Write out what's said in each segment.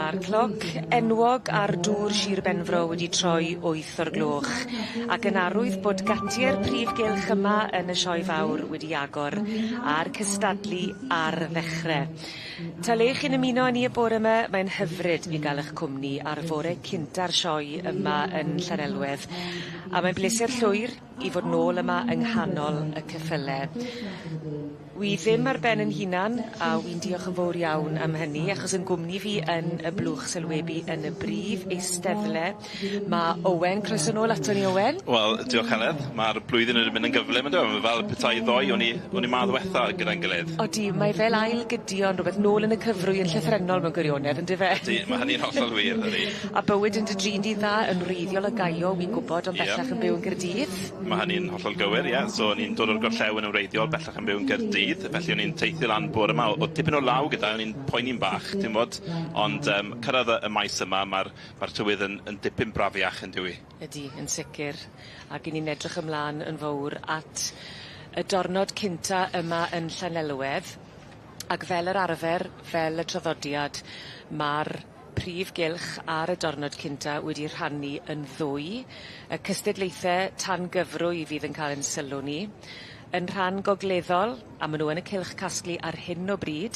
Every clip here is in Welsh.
Ma'r cloc enwog ar dŵr Shir Benfro wedi troi wyth o'r gloch ac yn arwydd bod gatiau'r prif gylch yma yn y sioe fawr wedi agor a'r cystadlu ar ddechre. Ta le chi'n ymuno â ni y bore 'my mae'n hyfryd i ga'l 'ych cwmni ar fore cynta'r sioe yma yn Llanelwedd a mae'n bleser llwyr i fod nôl yma yng nghanol y ceffyle. Wi ddim ar ben 'yn hunan a wi'n diolch yn fowr iawn am hynny achos yn gwmni fi yn y blwch sylwebu yn y brif eisteddle ma' Owen. Croeso nôl aton ni Owen. Wel diolch Heledd. Ma'r blwyddyn wedi mynd yn gyflym on'd do? Ma' fel petai ddoe o'n i o'n i 'ma ddwetha gyda'n gilydd. Odi mae fel ail gydio yn rwbeth nôl yn y cyfrwy yn llythrennol mewn gwirionedd on'd yfe? Ydi ma' hynny'n hollol wir ydi. A bywyd yn dy drin di dda yn wreiddiol o Gaio wi'n gwbod ond bellach yn byw yn Gardydd. Ma' hynny'n hollol gywir ie so o'n i'n dod o'r gorllewin yn wreiddiol bellach yn byw yn Gaerdydd felly o'n i'n teithio lan bore 'ma o- o'dd tipyn o law gyda o'n i'n poeni'n bach ti'n wbod ond yym cyrradd y y maes yma ma'r ma'r tywydd yn yn dipyn brafiach yndyw 'i? Ydi yn sicir ac 'yn ni'n edrych ymlan yn fowr at y dornod cynta yma yn Llanelwedd ac fel yr arfer fel y traddodiad ma'r prif gylch ar y dornod cynta wedi rhannu yn ddwy. Y cystadlaethe tan gyfrwy fydd yn ca'l 'yn sylw ni. Yn rhan gogleddol, a ma' nw yn y cylch casglu ar hyn o bryd,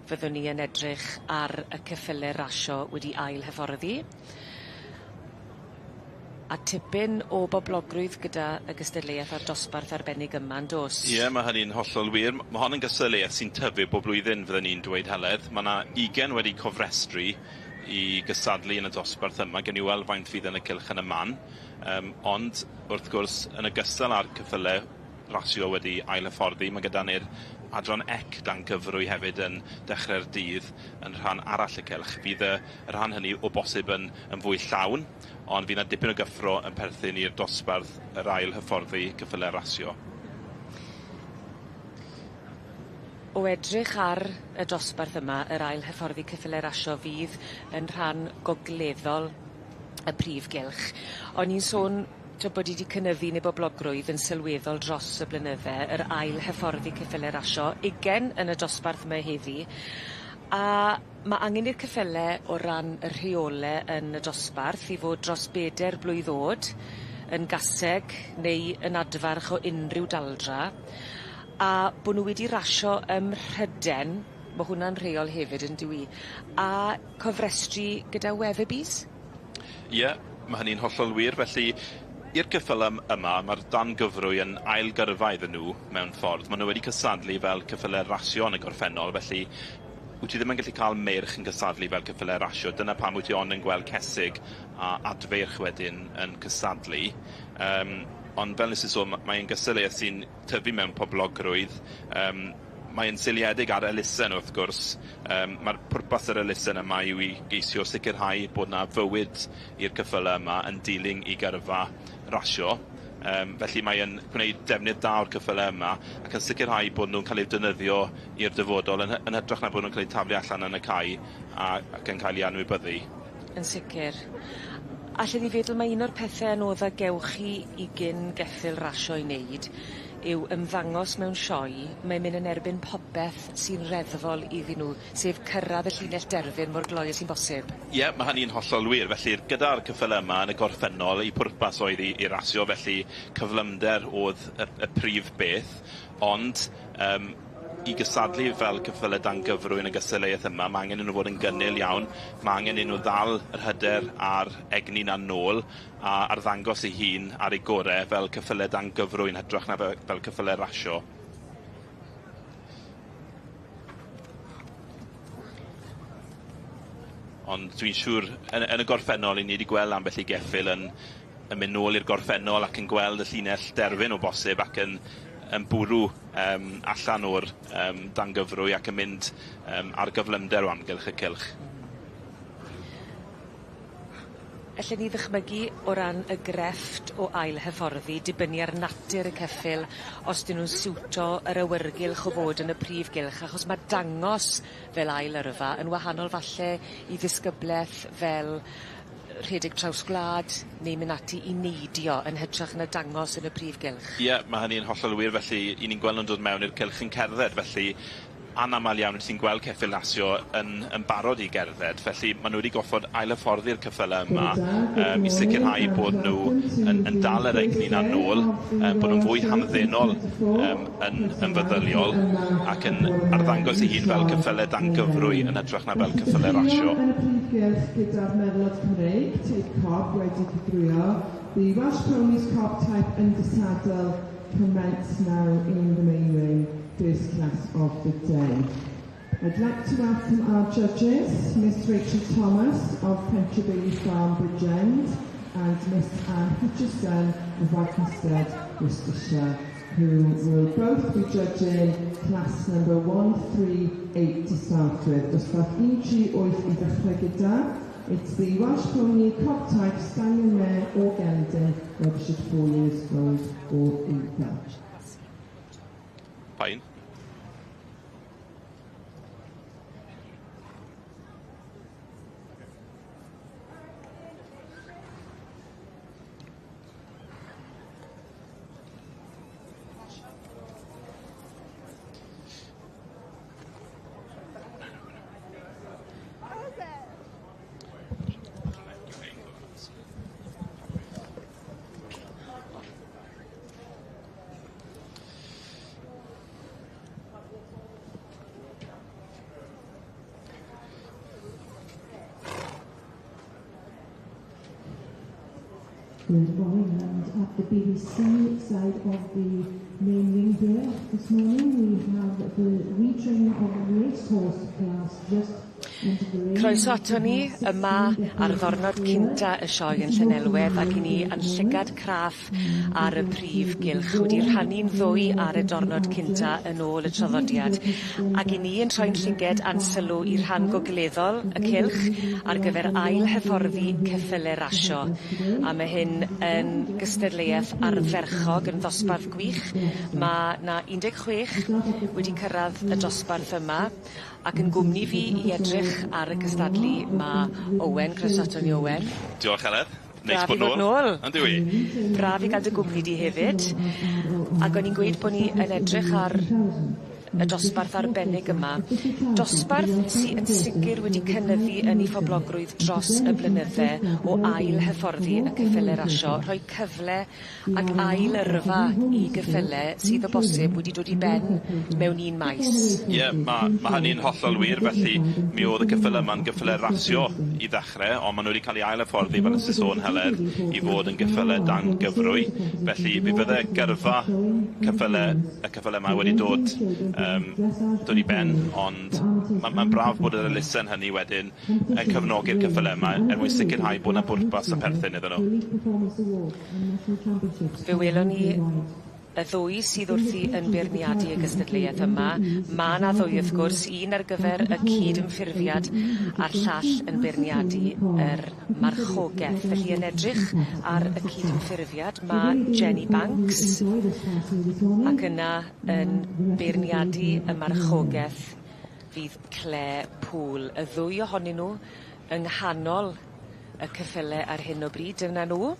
fyddwn ni yn edrych ar y ceffyle rasio wedi ail hyfforddi. A tipyn o boblogrwydd gyda y gystadleuaeth a'r dosbarth arbennig yma yndos? Ie ma' hynny'n hollol wir. M- ma' hon yn gystadleuaeth sy'n tyfu bob blwyddyn fydden i'n dweud Heledd. Ma' 'na ugen wedi cofrestru i gystadlu yn y dosbarth yma. Gewn ni weld faint fydd yn y cylch yn y man. Yym ond wrth gwrs yn ogystal â'r ceffyle rasio wedi ail-hyfforddi ma' gyda ni'r adran ec dan gyfrwy hefyd yn dechre'r dydd yn rhan arall y cylch. Fydd y y rhan hynny o bosib yn yn fwy llawn ond fydd 'na dipyn o gyffro yn perthyn i'r dosbarth yr ail hyfforddi ceffyle rasio. O edrych ar y dosbarth yma yr ail hyfforddi ceffyle rasio fydd yn rhan gogleddol y prif gylch o'n i'n sôn t'o' bod 'i 'di cynyddu yn ei boblogrwydd yn sylweddol dros y blynydde yr ail hyfforddi ceffyle rasio ugen yn y dosbarth yma heddi a ma' angen i'r ceffyle o ran y rheole yn y dosbarth i fod dros beder blwydd o'd yn gaseg neu yn adfarch o unrhyw daldra a bo' nw wedi rasio ym Mhryden ma' hwnna'n rheol hefyd yndyw 'i a cofrestru gyda Weatherby's? Ie, ma' hynny'n hollol wir felly i'r ceffyle m- yma ma'r dan gyfrwy yn ail gyrfa iddyn nw mewn ffordd. Ma' nw wedi cystadlu fel ceffyle rasio yn y gorffennol felly wyt ti ddim yn gallu ca'l meirch yn cystadlu fel ceffyle rasio dyna pam wyt ti ond yn gweld cesig a adfeirch wedyn yn cystadlu. Yym ond fel nes i sôn ma- mae e'n gystadleuaeth sy'n tyfu mewn poblogrwydd yym mae e'n seiliedig ar elusen wrth gwrs yym ma'r pwrpas yr elusen yma yw i geisio sicirhau bod 'na fywyd i'r ceffyle yma yn dilyn 'u gyrfa rasio yym felly mae e'n gwneud defnydd da o'r ceffyle yma ac yn sicirhau bod nw'n ca'l eu defnyddio i'r dyfodol yn hy- yn hytrach na bod nw'n ca'l eu taflu allan yn y cae a ac yn cael 'u anwybyddu. Yn sicir. Allen i feddwl mai un o'r pethe anodda gewch chi i gyn geffyl rasio i neud yw ymddangos mewn sioe, mae'n myn' yn erbyn popeth sy'n reddfol iddyn nw, sef cyrradd y llinell derfyn mor gloi â sy'n bosib. Ie, ma' hynny'n hollol wir. Felly gyda'r ceffyle yma yn y gorffennol, eu pwrpas oedd i i rasio, felly cyflymder o'dd y y prif beth, ond yym i gystadlu fel ceffyle dan gyfrwy yn y gystadleuaeth yma, ma' angen i nw fod yn gynnil iawn, ma' angen i nw ddal yr hyder a'r egni 'na nôl, a arddangos ei hun ar ei gore fel ceffyle dan gyfrwy yn hytrach na fe- fel ceffyle rasio. Ond dwi'n siŵr yn y yn y gorffennol 'yn ni 'di gweld ambell i geffyl yn yn mynd nôl i'r gorffennol ac yn gweld y llinell derfyn o bosib ac yn yn bwrw yym allan o'r yym dan gyfrwy ac yn mynd yym ar gyflymder o amgylch y cylch. Ellen ni ddychmygu o ran y grefft o ail hyfforddi dibynnu ar natur y ceffyl os 'dyn nw'n siwto yr awyrgylch o fod yn y prif gylch achos ma' dangos fel ail yrfa yn wahanol falle i ddisgybleth fel rhedeg traws gwlad neu myn' ati i neidio yn hytrach na dangos yn y prif gylch. Ie, ma' hynny'n hollol wir felly 'yn ni'n gweld nw'n dod mewn i'r cylch yn cerdded felly anamal iawn wyt ti'n gweld ceffyl rasio yn yn barod i gerdded, felly ma' nw wedi goffod ail-hyfforddi'r ceffyle yma i sicirhau bod nw yn yn dal yr egni 'na nôl, bod nw'n fwy hamddenol yym yn yn feddyliol ac yn arddangos eu hun fel ceffyle dan gyfrwy yn hytrach na fel ceffyle rasio. Yn y prif gylch gyda'r merlod Cymreig, teip cob wedi cyfrwyo, the Welsh Ponies cob type under saddle commence now in the main ring, first class of the day. I'd like to welcome our judges, Miss Rachel Thomas of Pentre Bailey Farm, Bridgend, and Miss Anne Hutchison of Whelptonstead, Worcestershire, who will both be judging class number 138 to start with. Dosbarth 138 i ddechrau gyda. It's the Welsh Pony Cob Type Stallion Mare or Gelding, registered 4 years old or older. Fine. Good morning, and at the BBC side of the main ring here this morning we have the retraining of racehorse class just entered the ring. Croeso ato ni yma ar ddwrnod cynta y sioe yn Llanelwedd ac i ni yn llygad craff ar y prif gylch wedi rhannu'n ddwy ar y diwrnod cynta yn ôl y traddodiad ac i ni yn troi'n llyged a'n sylw i rhan gogleddol y cylch ar gyfer ail hyfforddi ceffyle rasio a ma' hyn yn gystadleuaeth ardderchog yn ddosbarth gwych. Ma' 'na 16 wedi cyrradd y dosbarth yma ac yn gwmni fi i edrych ar y cystadlu ma' Owen, croeso ato ni Owen. Diolch Heledd. Neis Braf i bod fod nôl. On'd yw 'i? Braf i ga'l dy gwmni di hefyd. Ag o'n i'n gweud bo' ni yn edrych ar y dosbarth arbennig yma. Dosbarth sy yn sicir wedi cynyddu yn 'i phoblogrwydd dros y blynydde o ail hyfforddi y ceffyle rasio, rhoi cyfle ac ail yrfa i geffyle sydd o bosib wedi dod i ben mewn un maes. Ie, ma' hynny'n hollol wir, felly mi o'dd y ceffyle yma'n gyffyle rasio i ddechre, on' ma' nw wedi ca'l 'u ail hyfforddi fel nes i sôn Heledd i fod yn gyffyle dan gyfrwy, felly mi fydde gyrfa ceffyle y ceffyle yma wedi dod i ben, ond ma'n braf bod yr elusen hynny wedyn yn cefnogi'r ceffyle yma er mwyn sicrhau bod 'na bwrpas yn perthyn iddyn nhw. Fe welon ni y ddwy sydd wrthi yn beirniadu y gystadleuaeth yma. Ma' 'na ddwy wrth gwrs, un ar gyfer y cyd-ymffurfiad a'r llall yn beirniadu yr marchogeth. Felly yn edrych ar y cyd-ymffurfiad ma' Jenny Banks ac yna yn beirniadu y marchogeth fydd Claire Poole. Y ddwy ohonyn nhw yng nghanol y ceffyle ar hyn o bryd, dyna nhw.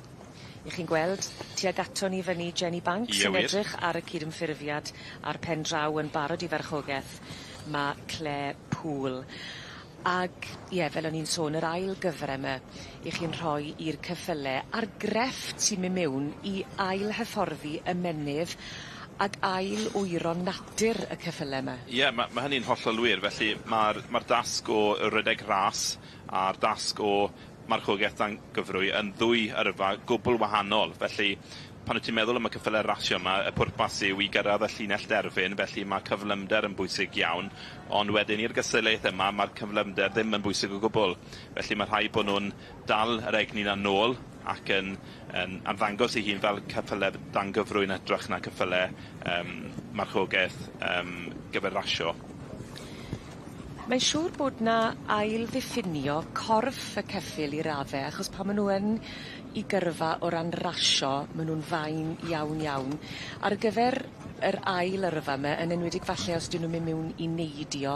'Ych chi'n gweld tuag ato ni fyny Jenny Banks Ie yn wir. edrych ar y cydymffurfiad a'r pen draw yn barod i farchogeth ma' Claire Poole. Ag ie fel o'n i'n sôn yr ail gyfre 'my 'ych chi'n rhoi i'r ceffyle a'r grefft sy'n myn' miwn i ail hyfforddi ymennydd ag ail wyro natur y ceffyle 'my. Ie, ma' hynny'n hollol wir, felly ma'r dasg o rydeg ras a'r dasg o marchogeth dan gyfrwy yn ddwy yrfa gwbl wahanol, felly pan wyt ti'n meddwl am y ceffyle rasio yma, y pwrpas yw i gyrraedd y llinell derfyn, felly mae cyflymder yn bwysig iawn, ond wedyn i'r gystadleuaeth yma, mae'r cyflymder ddim yn bwysig o gwbl, felly mae rhaid bod nhw'n dal yr egni 'na nôl ac yn arddangos eu hun fel ceffyle dan gyfrwy yn hytrach na ceffyle marchogeth gyfer rasio. Mae'n siŵr bod 'na ail ddiffinio corff y ceffyl i radde achos pan ma' nw yn 'u gyrfa o ran rasio ma' nw'n fain iawn iawn. Ar gyfer yr ail yrfa 'my yn enwedig falle os 'dyn nw'n myn' miwn i neidio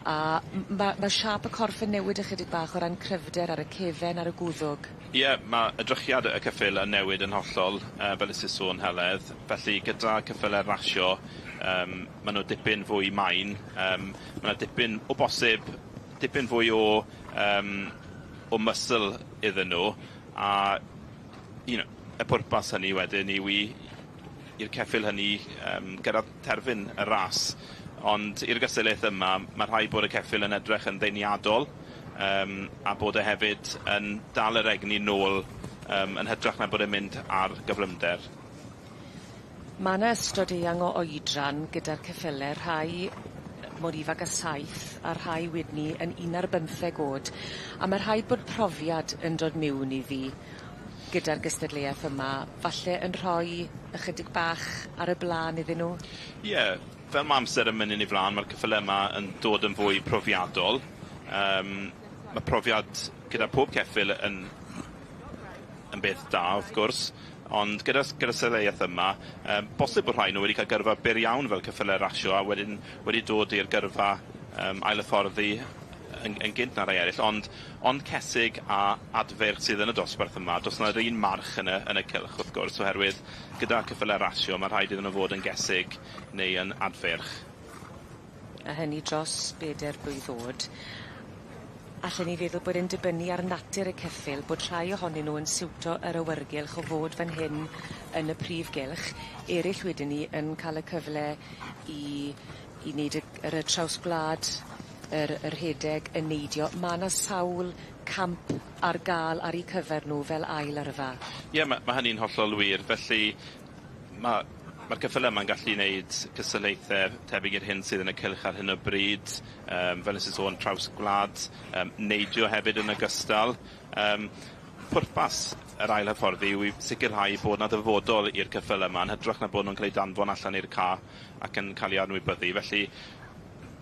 a m- ma' siâp y corff yn newid ychydig bach o ran cryfder ar y cefen ar y gwddwg. Ie, ma' edrychiad y ceffyl yn newid yn hollol, fel nes i sôn Heledd, felly gyda ceffyle rasio ma' nw dipyn fwy main, ma' 'na dipyn o bosib dipyn fwy o o muscle iddyn nw, a you know, y pwrpas hynny wedyn yw i i'r ceffyl hynny gyrradd terfyn y ras. Ond i'r gystadleuaeth yma, ma' rhaid bod y ceffyl yn edrych yn ddeniadol, a bod e hefyd yn dal yr egni nôl yn hytrach na bod e'n mynd ar gyflymder. Ma' 'na ystod eang o oedran gyda'r ceffyle, rhai mor ifanc â saith a rhai wedyn 'ny yn un ar bymtheg o'd a ma' rhaid bod profiad yn dod miwn iddi gyda'r gystadleuaeth yma, falle yn rhoi ychydig bach ar y bla'n iddyn nw? Ie, fel ma' amser yn mynd yn ei flan, ma'r ceffyle yma yn dod yn fwy profiadol. Ma' profiad gyda pob ceffyl yn beth da, wrth gwrs, ond gyda sylleiaeth yma, bosib bod rhai nw wedi cael gyrfa byr iawn fel ceffyle rasio a wedyn wedi dod i'r gyrfa ail hyfforddi yn gynt na rhai eraill, ond cesig a adfeirch sydd yn y dosbarth yma, do's na'r un march yn y cylch wrth gwrs, oherwydd gyda ceffyle rasio ma' rhaid iddyn nw fod yn gesig neu yn adfeirch. A hynny dros beder blwydd o'd. Allen ni feddwl bod e'n dibynnu ar natur y ceffyl, bod rhai ohonyn nw yn siwto yr awyrgylch o fod fan hyn yn y prif gylch, eryll wedyn 'ny yn ca'l y cyfle i neud y traws gwlad, yr rhedeg, y neidio. Ma' 'na sawl camp ar ga'l ar 'u cyfer nw fel ail yrfa. Ie, ma' hynny'n hollol wir, felly ma'r ceffyle yma'n gallu neud cystadlaethe tebyg i'r hyn sydd yn y cylch ar hyn o bryd, fel nes i sôn, traws gwlad, neidio hefyd yn ogystal. Pwrpas yr ail hyfforddi yw i sicrhau bod 'na ddyfodol i'r ceffyle yma, yn hytrach na bod nw'n cael eu danfon allan i'r ca ac yn cael eu anwybyddu. Felly,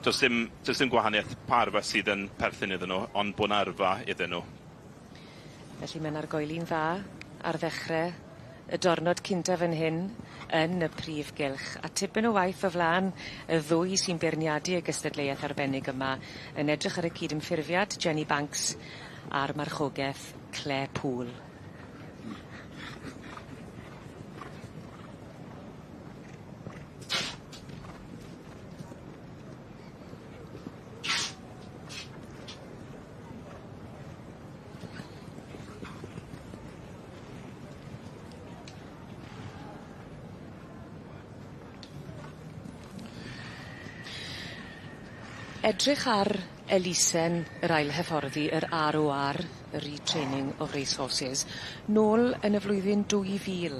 does dim gwahaniaeth pa yrfa sydd yn perthyn iddyn nhw, ond bod 'na yrfa iddyn nhw. Felly mae'n argoeli'n dda ar ddechre y diwrnod cynta fan hyn yn y prif gylch, a tipyn o waith o flan y ddwy sy'n beirniadu y gystadleuaeth arbennig yma yn edrych ar y cydymffurfiad Jenny Banks a'r marchogeth Claire Poole. Edrych ar elusen yr ail hyfforddi, yr ROR, y Retraining of Racehorses, nôl yn y flwyddyn 2000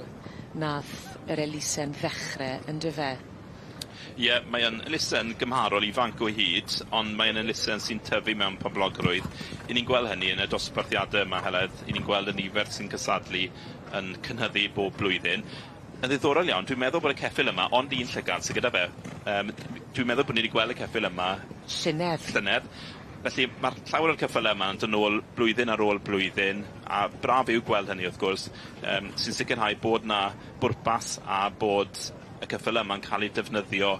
nath yr elusen ddechre, yndyfe? Ie, mae yn elusen gymharol ifanc o hyd, ond mae yn elusen sy'n tyfu mewn poblogrwydd. 'Yn ni'n gweld hynny yn y dosbarthiade yma, Heledd, 'yn ni'n gweld y nifer sy'n cystadlu yn cynyddu bob blwyddyn. Yn ddiddorol iawn, dwi'n meddwl bod y ceffyl yma, ond un llygad sydd gyda fe. Dwi'n meddwl bod ni wedi gweld y ceffyl yma Llynedd. Llynedd. Felly mae'r llawer o'r ceffyle yma yn dod nôl blwyddyn ar ôl blwyddyn, a braf yw gweld hynny wrth gwrs, sy'n sicrhau bod 'na bwrpas a bod y ceffyle yma'n cael eu defnyddio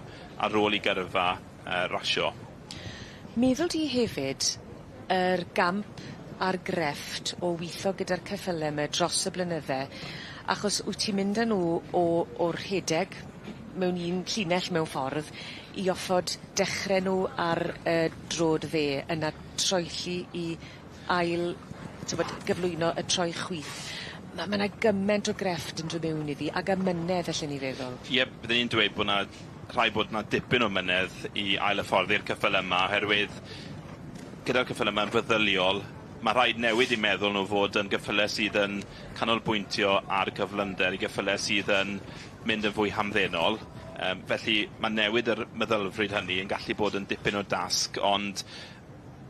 ar ôl i gyrfa rasio. Meddwl di hefyd yr gamp a'r grefft o witho gyda'r ceffyle 'my dros y blynydde, achos wyt ti'n mynd â nhw o'r rhedeg mewn un llinell mewn ffordd i offod dechre nhw ar y drod dde yna troelli i ail t'wod gyflwyno y troi chwith. Ma' 'na gyment o grefft yn dod mewn iddi ag amynedd allen i feddwl. Ie, bydden i'n dweud bod 'na rhaid bod 'na dipyn o mynedd i ail hyfforddi'r ceffyle yma, oherwydd gyda'r ceffyle yma'n feddyliol, ma' rhaid newid i meddwl nhw fod yn geffyle sydd yn canolbwyntio ar gyflymder i geffyle sydd yn mynd yn fwy hamddenol. Felly ma' newid yr meddylfryd hynny yn gallu bod yn dipyn o dasg, ond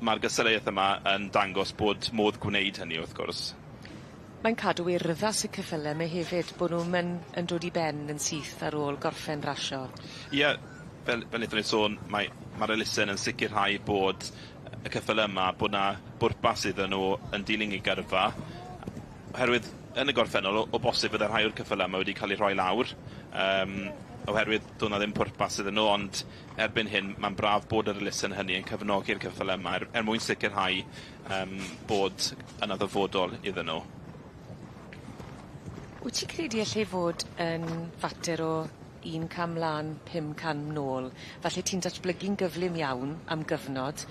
ma'r gystadleuaeth yma yn dangos bod modd gwneud hynny wrth gwrs. Mae'n cadw urddas y ceffyle 'my hefyd, bo' nw'm yn dod i ben yn syth ar ôl gorffen rasio. Ie, fel wnaethon ni sôn, ma'r elusen yn sicrhau bod y ceffyle yma, bod 'na bwrpas iddyn nhw yn dilyn eu gyrfa, oherwydd yn y gorffennol, o bosib fydde rhai o'r ceffyle yma wedi cael eu rhoi lawr. oherwydd do'dd 'na ddim pwrpas iddyn nhw, ond erbyn hyn ma'n braf bod yr elusen hynny yn cefnogi'r ceffyle yma er mwyn sicirhau yym bod yna ddyfodol iddyn nhw. Wyt ti credu allai fod yn fater o un cam mlan, pum cam nôl? Falle ti'n datblygu'n gyflym iawn am gyfnod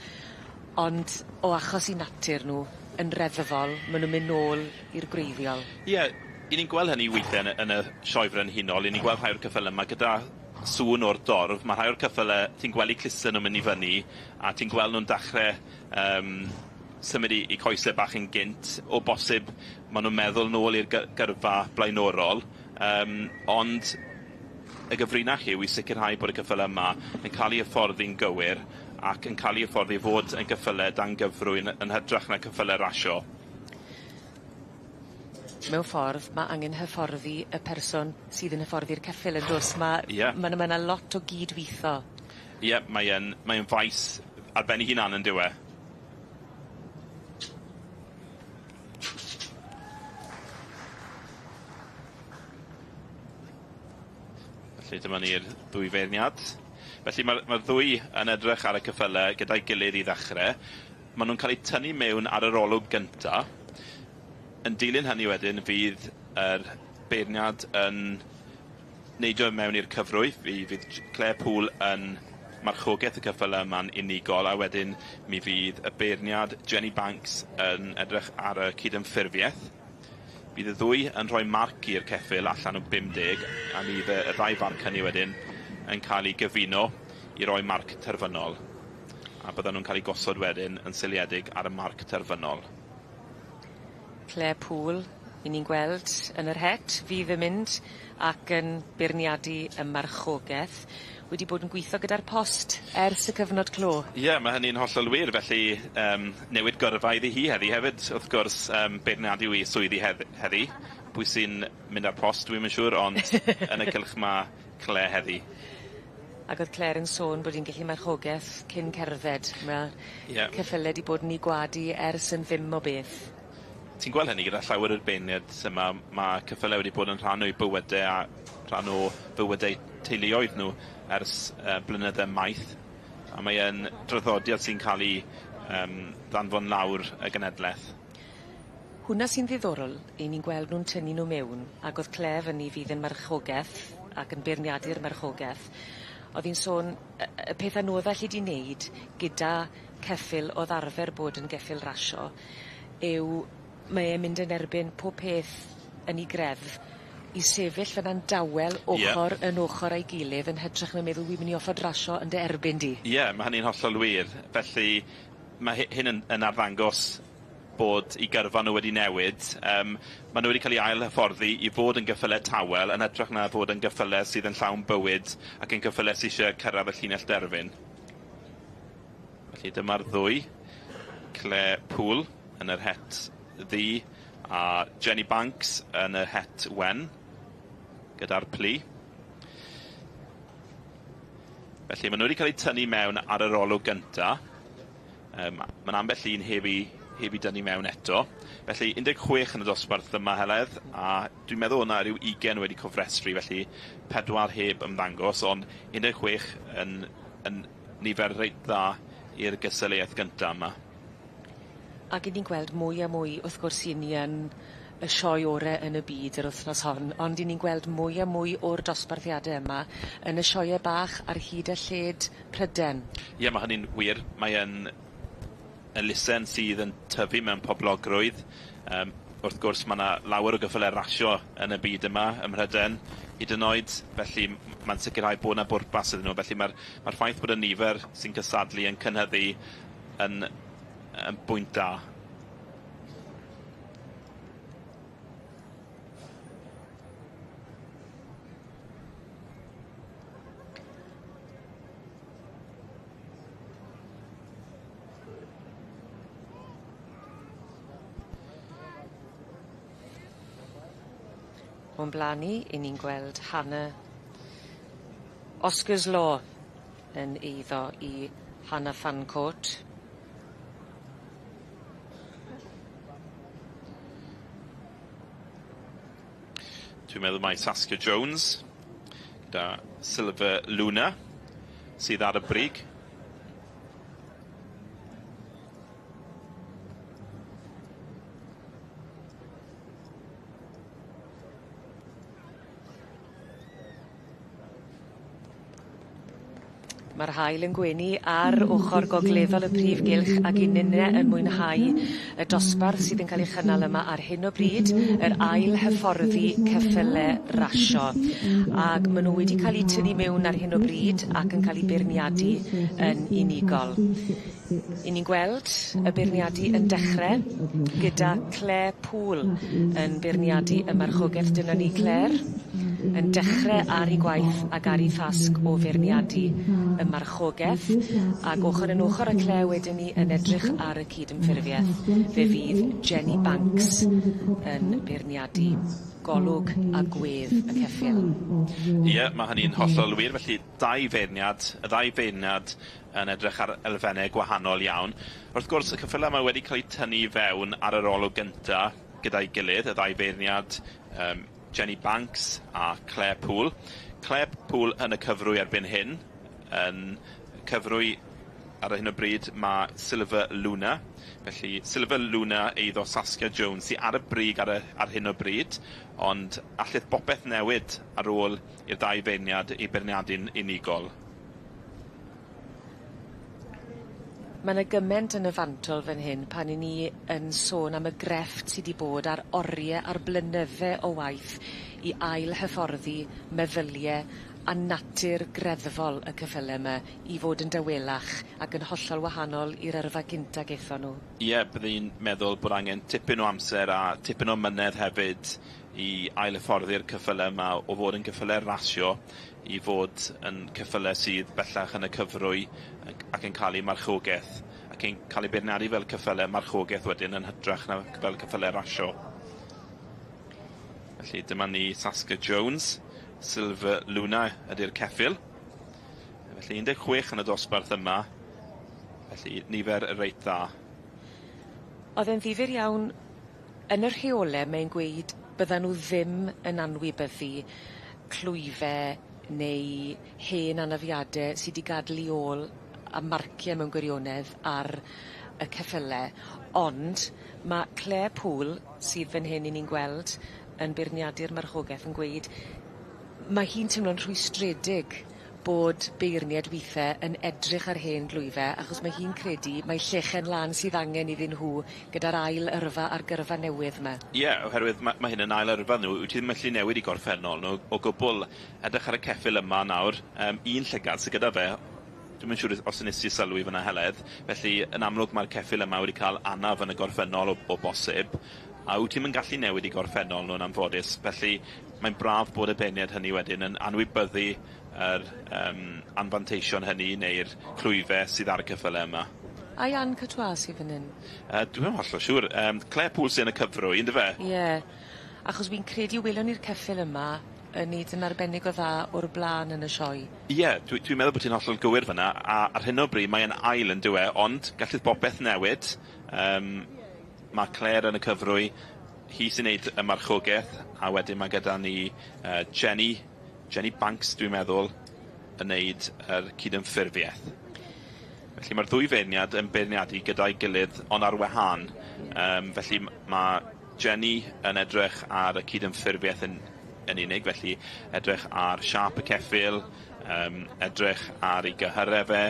ond o achos 'u natur nw yn reddfol ma' nw'n myn' nôl i'r gwreiddiol. Ie, 'yn ni'n gweld hynny withe yn y yn y Sioe Frenhinol, 'yn ni'n gweld rhai o'r ceffyle 'ma gyda sŵn o'r dorf, ma' rhai o'r ceffyle, ti'n gweld 'u cluste nw'n mynd i fyny, a ti'n gweld nw'n dachre yym symud 'u 'u coese bach yn gynt, o bosib ma' nw'n meddwl nôl i'r gyrfa blaenorol, yym ond y gyfrinach yw i sicirhau bod y ceffyle yma yn ca'l 'u hyfforddi'n gywir ac yn ca'l 'u hyfforddi i fod yn geffyle dan gyfrwy yn hytrach na ceffyle rasio. Mewn ffordd ma' angen hyfforddi y person sydd yn hyfforddi'r ceffyl yndos? Ma' Ie. ma' 'na ma' 'na lot o gydwitho. Ie, mae e'n mae e'n faes ar ben 'i hunan on'd yw e? Felly dyma ni'r ddwy feirniad. Felly ma'r ma'r ddwy yn edrych ar y ceffyle gyda'i gilydd i ddechre. Ma' nw'n cael eu tynnu mewn ar yr olwg gynta. Yn dilyn hynny wedyn fydd yr beirniad yn neidio mewn i'r cyfrwy. Fi fydd Claire Poole yn marchogeth y ceffyle yma'n unigol, a wedyn mi fydd y beirniad Jenny Banks yn edrych ar y cydymffurfiaeth. Bydd y ddwy yn rhoi marc i'r ceffyl allan o 50, a mi fydd y ddau farc hynny wedyn yn cael ei gyfuno i roi marc terfynol. A bydden nhw'n cael eu gosod wedyn yn seiliedig ar y marc terfynol. Claire Poole, 'yn ni'n gweld yn yr het, fydd yn mynd ac yn beirniadu y marchogeth wedi bod yn gwitho gyda'r post ers y cyfnod clo. Ie, ma' hynny'n hollol wir, felly yym newid gyrfa iddi hi heddi hefyd, wrth gwrs, yym beirniadu yw 'i swydd hi heddi. Pwy sy'n mynd ar post dwi'm yn siŵr, ond yn y cylch ma' Claire heddi. Ag o'dd Claire yn sôn bod 'i'n gellu marchogeth cyn cerdded, ma' Ie. ceffyle 'di bod yn 'i gwa'd 'i ers yn ddim o beth. Ti'n gweld hynny gyda llawer o'r beirniaid yma, ma' ceffyle wedi bod yn rhan o'u bywyde a rhan o bywydau teuluoedd nhw ers blynydde maith, a mae e'n draddodiad sy'n cael ei ddanfon lawr y genedleth. Hwnna sy'n ddiddorol, 'yn ni'n gweld nw'n tynnu nw mewn, ag o'dd Claire fyny fydd yn marchogeth ac yn beirniadu'r marchogeth o'dd 'i'n sôn y peth anodda alli di neud gyda ceffyl o'dd arfer bod yn geffyl rasio yw mae e'n mynd yn erbyn pob peth yn 'i greddf i sefyll fyna'n dawel ochor yn ochor â'i gilydd yn hytrach na meddwl wi myn' i orffod rasio yn dy erbyn di. Ie, ma' hynny'n hollol wir. Felly ma' hyn yn arddangos bod 'u gyrfa nw wedi newid. Ma' nw wedi ca'l 'u ail hyfforddi i fod yn gyffyle tawel yn ytrach na fod yn gyffyle sydd yn llawn bywyd ac yn gyffyle sy isie cyrradd y llinell derfyn. Felly dyma'r ddwy, Claire Poole yn yr het ddu a Jenny Banks yn y het wen gyda'r plu. Felly ma' nw wedi cael eu tynnu mewn ar yr olwg gynta. Ma'n ambell un heb 'i dynnu mewn eto. Felly 16 yn y dosbarth yma Heledd, a dwi'n meddwl o'na ryw 20 wedi cofrestru, felly pedwar heb ymddangos, ond 16 yn nifer reit dda i'r gystadleuaeth gynta yma. Ac 'yn ni'n gweld mwy a mwy wrth gwrs 'yn ni yn y sioe ore yn y byd yr wythnos hon, ond 'yn ni'n gweld mwy a mwy o'r dosbarthiade yma yn y sioee bach ar hyd a lled Pryden. Ie, ma' hynny'n wir. Mae yn elusen sydd yn tyfu mewn poblogrwydd. Wrth gwrs, ma' 'na lawer o gyffyle rasio yn y byd yma, ym Mhryden, hyd yn oed, felly ma'n sicrhau bod 'na bwrpas iddyn nhw. Felly ma'r ffaith bod y nifer sy'n cystadlu yn cynyddu yn bwynt da. O'n bla'n ni, 'yn ni'n gweld Hannah Oscar's Law yn eiddo i Hannah Fancourt. Dwi'n meddwl mai Saskia Jones Gyda Silver Luna sydd ar y brig. Ma'r haul yn gwenu ar ochor gogleddol y prif gylch ag i ninne yn mwynhau y dosbarth sydd yn ca'l ei chynnal yma ar hyn o bryd yr ail hyfforddi ceffyle rasio ag ma' nw wedi ca'l 'u tynnu mewn ar hyn o bryd ac yn ca'l 'u beirniadu yn unigol. 'Yn ni'n gweld y beirniadu yn dechre gyda Clare Poole yn beirniadu y marchogeth dyna ni Clare yn dechre ar 'i gwaith ag ar 'i thasg o feirniadu y marchogeth ag ochor yn ochor â Clare wedyn 'ny yn edrych ar y cydymffurfieth fe fydd Jenny Banks yn beirniadu golwg a gwedd y ceffyl. Ie ma' hynny'n hollol wir felly dau feirniad, y ddau feirniad yn edrych ar elfenne gwahanol iawn. Wrth gwrs y ceffyle 'ma wedi cael eu tynnu i fewn ar yr olwg gynta gyda'i gilydd, y ddau feirniad yym Jenny Banks a Clare Poole. Clare Poole yn y cyfrwy erbyn hyn, yn cyfrwy ar hyn o bryd ma' Silver Luna, felly Silver Luna eiddo Saskia Jones sy ar y brig ar y ar hyn o bryd, ond allith bopeth newid ar ôl i'r ddau feirniad eu beirniadu'n unigol. Ma' 'na gyment yn y fantol fan hyn pan 'yn ni yn sôn am y grefft sy 'di bod ar orie ar blynydde o waith i ail hyfforddi meddylie a natur greddfol y ceffyle 'my i fod yn dawelach ac yn hollol wahanol i'r yrfa gynta gethon nw. Ie bydde i'n meddwl bod angen tipyn o amser a tipyn o mynedd hefyd i ail hyfforddi'r ceffyle 'ma o fod yn ceffyle rasio i fod yn ceffyle sydd bellach yn y cyfrwy ac yn cael eu marchogeth ac yn cael eu beirniadu fel ceffyle marchogeth wedyn yn hytrach na fel ceffyle rasio. Felly dyma ni Saskia Jones, Silver Luna ydy'r ceffyl. Felly 16 yn y dosbarth yma, felly nifer reit dda. O'dd e'n ddifyr iawn yn y rheole mae'n gweud byddan nw ddim yn anwybyddu clwyfe neu hen anafiade sy 'di gad'el 'u ôl a marcie mewn gwirionedd ar y ceffyle ond ma' Clare Poole sydd fan hyn 'yn ni'n gweld yn beirniadu'r marchogeth yn gweud ma' hi'n timlo'n rhwystredig bod beirnied withe yn edrych ar hen glwyfe achos ma' hi'n credu mai llechen lân sydd angen iddyn nhw gyda'r ail yrfa a'r gyrfa newydd 'ma. Ie oherwydd ma' ma' hyn yn ail yrfa nhw, wyt ti ddim gallu newid 'u gorffennol nhw o gwbwl. Edrych ar y ceffyl yma nawr, yym un llygad sy gyda fe, dwi'm yn siŵr os nes ti sylwi fyna Heledd, felly yn amlwg ma'r ceffyl yma wedi cael anaf yn y gorffennol o o bosib, a wyt ti'm yn gallu newid 'u gorffennol nhw'n anffodus, felly mae'n braf bod y beirniaid hynny wedyn yn anwybyddu yr yym anfanteision hynny neu'r clwyfe sydd ar y ceffyle yma. Ai Anne Courtois sy fyn 'yn? Yy dwi'm yn hollol siŵr yym Clare Poole sy yn y cyfrwy yndyfe? Ie achos wi'n credu welwn ni'r ceffyl yma yn neud yn arbennig o dda o'r bla'n yn y sioe. Ie dwi dwi'n meddwl bo' ti'n hollol gywir fyn 'na a ar hyn o bryd mae e'n ail on'd yw e ond gallith bopeth newid yym ma' Clare yn y cyfrwy hi sy'n neud y marchogeth a wedyn ma' gyda ni yy Jenny Jenny Banks dwi'n meddwl yn neud yr cydymffurfieth. Felly ma'r ddwy feirniad yn beirniadu gyda'i gilydd ond ar wahân. Yym felly ma' Jenny yn edrych ar y cydymffurfieth yn yn unig, felly edrych ar siâp y ceffyl, yym edrych ar ei gyhyre fe,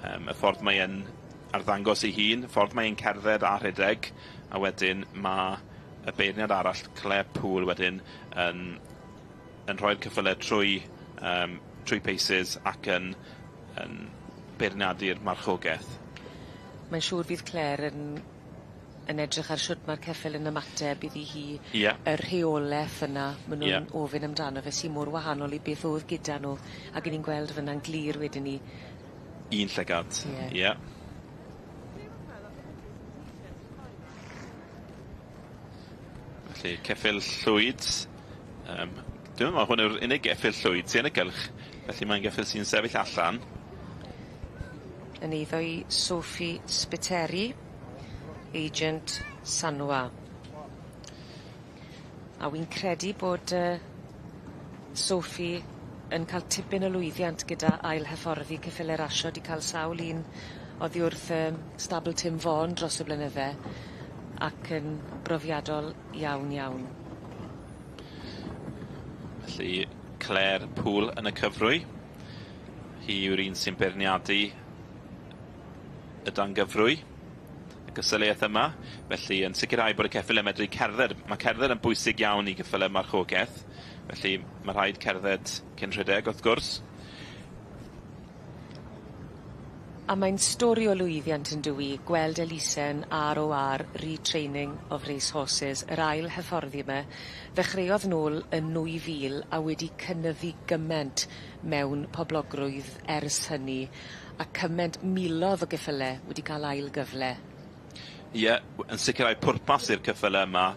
yym y ffordd mae e'n arddangos ei hun, y ffordd mae e'n cerdded a rhedeg, a wedyn ma' y beirniad arall, Clare Poole wedyn, yn yn rhoi'r ceffyle trwy yym trwy paces ac yn yn beirniadu'r marchogeth. Mae'n siŵr fydd Clare yn yn edrych ar shwt ma'r ceffyl yn ymateb iddi hi. Ie. Y rheoleth yna ma' nw'n... Ie. ...ofyn amdano fe sy mor wahanol i beth o'dd gyda nw ag 'yn ni'n gweld fyn 'na'n glir wedyn 'ny. Un llygad. Ie. Ie. Felly ceffyl llwyd yym dwi'n me'wl hwn yw'r unig geffyl llwyd sy yn y gylch felly mae'n geffyl sy'n sefyll allan. Yn eiddo i Sophie Spiteri, agent Sanwa. A wi'n credu bod yy Sophie yn ca'l tipyn o lwyddiant gyda ail hyfforddi ceffyle rasio 'di ca'l sawl un oddi wrth stabl Tim Vaughan dros y blynydde ac yn brofiadol iawn iawn. Felly Claire Poole yn y cyfrwy. Hi yw'r un sy'n beirniadu y dan gyfrwy y gystadleuaeth yma, felly yn sicrhau bod y ceffyl yn medru cerdded. Mae cerdded yn bwysig iawn i geffyle marchogaeth, felly mae rhaid cerdded cyn rhedeg wrth gwrs. A mae'n stori o lwyddiant yndyw 'i gweld elusen ROR Retraining of Race Horses yr ail hyfforddi 'my ddechreuodd nôl yn 2000 a wedi cynyddu gyment mewn poblogrwydd ers hynny a cyment milodd o geffyle wedi ca'l ail gyfle. Ie, yn sicrhau pwrpas i'r ceffyle yma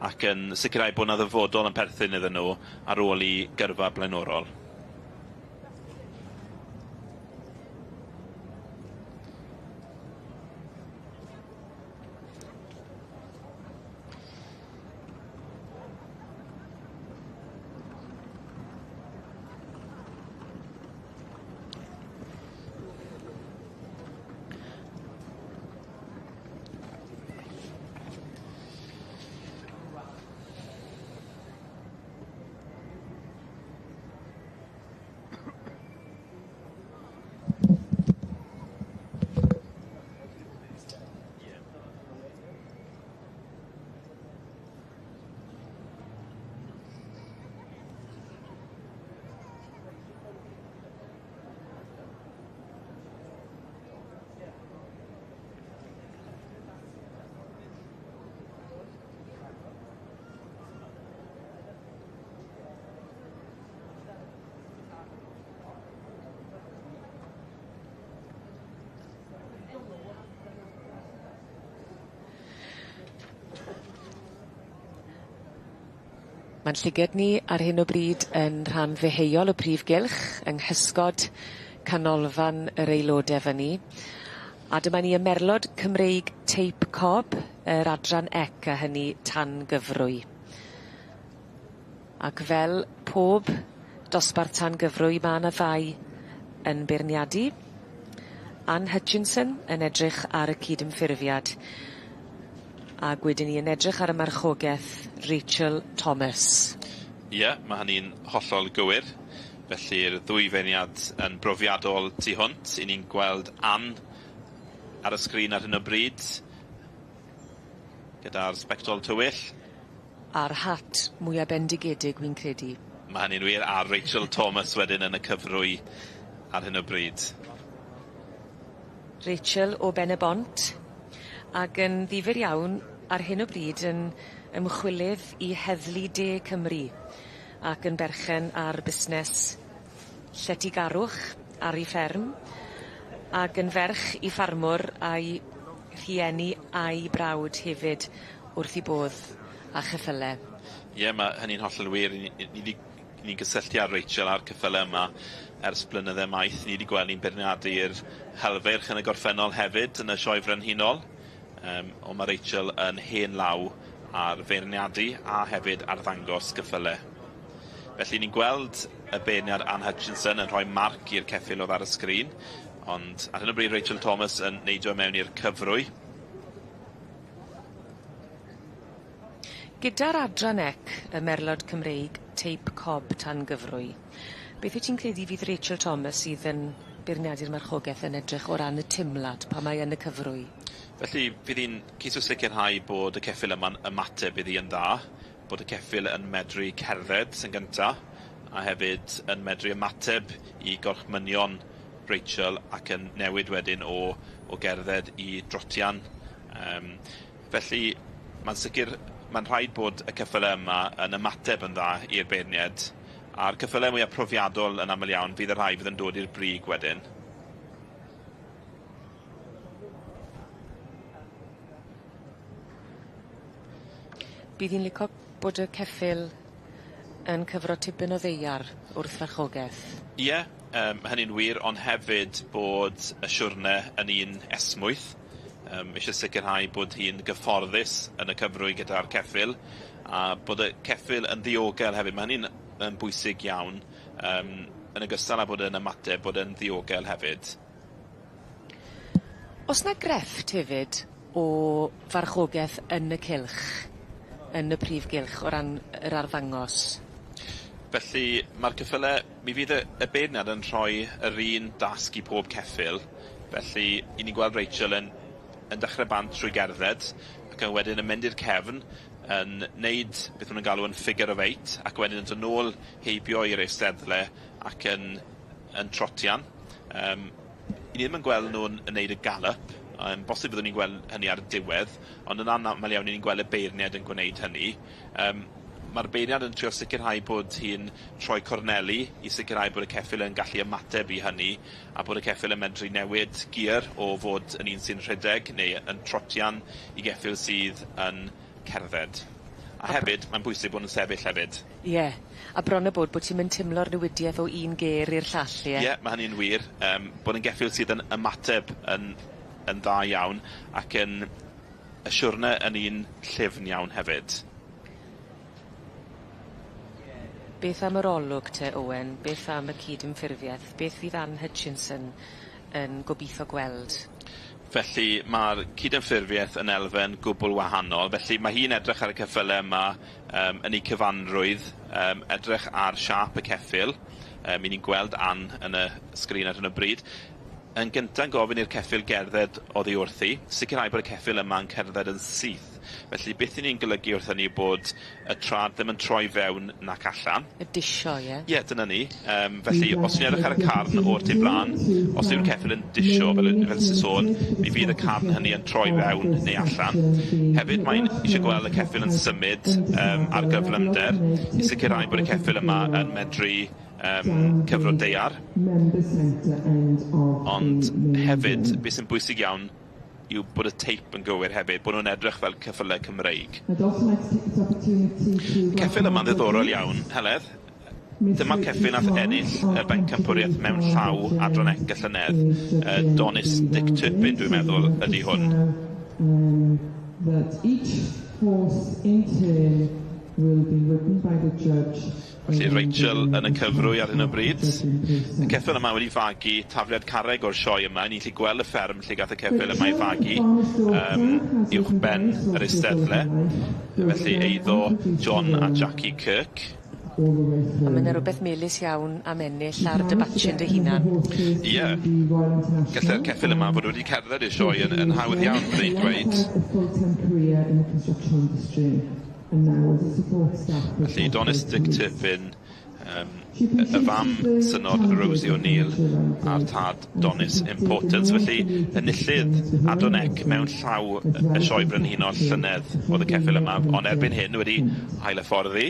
ac yn sicrhau bod 'na ddyfodol yn perthyn iddyn nhw ar ôl 'u gyrfa blaenorol. Ma'n llyged ni ar hyn o bryd yn rhan ddeheuol y prif gylch yng nghysgod canolfan yr aelode fyn 'ny. A dyma ni y merlod Cymreig teip cob, yr adran ec a hynny tan gyfrwy. Ac fel pob dosbarth tan gyfrwy ma' 'na ddau yn beirniadu. Ann Hutchinson yn edrych ar y cydymffurfiad. Ag wedyn 'ny yn edrych ar y marchogeth Rachel Thomas. Ie, ma' hynny'n hollol gywir. Felly'r ddwy feirniad yn brofiadol tu hwnt. 'Yn ni'n gweld Ann ar y sgrin ar hyn o bryd gyda'r sbectol tywyll. A'r hat mwya bendigedig wi'n credu. Ma' hynny'n wir, a Rachel Thomas wedyn yn y cyfrwy ar hyn o bryd. Rachel o Ben y Bont ag yn ddifyr iawn ar hyn o bryd yn ymchwilydd i Heddlu De Cymru ac yn berchen ar busnes lletygarwch ar 'i fferm ag yn ferch i ffarmwr a'i rhieni a'i brawd hefyd wrth 'u bodd â cheffyle. Ie ma' hynny'n hollol wir ni ni 'di ni'n gysylltu â Rachel a'r ceffyle yma ers blynydde maith. Ni 'di gweld ni'n beirniadu'r helfeirch yn y gorffennol hefyd yn y sioe frenhinol. Um, ond ma' Rachel yn hen law ar feirniadu a hefyd arddangos gyffyle. Felly ni'n gweld y beirniad Ann Hutchinson yn rhoi marc i'r ceffyl oedd ar y sgrin, ond ar hyn o bryd Rachel Thomas yn neidio mewn i'r cyfrwy. Gyda'r adran ec y Merlod Cymreig teip cob tan gyfrwy, beth wyt ti'n credu fydd Rachel Thomas sydd yn beirniadu'r marchogeth yn edrych o ran y timlad pan mae yn y cyfrwy? Felly fydd hi'n ceisio sicrhau bod y ceffyl yma'n ymateb iddi yn dda, bod y ceffyl yn medru cerdded yn gynta, a hefyd yn medru ymateb i gorchmynion Rachel ac yn newid wedyn o, o gerdded i drotian. Felly mae'n sicr, mae'n rhaid bod y ceffylau yma yn ymateb yn dda i'r beirniad, a'r ceffylau mwyaf profiadol yn aml iawn fydd y rhai fydd yn dod i'r brig wedyn. Bydd hi'n lico bod y ceffyl yn cyfro tipyn o ddaear wrth farchogeth. Ie, hynny'n wir, ond hefyd bod y siwrne yn un esmwyth. Isie sicrhau bod hi'n gyfforddus yn y cyfrwy gyda'r ceffyl, a bod y ceffyl yn ddiogel hefyd. Ma' hynny'n yn bwysig iawn. yn ogystal â bod yn ymateb, bod yn ddiogel hefyd. O's 'na grefft hefyd o farchogeth yn y cylch, yn y prif gylch o ran yr arddangos? Felly ma'r ceffyle, mi fydd y beirniad yn rhoi yr un dasg i pob ceffyl, felly 'yn ni'n gweld Rachel yn dechre bant trwy gerdded ac yn wedyn yn mynd i'r cefn yn neud beth ma' nw'n galw yn figure of eight ac wedyn yn dod nôl heibio i'r eisteddle ac yn trotian. 'Yn ni ddim yn gweld nw'n yn neud y gallop, bosib byddwn ni'n gweld hynny ar y diwedd, ond yn anamal iawn 'yn ni'n gweld y beirniad yn gwneud hynny. Ma'r beirniad yn trio sicrhau bod hi'n troi corneli i sicrhau bod y ceffyl yn gallu ymateb i hynny a bod y ceffyl yn medru newid gîr o fod yn un sy'n rhedeg neu yn trotian i geffyl sydd yn cerdded. A hefyd, mae'n bwysig bod nhw'n sefyll hefyd. Ie, a bron a bod bod ti'n mynd timlo'r newidieth o un gêr i'r llall, ie? Ie, ma' hynny'n wir. Bod yn geffyl sydd yn ymateb yn dda iawn ac yn y siwrne yn un llyfn iawn hefyd. Beth am yr olwg te, Owen? Beth am y cydymffurfieth? Beth fydd Anne Hutchinson yn gobitho gweld? Felly ma'r cydymffurfieth yn elfen gwbl wahanol, felly ma' hi'n edrych ar y ceffyle yma yn eu cyfanrwydd, edrych ar siâp y ceffyl, 'yn ni'n gweld Anne yn y sgrin ar hyn o bryd. Yn gynta'n gofyn i'r ceffyl gerdded oddi wrthi, sicrhau bod y ceffyl yma'n cerdded yn syth. Felly beth 'yn ni'n golygu wrth hynny bod y trad ddim yn troi fewn nac allan. Y disio, ie? Ie, dyna ni. Felly, os ni'n edrych ar y carn o'r tu blaen, os yw'r ceffyl yn disio, fel sy'n sôn, mi fydd y carn hynny yn troi fewn neu allan. Hefyd, mae'n eisiau gweld y ceffyl yn symud ar gyflymder i sicrhau bod y ceffyl yma yn medru cyfro daear. Ond hefyd, beth sy'n bwysig iawn yw bod y teip yn gywir hefyd, bod nhw'n edrych fel ceffylau Cymreig. Ceffyl yma'n ddiddorol iawn, Heledd. Dyma'r ceffyl nath ennill y bencampwriaeth mewn llaw Adran C y llynedd. Donis Dick Turpin, dwi'n meddwl, ydy hwn. That each horse in turn will be ridden by the judge. Felly Rachel yn y cyfrwy ar hyn o bryd. Y ceffyl yma wedi fagu tafliad carreg o'r sioe yma. Ni'n gallu gweld y fferm lle gath y ceffyl yma ei fagu uwchben yr eisteddle. Felly eiddo John a Jackie Kirk. A ma' 'na rwbeth melys iawn am ennill ar dy batchen dy hunan. Ie. Gallai'r ceffyl yma fod wedi cerdded i'r sioe yn hawdd iawn, byddwn i'n dweud. Felly Donis Dick Turpin, y fam synod Rosie O'Neill a'r tad Donis Importance. Felly enillydd Adran C mewn llaw y Sioe Brenhinol llynedd oedd y ceffyl yma, ond erbyn hyn wedi ail-hyfforddi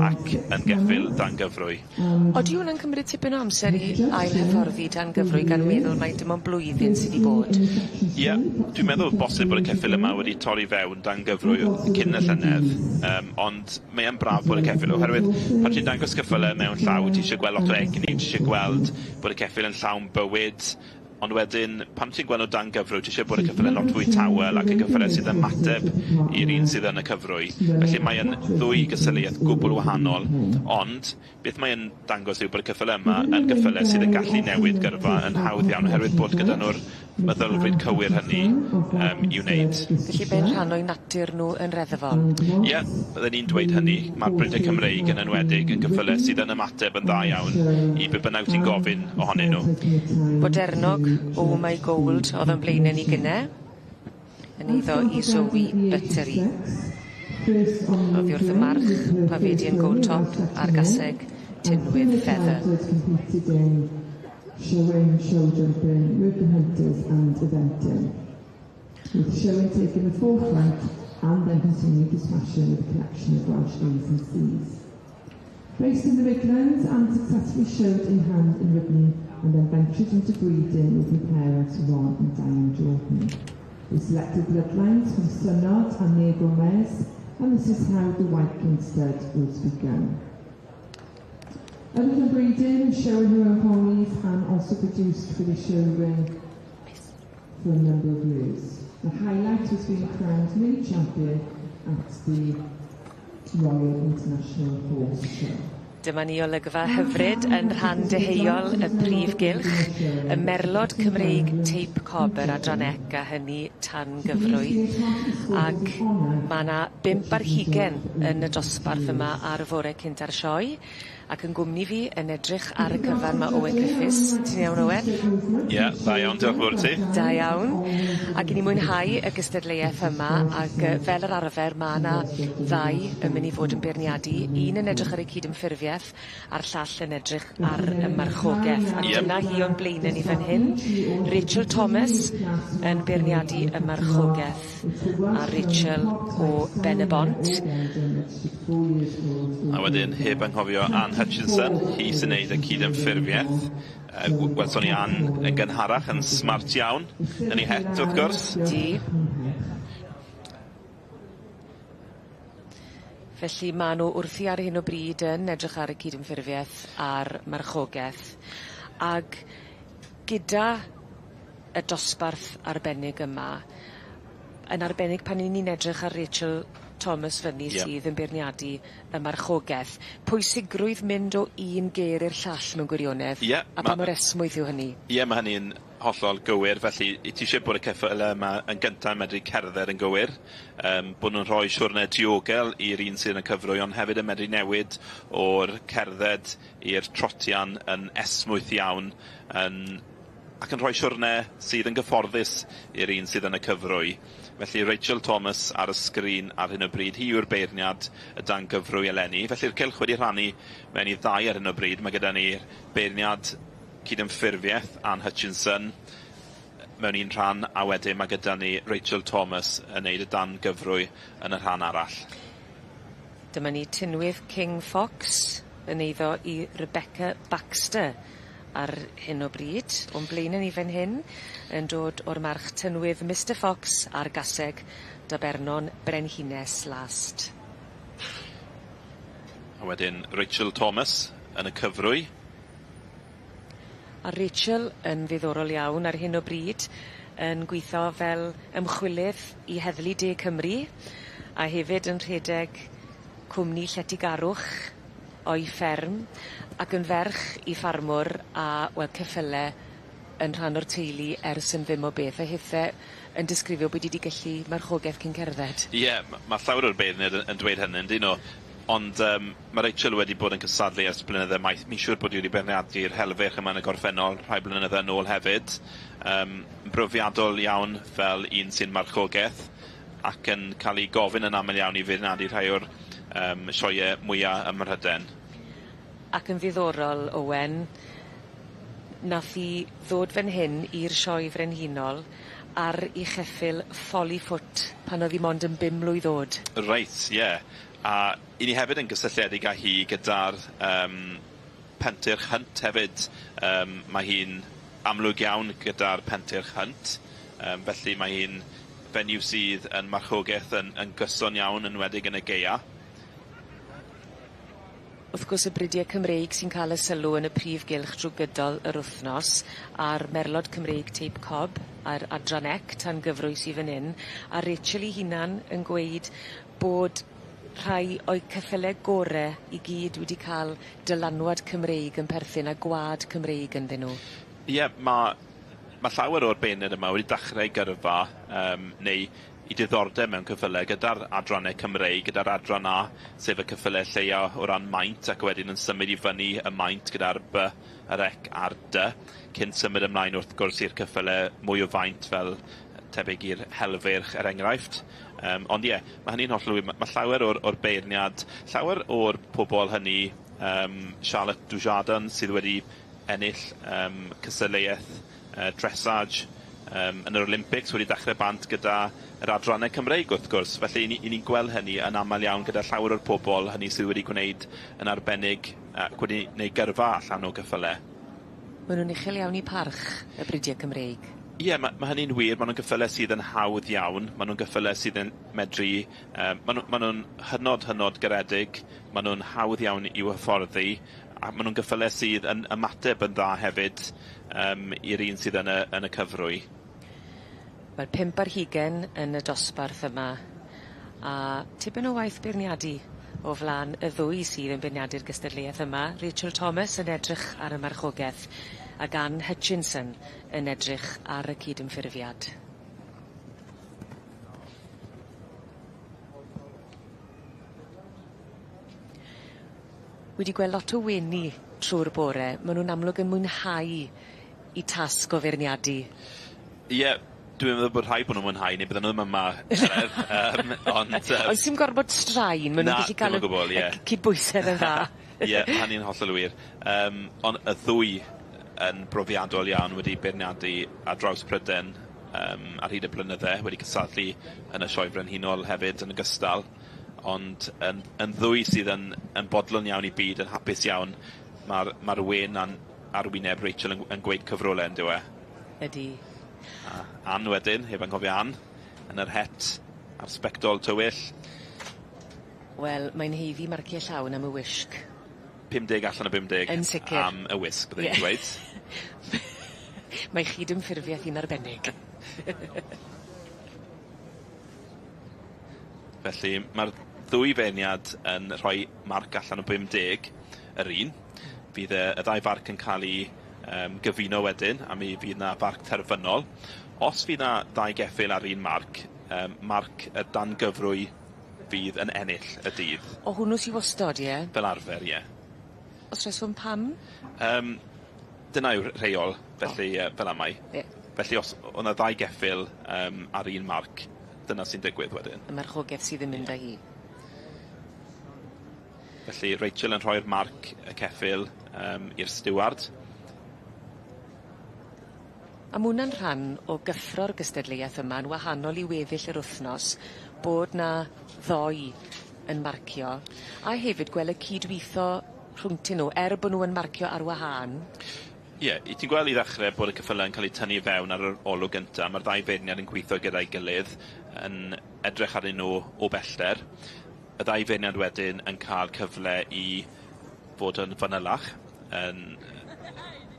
ac yn geffyl dan gyfrwy. Odi hwnna'n cymryd tipyn o amser i ail-hyfforddi dan gyfrwy gan meddwl mai dim ond blwyddyn sydd 'di bod? Ie, dwi'n meddwl bosib bod y ceffyl yma wedi torri fewn dan gyfrwy cyn y llynedd, ond mae yn braf bod y ceffyl, oherwydd pan ti'n dangos ceffyle mewn llaw, ti eisiau gweld lot o egni, ti eisiau gweld bod y ceffyl yn llawn bywyd, ond wedyn pan ti'n gweld nhw dan gyfrwy, ti eisiau bod y ceffyl yn lot fwy tawel ac y ceffyle sydd yn mateb i'r un sydd yn y cyfrwy. Felly mae yn ddwy gystadleuaeth gwbl wahanol, ond beth mae'n dangos yw bod y ceffyle yma yn geffyle sydd yn gallu newid gyrfa yn hawdd iawn, oherwydd bod gyda nhw'r meddylfryd cywir hynny i'w wneud. Felly be'n rhan o'i natur nhw yn reddfol? Ie, bydden ni'n dweud hynny. Mae'r bridiau Cymreig yn enwedig yn geffyle sydd yn ymateb yn dda iawn i be bynnag ti'n gofyn ohonyn nhw. Bodernog, Oh My Gold, oedd o'n blaenau ni gynne, yn eiddo i Zoe Buttery. Oddi wrth y march, Pafedian Gold Top a'r gaseg Tinwydd Feather. Showing, show jumping, working hunters and eventing. With showing taking the forefront and then continued his passion with a collection of Welsh A's and C's. Based in the Midlands and successfully showed in hand and ridden and then ventured into breeding with her parents Ron and Diane Jordan. They selected bloodlines from Synod and Near Gomez, and this is how the White King stud was begun. Other than breeding and showing her own ponies, Anne also produced for the show ring for a number of years. The highlight was being crowned mini champion at the Royal International Horse Show. Dyma ni olygfa hyfryd yn rhan deheuol y prif gylch, y merlod Cymreig teip cob yr adran ec a hynny tan gyfrwy ag ma' 'na 25 yn y dosbarth yma ar fore cynta'r sioe ac yn gwmni fi yn edrych ar y cyfan ma' Owen Griffiths. Ti'n iawn Owen? Ie, da iawn, diolch yn fowr i ti. Da iawn. Ac i ni mwynhau y gystadleuaeth yma ag fel yr arfer ma' 'na ddau yn myn' i fod yn beirniadu, un yn edrych ar y cydymffurfieth a'r llall yn edrych ar y marchogeth. A dyna hi o'n blaene ni fan hyn, Rachel Thomas yn beirniadu y marchogeth a Rachel o Ben y Bont. A wedyn heb anghofio Anne Hutchinson, hi sy'n neud y cydymffurfieth. Welson ni Anne yn gynharach yn smart iawn, yn ei het wrth gwrs. Di. Felly ma' nw wrthi ar hyn o bryd yn edrych ar y cydymffurfieth a'r marchogeth ag gyda y dosbarth arbennig yma yn arbennig pan 'yn ni'n edrych ar Rachel Thomas fyny sydd yn beirniadu y marchogeth pwysigrwydd mynd o un gêr i'r llall mewn gwirionedd. Ie. A pa mor esmwyth yw hynny? Ie ma' hynny'n hollol gywir felly i ti isie bod y ceffyle yma yn gynta yn medru cerdded yn gywir bo' nw'n rhoi siwrne diogel i'r un sydd yn y cyfrwy ond hefyd yn medru newid o'r cerdded i'r trotian yn esmwyth iawn yn ac yn rhoi siwrne sydd yn gyfforddus i'r un sydd yn y cyfrwy. Felly Rachel Thomas ar y sgrin ar hyn o bryd, hi yw'r beirniad y dan gyfrwy eleni. Felly'r cylch wedi rhannu mewn i ddau ar hyn o bryd. Mae gyda ni'r beirniad cydymffurfiaeth Anne Hutchinson mewn un rhan, a wedyn mae gyda ni Rachel Thomas yn neud y dan gyfrwy yn y rhan arall. Dyma ni Tinwydd King Fox yn eiddo i Rebecca Baxter ar hyn o bryd. O'n blaene ni fan hyn yn dod o'r march Tynwydd Mr Fox a'r gaseg Dabernon Brenhines Last. A wedyn Rachel Thomas yn y cyfrwy. A Rachel yn ddiddorol iawn ar hyn o bryd yn gwitho fel ymchwilydd i Heddlu De Cymru a hefyd yn rhedeg cwmni lletygarwch o'i fferm ac yn ferch i ffarmwr a wel ceffyle yn rhan o'r teulu ers yn ddim o beth a hithe yn disgrifio bod 'i 'di gellu marchogeth cyn cerdded. Ie ma' llawer o'r beirniaid yn dweud hynny yndyn nw? Ond ma' Rachel wedi bod yn cystadlu ers blynydde maith. Mi'n siŵr bod 'i wedi beirniadu'r helfych yma yn y gorffennol rhai blynydde yn ôl hefyd. Brofiadol iawn fel un sy'n marchogeth ac yn cael ei gofyn yn aml iawn i feirniadu rhai o'r sioee mwya ym Mhryden. Ac yn ddiddorol Owen, nath 'i ddod fan hyn i'r sioe frenhinol ar 'i cheffyl Folly Foot pan o'dd 'i mond yn bum mlwydd o'd. Reit, ie. A 'yn ni hefyd yn gysylltiedig â hi gyda'r Pentyrch Hunt hefyd. Ma' hi'n amlwg iawn gyda'r Pentyrch Hunt, felly mae hi'n fenyw sydd yn marchogeth yn gyson iawn, yn enwedig yn y gaea. Wrth gwrs y bridie Cymreig sy'n ca'l y sylw yn y prif gylch drw gydol yr wthnos a'r merlod Cymreig teip cob a'r adran ec tan gyfrwys i fyn 'yn a Rachel 'i hunan yn gweud bod rhai o'i ceffyle gore i gyd wedi ca'l dylanwad Cymreig yn perthyn a gwa'd Cymreig ynddyn nw. Ie, ma' llawer o'r beirniaid yma wedi dachrau gyrfa neu 'u diddordeb mewn ceffyle gyda'r adranne Cymreig, gyda'r adran A, sef y ceffyle lleia o ran maint, ac wedyn yn symud i fyny y maint gyda'r B, yr ec a'r D, cyn symud ymlaen wrth gwrs i'r ceffyle mwy o faint fel tebyg i'r helfyrch er enghraifft. Ond ie, ma' hynny'n hollol wir. Ma' llawer o'r beirniad, llawer o'r pobol hynny, Charlotte Dujardin sydd wedi ennill cystadleuaeth dressage yn yr Olympics wedi dachrau bant gyda yr adrannau Cymreig wrth gwrs. Felly 'yn ni'n gweld hynny yn aml iawn gyda llawer o'r pobol hynny sydd wedi gwneud yn arbennig ac wedi gwneud gyrfa allan o gyffyle. Ma' nw'n uchel iawn 'u parch, y bridie Cymreig. Ie, ma' hynny'n wir. Ma' nw'n gyffyle sydd yn hawdd iawn. Ma' nw'n gyffyle sydd yn medru ma' nw'n hynod, hynod garedig. Ma' nw'n hawdd iawn i'w hyfforddi, a ma' nw'n gyffyle sydd yn ymateb yn dda hefyd i'r un sydd yn y cyfrwy. Wel 25 yn y dosbarth yma, a tipyn o waith beirniadu o flan y ddwy sydd yn beirniadu'r gystadleuaeth yma, Rachel Thomas yn edrych ar y marchogeth ac Ann Hutchinson yn edrych ar y cydymffurfiad. Wedi gweld lot o wenu trw'r bore, ma' nw'n amlwg yn mwynhau 'u tasg o feirniadu. Ie, dwi'n meddwl bod rhaid bo' nw'n mwynhau neu bydden nw ddim yma Heledd ond yym... Ond sim gormod straen ma' nw'n gallu ca'l Na, dim o gwbwl, ie. y cydbwysedd yn dda. Ie, ma' hynny'n hollol wir. Yym on' y ddwy yn brofiadol iawn wedi beirniadu ar draws Pryden yym ar hyd y blynydde, wedi cystadlu yn y Sioe Frenhinol hefyd yn ogystal, ond yn yn ddwy sydd yn yn bodlon iawn i byd, yn hapus iawn. Ma'r ma'r wên a'n ar wyneb Rachel yn yn gweud cyfrole on'd yw e? Ydi. A Ann wedyn, heb anghofio Ann, yn yr het a'r sbectol tywyll. Wel, mae'n haeddu marcie llawn am y wisg. 50 allan o 50. Yn sicir. Am y wisg byddwn i'n dweud. Mae chydymffurfieth hi'n arbennig. Felly ma'r ddwy feirniad yn rhoi marc allan o 50 yr un. Fydd y y ddau farc yn ca'l 'u yym gyfuno wedyn a mi fydd 'na farc terfynol. Os fydd 'na ddau geffyl ar un marc, yym marc y dan gyfrwy fydd yn ennill y dydd. O hwnnw sy wastod, ie? Fel arfer, ie. O's reswm pam? Yym dyna yw'r rheol, felly yy fel amau. Ie. Felly os o' 'na ddau geffyl yym ar un marc, dyna sy'n digwydd wedyn. Y marchogaeth sydd yn mynd â hi. Felly Rachel yn rhoi'r marc y ceffyl yym i'r stiward. A ma' wnna'n rhan o gyffro'r gystadleuaeth yma yn wahanol i weddill yr wthnos bod 'na ddoi yn marcio a hefyd gwel' y cydwitho rhwngtyn nw er bo' nw yn marcio ar wahân. Ie, i ti'n gweld i ddechre bod y ceffyle'n ca'l eu tynnu i fewn ar yr olwg gynta, ma'r ddau feirniad yn gweithio gyda'i gilydd yn edrych arnyn nw o bellter. Y ddau feirniad wedyn yn ca'l cyfle i fod yn fanylach, yn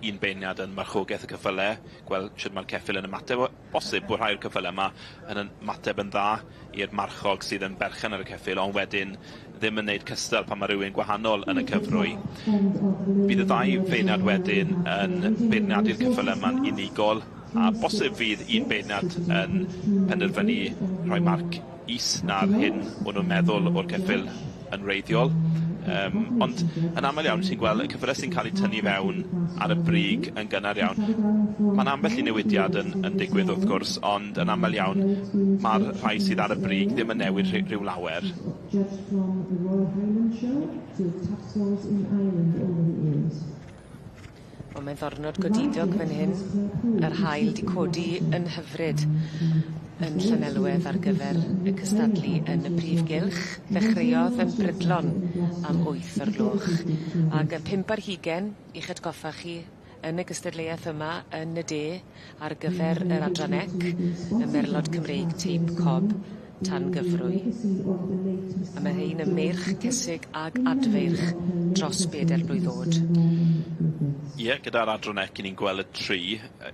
un beirniad yn marchogeth y ceffyle, gweld shwd ma'r ceffyl yn ymateb o bosib bo' rhai o'r ceffyle 'ma yn ymateb yn dda i'r marchog sydd yn berchen ar y ceffyl, ond wedyn ddim yn neud cystal pan ma' rywun gwahanol yn y cyfrwy. Bydd y ddau feirniad wedyn yn beirniadu'r ceffyle yma'n unigol, a bosib fydd un beirniad yn penderfynu rhoi marc is na'r hyn o'n nw'n meddwl o'r ceffyl yn wreiddiol. Yym ond yn amal iawn ti'n gweld y ceffyle sy'n ca'l 'u tynnu fewn ar y brig yn gynnar iawn. Ma'n ambell i newidiad yn yn digwydd wrth gwrs, ond yn amal iawn ma'r rhai sydd ar y brig ddim yn newid rhy- rhyw lawer. Judged from the Royal Highland Show to top scores in Ireland over the years. Wel mae'n ddornod godidog fan hyn. Yr haul 'di codi yn hyfryd yn Llanelwedd ar gyfer y cystadlu yn y prif gylch. Ddechreuodd yn brydlon am wyth o'r gloch ag y 25 i'ch atgoffa chi yn y gystadleuaeth yma yn y de ar gyfer yr adran ec, y Merlod Cymreig teip cob tan gyfrwy. A ma' rhein yn meirch cesig ag adfeirch dros beder blwydd o'd. Ie, gyda'r adran ec 'yn ni'n gweld y tri,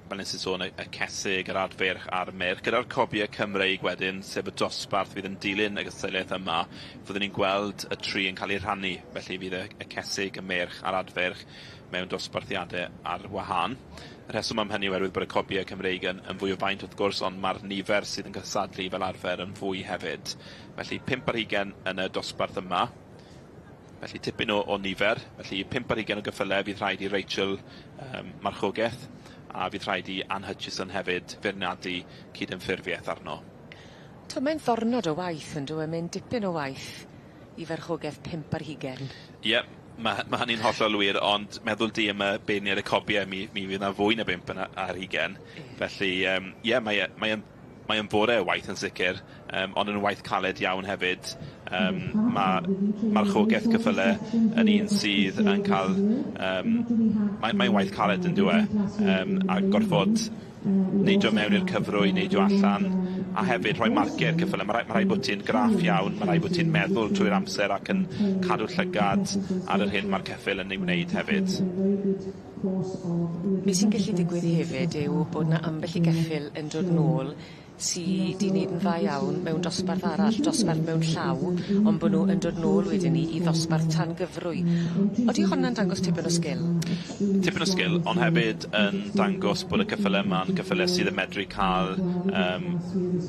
fel nes i sôn, y cesig, yr adfeirch a'r meirch. Gyda'r cobie Cymreig wedyn, sef y dosbarth fydd yn dilyn y gystadleuaeth yma, fyddwn ni'n gweld y tri yn cael eu rhannu. Felly fydd y cesig, y meirch a'r adfeirch mewn dosbarthiade ar wahân. Y rheswm am hynny oherwydd bod y cobie Cymreig yn yn fwy o faint wrth gwrs, ond ma'r nifer sydd yn cystadlu fel arfer yn fwy hefyd. Felly 25 yn y dosbarth yma. Felly tipyn o nifer, felly 25 o gyffyle fydd rhaid i Rachel marchogeth, a fydd rhaid i Ann Hutchison hefyd feirniadu cydymffurfiaeth arno. To, mae'n ddornod o waith yn dyw e, mae'n dipyn o waith i farchogeth 25. Ie, ma' hynny'n hollol wir, ond meddwl di am y beirniaid y cobie, mi fydd 'na fwy na 25. Felly ie, mae e'n fore o waith yn sicr, ond yn waith caled iawn hefyd. Ma' marchogeth cyffyle yn un sydd yn cael, mae'n waith caled yn dyw e, a gorfod neidio mewn i'r cyfrwy, neidio allan, a hefyd rhoi marciau i'r cyffyle. Ma' rhaid bod ti'n graff iawn, ma' rhaid bod ti'n meddwl trwy'r amser ac yn cadw llygad ar yr hyn ma'r ceffyl yn ei wneud hefyd. Be' sy'n gallu digwydd hefyd yw bod 'na ambell i geffyl yn dod nôl sy 'di neud yn dda iawn mewn dosbarth arall, dosbarth mewn llaw, ond bo' nw yn dod nôl wedyn 'ny i ddosbarth tan gyfrwy. Odi honna'n dangos tipyn o sgil? Tipyn o sgil, ond hefyd yn dangos bod y ceffyle yma'n ceffyle sydd yn medru ca'l yym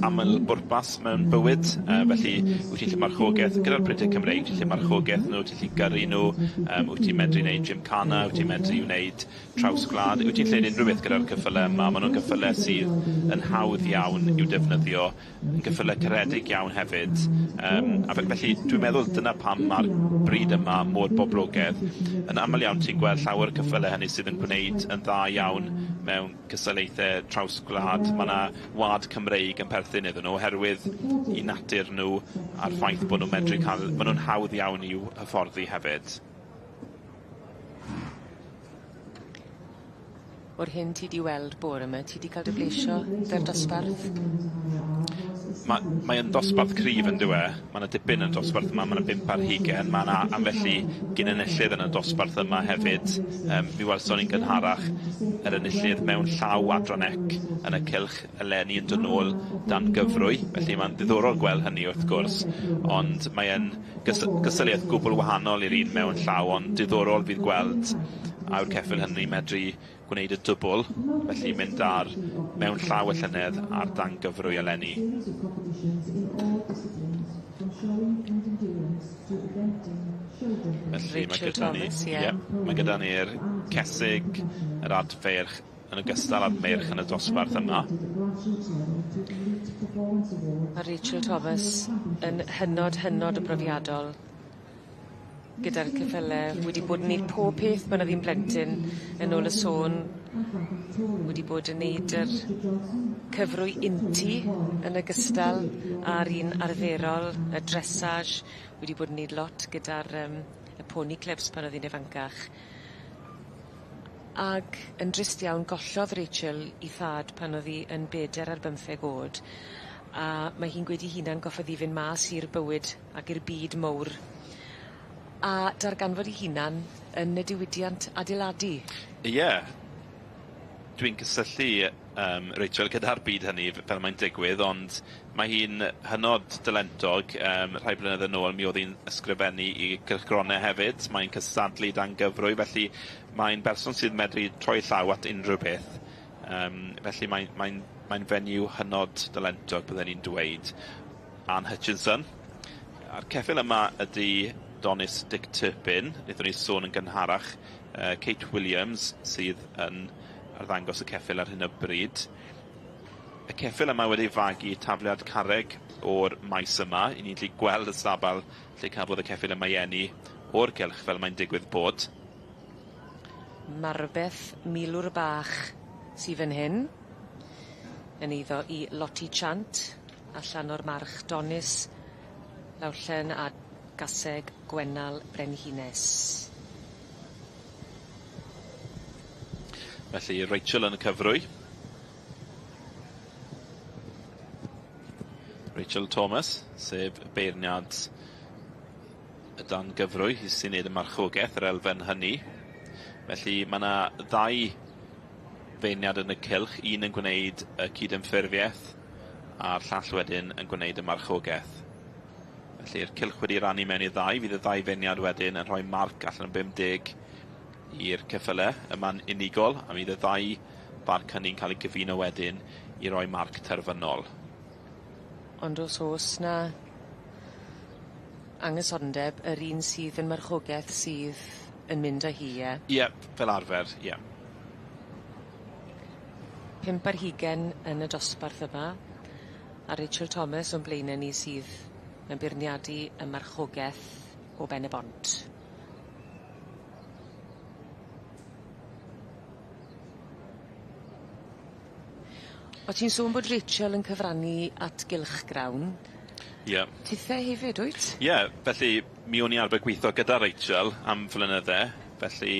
aml bwrpas mewn bywyd, felly wyt ti'n 'llu marchogeth gyda'r printie Cymreig, ti'n 'llu marchogeth nhw, ti'n 'llu gyrru nhw, yym wyt ti'n medru neud gymkhana, wyt ti'n medru wneud traws gwlad. Wyt ti'n gallu neud unrhyw beth gyda'r ceffyle yma, ma' nw'n geffyle sydd yn hawdd iawn i'w defnyddio, yn geffyle caredig iawn hefyd. Yym a felly dwi'n meddwl dyna pam ma'r brid yma mor boblogedd. Yn aml iawn ti'n gweld llawer o ceffyle hynny sydd yn gwneud yn dda iawn mewn cystadlaethe traws gwlad. Ma' 'na wlad Cymreig yn perthyn iddyn nhw oherwydd 'u natur nhw a'r ffaith bo' nw'n medru ca'l ma' nw'n hawdd iawn i'w hyfforddi hefyd. O'r hyn ti 'di weld bore 'ma, ti 'di ca'l dy blesio 'da'r dosbarth? Ma' mae yn dosbarth cryf yndyw e? Ma' 'na dipyn yn dosbarth yma, ma' 'na 25, ma' 'na ambell i gyn enillydd yn y dosbarth yma hefyd. Yym mi welson ni'n gynharach yr enillydd mewn llaw Adran Ec yn y cylch eleni yn dod nôl dan gyfrwy, felly ma'n ddiddorol gweld hynny wrth gwrs, ond mae e'n gystadleuaeth gwbl wahanol i'r un mewn llaw, ond diddorol fydd gweld a yw'r ceffyl hynny medru gwneud y dwbl, felly mynd ar mewn llaw y llynedd a'r dan gyfrwy eleni. Felly mae gyda ni, ie, mae gyda ni'r cesig, yr adfeirch, yn ogystal â'r meirch yn y dosbarth yma. Ma' Rachel Thomas yn hynod hynod o brofiadol gyda'r ceffyle, wedi bod yn neud pob peth pan o'dd 'i'n blentyn yn ôl y sôn, wedi bod yn neud yr cyfrwy untu yn ogystal â'r un arferol, y dressage, wedi bod yn neud lot gyda'r yym y pony clubs pan o'dd 'i'n ifancach. Ag yn drist iawn gollodd Rachel 'i thad pan o'dd 'i yn beder ar bymtheg o'd a mae hi'n gweud 'i hunan goffod 'i fynd mas i'r bywyd ac i'r byd mowr a darganfod 'i hunan yn y diwydiant adeiladu. Ie. Dwi'n cysylltu yym Rachel gyda'r byd hynny fel mae'n digwydd, ond mae hi'n hynod dylentog. Yym rhai blynydde nôl mi o'dd 'i'n ysgrifennu i cylchgrone hefyd. Mae'n cystadlu dan gyfrwy, felly mae'n berson sydd medru troi llaw at unrhyw beth. Yym felly mae'n mae'n mae'n fenyw hynod dylentog bydden i'n dweud. Anne Hutchinson. A'r ceffyl yma ydy Donis Dick Turpin, wnaethon ni sôn yn gynharach, Kate Williams sydd yn arddangos y ceffyl ar hyn o bryd. Y ceffyl yma wedi fagu tafliad carreg o'r maes yma. I ni'n gallu gweld y stabal lle cafodd y ceffyl yma ei eni o'r cylch fel mae'n digwydd bod. Marbeth milwr bach sy fyn hyn yn eiddo i Lottie Chant allan o'r march Donis Lawllen a Gaseg Gwennal Brenhines. Felly Rachel yn y cyfrwy. Rachel Thomas, sef beirniad y dan gyfrwy, hi sy'n neud y marchogaeth, yr elfen hynny. Felly mae yna ddau feirniad yn y cylch, un yn gwneud y cydymffurfiaeth a'r llall wedyn yn gwneud y marchogaeth. Felly'r cylch wedi rannu mewn i ddau, fydd y ddau feirniad wedyn yn rhoi marc allan o 50 i'r ceffyle yma'n unigol, a fydd y ddau farc hynny'n cael eu cyfuno wedyn i roi marc terfynol. Ond os o's 'na anghysondeb, yr un sydd yn marchogaeth sydd yn mynd â hi, ie? Ie, fel arfer, ie. 25 yn y dosbarth yma, a Rachel Thomas o'n blaene ni sydd yn beirniadu y marchogeth o Ben y Bont. O' ti'n sôn bod Rachel yn cyfrannu at gylchgrawn. Ie. Tithe hefyd, wyt? Ie, felly mi o'n i arfer gweithio gyda Rachel am flynydde, felly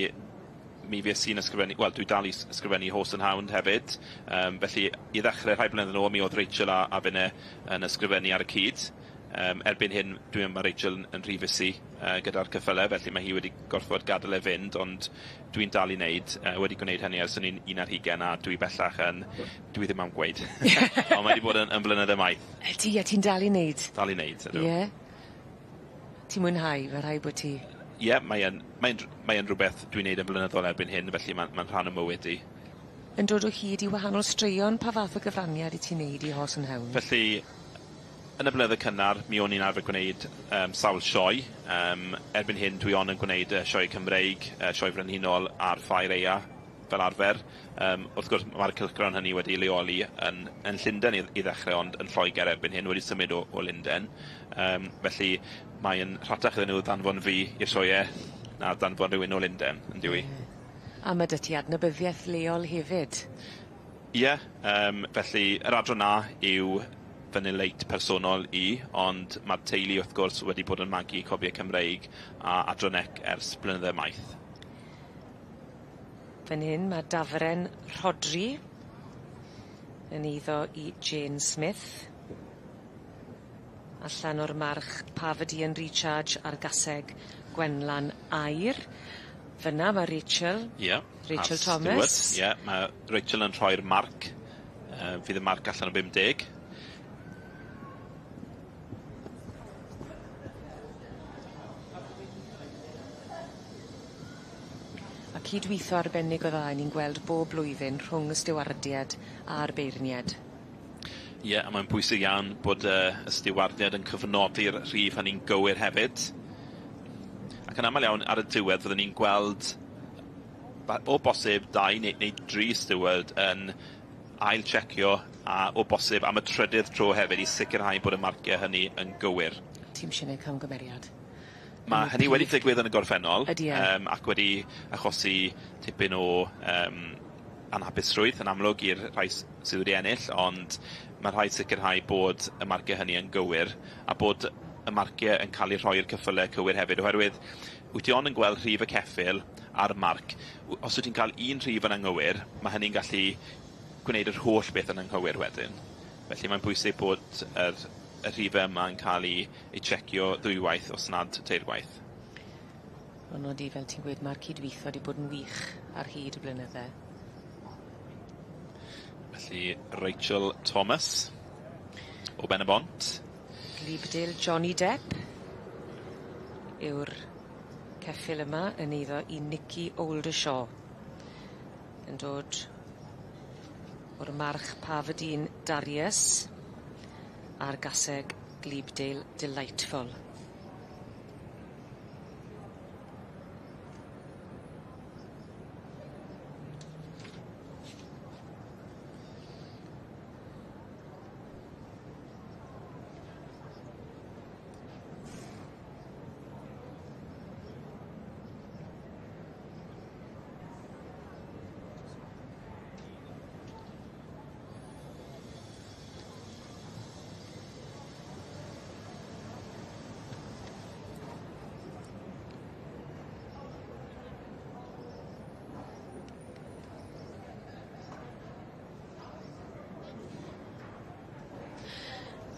mi fues i'n ysgrifennu, wel dwi dal i ysgrifennu Horse and Hound hefyd, felly i ddechrau rhai blynedd yn ôl mi oedd Rachel a finne yn ysgrifennu ar y cyd. Erbyn hyn, dwi'n meddwl ma' Rachel yn rhy fussy gyda'r ceffyle, felly mae hi wedi gorfod gadael e fynd, ond dwi'n dal i wneud, wedi gwneud hynny ers o'n i'n 21 a dwi bellach yn, dwi ddim am gweud. Ond mae wedi bod yn blynydde maith. Ydi, a ti'n dal i wneud? Dal i wneud, ydw. Ie? Ti'n mwynhau, fe rhaid bod ti? Ie, mae e'n rhywbeth dwi'n neud yn blynyddol erbyn hyn, felly mae'n rhan o mywyd i. Yn dod o hyd i wahanol straeon, pa fath o gyfraniad i ti'n neud i Horse and Hound? Felly, yn y blynydde cynnar, mi o'n i'n arfer gwneud sawl sioe. Erbyn hyn, dwi ond yn gwneud y sioe Cymreig, sioe Frenhinol a'r Ffair Aea fel arfer. Wrth gwrs, mae'r cylchgrawn hynny wedi leoli yn Llundain i ddechrau, ond yn Lloegr erbyn hyn, wedi symud o Lundain. Felly, mae'n rhatach iddyn nhw ddanfon fi i'r sioeau na danfon rhywun o Lundain, yn dyw i. A ma' 'dy ti adnabyddiaeth leol hefyd. Ie, felly yr adran A yw fy nileit personol i, ond mae'r teulu wrth gwrs wedi bod yn magu cobiau Cymreig a adran C ers blynydde maith. Fan hyn mae dafren Rhodri yn eiddo i Jane Smith. Allan o'r march Paverdian Recharge a'r gaseg Gwenlan Aur. Fyna mae Rachel. Ie. Rachel Thomas. Ie, mae Rachel yn rhoi'r marc. Fydd y marc allan o 50. A cydwitho arbennig o dda 'yn ni'n gweld bob blwyddyn rhwng y stiwardiad a'r beirnied. Ie, a mae'n bwysig iawn bod y stiwardiad yn cyfnodi'r rhif hynny'n gywir hefyd. Ac yn aml iawn ar y diwedd fyddwn ni'n gweld o bosib 2 neu 3 steward yn ail-checio a o bosib am y trydydd tro hefyd i sicrhau bod y marciau hynny yn gywir. Ti'm isie neud camgymeriad. Mae hynny wedi digwydd yn y gorffennol. Ydy e? Ac wedi achosi tipyn o anhapusrwydd yn amlwg i'r rhai sydd wedi ennill, ond mae rhaid sicrhau bod y marciau hynny yn gywir a bod y marciau yn cael eu rhoi i'r ceffylau cywir hefyd, oherwydd wyt ti ond yn gweld rhif y ceffyl a'r marc. Os wyt ti'n cael un rhif yn anghywir, mae hynny'n gallu gwneud yr holl beth yn anghywir wedyn. Felly mae'n bwysig bod y rhifau yma yn cael eu checio ddwywaith os nad teirgwaith. Ond odi, fel ti'n gweud, mae'r cydweithio wedi bod yn wych ar hyd y blynydde. Felly Rachel Thomas o Ben-y-bont. Glebdale Johnny Depp yw'r ceffyl yma yn eiddo i Nicky Oldershaw. Yn dod o'r march Pafadine Darius a'r gaseg Glebdale Delightful.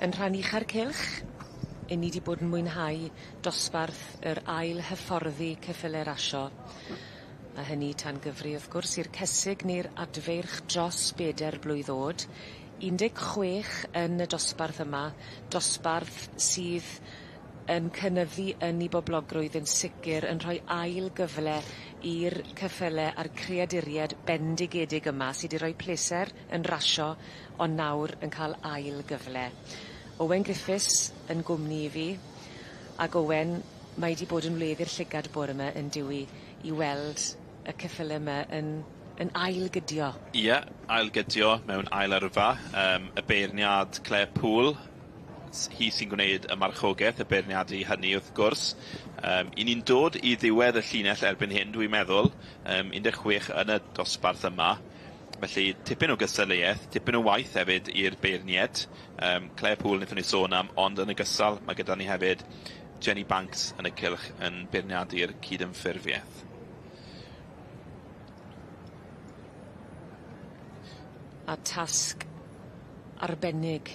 Yn rhan ucha'r cylch, 'yn ni 'di bod yn mwynhau dosbarth yr ail hyfforddi ceffyle rasio. A hynny tan gyfri wrth gwrs i'r cesig neu'r adfeirch dros beder blwydd o'd. 16 yn y dosbarth yma, dosbarth sydd yn cynyddu yn 'i boblogrwydd yn sicir yn rhoi ail gyfle i'r ceffyle a'r creaduried bendigedig yma sy 'di roi pleser yn rasio ond nawr yn ca'l ail gyfle. Owen Griffiths yn gwmni i fi ag Owen mae 'di bod yn wledd i'r llygad bore 'ma yn dyw 'i i weld y ceffyle 'ma yn ail-gydio. Ie, ail-gydio mewn ail yrfa. Y beirniad Claire Poole, hi sy'n gwneud y marchogaeth, y beirniadu hynny wrth gwrs. 'Y ni'n dod i ddiwedd y llinell erbyn hyn, dwi'n meddwl, 16 yn y dosbarth yma. Felly tipyn o gystadleuaeth, tipyn o waith hefyd i'r beirnied. Claire Poole wnaethon ni sôn am, ond yn ogystal mae gyda ni hefyd Jenny Banks yn y cylch yn beirniadu'r cydymffurfiaeth. A tasg arbennig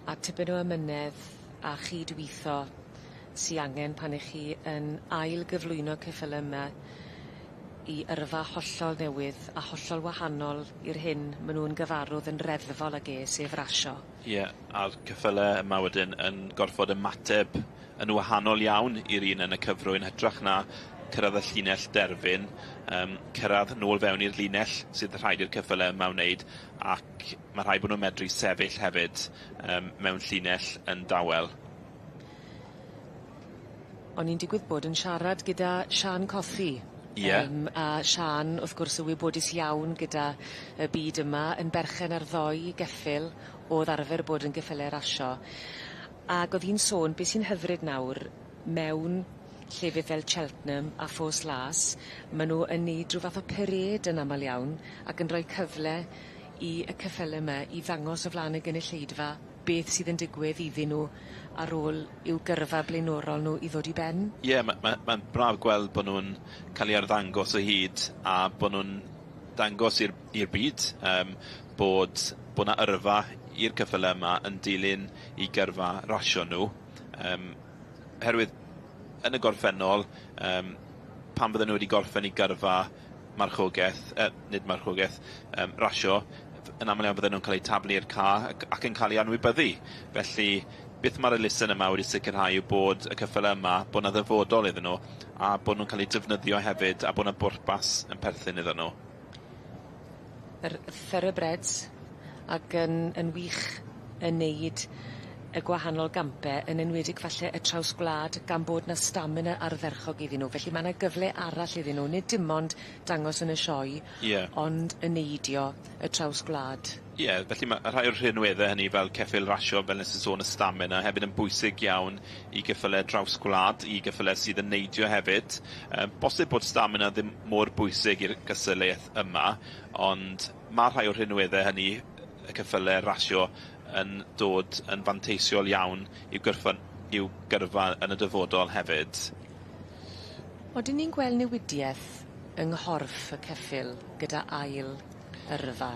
a tipyn o emynedd a chydwitho sy angen pan 'ych chi yn ail gyflwyno ceffyle yma i yrfa hollol newydd a hollol wahanol i'r hyn ma' nw'n gyfarwdd yn reddfol ag e sef rasio. Ie, a'r ceffyle yma wedyn yn gorfod ymateb yn wahanol iawn i'r un yn y cyfrwy yn hytrach na cyrraedd y llinell derfyn, cyrraedd nôl fewn i'r linell sydd rhaid i'r ceffyle yma wneud, ac ma' rhaid bod nhw'n medru sefyll hefyd mewn llinell yn dawel. O'n i'n digwydd bod yn siarad gyda Sian Cothi. Ie. A Sian wrth gwrs yn wybodus iawn gyda y byd yma yn berchen ar ddoi geffyl o'dd arfer bod yn geffyle rasio. Ag o'dd hi'n sôn be' sy'n hyfryd nawr mewn llefydd fel Cheltenham a Ffos Las ma' nw yn neud rhyw fath o parade yn amal iawn ac yn rhoi cyfle i y ceffyle 'my i ddangos o flan y gynulleidfa beth sydd yn digwydd iddyn nw ar ôl i'w gyrfa blaenorol nw i ddod i ben. Ie, ma'n braf gweld bo' nw'n ca'l 'u arddangos o hyd a bo' nw'n dangos i'r byd bod 'na yrfa i'r ceffyle yma yn dilyn 'u gyrfa rasio nw, herwydd yn y gorffennol, pan fydden nhw wedi gorffen 'u gyrfa marchogeth, nid marchogeth, rasio, yn aml iawn bydden nhw'n cael eu taflu i'r ca ac yn cael eu anwybyddu. Felly, beth mae'r elusen yma wedi sicrhau yw bod y ceffyle yma, bod 'na ddyfodol iddyn nhw, a bod nhw'n cael eu defnyddio hefyd, a bod 'na bwrpas yn perthyn iddyn nhw. Yr thoroughbreds ac yn wych yn neud y gwahanol gampe yn enwedig falle y traws gwlad gan bod 'na stamina ardderchog iddyn nw felly ma' 'na gyfle arall iddyn nw nid dim ond dangos yn y sioe. Ie. Ond yn neidio y traws gwlad. Ie, felly ma' rhai o'r rhinwedde hynny fel ceffyl rasio, fel nes i sôn y stamina, hefyd yn bwysig iawn i geffyle draws gwlad, i geffyle sydd yn neidio hefyd. Bosib bod stamina ddim mor bwysig i'r gystadleuaeth yma, ond ma' rhai o'r rhinwedde hynny, y ceffyle rasio, yn dod yn fanteisiol iawn i'w gyrfa yn y dyfodol hefyd. Odyn ni'n gweld newidieth yng nghorff y ceffyl gyda ail yrfa?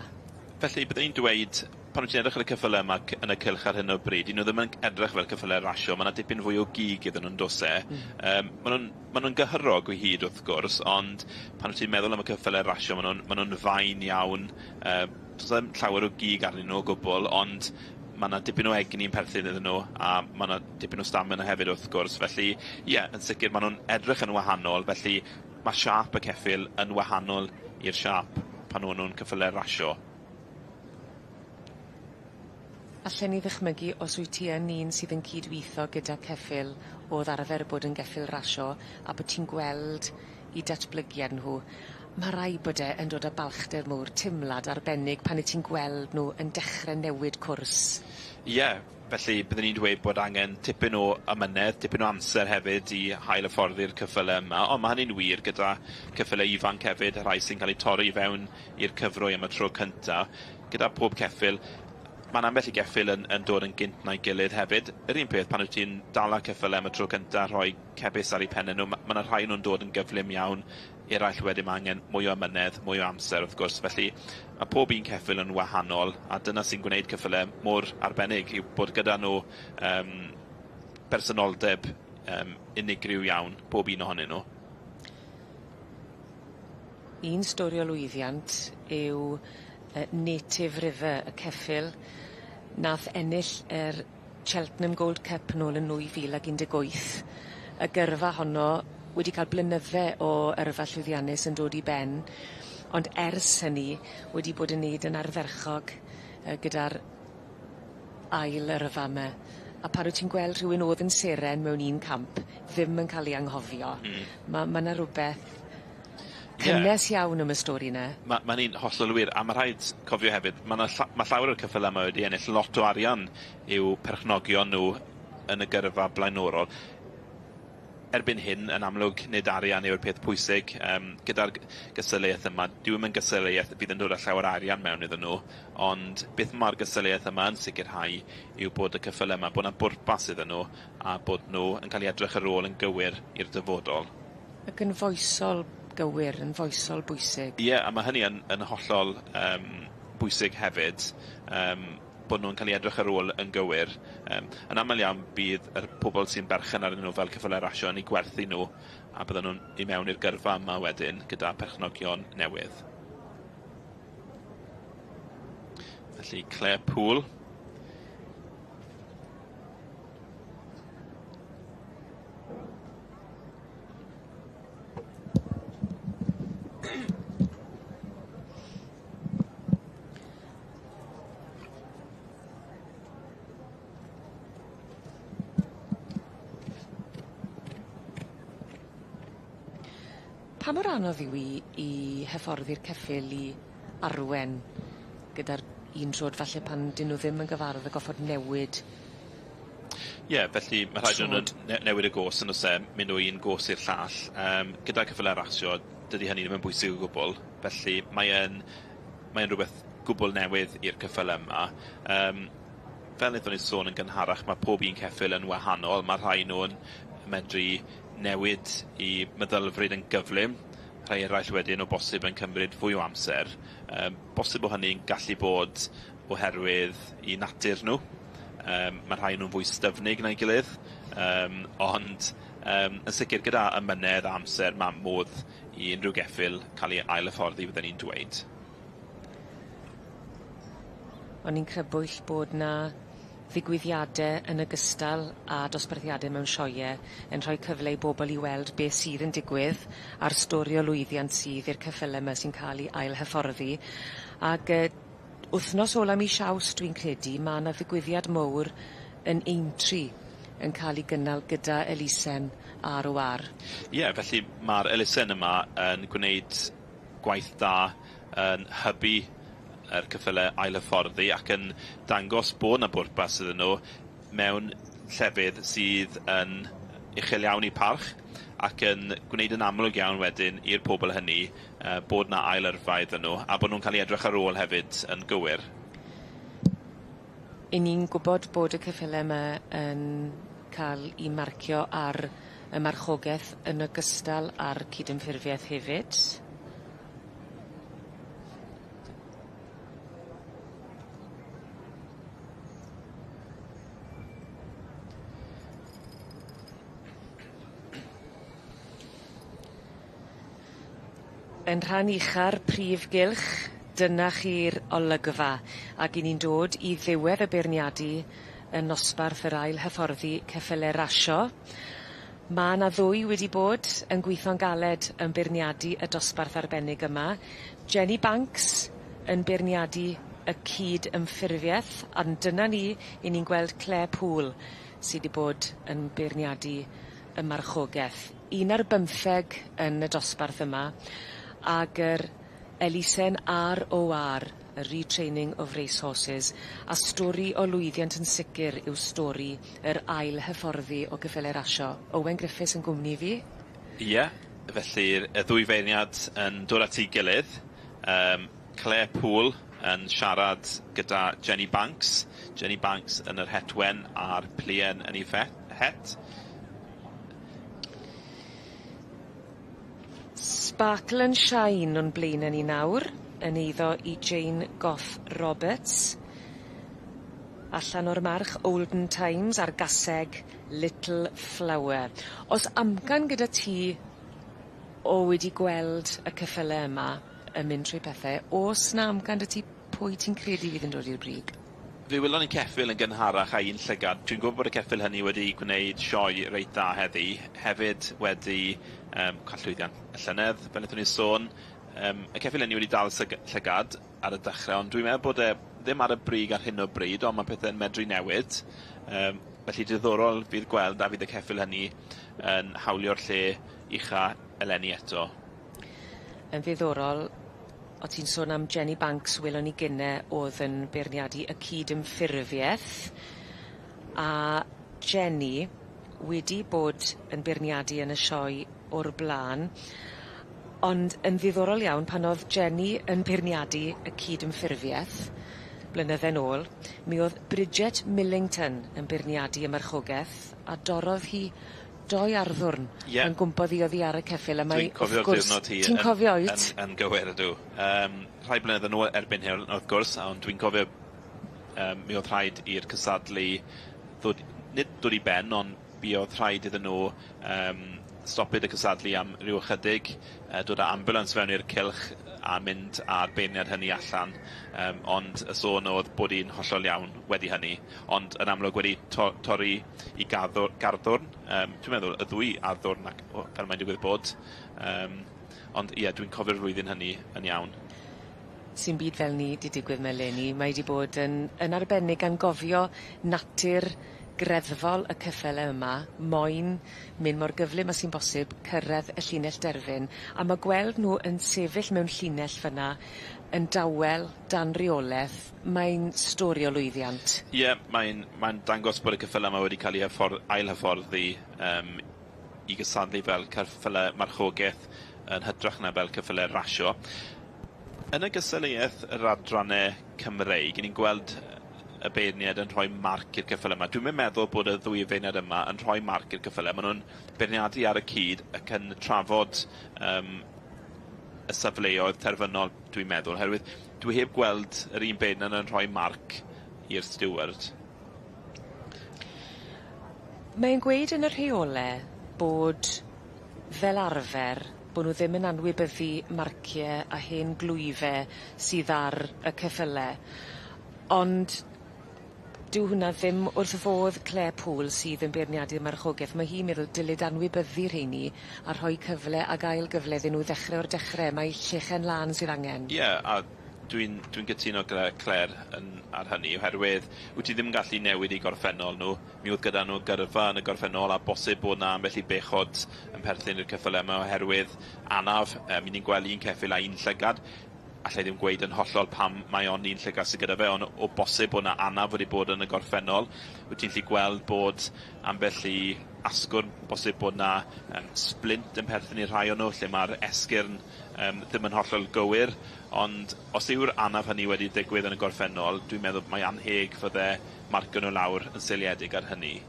Felly, byddwn i'n dweud, pan wyt ti'n edrych ar y ceffyle yma yn y cylch ar hyn o bryd, 'dyn nhw ddim yn edrych fel ceffyle rasio, ma' 'na dipyn fwy o gig iddyn nhw'n do's e. Ma' nhw'n gyhyrog o hyd wrth gwrs, ond pan wyt ti'n meddwl am y ceffyle rasio, ma' nhw'n fain iawn, does ddim llawer o gig arnyn nhw o gwbl, ond ma' 'na dipyn o egni yn perthyn iddyn nhw, a ma' 'na dipyn o stamina hefyd wrth gwrs, felly ie, yn sicr ma' nhw'n edrych yn wahanol, felly ma' siâp y ceffyl yn wahanol i'r siâp pan o'n nhw'n ceffyle rasio. Allen ni ddychmygu os wyt ti yn un sydd yn cydwitho gyda ceffyl o'dd arfer bod yn geffyl rasio a bod ti'n gweld 'u datblygiad nhw, ma' rai' bod e yn dod â balchder mowr, timlad arbennig pan 'yt ti'n gweld nhw yn dechre newid cwrs. Ie, felly byddwn i'n dweud bod angen tipyn o amynedd, tipyn o amser hefyd i hail hyfforddi'r ceffyle yma, ond ma' hynny'n wir gyda ceffyle ifanc hefyd, y rhai sy'n cael eu torri fewn i'r cyfrwy am y tro cynta. Gyda pob ceffyl, ma'n ambell i geffyl yn dod yn gynt na'i gilydd hefyd. Yr un peth pan wyt ti'n dala ceffyle am y tro cynta, rhoi cebys ar eu pennau nhw, ma' 'na rhai nhw'n dod yn gyflym iawn, eraill wedyn ma' angen mwy o amynedd, mwy o amser wrth gwrs. Felly mae pob un ceffyl yn wahanol, a dyna sy'n gwneud ceffyle mor arbennig, yw bod gyda nhw personoldeb unigryw iawn, pob un ohonyn nhw. Un stori o lwyddiant yw Native River, y ceffyl, nath ennill yr Cheltenham Gold Cup nôl yn 2018. Y gyrfa honno wedi cael blynydde o yrfa llwyddiannus yn dod i ben, ond ers hynny wedi bod yn neud yn ardderchog gyda'r ail yrfa yma. A pan wyt ti'n gweld rhywun o'dd yn seren mewn un camp ddim yn cael ei anghofio, ma' 'na rwbeth cynnes iawn am y stori 'na. Ma' ni'n hollol wir, a ma' rhaid cofio hefyd, ma' llawer o'r ceffyle yma wedi ennill lot o arian i'w perchnogion nhw yn y gyrfa blaenorol. Erbyn hyn, yn amlwg, nid arian yw'r peth pwysig. Gyda'r gystadleuaeth yma, dyw e'm yn gystadleuaeth bydd yn dod â llawer arian mewn iddyn nhw, ond beth mae'r gystadleuaeth yma yn sicrhau yw bod y ceffyle yma, bod 'na bwrpas iddyn nhw, a bod nhw yn cael ei edrych ar ôl yn gywir i'r dyfodol. Ac yn foesol gywir, yn foesol bwysig. Ie, a mae hynny yn hollol bwysig hefyd. bod nhw'n cael ei edrych ar ôl yn gywir. Um, yn aml iawn bydd yr pobl sy'n berchen arnyn nhw fel ceffylau rasio yn eu gwerthu nhw a bydden nhw'n i mewn i'r gyrfa yma wedyn gyda perchnogion newydd. Felly Claire Poole Pa mor anodd yw 'i i hyfforddi'r ceffyl i arwen gyda'r un trod falle pan 'dyn nw ddim yn gyfardd a goffod newid? Ie, felly ma' rhaid i nw newid y gos yn o's e, mynd o un gos i'r llall. Yym gyda ceffyle rasio, dydy hynny ddim yn bwysig o gwbwl, felly mae yn mae yn rwbeth gwbwl newydd i'r ceffyle yma. Yym fel nethon ni sôn yn gynharach, ma' pob un ceffyl yn wahanol, ma' rhai nw'n medru newid 'u meddylfryd yn gyflym, rhai eraill wedyn o bosib yn cymryd fwy o amser. Yym bosib bo' hynny'n gallu bod oherwydd 'u natur nw. Yym ma' rhai o nw'n fwy styfnig na'i gilydd, yym ond yym yn sicir gyda ymynedd a amser ma' modd i unrhyw geffyl ca'l 'i ail hyfforddi fydden i'n dweud. O'n i'n crybwyll bod 'na ddigwyddiade yn ogystal â dosbarthiade mewn sioee yn rhoi cyfle i bobol i weld beth sydd yn digwydd a'r stori o lwyddiant sydd i'r ceffyle 'my sy'n ca'l 'u ail hyfforddi ag yy wthnos ola mis Awst dwi'n credu ma' 'na ddigwyddiad mowr yn Aintree yn ca'l 'i gynnal gyda elusen Are O Are. Ie, felly ma'r elusen yma yn gwneud gwaith da yn hybu yr ceffyle ailhyfforddi ac yn dangos bo' 'na bwrpas iddyn nhw mewn llefydd sydd yn uchel iawn 'u parch ac yn gwneud yn amlwg iawn wedyn i'r pobl hynny yy bod 'na ail yrfa iddyn nhw a bo' nhw'n cael 'u edrych ar ôl hefyd yn gywir. 'Yn ni'n gwbod bod y ceffyle 'my yn ca'l 'u marcio ar y marchogeth yn ogystal â'r cydymffurfieth hefyd. Yn rhan ucha'r prif gylch, dyna chi'r olygfa, ag 'yn ni'n dod i ddiwedd y beirniadu yn nosbarth yr ail hyfforddi ceffyle rasio. Ma' 'na ddwy wedi bod yn gwitho'n galed yn beirniadu y dosbarth arbennig yma. Jenny Banks yn beirniadu y cyd ymffurfieth, ond dyna ni, 'yn ni'n gweld Clare Poole sy 'di bod yn beirniadu y marchogeth. Un ar bymtheg yn y dosbarth yma ag yr elusen Are O Are, y Retraining of Racehorses, a stori o lwyddiant yn sicir yw stori yr ail hyfforddi o geffyle rasio. Owen Griffiths yn gwmni fi. Ie, felly'r y ddwy feirniad yn dod at 'i gilydd, yym Clare Poole yn siarad gyda Jenny Banks, Jenny Banks yn yr het wen a'r pluen yn 'i ffe- het. Sparkle and Shine o'n blaene ni nawr, yn eiddo i Jane Gough Roberts. Allan o'r march Olden Times a'r gaseg Little Flower. O's amcan gyda ti o wedi gweld y ceffyle yma yn mynd trwy pethe, o's 'na amcan 'dy ti pwy ti'n credu fydd yn dod i'r brig? Fe welon ni ceffyl yn gynharach â un llygad. Dwi'n gwybod bod y ceffyl hynny wedi gwneud sioe reit dda heddi, hefyd wedi yym ca'l llwyddiant y llynedd, fel nethon ni sôn. Yym y ceffyl hynny wedi dal syg- llygad ar y dechre, ond dwi'n meddwl bod e ddim ar y brig ar hyn o bryd, ond ma' pethe'n medru newid. Yym felly diddorol fydd gweld a fydd y ceffyl hynny yn hawlio'r lle ucha eleni eto. Yn ddiddorol, o' ti'n sôn am Jenny Banks welon ni gynne o'dd yn beirniadu y cyd-ymffurfieth a Jenny wedi bod yn beirniadu yn y sioe o'r bla'n ond yn ddiddorol iawn pan o'dd Jenny yn beirniadu y cyd-ymffurfieth blynydde nôl mi o'dd Bridget Millington yn beirniadu y marchogeth a dorrodd hi doi arddwrn. Ie. Pan gwmpodd 'i oddi ar y ceffyl a mae Dwi'n cofio'r wrth gwrs... diwrnod hi Ti'n cofio wyt? Yn yn gywir ydw. Yym rhai blynedd yn ôl erbyn hyn wrth gwrs ond dwi'n cofio Mi o'dd rhaid i'r cystadlu ddod, nid dod i ben, ond buodd rhaid iddyn nhw stopio y cystadlu am ryw ychydig, dod â ambulance fewn i'r cylch a mynd â'r beirniad hynny allan, ond y sôn oedd bod hi'n hollol iawn wedi hynny, ond yn amlwg wedi torri i garddwrn, dwi'n meddwl y ddwy arddwrn ac fel mae'n digwydd bod, ond ie, dwi'n cofio'r flwyddyn hynny yn iawn. Sy'n byd fel ni 'di digwydd 'ma eleni, mae 'di bod yn arbennig gan gofio natur greddfol y ceffyle yma, moyn mynd mor gyflym â sy'n bosib, cyrredd y llinell derfyn, a ma' gweld nw yn sefyll mewn llinell fyn 'na yn dawel, dan reoleth, mae'n stori o lwyddiant. Ie, mae'n dangos bod y ceffyle yma wedi cael eu ail-hyfforddi i gystadlu fel ceffyle marchogeth yn hytrach na fel ceffyle rasio. Yn y gystadleuaeth yr adrannau Cymreig, 'yn ni'n gweld y beirniad yn rhoi marc i'r ceffyle yma. Dwi'm yn meddwl bod y ddwy feirniad yma yn rhoi marc i'r ceffyle. Maen nhw'n beirniadu ar y cyd ac yn trafod y safleoedd terfynol, dwi'n meddwl, oherwydd dwi heb gweld yr un beirniad yn rhoi marc i'r steward. Mae'n gweud yn y rheole bod fel arfer bo' nw ddim yn anwybyddu marcie a hen glwyfe sydd ar y ceffyle ond dyw hwnna ddim wrth fodd Clare Poole sydd yn beirniadu'r marchogeth. Ma' hi'n meddwl dylid anwybyddu rheini a rhoi cyfle ag ail gyfle iddyn nhw ddechre o'r dechre. Mae llechen lân sydd angen. Ie, a dwi'n gytuno gyda Clare ar hynny, oherwydd wyt ti ddim yn gallu newid 'u gorffennol nhw. Mi oedd gyda nhw gyrfa yn y gorffennol a bosib bod 'na ambell i bechod yn perthyn i'r ceffyle yma oherwydd anaf. Mi ni'n gweld un ceffyl a un llygad. Allai ddim gweud yn hollol pam mae ond un llygad sydd gyda fe, ond o bosib bod 'na anaf wedi bod yn y gorffennol. Wyt ti'n gallu gweld bod ambell i asgwrn, bosib bod 'na splint yn perthyn i rhai o'n nhw, lle mae'r esgyrn ddim yn hollol gywir, ond os yw'r anaf hynny wedi digwydd yn y gorffennol, dwi'n meddwl mai annheg fydde marcio nhw lawr yn seiliedig ar hynny.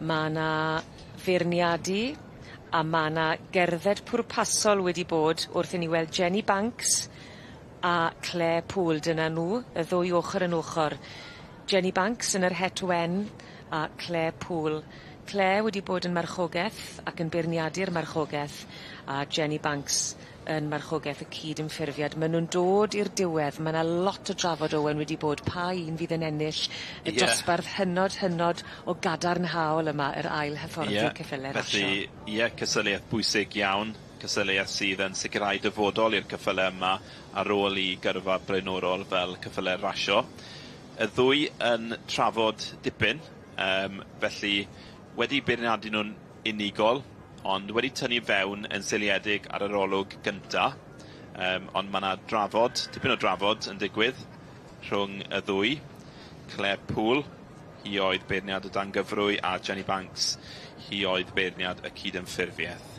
Ma' 'na feirniadu a ma' 'na gerdded pwrpasol wedi bod wrth i ni weld Jenny Banks a Clare Poole dyna nw, y ddwy ochor yn ochor. Jenny Banks yn yr het wen a Clare Poole. Clare wedi bod yn marchogeth ac yn beirniadu'r marchogeth a Jenny Banks yn marchogeth y cyd-ymffurfiad. Ma' nw'n dod i'r diwedd, ma' 'na lot o drafod Owen wedi bod pa un fydd yn ennill y dosbarth hynod hynod o gadarnhaol yma yr ail hyfforddi ceffyle rasio. Felly ie, cystadleuaeth bwysig iawn, cystadleuaeth sydd yn sicrhau dyfodol i'r ceffyle yma ar ôl i gyrfa blaenorol fel ceffyle rasio. Y ddwy yn trafod dipyn, felly wedi beirniadu nhw'n unigol, ond wedi tynnu fewn yn seiliedig ar yr olwg gynta, ond ma' 'na drafod, tipyn o drafod yn digwydd rhwng y ddwy. Clare Poole, hi oedd beirniad y dan gyfrwy, a Jenny Banks, hi oedd beirniad y cydymffurfiaeth.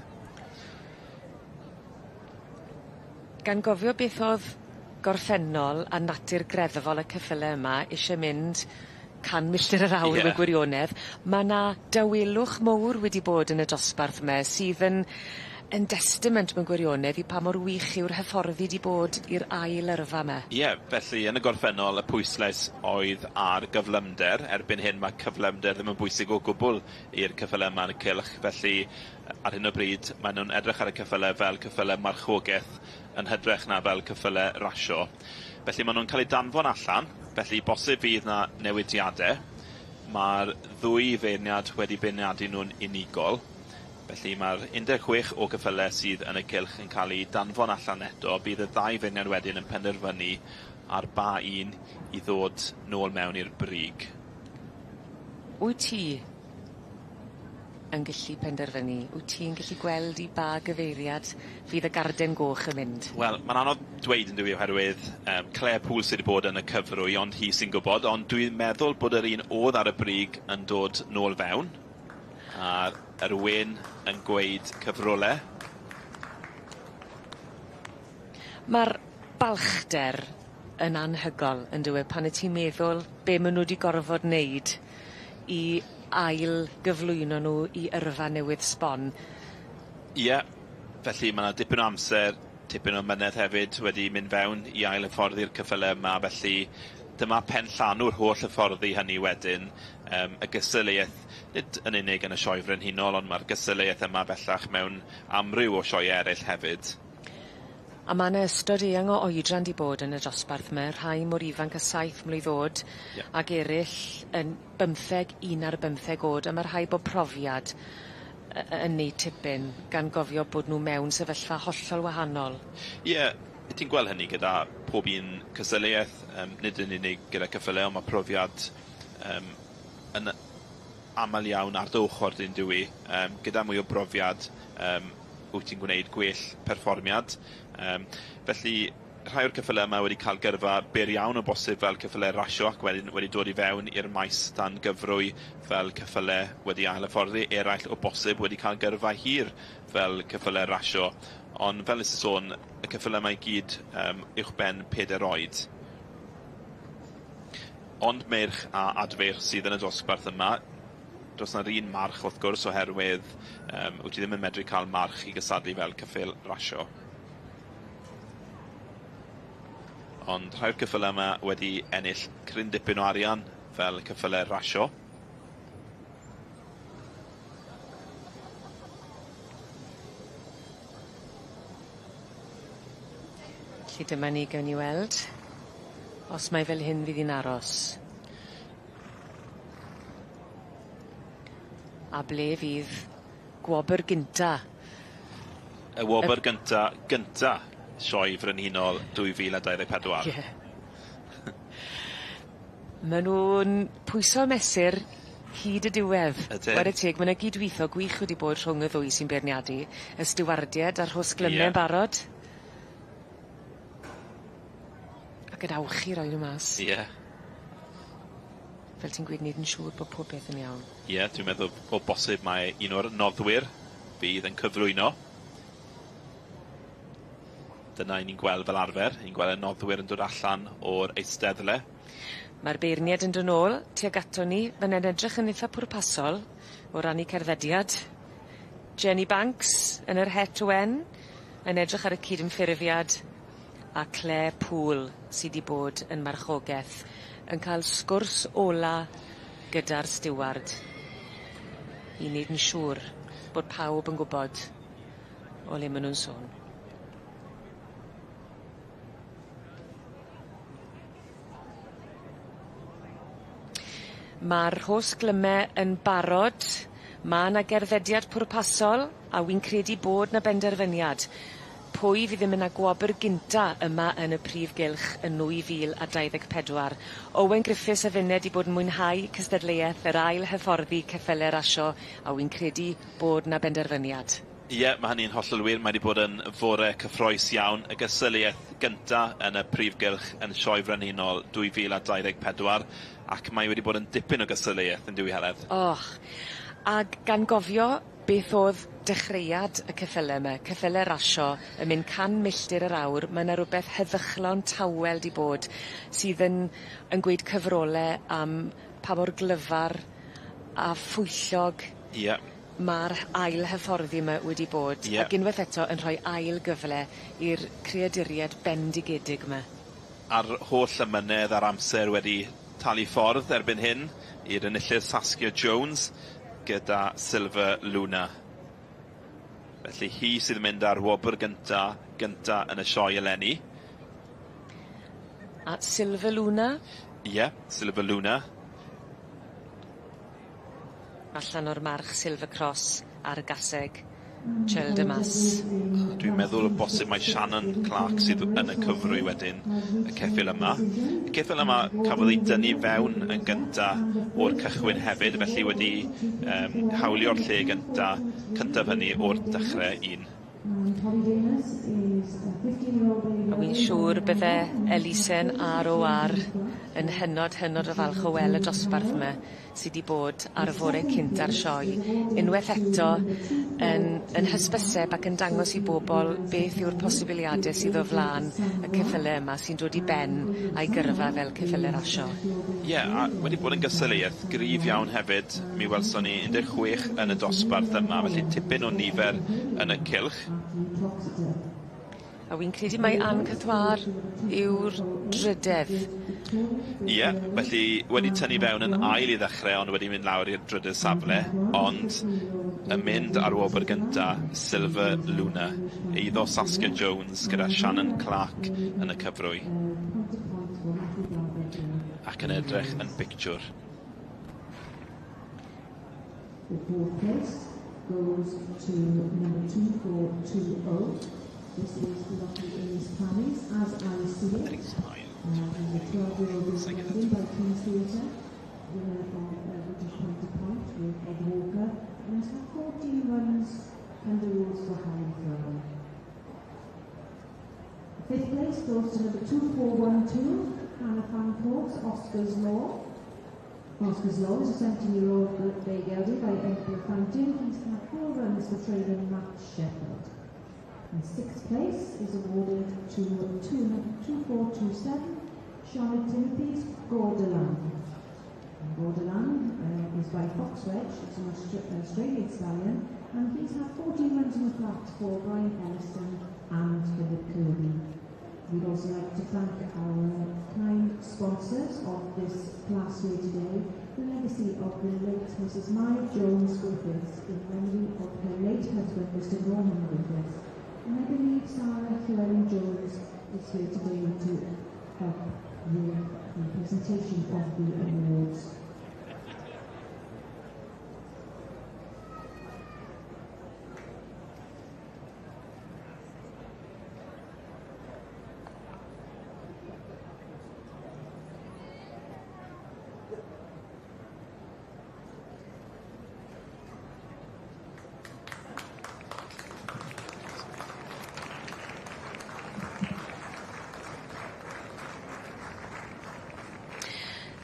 Gan gofio beth o'dd gorffennol a natur greddfol y ceffyle yma isie mynd 100 milltir yr awr mewn gwirionedd, ma' 'na dawelwch mowr wedi bod yn y dosbarth 'ma sydd yn destament mewn gwirionedd i pa mor wych yw'r hyfforddi 'di bod i'r ail yrfa 'ma. Ie, felly yn y gorffennol y pwyslais oedd ar gyflymder. Erbyn hyn mae cyflymder ddim yn bwysig o gwbl i'r ceffyle yma yn y cylch, felly ar hyn o bryd maen nhw'n edrych ar y ceffyle fel ceffyle marchogeth yn hytrach na fel ceffyle rasio. Felly maen nhw'n cael eu danfon allan, felly bosib fydd na newidiadau. Mae'r ddwy feirniad wedi beirniadu nhw'n unigol, felly mae'r 16 o geffyle sydd yn y cylch yn cael eu danfon allan eto. Bydd y ddau feirniad wedyn yn penderfynu ar ba un i ddod nôl mewn i'r brig. Wyt ti yn gallu penderfynu? Wyt ti'n gallu gweld i ba gyfeiriad fydd y garden goch yn mynd? Wel, mae'n anodd dweud yn dyw oherwydd Clare Poole sydd wedi bod yn y cyfrwy, ond hi sy'n gwybod, ond dwi'n meddwl bod yr un oedd ar y brig yn dod nôl fewn, a'r yr wen yn gweud cyfrolau. Mae'r balchder yn anhygol yn dyw e pan y ti'n meddwl be maen nhw wedi gorfod wneud i ail gyflwyno nhw i yrfa newydd sbon. Ie, felly ma' 'na dipyn o amser, tipyn o mynedd hefyd wedi mynd fewn i ail hyfforddi'r ceffyle yma, felly dyma pen llanw'r holl hyfforddi hynny wedyn, y gystadleuaeth nid yn unig yn y sioe frenhinol, ond ma'r gystadleuaeth yma bellach mewn amryw o sioe eraill hefyd. A ma' 'na ystod eang o oedran 'di bod yn y dosbarth 'ma, rhai mor ifanc â 7 mlwydd o'd ag eryll yn bymtheg, un ar bymtheg o'd, a ma' rhai bo' profiad yn neud tipyn gan gofio bod nw mewn sefyllfa hollol wahanol. Ie, ti'n gweld hynny gyda pob un cystadleuaeth, nid yn unig gyda ceffyle, ond ma' profiad yn amal iawn ar dy ochr di on'd yw 'i? Gyda mwy o brofiad wyt ti'n gwneud gwell perfformiad. Felly rhai o'r ceffyle yma wedi cael gyrfa byr iawn o bosib fel ceffyle rasio ac wedyn wedi dod i fewn i'r maes dan gyfrwy fel ceffyle wedi ail hyfforddi, eraill o bosib wedi cael gyrfa hir fel ceffyle rasio. Ond fel nes i sôn, y ceffyle yma i gyd uwchben 4 oed. Ond meirch a adfeirch sydd yn y dosbarth yma, does na'r un march wrth gwrs oherwydd wyt ti ddim yn medru cael march i gystadlu fel ceffyl rasio. Ond rhai o'r ceffyle yma wedi ennill cryn dipyn o arian fel ceffyle rasio. Felly dyma ni gewn ni weld os mae fel hyn fydd 'i'n aros. A ble fydd gwobyr gynta? Y wobr gynta gynta Sioe Frenhinol 2024. Ie. Ma' nw'n pwyso a mesur hyd y diwedd. Ydyn. Ware teg ma' 'na gydwitho gwych wedi bod rhwng y ddwy sy'n beirniadu y stiwardied a'r rhosglyne yn barod. Ac yn awchu roi nw mas. Ie. Fel ti'n gweud neud yn siŵr bo' pob peth yn iawn. Ie, dwi'n meddwl o bosib mae un o'r noddwyr fydd yn cyflwyno. Dyna 'yn ni'n gweld fel arfer, ni'n gweld y noddwyr yn dod allan o'r eisteddle. Ma'r beirnied yn dod nôl tuag aton ni, ma'n e'n edrych yn itha pwrpasol o ran 'u cerddediad. Jenny Banks yn yr het wen yn edrych ar y cydymffurfiad a Claire Poole sy 'di bod yn marchogeth yn ca'l sgwrs ola gyda'r stiward i neud yn siŵr bod pawb yn gwbod o le ma' nw'n sôn. Ma'r rhosglyme yn barod ma' 'na gerddediad pwrpasol a wi'n credu bod 'na benderfyniad. Pwy fydd yn mynd â gwobyr gynta yma yn y prif gylch yn 2024? Owen Griffiths a finne 'di bod yn mwynhau cystadleueth yr ail hyfforddi ceffyle rasio a wi'n credu bod 'na benderfyniad. Ie, ma' hynny'n hollol wir. Mae 'di bod yn fore cyffrous iawn. Y gystadleuaeth gynta yn y prif gylch yn Sioe Frenhinol 2024 ac mae wedi bod yn dipyn o gystadleuaeth yn dyw Heledd? Och, ag gan gofio beth o'dd dechreuad y ceffyle 'my, ceffyle rasio yn mynd can milltir yr awr, ma' 'na rwbeth heddychlon tawel 'di bod sydd yn gweud cyfrole am pa mor glyfar a phwyllog ma'r ail hyfforddi 'my wedi bod. Ac unwaith eto yn rhoi ail gyfle i'r creaduried bendigedig 'my. A'r holl ymynedd a'r amser wedi talu ffordd erbyn hyn i'r enillydd Saskia Jones gyda Silver Luna. Felly hi sydd yn mynd ar wobr gynta yn y sioe eleni. A Silver Luna? Ie, Silver Luna. Allan o'r march Silver Cross ar y gaseg Childermass. Dwi'n meddwl o bosib mae Shannon Clark sydd yn y cyfrwy wedyn y ceffyl yma. Y ceffyl yma cafodd ei dynnu fewn yn gynta o'r cychwyn hefyd, felly wedi hawlio'r lle cyntaf hynny o'r dechrau un. And Polydamas is a 15-year-old baby. A wi'n siŵr bydde elusen ROR yn hynod hynod o falch o weld y dosbarth yma sy 'di bod ar fore cynta'r sioe unweth eto yn yn hysbyseb ac yn dangos i bobol beth yw'r posibiliade sydd o flan y ceffyle yma sy'n dod i ben a'i gyrfa fel ceffyle rasio. Ie, a wedi bod yn gystadleuaeth gryf iawn hefyd. Mi welson ni 16 yn y dosbarth yma, felly tipyn o nifer yn y cylch. A wi'n credu mai Ann Cathwar yw'r drydedd. Ie, felly wedi tynnu fewn yn ail i ddechrau, ond wedi mynd lawr i'r drydydd safle, ond yn mynd ar wobr gynta, Silver Luna, eiddo Saskia Jones gyda Shannon Clark yn y cyfrwy. Ac yn edrych yn bictiwr. The fourth place goes to number 2420. This is Lucky Ace Panis, as I See It. He's a 12-year-old gelding by King's Theatre, winner of British Point to Point with Ed Walker, and has had 14 runs under rules for Harry Fry. Fifth place goes to number 2412, Hannah Fancourt, Oscar's Law. Oscar's Law is a 17-year-old bay gelding by Emperor Fountain. He's had 4 runs for trainer Matt Shepherd. And sixth place is awarded to 2427, Charlotte Timothy's Gordaland. Gordaland is by Fox Wedge, it's an Australian stallion, and he's had 14 runs on the flat for Brian Ellison and Philip Kirby. We'd also like to thank our kind sponsors of this class here today, the legacy of the late Mrs. Mary Jones Griffiths in memory of her late husband, Mr. Norman Griffiths. And I believe Sarah Llewellyn Jones is here today to help with the presentation of the awards.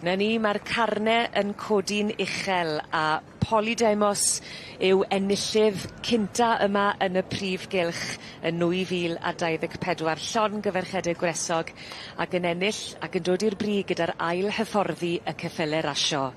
Na ni, ma'r carne yn codi'n uchel a Polydemos yw enillydd cynta yma yn y prif gylch yn 2024 llongyferchede gwresog ac yn ennill ac yn dod i'r brig gyda'r ail hyfforddi y ceffyle rasio.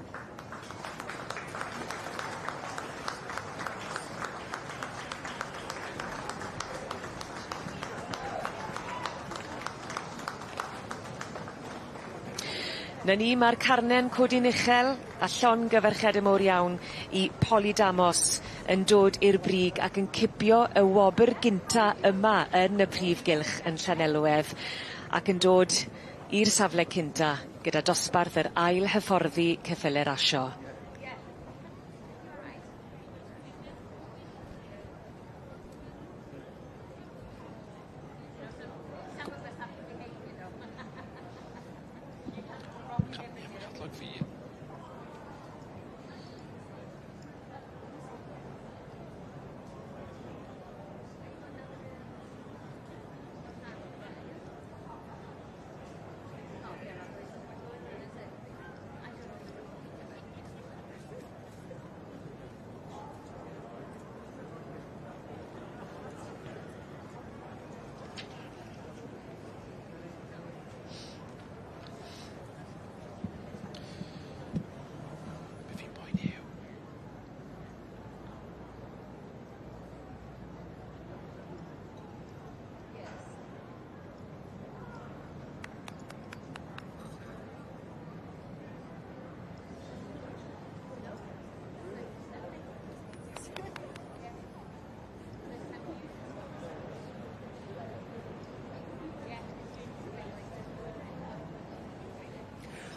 Na ni, ma'r carne'n codi'n uchel a llongyferchede mowr iawn i Polydamos yn dod i'r brig ac yn cipio y wobr gynta yma yn y prif gylch yn Llanelwedd ac yn dod i'r safle cynta gyda dosbarth yr ail hyfforddi ceffyle rasio.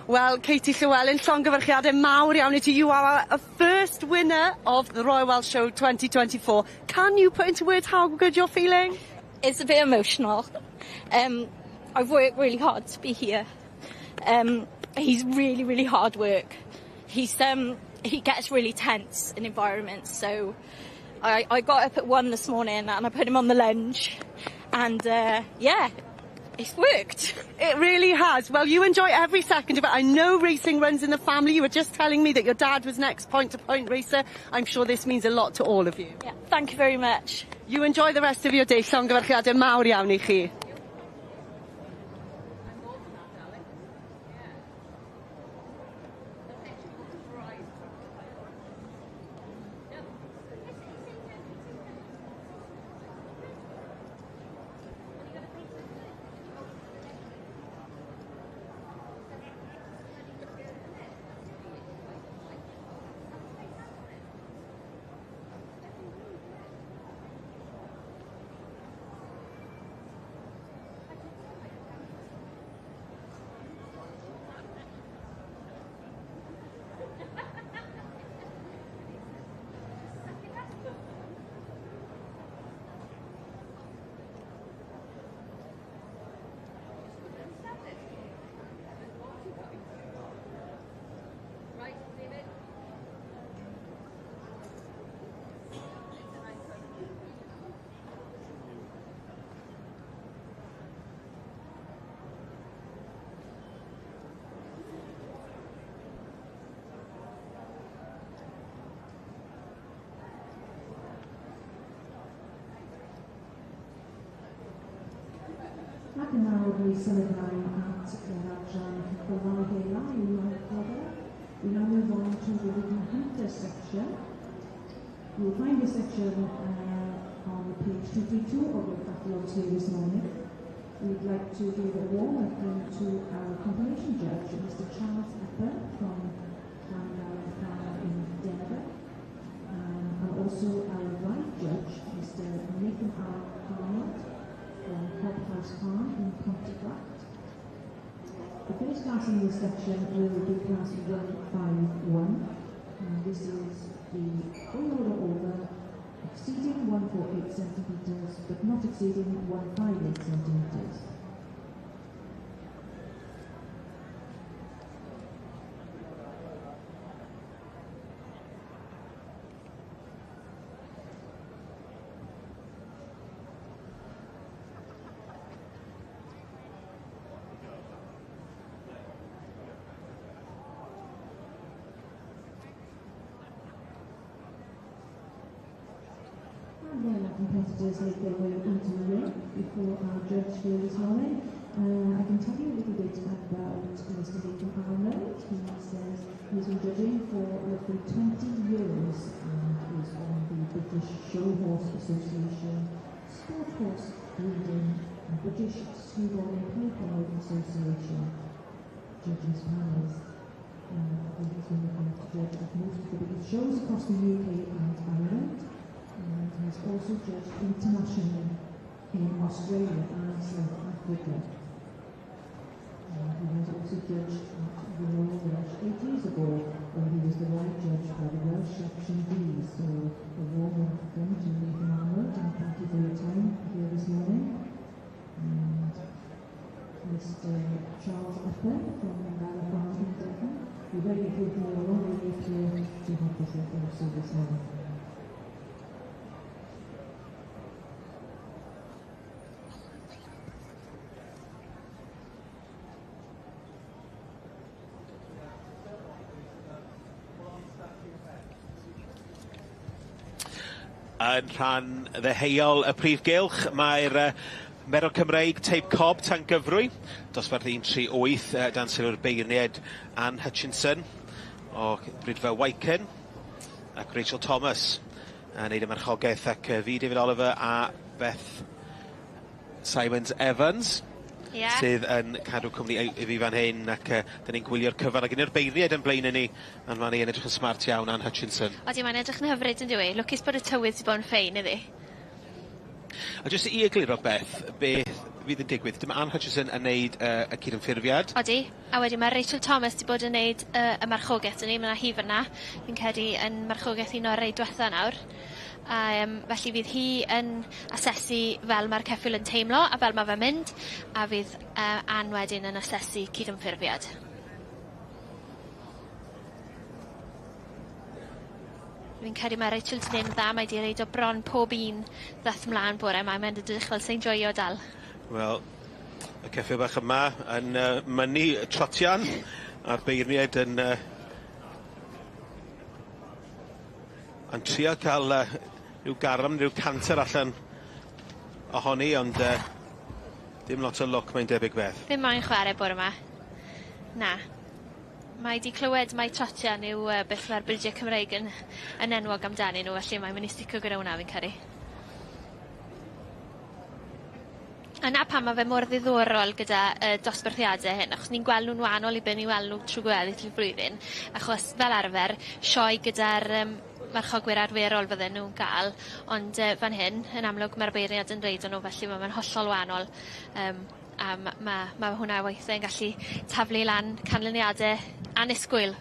Wel, Katie Llewellyn, llongyfarchiadau mawr iawn i ti. You are our first winner of the Royal Welsh Show 2024. Can you put into words how good you're feeling? It's a bit emotional. I've worked really hard to be here. He's really, really hard work. He gets really tense in environments, so I got up at 1 this morning and I put him on the lunge and yeah, it's worked. It really has. Well, you enjoy every second of it. I know racing runs in the family. You were just telling me that your dad was next point-to-point racer. I'm sure this means a lot to all of you. Yeah, thank you very much. You enjoy the rest of your day. Llongyfarchiadau mawr iawn i chi. Ac yn awr mi symud ymlaen at yr adran ceffylau hela i'w ail. We now move on to the Wigan Hunter section. You will find this section on page 232 of your catalogues here this morning. We'd like to give a warm welcome to our conformation judge, Mr. Charles Epper from Llangalan Farm in Denver, and also our ride judge, Mr. Nathan R. Arnold from Hobhouse Farm in Pontefract. The first class in this section will be class 151, and this is the all order over exceeding 148 centimetres but not exceeding 158 centimetres. Competitors make their way into the ring before our judge here this morning. I can tell you a little bit about Mr. Nathan Arnold. He says he's been judging for roughly 20 years and is on the British Show Horse Association, Sport Horse Breeding and British Skewbald and Ponyfield Association judges panels. He has been looking to judge at most of the biggest shows across the UK and Ireland, and has also judged internationally in Australia and South Africa. He has also judged at the Royal Welsh 8 years ago, where he was the ride judge for the Welsh Section D. So a warm welcome to Nathan Arnold, and thank you for your time here this morning. And Mr. Charles Epper from Llangalan Farm in Devon. We're very grateful for your long way to have this also this morning. Yn rhan ddeheuol y prif gylch, mae'r Merlod Cymreig teip Cob tan gyfrwy, dosbarth 138 dan sylw'r beirniad Anne Hutchinson o Bridfa Wyken ac Rachel Thomas yn neud y marchogaeth, ac fi, David Oliver a Beth Simons Evans sydd yn cadw cwmni i fi fan hyn, ac dyn ni'n gwylio'r cyfan, ac un o'r beirniaid yn blaen ni, yn fan hyn edrych yn smart iawn, Anne Hutchinson. Odi, mae'n edrych yn hyfryd yn dyw? Lwcus bod y tywydd wedi bod yn ffein iddi. A jyst i egluro Beth, beth fydd yn digwydd, dyma Anne Hutchinson yn neud y cydymffurfiad. Odi, a wedyn mae Rachel Thomas wedi bod yn neud y marchogaeth ni, mae hi fyna, fi'n credu yn marchogaeth un o'r rei diwetha nawr. A felly fydd hi yn asesu fel mae'r ceffyl yn teimlo a fel mae fe'n mynd, a fydd Anne wedyn yn asesu cydymffurfiad. Fi'n credu ma' Rachel 'di neud yn dda mae 'di reido bron pob un ddath mlan bore 'ma mae'n edrych fel sei'n joio dal. Wel y ceffyl bach yma yn yy mynnu trotian a'r beirniaid yn yy yn trio ca'l yy ryw garam ryw canter allan ohoni ond yy dim lot o lwc mae'n debyg Beth. Ddim moyn chware bore 'ma. Na. Mae 'di clywed mai trotian yw yy beth ma'r bridie Cymreig yn yn enwog amdanyn nhw felly mae'n myn' i stico gyda wnna fi'n credu. A 'na pam ma' fe mor ddiddorol gyda y dosbarthiade hyn achos ni'n gweld nw'n wahanol i be' ni'n weld nw trw gweddill y flwyddyn achos fel arfer sioe gyda'r yym marchogwyr arferol fydden nw'n ga'l ond yy fan hyn yn amlwg ma'r beirniad yn reido nw felly ma' fe'n hollol wahanol yym a ma' ma' ma' hwnna weithe yn gallu taflu lan canlyniade annisgwyl.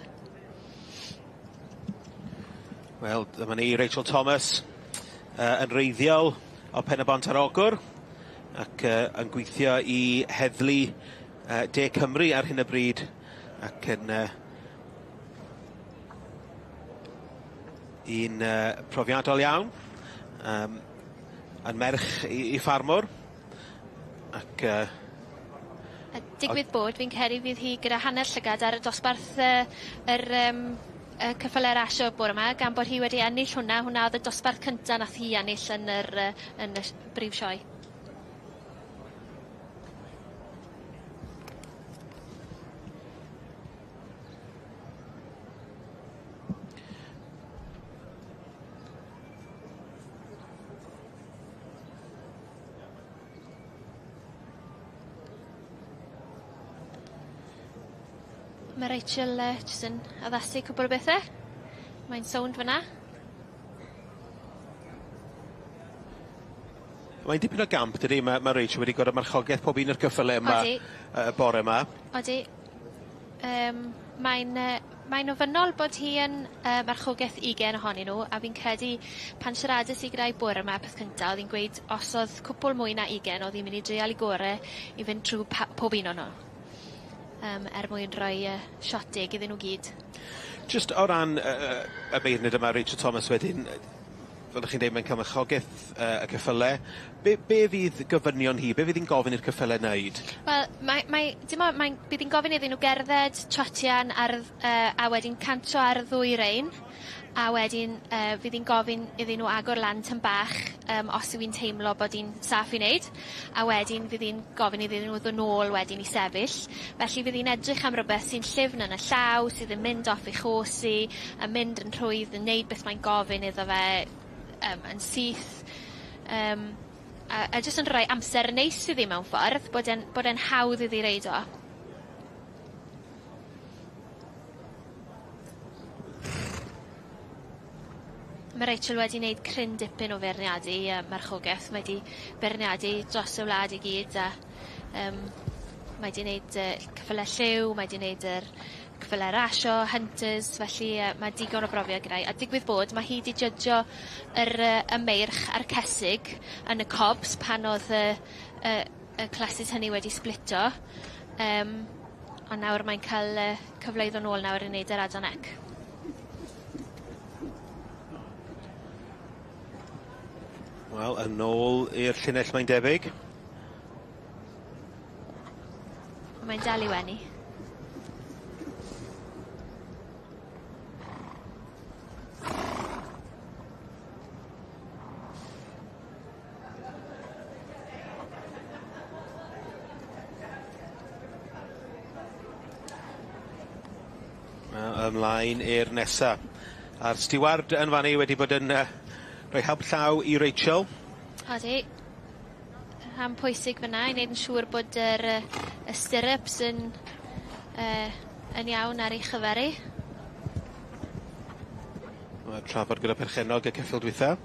Wel dyma ni Rachel Thomas yy yn wreiddiol o Pen-y-bont ar Ogwr ac yy yn gweithio i heddlu yy De Cymru ar hyn o bryd ac yn yy un yy profiadol iawn yym yn merch i i ffarmwr. Ac yy... A digwydd bod fi'n credu fydd hi gyda hanner llygad ar y dosbarth yy yr yym y ceffyle rasio bore 'ma gan bod hi wedi ennill hwnna hwnna o'dd y dosbarth cynta nath hi ennill yn yr yy yn y brif sioe. Ma' Rachel yy jyst yn addasu cwpwl o bethe. Mae'n sownd fyn 'na. Mae'n dipyn o gamp dydi ma' ma' Rachel wedi gor'o' marchogeth pob un o'r cyffyle yma. Odi. Y bore 'ma. Odi. Yym mae'n yy mae'n ofynnol bod hi yn yy marchogeth ugen ohonyn nw a fi'n credu pan siarades i gyda 'i bore 'ma peth cynta o'dd 'i'n gweud os o'dd cwpwl mwy na ugen o'dd 'i myn' i dreial 'i gore i fynd trw pa- pob un o nw. Yym er mwyn roi yy shot deg iddyn nw gyd. Jyst o ran yy yy y beirniad yma Rachel Thomas wedyn yy fel 'dych chi'n deud mae'n ca'l marchogeth yy y ceffyle. Be' be' fydd gofynion hi? Be' fydd 'i'n gofyn i'r ceffyle neud? Wel mae mae dim on' mae'n bydd 'i'n gofyn iddyn nw gerdded, trotian ar y yy a wedyn cantro ar y ddwy rein a wedyn yy fydd 'i'n gofyn iddyn nw agor lan tym bach yym os yw 'i'n teimlo bod 'i'n saff i neud a wedyn fydd 'i'n gofyn iddyn nw ddo' nôl wedyn i sefyll. Felly fydd 'i'n edrych am rwbeth sy'n llyfn yn y llaw sydd yn mynd off 'i chos 'i yn mynd yn rhwydd yn neud beth mae'n gofyn iddo fe yym yn syth yym a a jyst yn rhoi amser neis iddi mewn ffordd bod e'n bod e'n hawdd iddi reid o. Ma' Rachel wedi neud cryn dipyn o feirniadu yy marchogeth mae 'di beirniadu dros y wlad i gyd a yym mae 'di neud yy ceffyle lliw mae 'di neud yr ceffyle rasio, hunters, felly yy ma' digon o brofiad gyda 'i a digwydd bod ma' hi 'di jydjo yr yy y meirch a'r cesig yn y cobs pan o'dd y y y classes hynny wedi sblito yym on' nawr mae'n ca'l yy cyfle i ddo' nôl nawr i neud yr adran ec. Wel yn ôl i'r llinell mae'n debyg. Mae'n dal i wenu. Wel ymlaen i'r nesa. A'r stiward yn fan 'ny wedi bod yn yy rhoi help llaw i Rachel. Odi. Rhan pwysig fyn 'na i neud yn siŵr bod yr yy y stirrups yn yy yn iawn ar ei chyfer 'i. Ma' trafod gyda perchennog y ceffyl dwytha.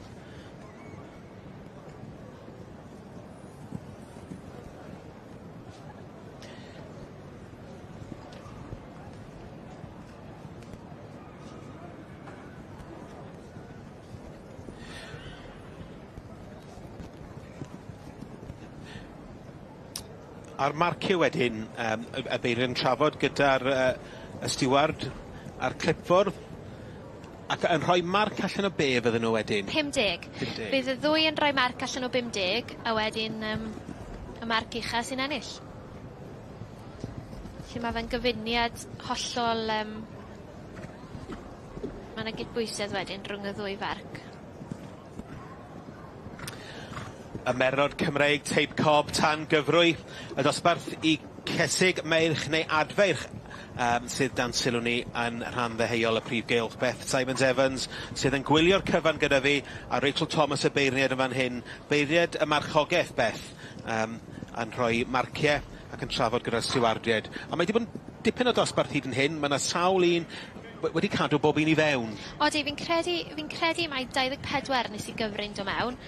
A'r marciau wedyn yym y y beirniad yn trafod gyda'r yy y stiward a'r clipfwrdd. Ac yn rhoi marc allan o be fydden nhw wedyn? 50. 50. Bydd y ddwy yn rhoi marc allan o 50 a wedyn y marc ucha sy'n ennill. Felly ma' fe'n gyfuniad hollol ma' 'na gydbwysedd wedyn rhwng y ddwy farc. Y Merlod Cymreig teip cob tan gyfrwy y dosbarth i cesig meirch neu adfeirch sydd dan sylw ni yn rhan ddeheuol y prif gylch. Beth Simons Evans sydd yn gwylio'r cyfan gyda fi a Rachel Thomas y beirniad yn fan hyn. Beirniad y marchogaeth Beth yn rhoi marciau ac yn trafod gyda'r stiwardiaid. A mae 'di bod yn dipyn o dosbarth hyd yn hyn, mae 'na sawl un wedi cadw bob un i fewn. Odi, fi'n credu mai 24 nes i gyfri'n do mewn.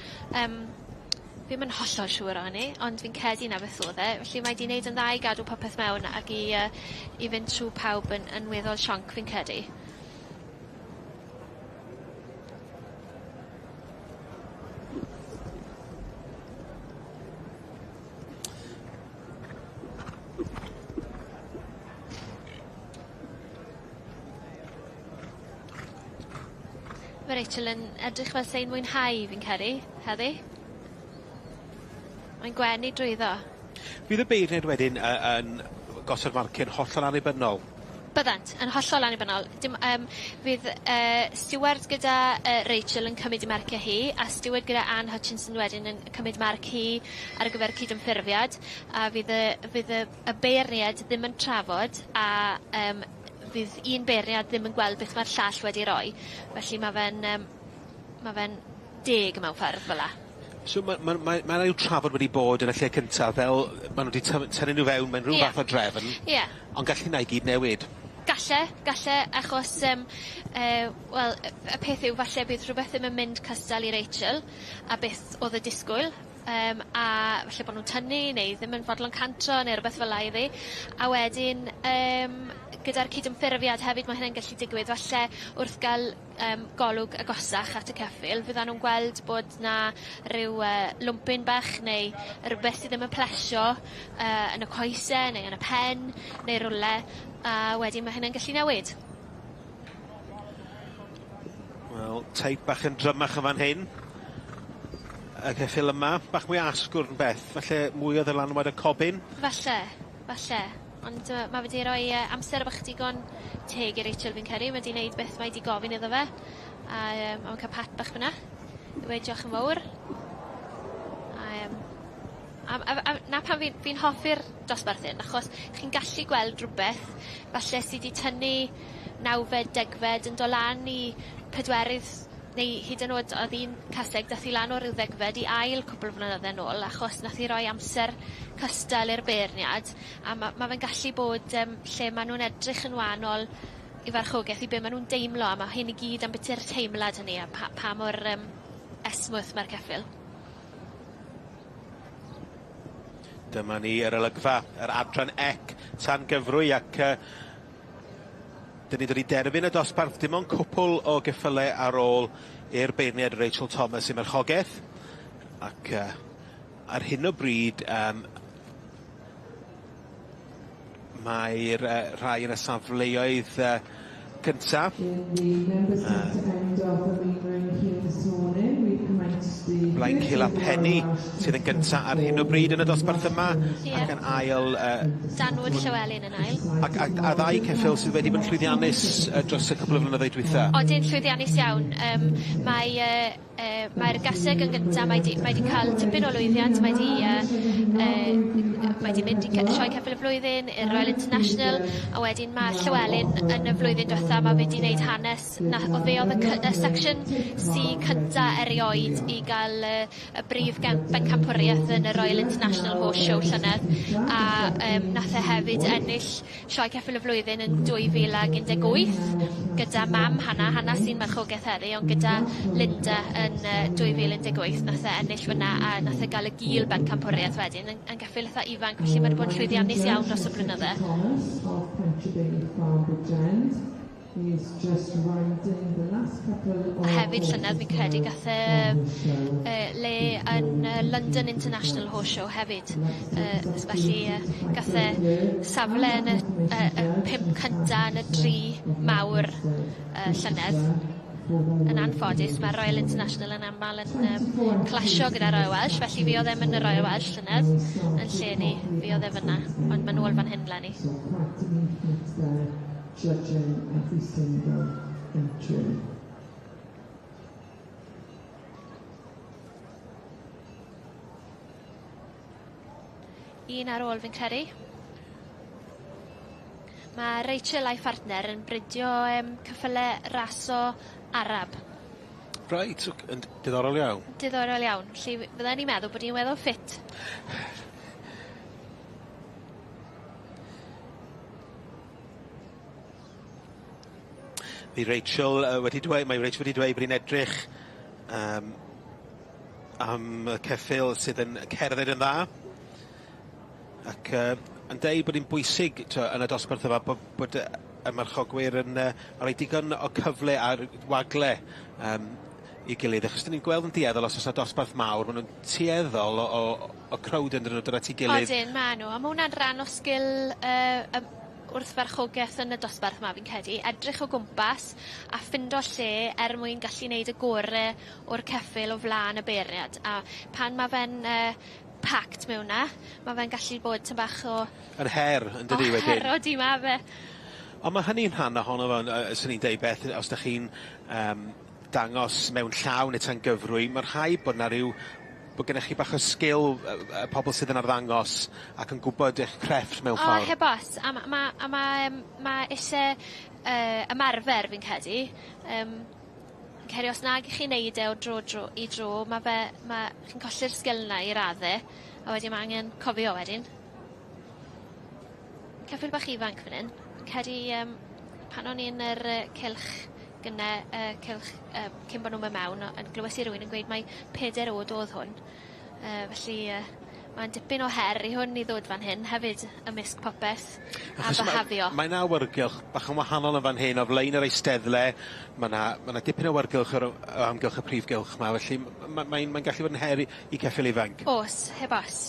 Fi'm yn hollol siŵr o hynny, ond fi'n credu 'na beth o'dd e. Felly mae 'di neud yn dda i gadw popeth mewn ag i fynd trw pawb yn weddol sionc fi'n credu. Ma' Rachel yn edrych fel sei'n mwynhau fi'n credu, heddi. Mae'n gwenu drwyddo. Fydd y beirniaid wedyn yn gosod marciau'n hollol annibynnol? Byddant, yn hollol annibynnol. Dim fydd Steward gyda Rachel yn cymryd 'i marciau hi, a Steward gyda Anne Hutchinson wedyn yn cymryd marc hi ar gyfer cydymffurfiad, a fydd y beirniad ddim yn trafod, a fydd un beirniad ddim yn gweld beth mae'r llall wedi roi. Felly ma' fe'n deg mewn ffordd fel 'a. So ma' ma' ma' ma' 'na ryw trafod wedi bod yn y lle cynta fel ma' nw 'di tynnu nw fewn mewn ryw fath o drefn. Ond gall hynna i gyd newid. Galle, achos wel, y peth yw falle bydd rhywbeth ddim yn mynd cystal i Rachel a beth o'dd y disgwyl, a falle bo' nw'n tynnu neu ddim yn fodlon cantro neu rwbeth fel 'a iddi. A wedyn gyda'r cydymffurfiad hefyd ma' hynna'n gallu digwydd falle wrth ga'l golwg agosach at y ceffyl fyddan nw'n gweld bod 'na ryw lwmpyn bach neu rwbeth sydd ddim yn plesio yn y coese neu yn y pen neu rwle a wedyn ma' hynna'n gallu newid. Wel, teip bach yn drymach yn fan hyn. Y ceffyl yma, bach mwy asgwrn Beth, falle mwy o ddylanwad y cobyn? Falle. Ond ma' fe 'di roi amser bach digon teg i Rachel fi'n credu, ma' 'di neud beth mae 'di gofyn iddo fe, a ma' fe'n ca'l pat bach fyna, i weud diolch yn fowr. A 'na pam fi'n hoffi'r dosbarth hyn, achos chi'n gallu gweld rwbeth falle sy 'di tynnu nawfed, degfed yn do' lan i pedwerydd neu hyd yn o'd o'dd un caseg dath i lan o ryw ddegfed i ail cwpwl o flynydde nôl achos nath hi roi amser cystal i'r beirniad a ma' fe'n gallu bod lle ma' nw'n edrych yn wahanol i farchogaeth i be' ma' nw'n deimlo a ma' hyn i gyd ambiti'r teimlad hynny a pa mor esmwyth ma'r ceffyl. Dyma ni yr olygfa, yr adran ec tan gyfrwy ac dyn ni dod i derfyn y dosbarth dim ond cwpwl o geffyle ar ôl i'r beirniad Rachel Thomas i marchogaeth ac ar hyn o bryd mae'r rhai yn y safleoedd cynta. In the members centre end of the main ring here this morning, we've commenced the Blaencil a Penny sydd yn gynta ar hyn o bryd yn y dosbarth yma ac yn ail Danwood Llywelyn yn ail. Ac a ddau ceffyl sydd wedi bod yn llwyddiannus dros y cwpl o flynyddoedd dwytha. Odyn, llwyddiannus iawn. Mae'r gaseg yn gynta, mae 'di cael tipyn o lwyddiant, mae 'di mynd i Sioe Ceffyl y Flwyddyn, i'r Royal International, a wedyn ma' Llywelyn yn y flwyddyn dwetha, ma' fe 'di wneud hanes, na, oedd fe oedd y section C cynta erioed i gael y brif bencampwriaeth yn y Royal International Horse Show llynedd, a nath e hefyd ennill Sioe Ceffyl y Flwyddyn yn 2018 gyda mam Hannah, Hannah sy'n marchogaeth heddi, ond gyda Linda yn 2018 nath e ennill fyna a nath e gael y gil bencampwriaeth wedyn yn geffyl eitha ifanc, felly mae wedi bod yn llwyddiannus iawn dros y blynydde. Thomas of Pentrebane Farm Bridgend is just riding the last couple of A hefyd llynedd fi'n credu gath e le yn London International Horse Show hefyd. Felly gath e safle yn y 5 cynta yn y 3 mawr llynedd. Yn anffodus ma' Royal International yn amal yn yym clasio gyda Royal Welsh felly fuodd e'm yn y Royal Welsh llynedd yn lle ni fuodd e fyn 'na ond ma' nôl fan hyn leni. So quite a movement there, judging every single entry. Un ar ôl fi'n credu. Ma' Rachel a'i phartner yn bridio yym ceffyle raso Arab. Reit ok yn diddorol iawn. Diddorol iawn. 'Lly fydden i'n meddwl bod 'i'n weddol ffit. Fi Rachel yy wedi dweu- mae Rachel wedi dweud bod 'i'n edrych yym am y ceffyl sydd yn cerdded yn dda. Ac yy yn deud bod 'i'n bwysig t'o' yn y dosbarth yma bo' bod y y marchogwyr yn yy roi digon o cyfle ar wagle yym i'w gilydd achos 'dyn ni'n gweld yn dueddol os o's 'na dosbarth mawr ma' nw'n tueddol o o o crowd yndyden nw dod at 'i gilydd. Odyn ma' nw a ma' wnna'n rhan o sgil yy yym wrth farchogeth yn y dosbarth 'ma fi'n credu edrych o gwmpas a ffindo lle er mwyn gallu neud y gore o'r ceffyl o flan y beirniad a pan ma' fe'n yy packed mewn 'na ma' fe'n gallu bod tym bach o... Yn her yndydi wedyn? O her odi ma' fe. On' ma' hynny'n rhan ohono fo yn- yy swn i'n deud beth os 'dach chi'n yym dangos mewn llaw ne' tan gyfrwy ma' rhaid bod 'na ryw bo' gennych chi bach o sgil yy yy pobol sydd yn arddangos ac yn gwbod eich crefft mewn ffordd. O heb os a ma' ma' a ma' yym ma' isie yy ymarfer fi'n credu yym fi'n credu os nag 'ych chi'n neud e o dro dro i dro ma' fe ma' chi'n colli'r sgil 'na i radde a wedyn ma' angen cofio wedyn. Ceffyl bach ifanc fan 'yn. Fi'n credu yym pan o'n i yn yr yy cylch gynne yy cylch yy cyn bo' nw'n myn' mewn o- yn glywes i rywun yn gweud mai peder o'd o'dd hwn. Yy felly yy mae'n dipyn o her i hwn i ddod fan hyn hefyd ymysg popeth a Achos ma' byhafio. mae 'na awyrgylch bach yn wahanol yn fan hyn o flaen yr eisteddle ma' 'na ma' 'na dipyn o awyrgylch o'r o o amgylch y prif gylch 'ma felly m- ma' mae'n mae'n gallu bod yn her i i ceffyl ifanc. O's, heb os.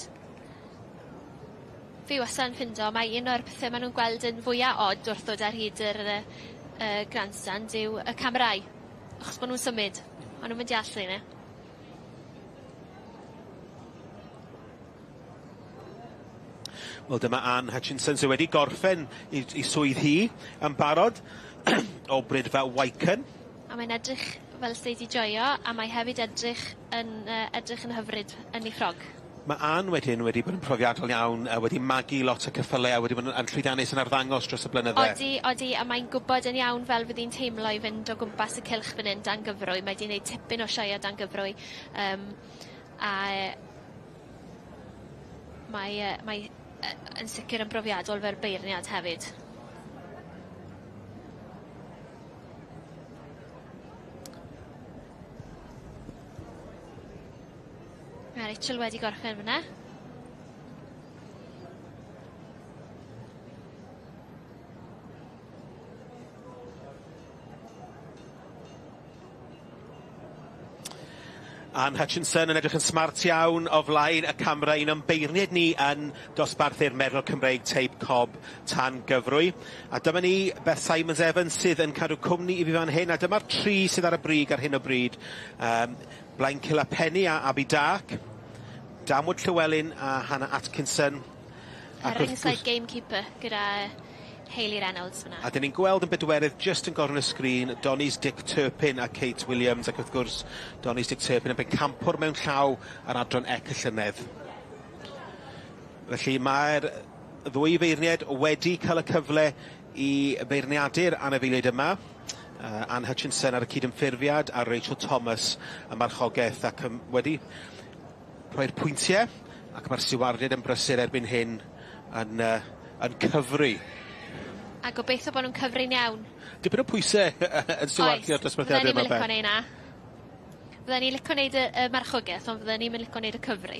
Fi wastad yn ffindo mai un o'r pethe ma' nw'n gweld yn fwya od wrth ddod ar hyd yr yy y grandstand yw y camerâu. Achos bo' nw'n symud. Ma' nw'm yn deall rheine. Wel dyma Ann Hutchinson sy wedi gorffen 'i 'i swydd hi yn barod o Brydfa Wycombe. A mae'n edrych fel sei 'di joio a mae hefyd edrych yn yy edrych yn hyfryd yn 'i ffrog. Ma' Ann wedyn wedi bod yn profiadol iawn a wedi magu lot o ceffyle a wedi bod yn yn llwyddiannus yn arddangos dros y blynydde. Odi odi a mae'n gwbod yn iawn fel fydd 'i'n teimlo i fynd o gwmpas y cylch fyn 'yn dan gyfrwy mae 'di neud tipyn o sioee dan gyfrwy yym a yy mae yy mae yy yn sicir yn brofiadol fel beirniad hefyd. Mae Rachel wedi gorffen fyna. Ann Hutchinson yn edrych yn smart iawn o flaen y camera, un o'n beirniaid ni yn dosbarthu'r Merlod Cymreig teip Cob tan gyfrwy. A dyma ni Beth Simons Evans sydd yn cadw cwmni i fi fan hyn, a dyma'r tri sydd ar y brig ar hyn o bryd. Um, Blaen Cilapenni a Abi Dark, Damwood Llewellyn a Hannah Atkinson. A ringside gamekeeper gyda Hayley Reynolds fyna. A 'dyn ni'n gweld yn bedwerydd jyst yn gorn y sgrin Donny's Dick Turpin a Kate Williams ac wrth gwrs Donny's Dick Turpin yn bencampwr mewn llaw ar adran ec y llynedd. Felly mae'r ddwy feirnied wedi cael y cyfle i feirniadu'r anifeiliaid yma. Ann Hutchinson ar y cydymffurfiad a Rachel Thomas y marchogaeth ac um, wedi rhoi'r pwyntiau ac mae'r siwardiaid yn brysur erbyn hyn yn, uh, yn cyfri. A gobeithio bod nhw'n cyfri'n iawn. Dipyn o pwysau yn siwardio'r dosbarthiadau yma, Beth. Fydden ni'n licio Fydden ni'n licio neud y, y marchogaeth, ond fydden ni'n licio neud y cyfri.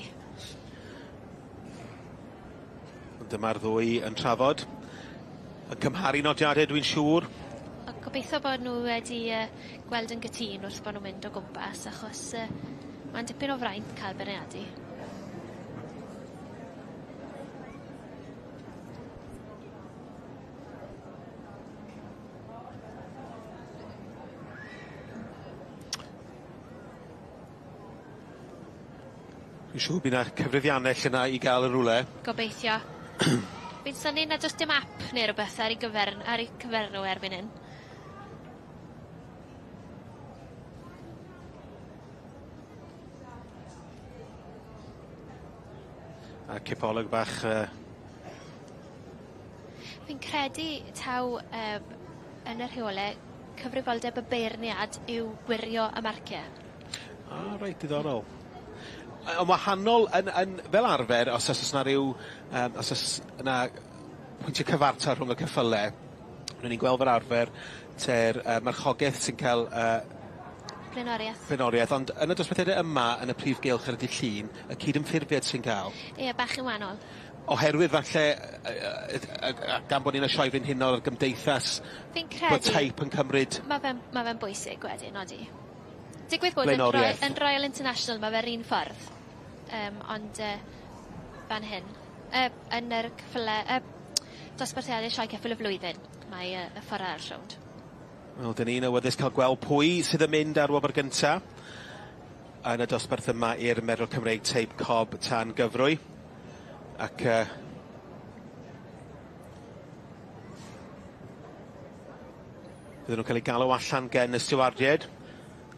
Dyma'r ddwy yn trafod. Yn cymharu nodiadau, dwi'n siŵr. A gobeithio bod nhw wedi uh, gweld yn gytûn wrth bod nhw'n mynd o gwmpas, achos uh, mae'n dipyn o fraint cael beirniadu. Fi'n siŵr by' 'na cyfrifiannell yna i ga'l yn rwle. Gobeithio. Fi'n synnu nad o's dim ap ne' rwbeth ar 'u gyfer ar 'u cyfer nw erbyn 'yn. A cipolwg bach Fi'n credu taw yn y rheole cyfrifoldeb y beirniad yw gwirio y marcie. Ah reit diddorol. Yn wahanol yn yn fel arfer os o's 'na ryw os o's yna pwyntie cyfartal rhwng y ceffyle, ry'n ni'n gweld fel arfer te'r marchogeth sy'n ca'l Blaenorieth. Blaenorieth, ond yn y dosbarthiade yma yn y prif gylch ar y dydd Llun, y cydymffurfiad sy'n ca'l. Ie, bach yn wahanol. Oherwydd falle gan bo' ni'n y Sioe Frenhinol a'r Gymdeithas Fi'n credu... Bod teip yn cymryd... Ma' fe'n ma' fe'n bwysig wedyn odi. Digwydd bod yn Roy- Blaenorieth. yn Royal International ma' fe'r un ffordd. Ond fan hyn yn yr ceffyle dosbarthiade sioe ceffyl y flwyddyn mae y ffor arall rownd. Wel, 'dyn ni'n awyddus cael gweld pwy sydd yn mynd ar wobr gynta yn y dosbarth yma i'r Merlod Cymreig teip Cob tan gyfrwy. Ac bydden nhw'n cael eu galw allan gen y stiwardied.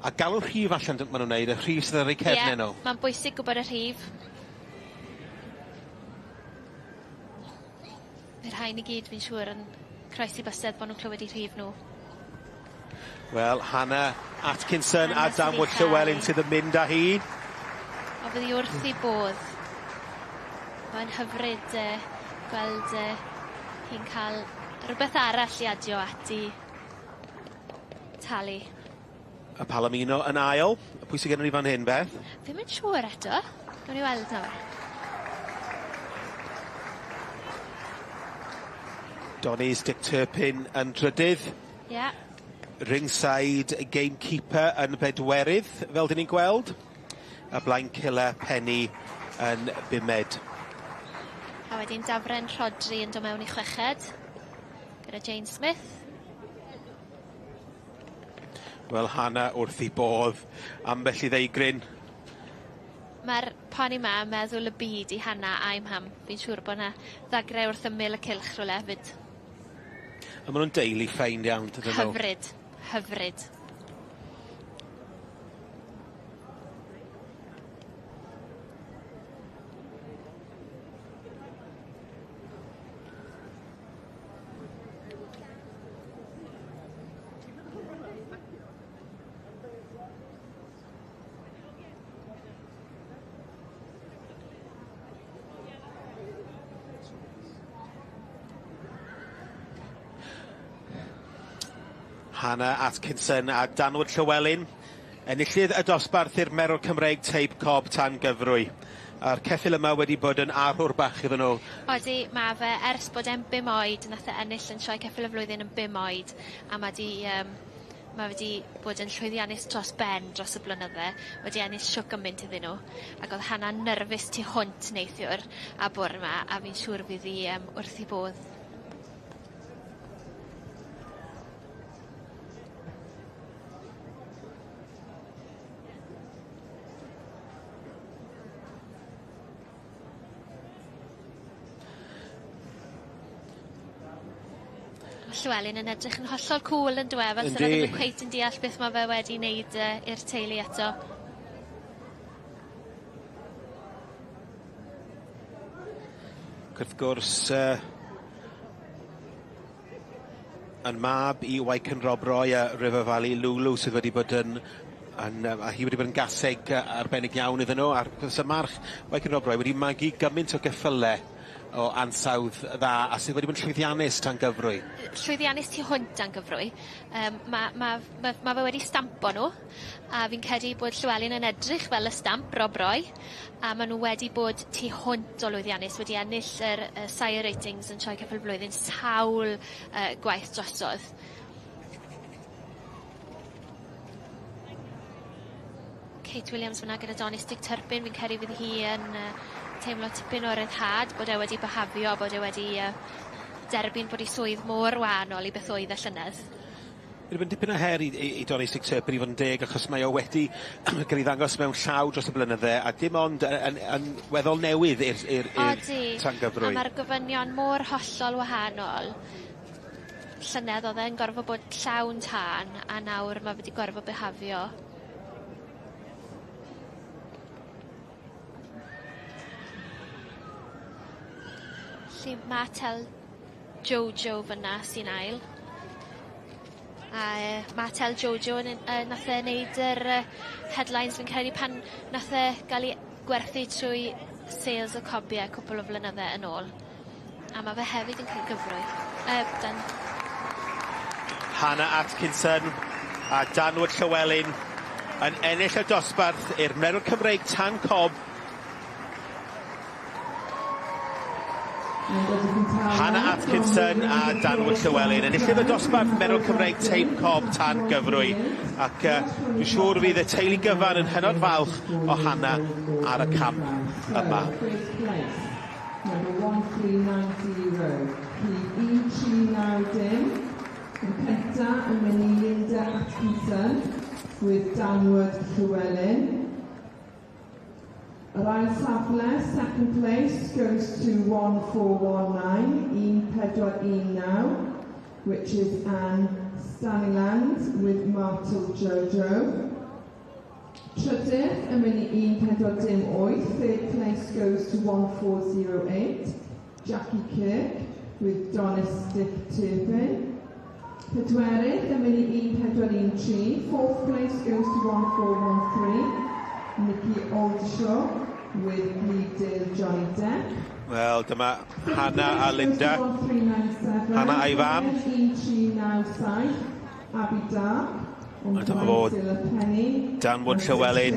A galw rhif allan ma' nhw'n neud, y rhif sydd ar eu cefne Ie, nhw. Mae'n bwysig gwbod y rhif. Bydd rhain i gyd fi'n siŵr yn croesi bysedd bo' nw'n clywed 'u rhif nhw. Wel, Hannah Atkinson a Hannah sydd Danwood ei chael Llewellyn hi. sydd yn mynd â hi. O fydd hi wrth 'i bodd. Mae'n hyfryd gweld hi'n cael rhywbeth arall i adio at 'i tali. Y Palomino yn ail. Pwy sy gennon ni fan hyn, Beth? Ddim yn siŵr eto. Gawn ni weld nawr. Donny's Dick Turpin yn drydydd. Ie. Ringside Gamekeeper yn bedwerydd, fel 'dyn ni'n gweld. A Blaen Killer Penny yn bumed. A wedyn Dafren Rhodri yn dod mewn i chweched gyda Jane Smith. Wel, Hannah wrth 'i bodd ambell i ddeigryn. Ma'r poni 'ma yn meddwl y byd i Hannah a'i mham. Fi'n siŵr bo' 'na ddagre wrth ymyl y cylch rhywle hefyd. A ma' nw'n deulu ffeind iawn dydyn nw? Hyfryd, hyfryd. Hannah Atkinson a Danwood Llewellyn. Enillydd y dosbarth i'r Merlod Cymreig teip Cob tan gyfrwy. A'r ceffyl yma wedi bod yn arwr bach iddyn nhw. Odi, ma' fe ers bod e'n bum oed nath e ennill yn sioe ceffyl y flwyddyn yn bum oed a ma' 'di ma' wedi bod yn llwyddiannus dros ben dros y blynydde, wedi ennill shwt gyment iddyn nhw ac o'dd Hannah'n nyrfus tu hwnt neithiwr a bore 'ma a fi'n siŵr fydd 'i wrth 'i bodd. Llewellyn yn edrych yn hollol cŵl on'd yw e? Fel se fe ddim yn cweit yn deall beth ma' fe wedi neud i'r teulu eto. Ac wrth gwrs yn mab i Wyken Rob Roy a River Valley Lulu sydd wedi bod yn yn a hi wedi bod yn gaseg arbennig iawn iddyn nhw a'r wrth gwrs y march Wyken Rob Roy wedi magu gymaint o geffyle o ansawdd dda a sydd wedi bod yn llwyddiannus tan gyfrwy. Llwyddiannus tu hwnt dan gyfrwy. Ma' ma' ma' ma' fe wedi stampo nhw a fi'n credu bod Llewellyn yn edrych fel y stamp Rob Roy a ma' nw wedi bod tu hwnt o lwyddiannus wedi ennill yr y Sire Ratings yn Sioe Ceffyl Blwyddyn sawl gwaith drosodd. Kate Williams fyna gyda Donny Stick Turpin fi'n credu fydd hi yn teimlo tipyn o ryddhad bod e wedi byhafio bod e wedi derbyn bod 'i swydd mor wahanol i beth oedd e llynedd. Bydd yn dipyn o her i Donny Stick Turpin i fod yn deg, achos mae o wedi cael ei ddangos mewn llaw dros y blynydde, a dim ond yn weddol newydd i'r tan gyfrwy. A mae'r gofynion mor hollol wahanol. Llynedd oedd e'n gorfod bod llawn tân, a nawr mae wedi gorfod bihafio. Felly Martel Jojo fyna sy'n ail. A Martel Jojo yn nath e neud yr headlines fi'n credu pan nath e ga'l 'i gwerthu trwy sales y cobie cwpwl o flynydde yn ôl. A ma' fe hefyd yn ca'l gyfrwy. Dan... Hannah Atkinson a Danwood Llywelyn yn ennill y dosbarth i'r Merlod Cymreig tan cob. Hannah Atkinson a Danwood Llywelyn enillydd y dosbarth Merlod Cymreig teip cob tan gyfrwy, ac dwi'n siŵr fydd y teulu gyfan yn hynod falch o Hannah ar y camp yma. Number 1390, rhif 1390, yn cynta yn mynd i Linda Atkinson with Danwood Llywelyn. Yr ail safle, second place, goes to 1419, 1419, which is Anne Staniland with Martel Jojo. Trydydd yn mynd i 1408, third place goes to 1408, Jackie Kirk with Donis Dick Turpin. Pedwerydd yn mynd i 1413, fourth place goes to 1413, Nikki Oldshaw with Leadale Johnny Depp. Wel, dyma Hannah a Linda. Hannah a'i fam. 1397, Abby Dark. A dyma fo, Danwood Llywelyn,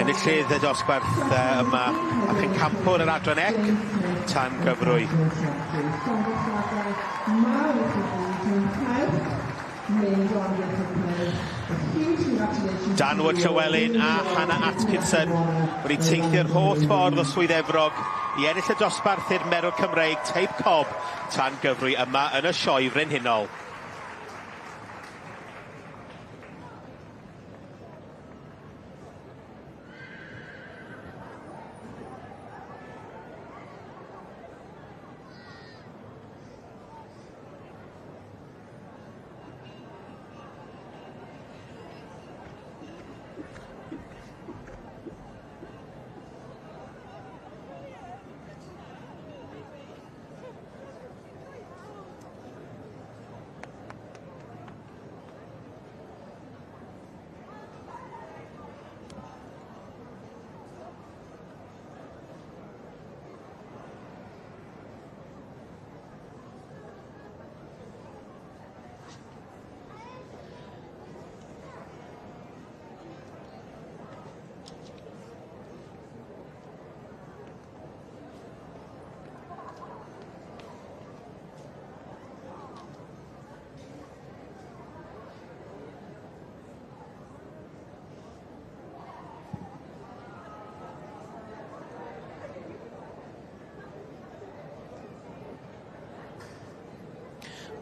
enillydd y dosbarth yma, a pencampwr yr adran ec, tan gyfrwy. Danwood Llywelyn a Hannah Atkinson wedi teithio'r holl ffordd o Swydd Efrog i ennill y dosbarth i'r Merlod Cymreig teip cob tan gyfrwy yma yn y Sioe Frenhinol.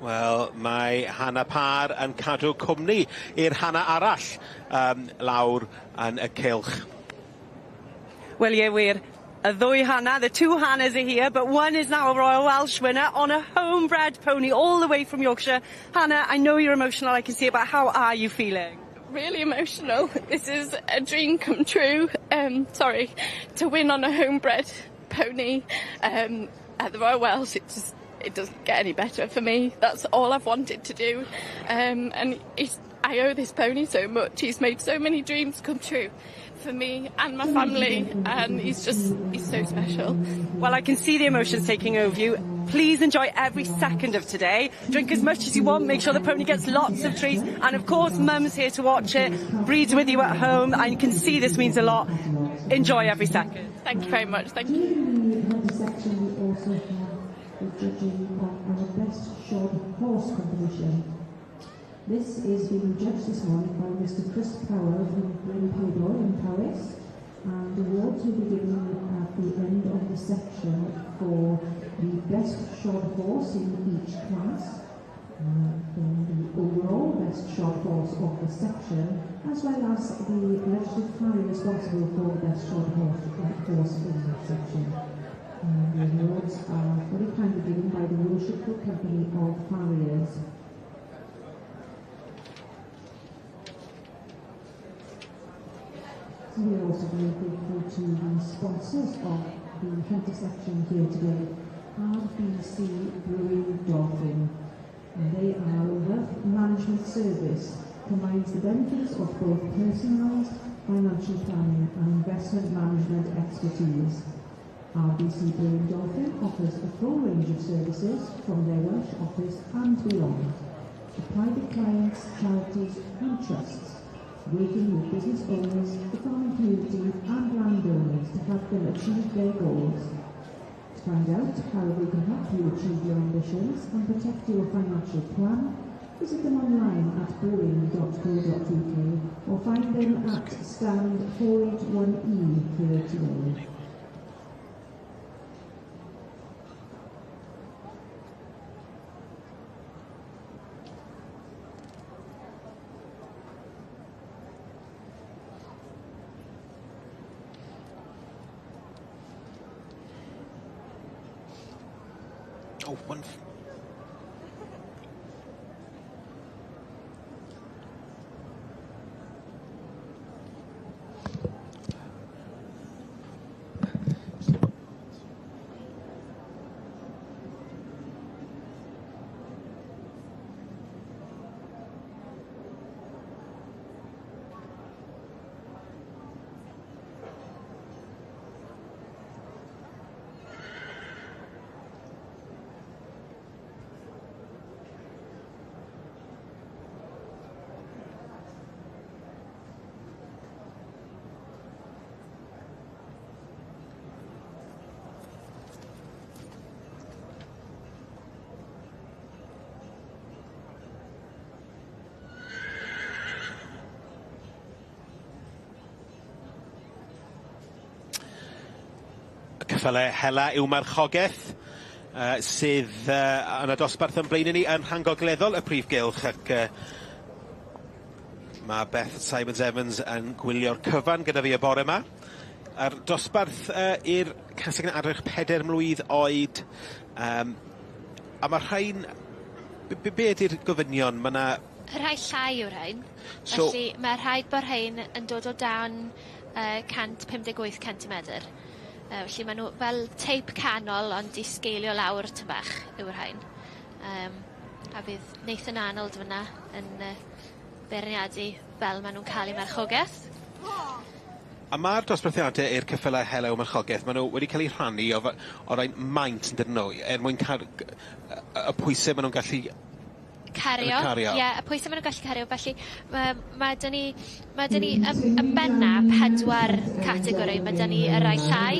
Wel, mae Hannah Parr yn cadw cwmni i'r Hannah arall lawr yn y cylch. Wel, ie wir. Y ddwy Hannah, the two Hannahs are here, but one is now a Royal Welsh winner on a homebred pony all the way from Yorkshire. Hannah, I know you're emotional, I can see it, but how are you feeling? Really emotional. This is a dream come true. Sorry, to win on a homebred pony at the Royal Welsh, it doesn't get any better for me. That's all I've wanted to do. And I owe this pony so much. He's made so many dreams come true for me and my family, and he's so special. Well, I can see the emotions taking over you. Please enjoy every second of today. Drink as much as you want, make sure the pony gets lots of treats, and of course, Mum's here to watch it, breeds with you at home, and you can see this means a lot. Enjoy every second. Thank you very much, thank you. The judging of our best shod horse competition. This is being judged this morning by Mr. Chris Powell from Bryn Pedol in Powys, and awards will be given at the end of the section for the best shod horse in each class, Then the overall best shod horse of the section, as well as the registered farrier responsible for the best shod horse in that section. And the awards are very kindly given by the Worshipful Company of Farriers. So we are also very grateful to the sponsors of the hunter section here today, RBC Brewing Dolphin. And they are a wealth management service, combines the benefits of both personalised financial planning and investment management expertise. RBC Brewing Dolphin offers a full range of services from their Welsh office and beyond to private clients, charities and trusts, working with business owners, the farming community and landowners to help them achieve their goals. To find out how they can help you achieve your ambitions and protect your financial plan, visit them online at brewing.co.uk or find them at stand 481E here today. Oh, one. Ceffyle hela yw marchogaeth sydd yn y dosbarth yn blaen i ni yn rhan gogleddol y prif gylch, ac mae Beth Simons Evans yn gwylio'r cyfan gyda fi y bore yma. A'r dosbarth i'r caseg yn adrych 4 mlwydd oed, a mae'r rhain, be ydy'r gofynion? Mae 'na Y rhai llai yw'r rhain. So, felly mae rhaid bod rhain yn dod o dan 158 centimetr. Felly maen nhw fel teip canol ond i sgeilio lawr tyn bach yw'r rhain. A fydd Nathan Arnold fyna yn beirniadu fel maen nhw'n cael eu marchogaeth. A mae'r dosbarthiadau i'r ceffylau hela o marchogaeth, maen nhw wedi cael eu rhannu o rai maint yn dydyn nhw, er mwyn cael y pwysau maen nhw'n gallu cario. Cario. Ie, y pwysau maen nhw'n gallu cario. Felly mae 'da ni yn benna 4 categori. Mae 'da ni y rai llai,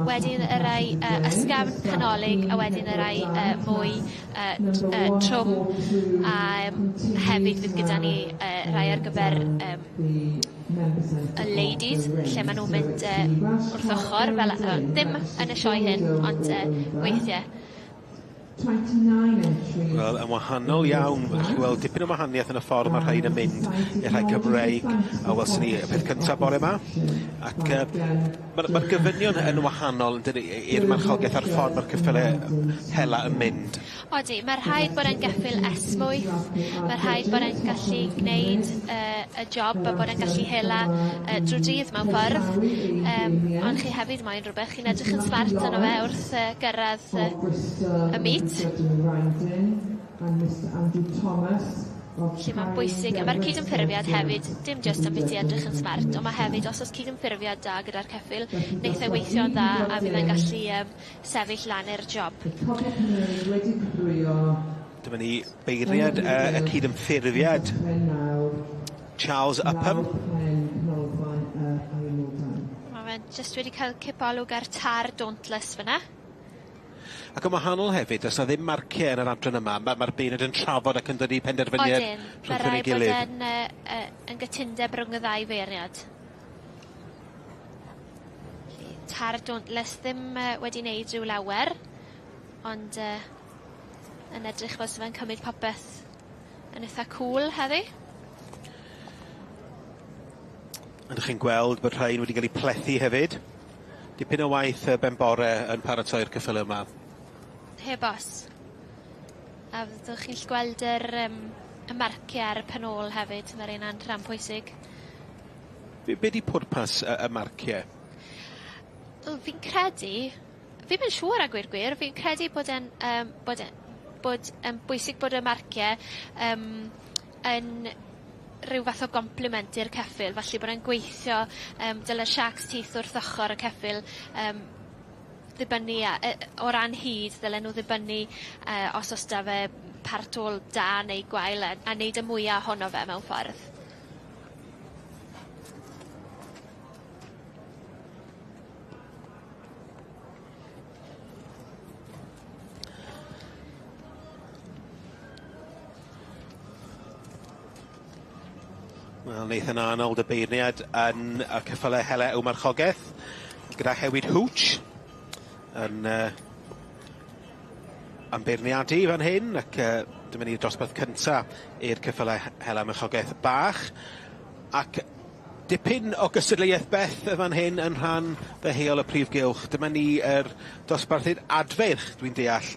wedyn y rai ysgafn, canolig, a wedyn y rai mwy trwm. A hefyd fydd gyda ni rai ar gyfer y ladies, lle maen nhw'n mynd wrth ochr, fel ddim yn y sioe hyn, ond weithiau. Wel, yn wahanol iawn, chi'n gweld dipyn o wahaniaeth yn y ffordd mae rhain yn mynd i'r rhai Cymreig, a welson ni y peth cyntaf bore yma. Ac mae'r gofynion yn wahanol yn dydi, i'r marchogaeth a'r ffordd mae'r ceffylau hela yn mynd. Odi, mae rhaid bod e'n geffyl esmwyth, mae rhaid bod e'n gallu gwneud y job a bod e'n gallu hela drwy dydd mewn ffordd. Ond chi hefyd moyn rhywbeth, chi'n edrych yn smart arno fe wrth gyrraedd y meet. Felly mae'n bwysig, a mae'r cydymffurfiad hefyd, dim jyst am byti edrych yn smart, ond mae hefyd, os oes cydymffurfiad da gyda'r ceffyl, wneith e weithio'n dda a fydd e'n gallu sefyll lan i'r job. Dyma ni beirniad y cydymffurfiad, Charles Upham. Mae fe'n jyst wedi cael cipolwg ar tar Dauntless fyna. Ac yn wahanol hefyd, does 'na ddim marciau yn yr adran yma, mae'r beirniad yn trafod ac yn dod i penderfyniad Odyn, mae rhwngthyn ei rhaid bod gilydd. yn gytundeb rhwng y ddau feirniad. Tar Dauntless ddim wedi wneud rhyw lawer, ond yn edrych fel 'sa fe'n cymryd popeth yn itha cŵl heddi. Ydych chi'n gweld bod rhain wedi cael eu plethu hefyd. Dipyn o waith ben bore yn paratoi'r ceffyle yma. Heb os. A fyddwch chi'n gallu gweld yr yym y marcie ar y pen ôl hefyd, ma' reina'n rhan pwysig. Be' 'di pwrpas y marcie? Wel fi'n credu, fi'm yn siŵr a gweud gwir, fi'n credu bod e'n yym bod e bod yn bwysig bod y marcie yym yn rhyw fath o gompliment i'r ceffyl, felly bod e'n gweithio yym dyle siarcs teeth wrth ochor y ceffyl yym ddibynnu a- yy o ran hyd ddylen nw ddibynnu os o's 'da fe part ôl da neu gwael a neud y mwya ohono fe mewn ffordd. Wel, Nathan Arnold, y beirniad yn y ceffyle hele yw marchogeth, gyda Hewyd Hooch yn yn beirniadu fan hyn, ac dyma ni'r dosbarth cynta i'r ceffyle hela marchogeth bach, ac dipyn o gystadleuaeth Beth yn fan hyn yn rhan ddeheuol y prif gylch. Dyma ni yr dosbarthiad adfeirch, dwi'n deall,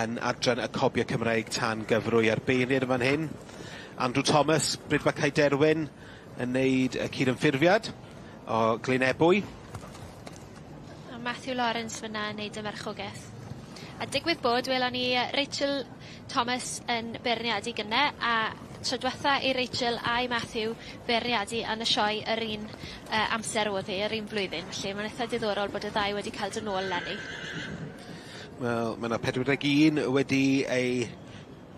yn adran y Cobia Cymreig tan gyfrwy a'r beirniad yn fan hyn. Andrew Thomas, Brydfa Caerderwyn, yn neud y cydymffurfiad o Glynebwy. A Matthew Lawrence fyna yn neud y marchogeth. A digwydd bod welon ni Rachel Thomas yn beirniadu gynne a tro dwetha i Rachel a'i Matthew beirniadu yn y sioe yr un amser o'dd hi, yr un flwyddyn, felly ma'n itha diddorol bod y ddau wedi ca'l dod nôl leni. Wel, ma' 'na 41 wedi ei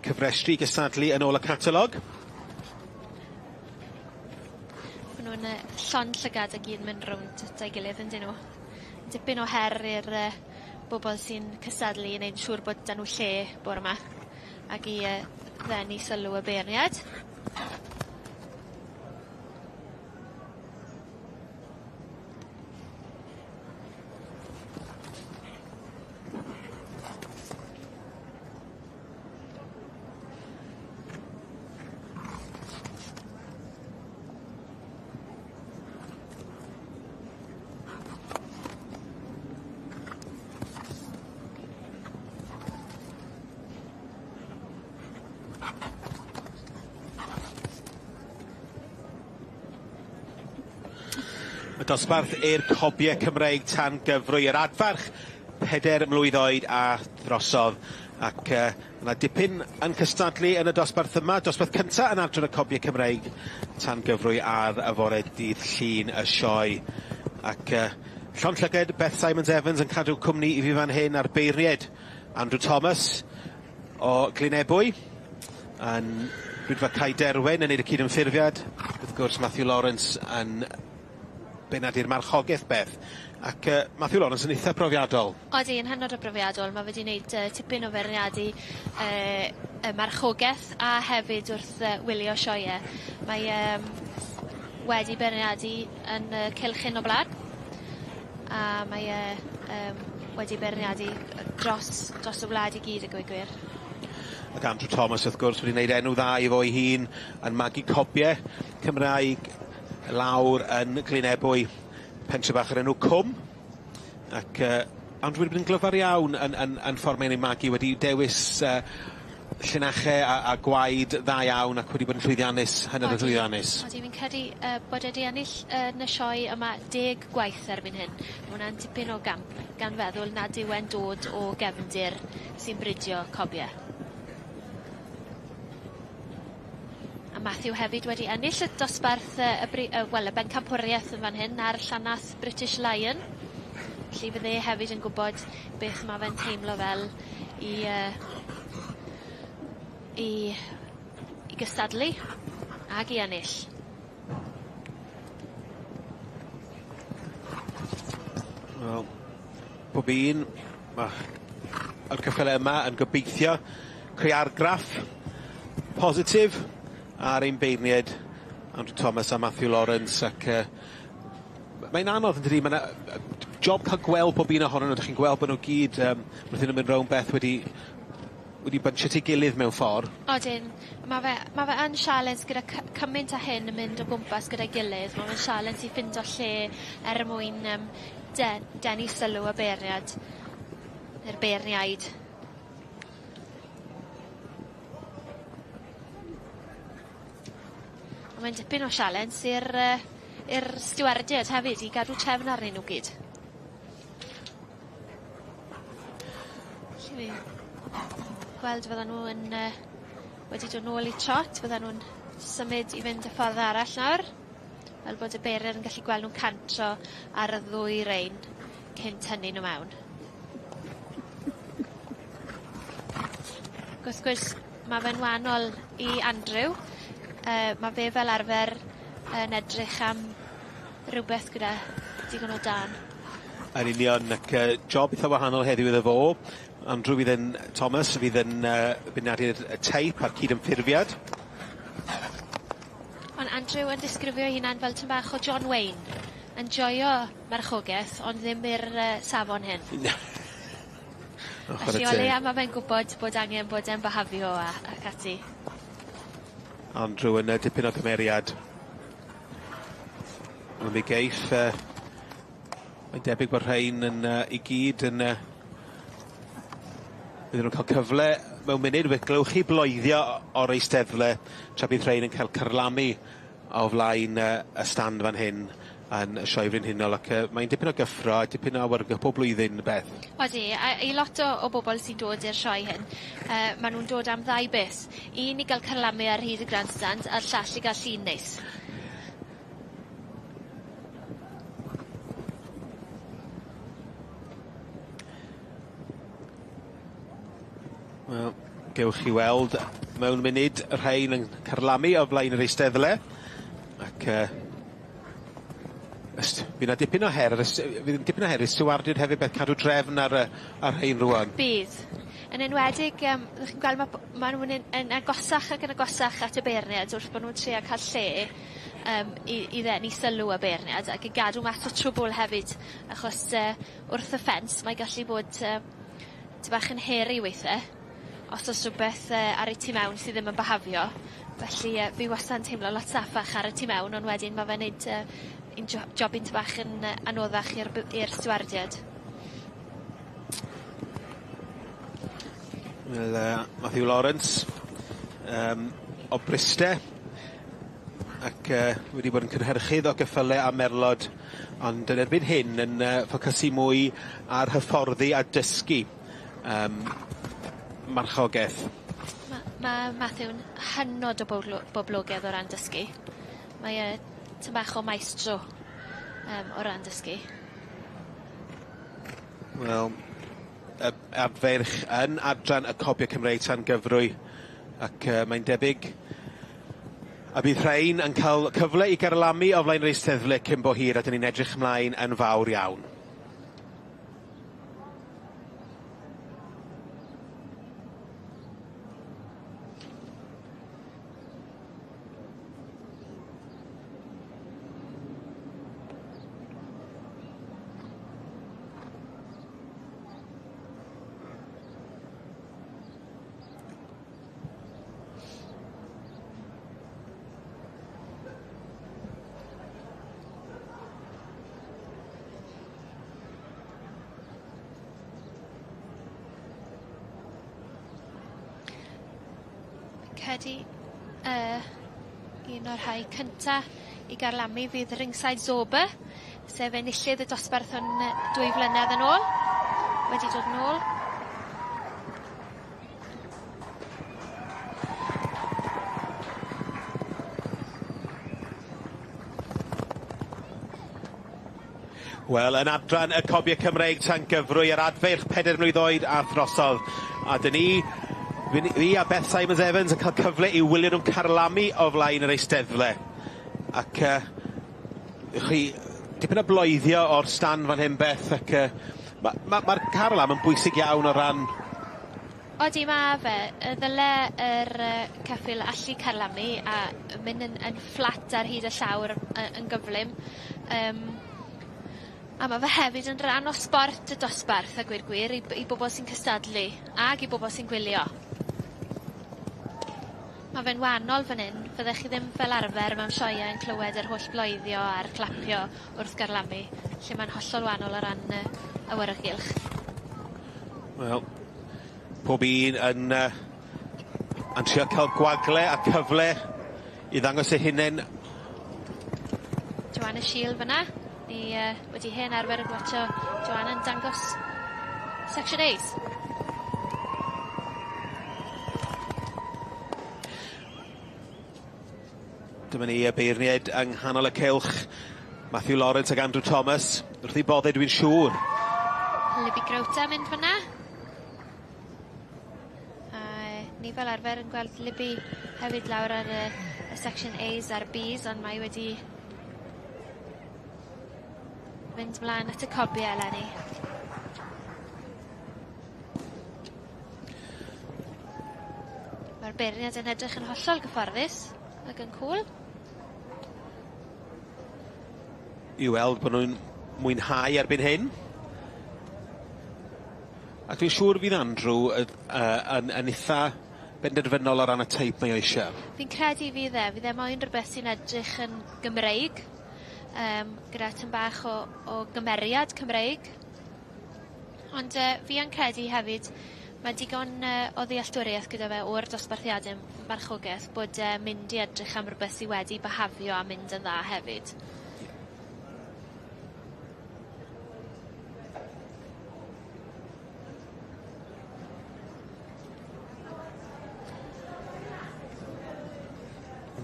cyfrestru i gystadlu yn ôl y catalog. Ma' nw'n llond llygad ag un mynd rownd 'da'i gilydd yndyn nw? Dipyn o her i'r bobol sy'n cystadlu i neud yn siŵr bod 'da nw lle bore 'ma ag i ddenu sylw y beirniad. Y dosbarth i'r cobie Cymreig tan gyfrwy yr adfarch 4 mlwydd oed a throsodd ac ma' 'na dipyn yn cystadlu yn y dosbarth yma, dosbarth cynta yn adran y cobie Cymreig tan gyfrwy ar y fore dydd Llun y sioe ac llond llyged Beth Simons Evans yn cadw cwmni i fi fan hyn a'r beirnied Andrew Thomas o Glynebwy yn Rhydfa Cae Derwen yn neud y cydymffurfiad, wrth gwrs Matthew Lawrence yn benadu'r marchogaeth Beth ac Matthew Lawrence yn itha profiadol. Odi, yn hynod o brofiadol, ma' fe 'di neud tipyn o feirniadu y marchogeth a hefyd wrth wylio sioee. Mae wedi beirniadu yn y cylch hyn o bla'n a mae e wedi beirniadu dros dros y wlad i gyd a gweud gwir. Ac Andrew Thomas wrth gwrs wedi neud enw dda i fo'i hun yn magu cobie Cymraeg lawr yn Glynebwy, pentre bach o'r enw Cwm, ac Andrew wedi bod yn glyfar iawn yn yn yn ffordd mae'n ei magu, wedi dewis llinachau a gwaed dda iawn ac wedi bod yn llwyddiannus, hynod o llwyddiannus. Odi, fi'n credu bod e 'di ennill yn y sioe yma deg gwaith erbyn hyn. Ma' wnna'n tipyn o gamp gan feddwl nad yw e'n dod o gefndir sy'n bridio cobie. A Matthew hefyd wedi ennill y dosbarth y wel y bencampwriaeth yn fan hyn ar Llanarth British Lion. Felly fydd e hefyd yn gwbod beth ma' fe'n teimlo fel i i i gystadlu ag i ennill. Wel, pob un, ma' yr ceffyle yma yn gobeithio creu argraff positif ar ein beirniaid Andrew Thomas a Matthew Lawrence ac mae'n anodd yndydi, ma' 'na job ca'l gweld pob un ohonyn nw, 'dych chi'n gweld bo' nw gyd wrthyn nw'n mynd rownd Beth wedi wedi byncio at ei gilydd mewn ffordd. Odyn, ma' fe ma' fe yn sialens gyda cy- cymaint â hyn yn mynd o gwmpas gyda'i gilydd ma' fe'n sialens i ffindo lle er mwyn yym de- denu sylw y beirniad ne'r beirniaid. A mae'n dipyn o sialens i'r yy i'r stiwardied hefyd i gadw trefn arnyn nw gyd. Felly gweld fyddan nw yn yy wedi dod nôl i trot fyddan nw'n symud i fynd y ffordd arall nawr. Fel bod y beirniad yn gallu gweld nw'n cantro ar y ddwy rein cyn tynnu nw mewn. Ac wrth gwrs ma' fe'n wanol i Andrew yy ma' fe fel arfer yn edrych am rwbeth gyda digon o dân. Yn union ac yy job itha wahanol heddiw iddo fo. Andrew fydd yn Thomas fydd yn yy beirniadu'r y teip a'r cydymffurfiad. Ond Andrew yn disgrifio ei hunan fel tym bach o John Wayne. Yn joio marchogeth ond ddim i'r yy safon hyn. Na. O chware Felly o teg. leia ma' fe'n gwbod bod angen bod e'n byhafio a ac ati. Andrew yn yy dipyn o gymeriad. Wel mi geiff yy mae'n debyg bod rhein yn yy i gyd yn yy bydden nw'n ca'l cyfle mewn munud fe glywch chi bloeddio o'r eisteddle tra bydd rhein yn ca'l carlamu o flaen yy y stand fan hyn yn y Sioe Frenhinol ac yy mae'n dipyn o gyffro a dipyn o awyrgylch pob blwyddyn Beth. Odi a i lot o o bobol sy'n dod i'r sioe hyn yy ma' nw'n dod am ddau beth. Un i ga'l carlamu ar hyd y grandstand a'r llall i ga'l llun neis. Wel, gewch chi weld mewn munud y rhain yn carlamu o flaen yr eisteddle ac yy yst- by' 'na dipyn o her ar y s- yy fydd dipyn o her i'r stiwardiaid hefyd beth cadw drefn ar y ar rhein rŵan. Bydd. Yn enwedig yym ddych chi'n gweld ma' p- ma' nw'n yn yn agosach ac yn agosach at y beirniaid wrth bo' nw'n trio ca'l lle yym i i ddenu sylw y beirniad ac i gadw mas o trwbwl hefyd achos yy wrth y ffens mae gallu bod yy ty bach yn hairy weithe os o's rwbeth yy ar eu tu mewn sy ddim yn byhafio felly yy fi wasta'n teimlo lot saffach ar y tu mewn on' wedyn ma' fe'n neud yy ein jo- job un ty bach yn yy anoddach i'r by- i'r stiwardied. Wel yy Matthew Lawrence yym o Bryste ac yy wedi bod yn cynhyrchydd o geffyle a merlod ond yn erbyn hyn yn yy ffocysu mwy ar hyfforddi a dysgu yym marchogeth. Ma' ma' Matthew'n hynod o bowlo- boblogedd o ran dysgu. Mae e tym bach o maestro yym o ran dysgu. Wel y adfeirch yn adran y Cobie Cymreig tan gyfrwy ac yy mae'n debyg a bydd rhein yn ca'l cyfle i garlamu o flaen yr Eisteddle cyn bo hir a 'dyn ni'n edrych mlaen yn fawr iawn. Credu yy un o'r rhai cynta i garlamu fydd Ringside Zorba sef enillydd y dosbarth hwn yy dwy flynedd yn ôl wedi dod nôl. Wel, yn adran y Cobie Cymreig tan gyfrwy yr adfeirch pedair mlwydd oed a throsodd. A dyn ni, fi a Beth Simons Evans yn cael cyfle i wylio nhw'n carlamu o flaen yr eisteddle. Ac uh, chi dipyn o bloeddio o'r stand fan hyn Beth ac uh, mae'r ma, ma, ma carlam yn bwysig iawn o ran Odi ma' fe. Yy ddyle yr yy ceffyl allu carlamu a mynd yn yn fflat ar hyd y llawr yy yn gyflym. Yym a ma' fe hefyd yn ran o sbort y dosbarth a gweud gwir i b- i bobol sy'n cystadlu ag i bobol sy'n gwylio. Ma' fe'n wahanol fan 'yn fyddech chi ddim fel arfer mewn sioeau yn clywed yr holl bloeddio a'r clapio wrth garlamu lle ma'n hollol wahanol o ran yy awyrgylch. Wel pob un yn yy yn trio ca'l gwagle a cyfle i ddangos eu hunen. Joanna Shiel fyn 'na. Ni yy wedi hen arfer yn gwatsio Joanna yn dangos Section A's. Dyma ni y beirniaid yng nghanol y cylch. Matthew Lawrence ag Andrew Thomas. Wrth 'u bodde dwi'n siŵr. Libby Grota mynd fyna. A ni fel arfer yn gweld Libby hefyd lawr ar y y section A's a'r B's ond mae wedi mynd mlaen at y cobie eleni. Mae'r beirniad yn edrych yn hollol gyfforddus ac yn cŵl. I weld bod nhw'n mwynhau erbyn hyn. Ac dwi'n siŵr fydd Andrew yy yy yn yn itha benderfynol o ran y teip mae o isie. Fi'n credu fydd e fydd e moyn rwbeth sy'n edrych yn Gymreig yym gyda tym bach o o gymeriad Cymreig. Ond yy fi yn credu hefyd ma' digon yy o ddealltwrieth gyda fe o'r dosbarthiade marchogeth bod e mynd i edrych am rwbeth sy wedi byhafio a mynd yn dda hefyd.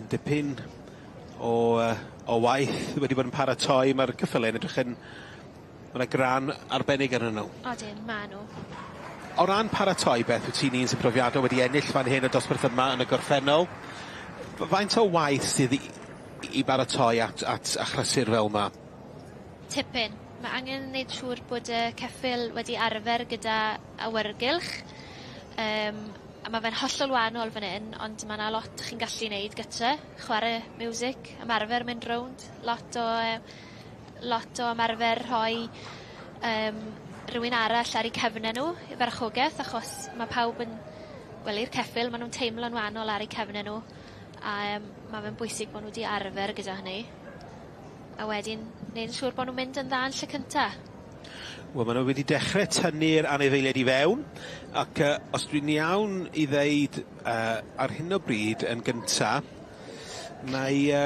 Dipyn o yy o waith wedi bod yn paratoi ma'r ceffyle'n edrych yn Ma' 'na gran arbennig arnyn nw. Odyn ma' nw. O ran paratoi Beth wyt ti'n un sy'n profiadol wedi ennill fan hyn y dosbarth yma yn y gorffennol. Faint o waith sydd i i baratoi at at achlysur fel 'ma? Tipyn. Ma' angen neud siŵr bod y ceffyl wedi arfer gyda awyrgylch yym a ma' fe'n hollol wahanol fan 'yn ond ma' 'na lot chi'n gallu neud gytre chware miwsic ymarfer mynd rownd lot o yy lot o ymarfer rhoi yym rywun arall ar 'u cefne nw i farchogeth achos ma' pawb yn wel i'r ceffyl ma' nw'n teimlo'n wahanol ar 'u cefne nw a yym ma' fe'n bwysig bo' nw 'di arfer gyda hynny. A wedyn neud yn siŵr bo' nw'n mynd yn dda yn lle cynta. Wel ma' nw wedi dechre tynnu'r anifeiliaid i fewn ac yy os dwi'n iawn i ddeud yy ar hyn o bryd yn gynta mae yy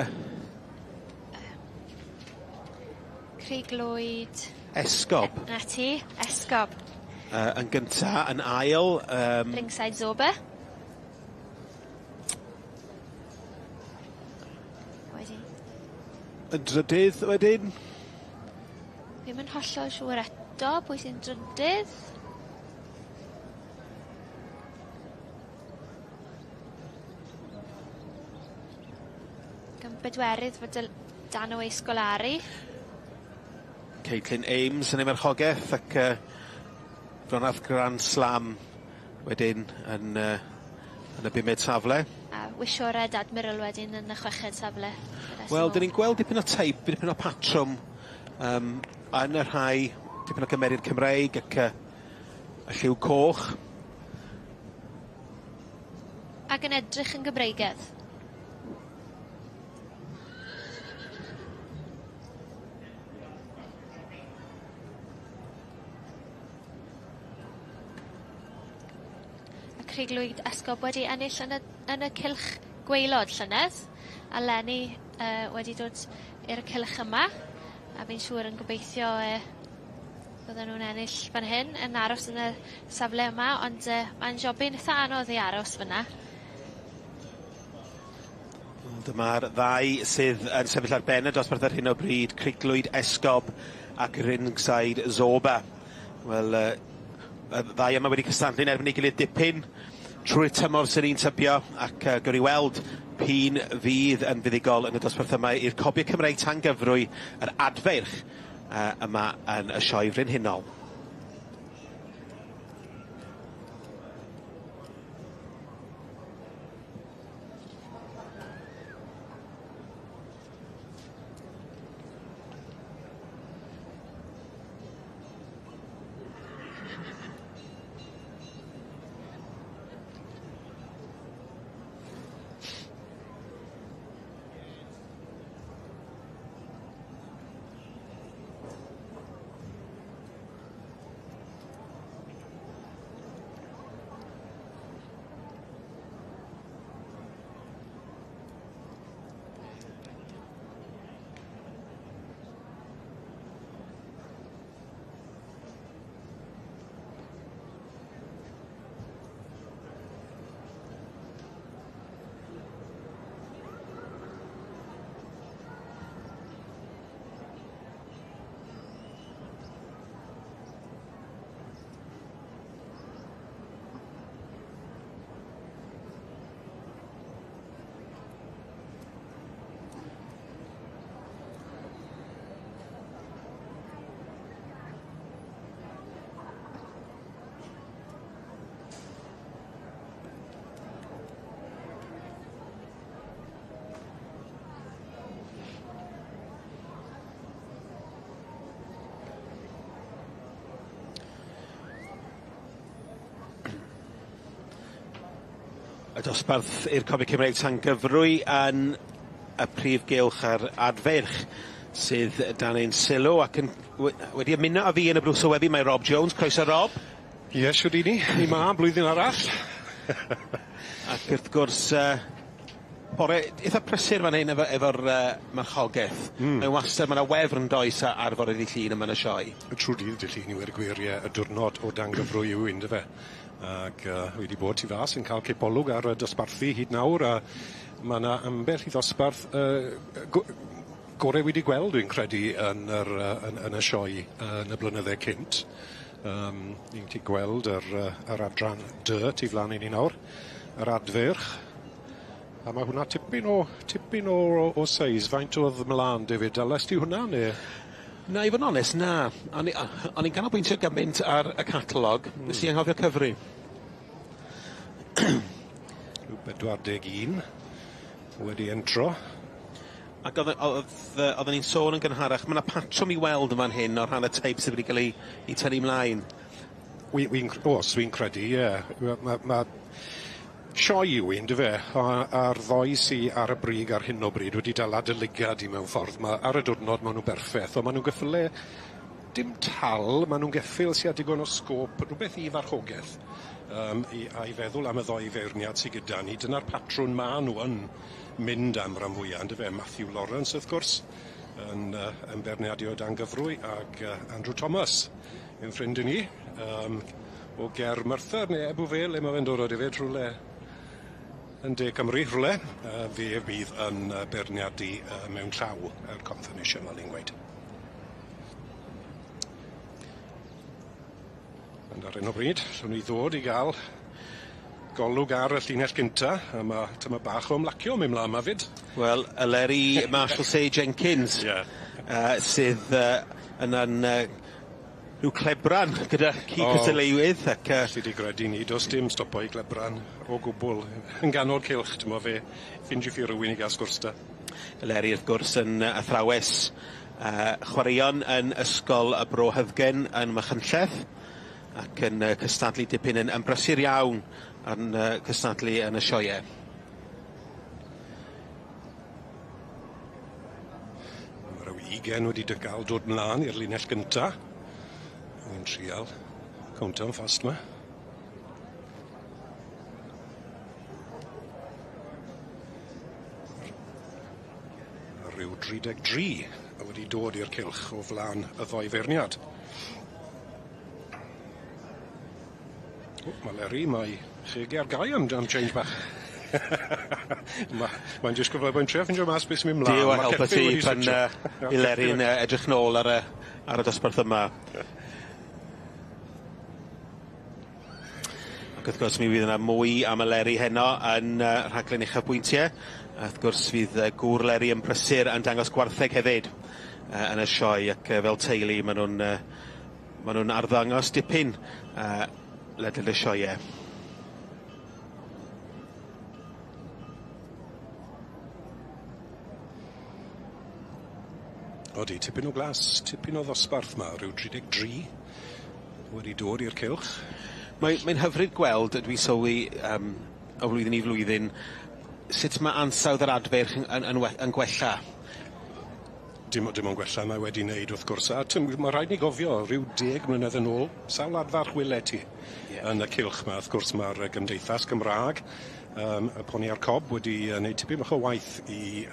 Craig Lwyd. Esgob. 'Na ti, Esgob. Yy yn gynta, yn ail yym... Ringside Zorba. Wedyn. Yn drydydd wedyn. Ddim yn hollol siŵr eto pwy sy'n drydydd. Gan bedwerydd fod Dyl- Danaway Scolari. Caitlin Ames yn ei marchogeth ac yy Bronarth Grand Slam wedyn yn yy yn y bumed safle. A Wisho Red Admiral wedyn yn y chweched safle. Wel 'dyn ni'n gweld dipyn o teip dipyn o patrwm yym yn y rhai dipyn o gymeriad Cymreig ac yy y lliw coch. Ac yn edrych yn Gymreigedd. A Craig Lwyd Esgob wedi ennill yn y yn y cylch gwaelod llynedd a leni yy wedi dod i'r cylch yma a fi'n siŵr yn gobeithio yy Bydden nhw'n ennill fan hyn yn aros yn y safle yma ond yy mae'n jobyn itha anodd i aros fyn 'na. Dyma'r ddau sydd yn sefyll ar ben y dosbarth ar hyn o bryd, Cruglwyd Esgob ac Ringside Zorba. Wel yy y ddau yma wedi cystadlu'n erbyn ei gilydd dipyn trwy'r tymor sy'n ni'n tybio ac yy gawn ni weld p'un fydd yn fuddugol yn y dosbarth yma i'r Cobiau Cymreig tan gyfrwy yr adfeirch yy yma yn y Sioe Frenhinol. Y dosbarth i'r Cobiau Cymreig tan gyfrwy yn y prif gylch a'r adfeirch sydd dan ein sylw ac yn wedi ymuno â fi yn y brws o weddi mae Rob Jones. Croeso Rob. Ie, shwd 'y ni? Ni 'ma blwyddyn arall. Ac wrth gwrs bore itha prysur fan hyn efo efo'r marchogeth. Mae wastad ma' 'na wefr yndoes ar fore dydd Llun yma yn y sioe. Y trw dydd dy Llun i weud y gwir ie y diwrnod o dan gyfrwy yw on'd yfe? Ac wi 'di bod tu fas yn ca'l cipolwg ar y dosbarthu hyd nawr a ma' 'na ambell i ddosbarth gore wi 'di gweld dwi'n credu yn yr yn yn y sioe yn y blynydde cynt. Ni'n gallu gweld yr yr adran dy tu flan i ni nawr, yr adfeirch. A ma' hwnna tipyn o tipyn o o seis. Faint o'dd mlan David? Dalest ti hwnna ne'? Na i fod yn onest na. O'n i o'n i'n canolbwyntio gymaint ar y catalog nes i anghofio cyfri. Rhyw 41 wedi entro. Ac o'dd o'dd oedden ni'n sôn yn gynharach ma' 'na patrwm i weld yn fan hyn o rhan y teip sydd wedi cael ei tynnu mlaen. Wi wi'n o's wi'n credu ie. Ma' sioe yw un dyfe a a'r ddoi sy ar y brig ar hyn o bryd wedi dala dy lygad i mewn ffordd ma' ar y diwrnod ma' nw'n berffeth on' ma' nw'n gyffyle dim tal ma' nw'n geffyl sy â digon o sgôp rwbeth i farchogeth i a i feddwl am y ddoi feirniad sy gyda ni dyna'r patrwn ma' nw yn mynd am ran fwya on'd yfe Matthew Lawrence wrth gwrs yn yn beirniadu o dan gyfrwy ag Andrew Thomas yn ffrind i ni o ger Merthyr ne' Ebbw Vale le ma' fe'n dod o David rhywle yn De Cymru rhywle fe fydd yn beirniadu mewn llaw yr conformation fel ni'n gweud. Ond ar 'yn o bryd, allwn ni ddod i ga'l golwg ar y llinell gynta, a ma' tymed bach o ymlacio myn' mlan 'ma 'fyd. Wel, Eleri Marshall Say Jenkins. Ie. Sydd yna'n rhyw clebran gyda ci cystadleuwydd ac Alli di gredu 'ny, do's dim stopo i glebran o gwbwl yn ganol cylch t'mo' fe ffindiwch chi rywun i ga'l sgwrs 'da. Eleri wrth gwrs yn athrawes chwaraeon yn Ysgol y Bro Hyddgen yn Machynlleth ac yn cystadlu dipyn yn brysur iawn yn cystadlu yn y sioee. Ma' ryw ugen wedi gael dod mlan i'r linell gynta. Wi'n trial cownto'n fast 'ma. Rhyw 33 wedi dod i'r cylch o flan y ddoi feirniad. O, ma' Leri, mae cheg ar gau am change bach. Mae'n disgwyl fel boi'n trio ffindio mas beth sy'n mynd mlaen. Duw a helpa ti pan Eleri'n edrych nôl ar y dosbarth yma. Ac wrth gwrs mi fydd yna mwy am Eleri heno yn rhaglen uchafbwyntiau. A wrth gwrs fydd gŵr Leri yn brysur yn dangos gwartheg hefyd yn y sioe ac fel teulu maen nhw'n arddangos dipyn ledled y sioeau. Odi, tipyn o glas, tipyn o ddosbarth 'ma, rhyw 33 wedi dod i'r cylch. Mae'n hyfryd gweld, dwi'n sylwi o flwyddyn i flwyddyn, sut mae ansawdd yr adfeirch yn gwella. Dim ond gwella mae wedi wneud wrth gwrs, a mae rhaid ni gofio rhyw 10 mlynedd yn ôl, sawl adfarch welet ti yn y cylch 'ma, wrth gwrs mae'r Gymdeithas Gymraeg, y Poni a'r Cob wedi wneud tipyn bach o waith i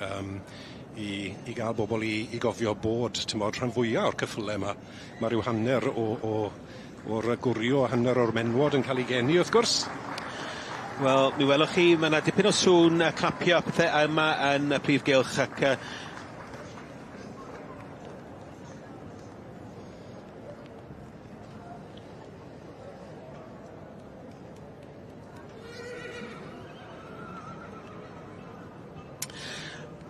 gael bobl i gofio bod, t'mod, rhan fwya o'r cyffyle 'ma, mae rhyw hanner o'r gwrio, hanner o'r menwod yn cael ei geni wrth gwrs. Wel, mi welwch chi, mae yna dipyn o sŵn clapio a pethau yma yn y prif gylch ac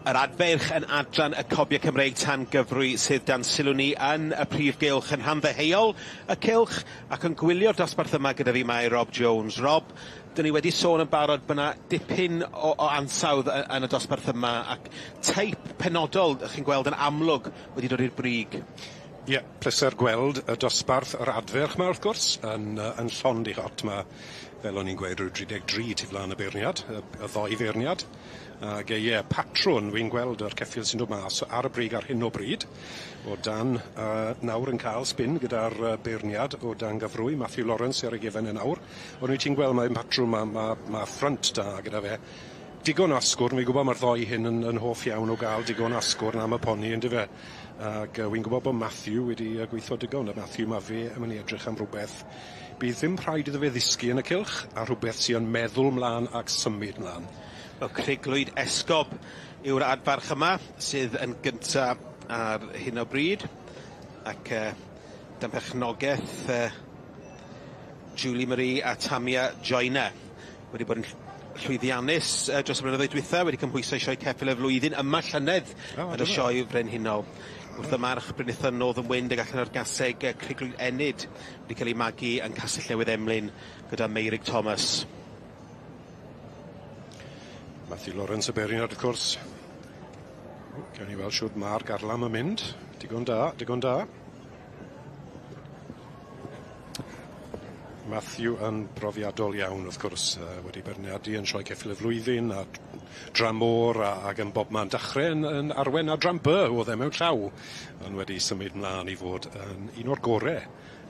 yr adfeirch yn adran y Cobiau Cymreig tan gyfrwy sydd dan sylw ni yn y prif gylch yn rhan ddeheuol y cylch ac yn gwylio'r dosbarth yma gyda fi mae Rob Jones. Rob, dyn ni wedi sôn yn barod bod yna dipyn o ansawdd yn y dosbarth yma ac teip penodol chi'n gweld yn amlwg wedi dod i'r brig. Ie, pleser gweld y dosbarth yr adferch 'ma wrth gwrs yn yy yn llond 'i chot ma' fel o'n i'n gweud ryw 33 tu flan y beirniad y y ddoi feirniad ag yy ie patrwn wi'n gweld yr ceffyl sy'n dod mas ar y brig ar hyn o bryd o dan yy nawr yn ca'l spin gyda'r yy beirniad o dan gyfrwy Matthew Lawrence sy ar ei gefen e nawr ond wyt ti'n gweld mae'n patrwm ma' ma' ma' ffrynt da gyda fe. Digon o asgwrn, fi'n gwbod ma'r ddoi hyn yn yn hoff iawn o ga'l digon o asgwrn am y poni yndyfe? Ag yy wi'n gwbod bo' Matthew wedi yy gweitho digon a Matthew ma' fe yn myn' i edrych am rwbeth bydd ddim rhaid iddo fe ddisgu yn y cylch a rhwbeth sy yn meddwl mlan ac symud mlan. Wel Cruglwyd Esgob yw'r adfarch yma sydd yn gynta ar hyn o bryd ac yy dan perchnogeth yy Julie Marie a Tamia Joyner wedi bod yn llwyddiannus dros y blynyddoedd dwytha, wedi cymhwyso i Sioe Ceffyl y Flwyddyn yma llynedd yn y Sioe Frenhinol. Wrth y march Brynithon Northern Wind ag allan o'r gaseg Cruglwyd Enid wedi cael ei magu yn Castell Newydd Emlyn gyda Meurig Thomas. Matthew Lawrence y beirniad wrth gwrs. Gawn ni weld shwd ma'r garlam yn mynd. Digon da, digon da. Matthew yn brofiadol iawn wrth gwrs yy wedi beirniadu yn Sioe Ceffyl y Flwyddyn a dramor a ag yn bobman. Dachre yn yn arwen adran By o'dd e mewn llaw on' wedi symud mlan i fod yn un o'r gore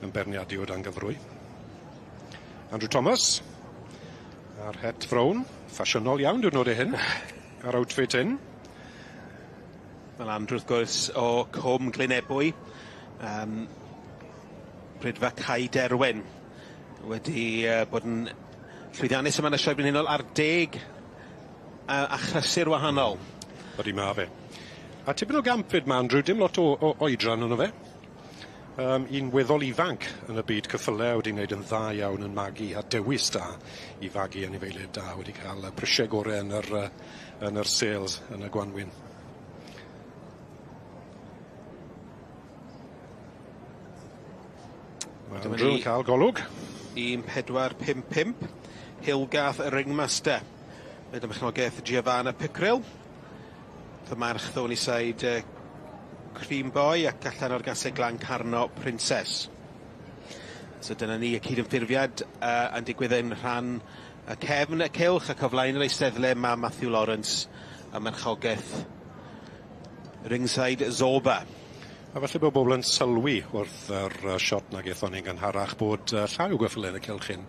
yn beirniadu o dan gyfrwy. Andrew Thomas a'r het frown, ffasiynol iawn diwrnode hyn, a'r outfit hyn. Wel Andrew wrth gwrs o Cwm Glynebwy yym Prydfa Cae Derwen wedi yy bod yn llwyddiannus yma yn y Sioe Brenhinol ar deg yy achlysur wahanol. Odi ma' fe. A tipyn o gamp 'fyd ma' Andrew, dim lot o o oedran arno fe. Yym un weddol ifanc yn y byd ceffyle wedi wneud yn dda iawn yn magu a dewis da i fagu anifeiliaid da wedi ca'l y prisie gore yn yr yy yn yr sales yn y Gwanwyn. Ma' Andrew yn ca'l golwg. 1 4 5 5 Hillgarth Ringmaster. Mae ym mherchnogaeth Giovanna Pickerill. Fy march Thornyside Cream Boy ac allan o'r gaseg Glan Carno Princess. So dyna ni y cydymffurfiad yn digwydd yn rhan y cefn y cylch ac o flaen yr eisteddle ma' Matthew Lawrence a marchogaeth Ringside Zorba. A falle bo' bobol yn sylwi wrth yr yy siot 'na gethon ni'n gynharach bod llai o geffyle yn y cylch hyn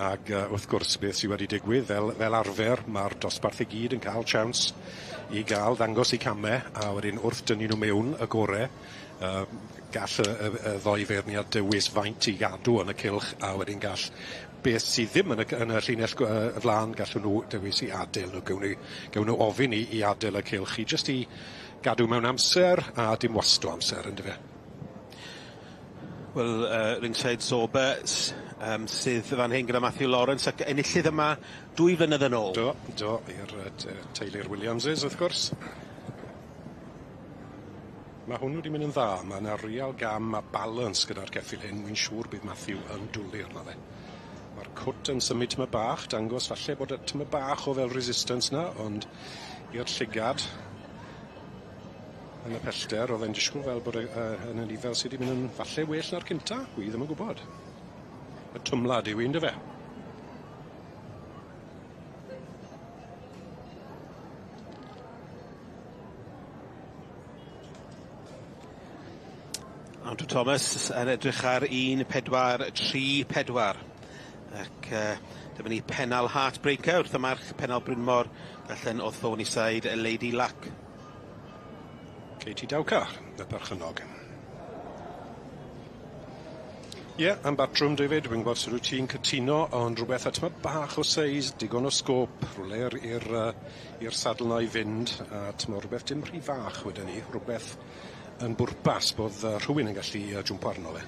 ag wrth gwrs beth sy wedi digwydd fel fel arfer ma'r dosbarth i gyd yn ca'l chiawns i ga'l ddangos 'u came a wedyn wrth dynnu nw mewn y gore gall y y y ddoi feirniad dewis faint i gadw yn y cylch a wedyn gall beth sydd ddim yn y cy- yn y llinell gw- y flan gallwn nw dewis i adel nw gewn ni gewn nw ofyn i i adel y cylch i jyst i gadw mewn amser a dim wasto amser yndyfe? Wel Ringside Zorba sydd fan hyn gyda Matthew Lawrence ac enillydd yma 2 flynedd yn ôl. Do, do, i'r teulu'r Williamses wrth gwrs. Ma' hwn wedi mynd yn dda, ma' 'na real gam a balance gyda'r ceffyl hyn, wi'n siŵr bydd Matthew yn dwli arno fe. Ma'r cwt yn symud tymed bach, dangos falle bod y tymed bach o fel resistance 'na, ond i'r llygad yn y pellter o'dd e'n disgwl fel bod e yn y nifel sy 'di mynd yn falle well na'r cynta, wi ddim yn gwbod. Y twmlad yw un 'dy fe? Andrew Thomas yn edrych ar 1 4 3 4 ac dyma ni Pennal Heartbreaker wrth y march Pennal Brynmor allan o Thornyside Lady Luck. Katie Dowcar, y perchennog. Ie, am batrwm David, wi'n gwybod sut wyt ti'n cytuno, ond rhywbeth at tymed bach o seis, digon o sgôp, rhywle i'r i'r i'r sadl 'na i fynd, a t'mo' rhywbeth dim rhy fach wedyn 'ny, rhywbeth yn bwrpas bod rhywun yn gallu jwmpo arno fe.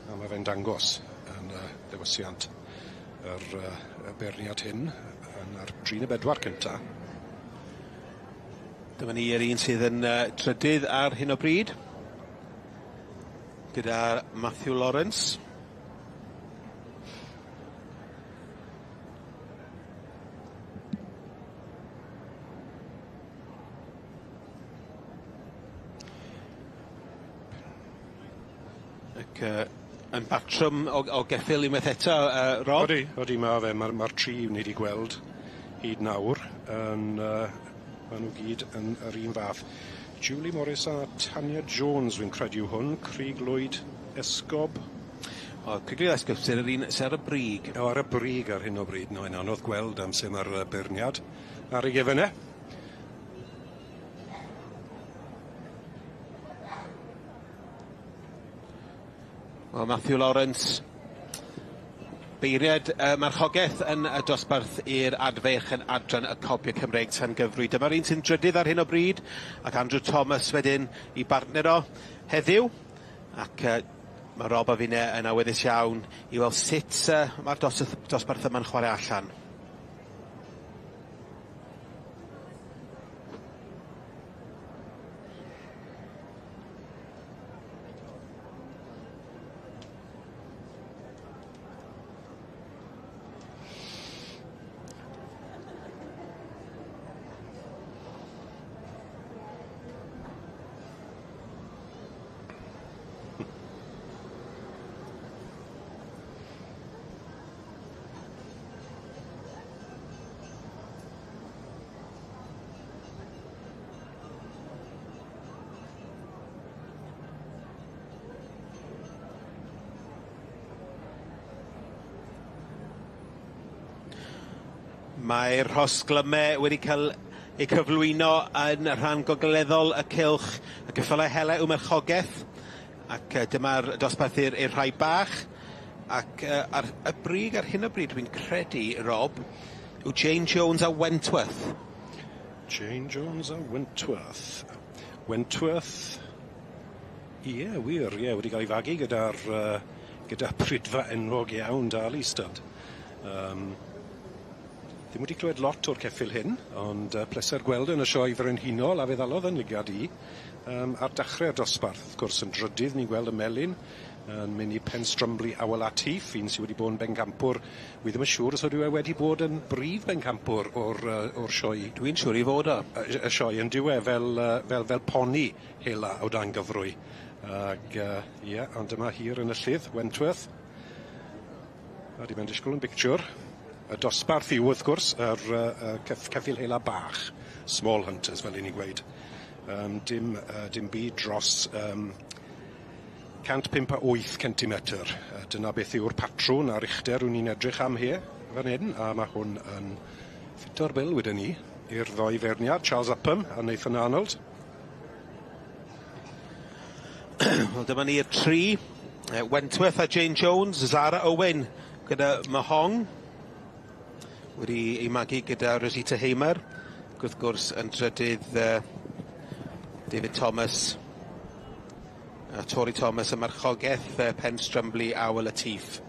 A ma' fe'n dangos yn ddewisiant yr y beirniad hyn yn yr dri ne' bedwar cynta. Dyma ni yr un sydd yn trydydd ar hyn o bryd. Gyda Matthew Lawrence. Ac yn batrwm o geffyl unwaith eto, Rob. Odi, odi ma' fe, ma'r tri ni 'di gweld hyd nawr yn ma' nw gyd yn yr un fath. Julie Morris a Tanya Jones fi'n credu yw hwn, Crug Lwyd Esgob. O, Crug Lwyd Esgob sydd yr un sy ar y brig. O, ar y brig ar hyn o bryd. No, mae'n anodd gweld am se ma'r beirniad ar ei gefen e. Wel, Matthew Lawrence, beirniad marchogaeth yn y dosbarth i'r adfeirch yn adran y Cobiau Cymreig tan gyfrwy. Dyma'r un sy'n drydydd ar hyn o bryd, ac Andrew Thomas wedyn i bartner o heddiw. Ac mae Rob a finne yn awyddus iawn i weld sut mae'r dosbarth yma'n chwarae allan. Mae'r rhosglyme wedi cael eu cyflwyno yn rhan gogleddol y cylch, y ceffylau hela yw merchogaeth, ac dyma'r dosbarth i'r rhai bach, ac ar y brig ar hyn o bryd dwi'n credu, Rob, yw Jane Jones a Wentworth. Jane Jones a Wentworth. Wentworth, ie, wir, ie, wedi cael ei fagu gyda'r gyda pridfa enwog iawn Darley Stud. Ddim wedi clywed lot o'r ceffyl hyn, ond pleser gweld yn y sioe frenhinol a fe ddalodd yn lygad i ar dechrau'r dosbarth. Wrth gwrs, yn drydydd ni'n gweld y melyn yn mynd i Penstrumbley Awel Latif, un sydd wedi bod yn bencampwr. Wi ddim yn siŵr os ydyw e wedi bod yn brif bencampwr o'r sioe. Dwi'n siŵr i fod o. Y sioe yn diwe fel poni hela o dan gyfrwy. Ag ie, ond dyma hir yn y llydd, Wentworth. A di mewn disgwyl yn bictiwr. Y dosbarth yw, wrth gwrs, yr ceffyl hela bach, small hunters, fel 'yn ni'n gweud. Dim byd dros 105 centimetr. Dyna beth yw'r patrwn a'r uchder o'n ni'n edrych am he fan hyn, a mae hwn yn ffito'r bil wedyn ni i'r ddoi feirniad, Charles Upham a Nathan Arnold. Wel, dyma ni'r tri, Wentworth a Jane Jones, Zara Owen gyda Mahong, wedi ei magu gyda Rosita Hamer, ac wrth gwrs yn trydydd David Thomas a Tori Thomas y marchogaeth, Penstrumbley Awel Latif.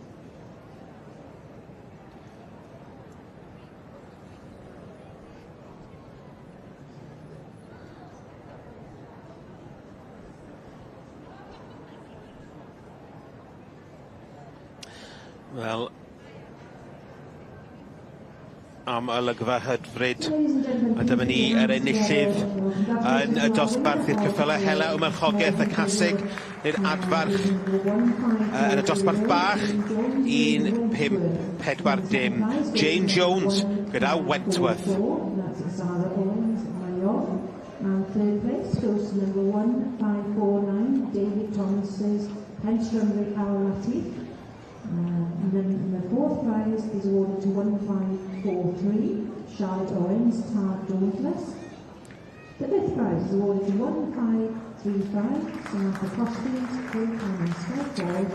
Wel, am olygfa hyfryd, a dyma ni yr enillydd yn y dosbarth i'r ceffylau hela o marchogaeth y caseg neu'r adfarch yn y dosbarth bach 1.540. Jane Jones gyda Wentworth. And third place goes to number 1549, David Thomas's Penstrumley Awel Latif. And then the fourth prize is awarded to 1543, Charlotte Owens, Tad Dauntless. The fifth prize is awarded to 1535, Samantha Crosby's Full Time Skyfall.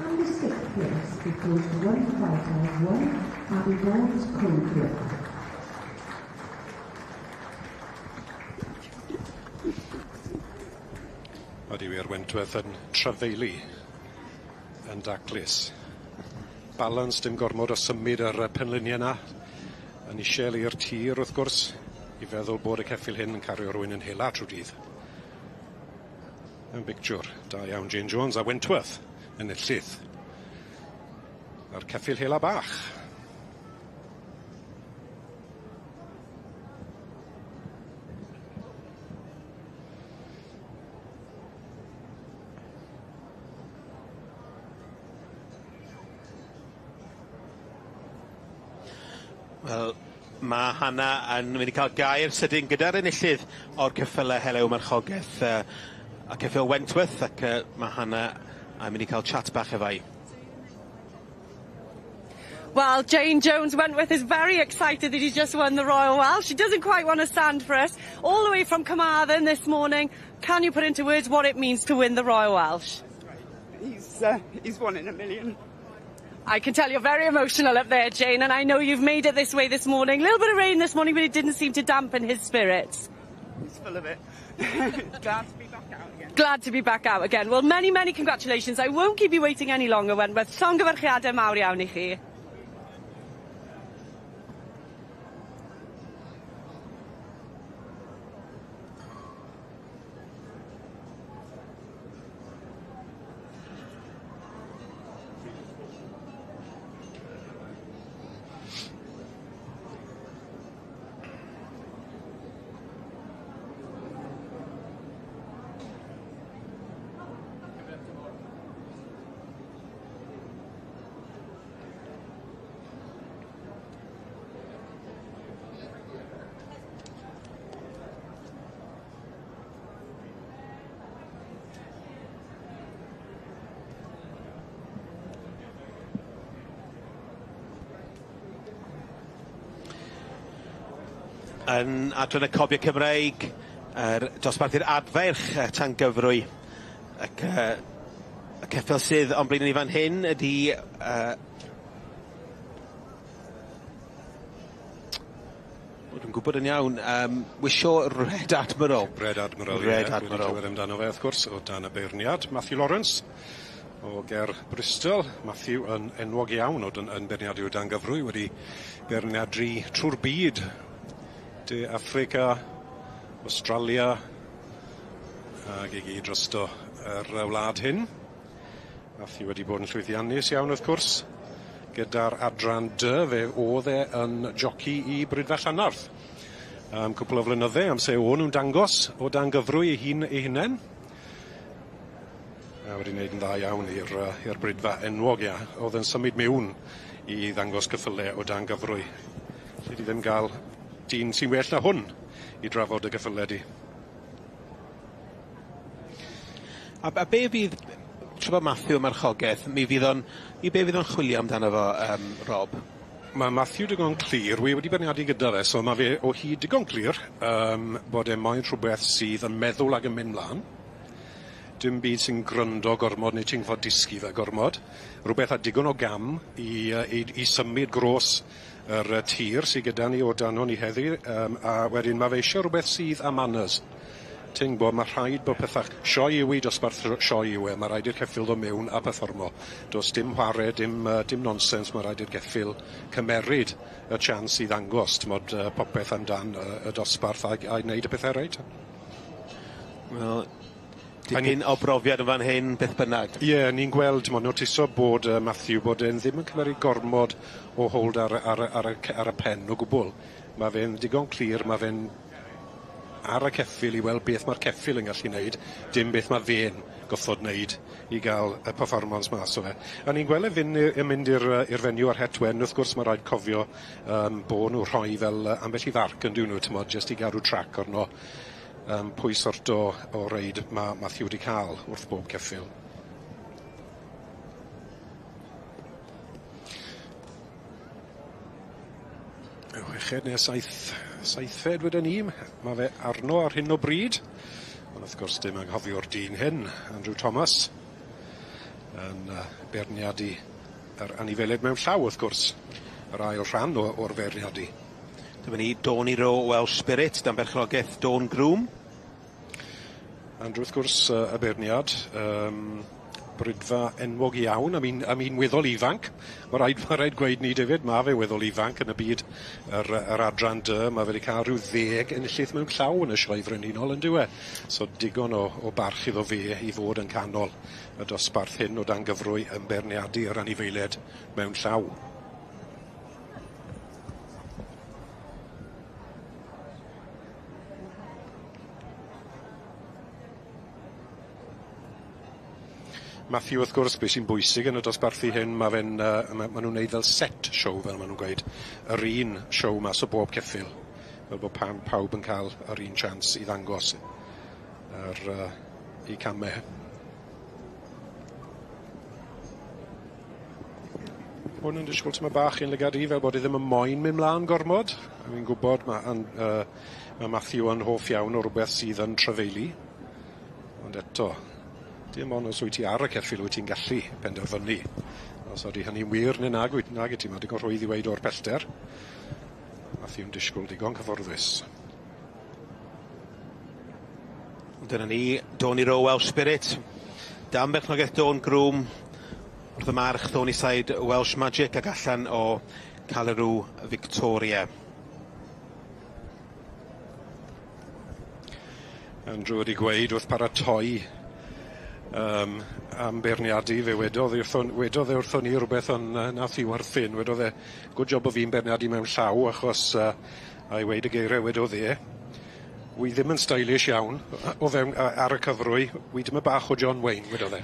And the sixth place it goes to 1551, Abby Vaughan's Cold Grip. Ydy wir, Wentworth yn trafeili yn daclus. Balans, dim gormod o symud ar y penluniau yna. Yn isiel i'r tir, wrth gwrs, i feddwl bod y ceffyl hyn yn cario rhywun yn hela trwy dydd. Yn bictiwr, da iawn Jane Jones a Wentworth yn enillydd. A'r ceffyl hela bach. Wel, mae Hannah yn mynd i cael gair sydyn gyda'r enillydd o'r ceffyle Helew Marchogaeth a ceffyl Wentworth, ac mae Hannah yn mynd i cael chat bach efo hi. Well, Jane Jones Wentworth is very excited that he's just won the Royal Welsh. She doesn't quite want to stand for us. All the way from Carmarthen this morning. Can you put into words what it means to win the Royal Welsh? He's one in a million. I can tell you're very emotional up there, Jane, and I know you've made it this way this morning. A little bit of rain this morning, but it didn't seem to dampen his spirits. He's full of it. Glad to be back out again. Glad to be back out again. Well, many, many congratulations. I won't keep you waiting any longer, Wentworth. Llongyfarchiadau mawr iawn i chi. Yn adran y Cobiau Cymreig, yr dosbarthu'r adfeirch tan gyfrwy. Ac y ceffyl sydd o'n blaen ni fan hyn ydy dwi'n gwybod yn iawn, Wishaw Red Admiral. Red Admiral, Red ie. Admiral. Wedi clywed amdano fe, wrth gwrs, o dan y beirniad. Matthew Lawrence o ger Bristol. Matthew yn enwog iawn o dan, yn beirniadu o dan gyfrwy, wedi beirniadu trwy'r byd. De Africa, Australia, ag i gyd drosto yr wlad hyn. Matthew wedi bod yn llwyddiannus iawn, wrth gwrs, gyda'r adran D, fe oedd e yn joci i Brydfa Llanarth am cwpl o flynydde, amser o'n nhw'n dangos o dan gyfrwy ei hun ei hunain. A wedi wneud yn dda iawn i'r Brydfa enwog, ia. Oedd yn symud mewn i ddangos cyffyle o dan gyfrwy. Lle di ddim gael dyn sy'n well na hwn i drafod y gyffyle di. A be fydd, tra bod Matthew yn marchogaeth, mi fydd o'n, i be fydd o'n chwilio amdano fo, Rob? Mae Matthew digon clir, wi wedi beirniadu gyda fe, so mae fe o hyd digon clir bod e moyn rhywbeth sydd yn meddwl ag yn mynd mlaen. Dim byd sy'n gryndo gormod neu ti'n fod disgu fe gormod. Rhywbeth â digon o gam i symud gros yr tir sydd gyda ni o dan ni heddi, a wedyn mae fe eisiau rhywbeth sydd â manners. Ti'n gwybod, mae rhaid bod pethau... Sioe yw i dosbarth sioe yw e, mae rhaid i'r ceffyl ddod mewn a perfformo. Does dim chwarae, dim nonsens, mae rhaid i'r geffyl cymeryd y chance i ddangos, t'mod, popeth amdan y dosbarth a wneud y pethau reit. Wel, dipyn o brofiad yn fan hyn, beth bynnag. Ie, yeah, ni'n gweld, t'mod, notiso bod Matthew bod e'n ddim yn cymeryd gormod o hold ar y pen o gwbl. Mae fe'n digon clir, mae fe'n ar y ceffyl i weld beth mae'r ceffyl yn gallu wneud, dim beth mae fe'n goffod wneud i gael y performance mas o fe. A ni'n gweld e fynd yn mynd i'r fenyw ar het wen, wrth gwrs mae rhaid cofio bod nhw rhoi fel ambell i farc yn dyn nhw, t'mod, jyst i gadw trac arno pwy sort o reid mae Matthew wedi cael wrth bob ceffyl. Chweched neu saithfed wedyn ni, mae fe arno ar hyn o bryd. Ond wrth gwrs dim anghofio'r dyn hyn, Andrew Thomas, yn beirniadu yr anifeiliaid mewn llaw, wrth gwrs, yr ail rhan o'r feirniadu. Dyma ni Dawny Row Welsh Spirit, dan berchnogaeth Dawn Groom. Andrew, wrth gwrs, y beirniad, brydfa enwog iawn am un weddol ifanc. Mae rhaid gweud ni, David, mae fe weddol ifanc yn y byd yr adran D. Mae fe wedi cael rhyw 10 enillydd mewn llaw yn y sioe frenhinol yn dyw e. So digon o barch iddo fe i fod yn canol y dosbarth hyn o dan gyfrwy yn beirniadu yr anifeiliaid mewn llaw. Matthew, wrth gwrs, beth sy'n bwysig yn y dosbarthu hyn, ma' fe'n ma' nhw'n neud fel set show, fel ma' nhw'n gweud. Yr un show mas o bob ceffyl, fel bod pawb yn cael yr un chance i ddangos yr 'u came. Hwn yn disgwyl tymed bach i'n lygad i, fel bod e ddim yn moyn mynd mlaen gormod. A fi'n gwybod ma' Matthew yn hoff iawn o rwbeth sydd yn trafeili. Ond eto, dim ond os wyt ti ar y ceffyl wyt ti'n gallu penderfynu. Os ydy hynny'n wir neu nag wyt nag wyt ti, ma' digon rhwydd i weud o'r pellter. Matthew'n disgwyl digon cyfforddus. Dyna ni, Doni Row Welsh Spirit. Dan berchnogaeth Dawn Groom wrth y march Thornyside Welsh Magic ac allan o Calarw Victoria. Andrew wedi gweud wrth paratoi am beirniadu, fe wedodd wrthon, wedodd e wrthon ni rhywbeth ond nath i werthin, wedodd e, "Good job o fi'n beirniadu mewn llaw," achos a i weud y geiriau wedodd e, "Wi ddim yn stylish iawn o fewn ar y cyfrwy, wi dim y bach o John Wayne," wedodd e.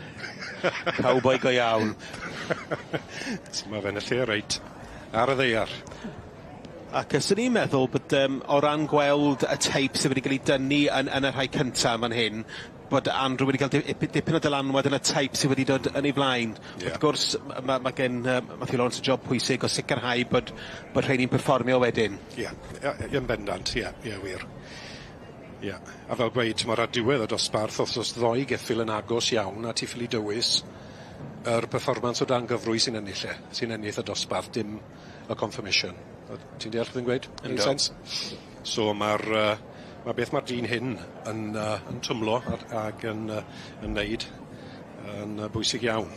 Cowboy go iawn. So ma' fe'n y lle reit ar y ddaear. Ac ys i'n meddwl bod o ran gweld y teip sydd wedi cael ei dynnu yn y rhai cyntaf fan hyn, bod Andrew wedi cael dipyn o dylanwad yn y teip sydd wedi dod yn ei flaen. Wrth gwrs, ma gen Matthew Lawrence y job pwysig o sicrhau bod rheini'n perfformio wedyn. Ie, yn bendant, ie, wir. Ie, a fel gweud, t'mod, ar diwedd y dosbarth, os o's ddoi geffyl yn agos iawn a ti ffili dewis yr performance o dan gyfrwy sy'n ennill e, sy'n ennill y dosbarth, dim y conformation. Ti'n deall beth fi'n gweud? Make sense? So ma' beth ma'r dyn hyn yn twmlo ag yn neud yn bwysig iawn.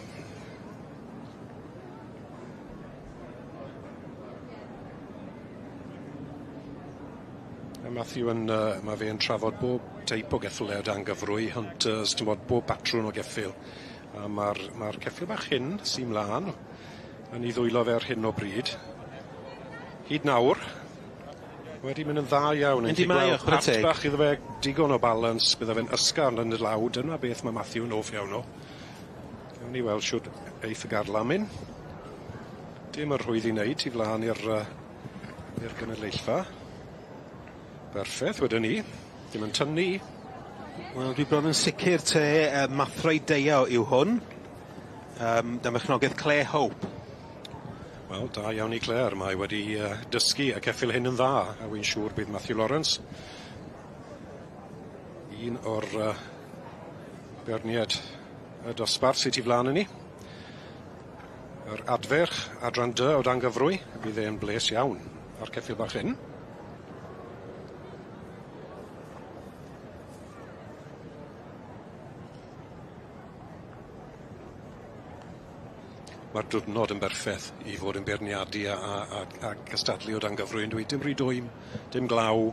A Matthew ma' fe'n trafod bob teip o geffyle o dan gyfrwy, hunters, t'mod, bob patrwn o geffyl. A ma'r ceffyl bach hyn sy mlan yn ei ddwylo fe ar hyn o bryd, hyd nawr, wedi mynd yn dda iawn. Yndi mae o, Gweld chwarae pat teg. bach iddo fe, digon o balance, bydde fe'n ysgafn yn y law, dyna beth mae Matthew yn hoff iawn o. Gawn ni weld shwd eith y garlam un. Dim yr rhwydd i wneud tu flan i'r gynulleidfa. Berffeth, wedyn ni. Dim yn tynnu. Wel, dwi bron yn sicr te Mathroi Deio yw hwn. Dan berchnogaeth Claire Hope. Wel, da iawn i Claire. Mae wedi dysgu y ceffyl hyn yn dda, a wy'n siŵr bydd Matthew Lawrence, un o'r beirniaid y dosbarth sydd tu flaen i ni, yr adferch adran D o dan gyfrwy, bydd e'n bles iawn ar ceffyl bach hyn. Mae'r diwrnod yn berffeth i fod yn beirniadu a cystadlu o dan gyfrwy yn dweud dim rhy dwym, dim glaw,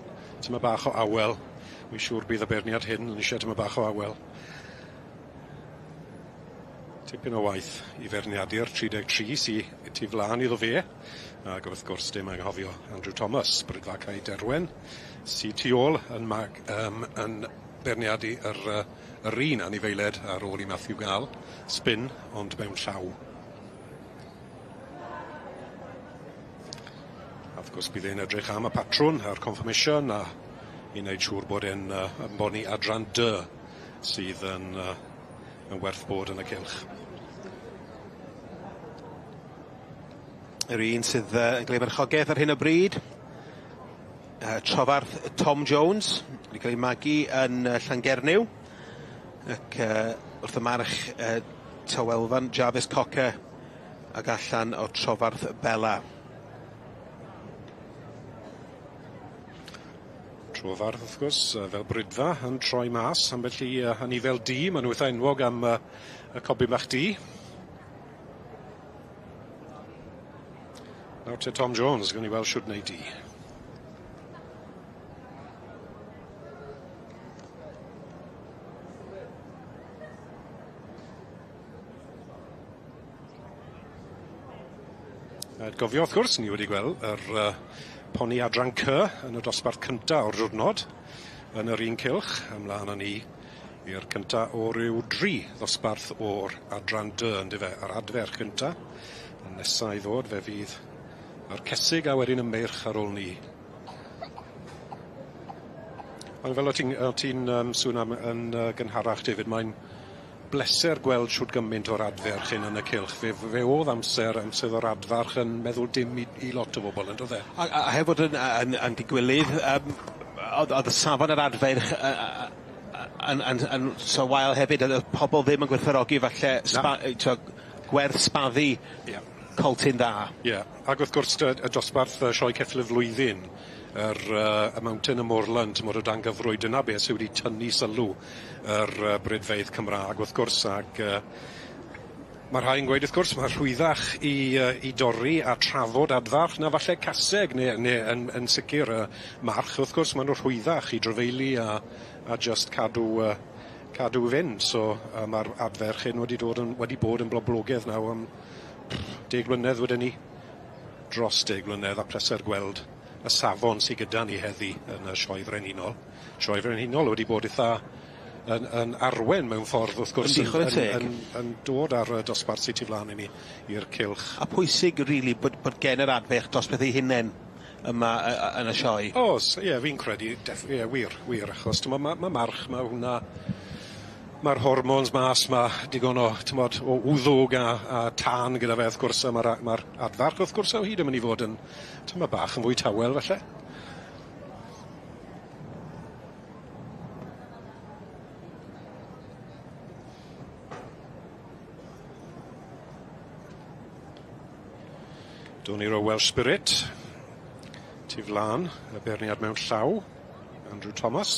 tymed bach o awel. Wy'n siŵr bydd y beirniad hyn yn eisiau tymed bach o awel. Tipyn o waith i feirniadu'r 33 sy tu flaen iddo fe. Ac wrth gwrs dim anghofio Andrew Thomas, Bridfa Cae Derwen, sy tu ôl yn beirniadu yr un anifeiliaid ar ôl i Matthew gael spin, ond mewn llaw. A wrth gwrs bydd e'n edrych am y patrwn a'r conformation a i wneud siŵr bod e'n yn bod ni adran D sydd yn werth bod yn y cylch. Yr un sydd yn cael ei farchogaeth ar hyn o bryd, Trofarth Tom Jones, wedi cael ei magu yn Llangernyw, ac wrth y march Tywelfan Jarvis Cocker ac allan o Trofarth Bella. Trofarth, wrth gwrs, fel Bridfa yn troi mas, ambell i anifail du, maen nhw eitha enwog am y cobyn bach du. Nawr te Tom Jones, gawn ni weld shwd wneud di. Gofio, wrth gwrs, ni wedi gweld yr poni adran C yn y dosbarth cynta o'r diwrnod yn yr un cylch. Ymlaen â ni I'r cynta o ryw dri ddosbarth o'r adran D yndyfe, yr adferch gynta. Y nesa i ddod fe fydd yr cesig a wedyn y meirch ar ôl 'ny. Ond fel o' ti'n o' ti'n yym sôn am yn yy gynharach David mae'n bleser gweld shwd gyment o'r adferch hyn yn y cylch. Fe fe o'dd amser amser o'r adfarch yn meddwl dim i i lot o bobol on'd o'dd e? A a a heb fod yn yn yn digwilydd yym o'dd o'dd y safon yr adferch yy yn yn yn so wael hefyd o'dd o'dd pobol ddim yn gwerthfawrogi falle t'o' gwerth sbaddu. Ie. Coltyn dda. Ie, ag wrth gwrs dy- y dosbarth yy Sioe Ceffyl y Flwyddyn yr yy y Mountain and Moorland t'mod o dan gyfrwy dyna beth sy wedi tynnu sylw yr yy bridfeydd Cymra'g wrth gwrs ag yy ma' rhai yn gweud wrth gwrs ma' rhwyddach i yy i dorri a trafod adfarch na falle caseg ne' ne' yn yn sicir yy march wrth gwrs ma' nw rhwyddach i drafeili a a jyst cadw yy cadw i fynd so yy ma'r adferch hyn wedi dod yn wedi bod yn bloblogedd naw' am deg mlynedd weden i. Dros deg mlynedd a pleser gweld y safon sy gyda ni heddi yn y Sioe Frenhinol. Sioe Frenhinol wedi bod itha yn yn arwen mewn ffordd wrth gwrs Yndi chware teg. yn yn dod ar y dosbarth sy tu flan i ni i'r cylch. A pwysig rili bod bod gen yr adferch dosbarth eu hunen yma yy yy yn y sioe. O's ie fi'n credu deff- ie wir wir achos t'mo' ma' ma' march ma' hwnna ma'r hormones mas ma' digon o t'mod o wddwg a a tân gyda fe wrth gwrs a ma'r a- ma'r adfarch wrth gwrs o hyd yn myn' i fod yn tymed bach yn fwy tawel falle. Down i'r Welsh Spirit. Tu flan, y beirniad mewn llaw, Andrew Thomas.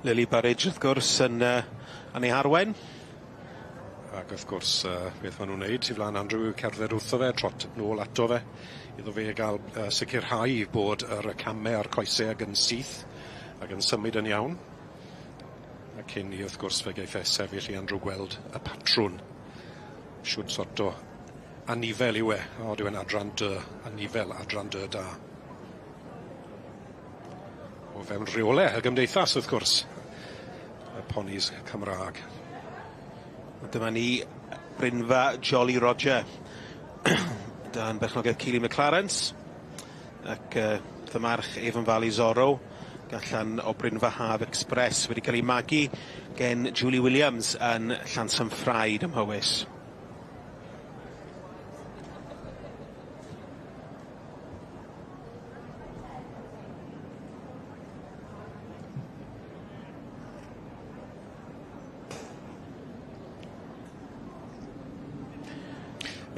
Lily Burridge wrth gwrs yn yy yn ei harwen. Ac wrth gwrs yy beth ma' nw'n neud tu flan Andrew yw cerdded wrtho fe, trot nôl ato fe iddo fe ga'l yy sicirhau bod yr y came a'r coese ag yn syth ag yn symud yn iawn. A cyn 'ny wrth gwrs fe geiff e sefyll i Andrew gweld y patrwn. Shwd sort o anifel yw e. O dyw e'n adran dy anifel adran dy da. O fewn rheole y gymdeithas wrth gwrs. Y ponis Cymra'g. A dyma ni Brynfa Jolly Roger dan berchnogaeth Keely McLarens ac yy wrth y march Avon Valley Zorro gallan o Brynfa Haf Express wedi cael ei magu gen Julie Williams yn Llansantffraid ym Mhowys.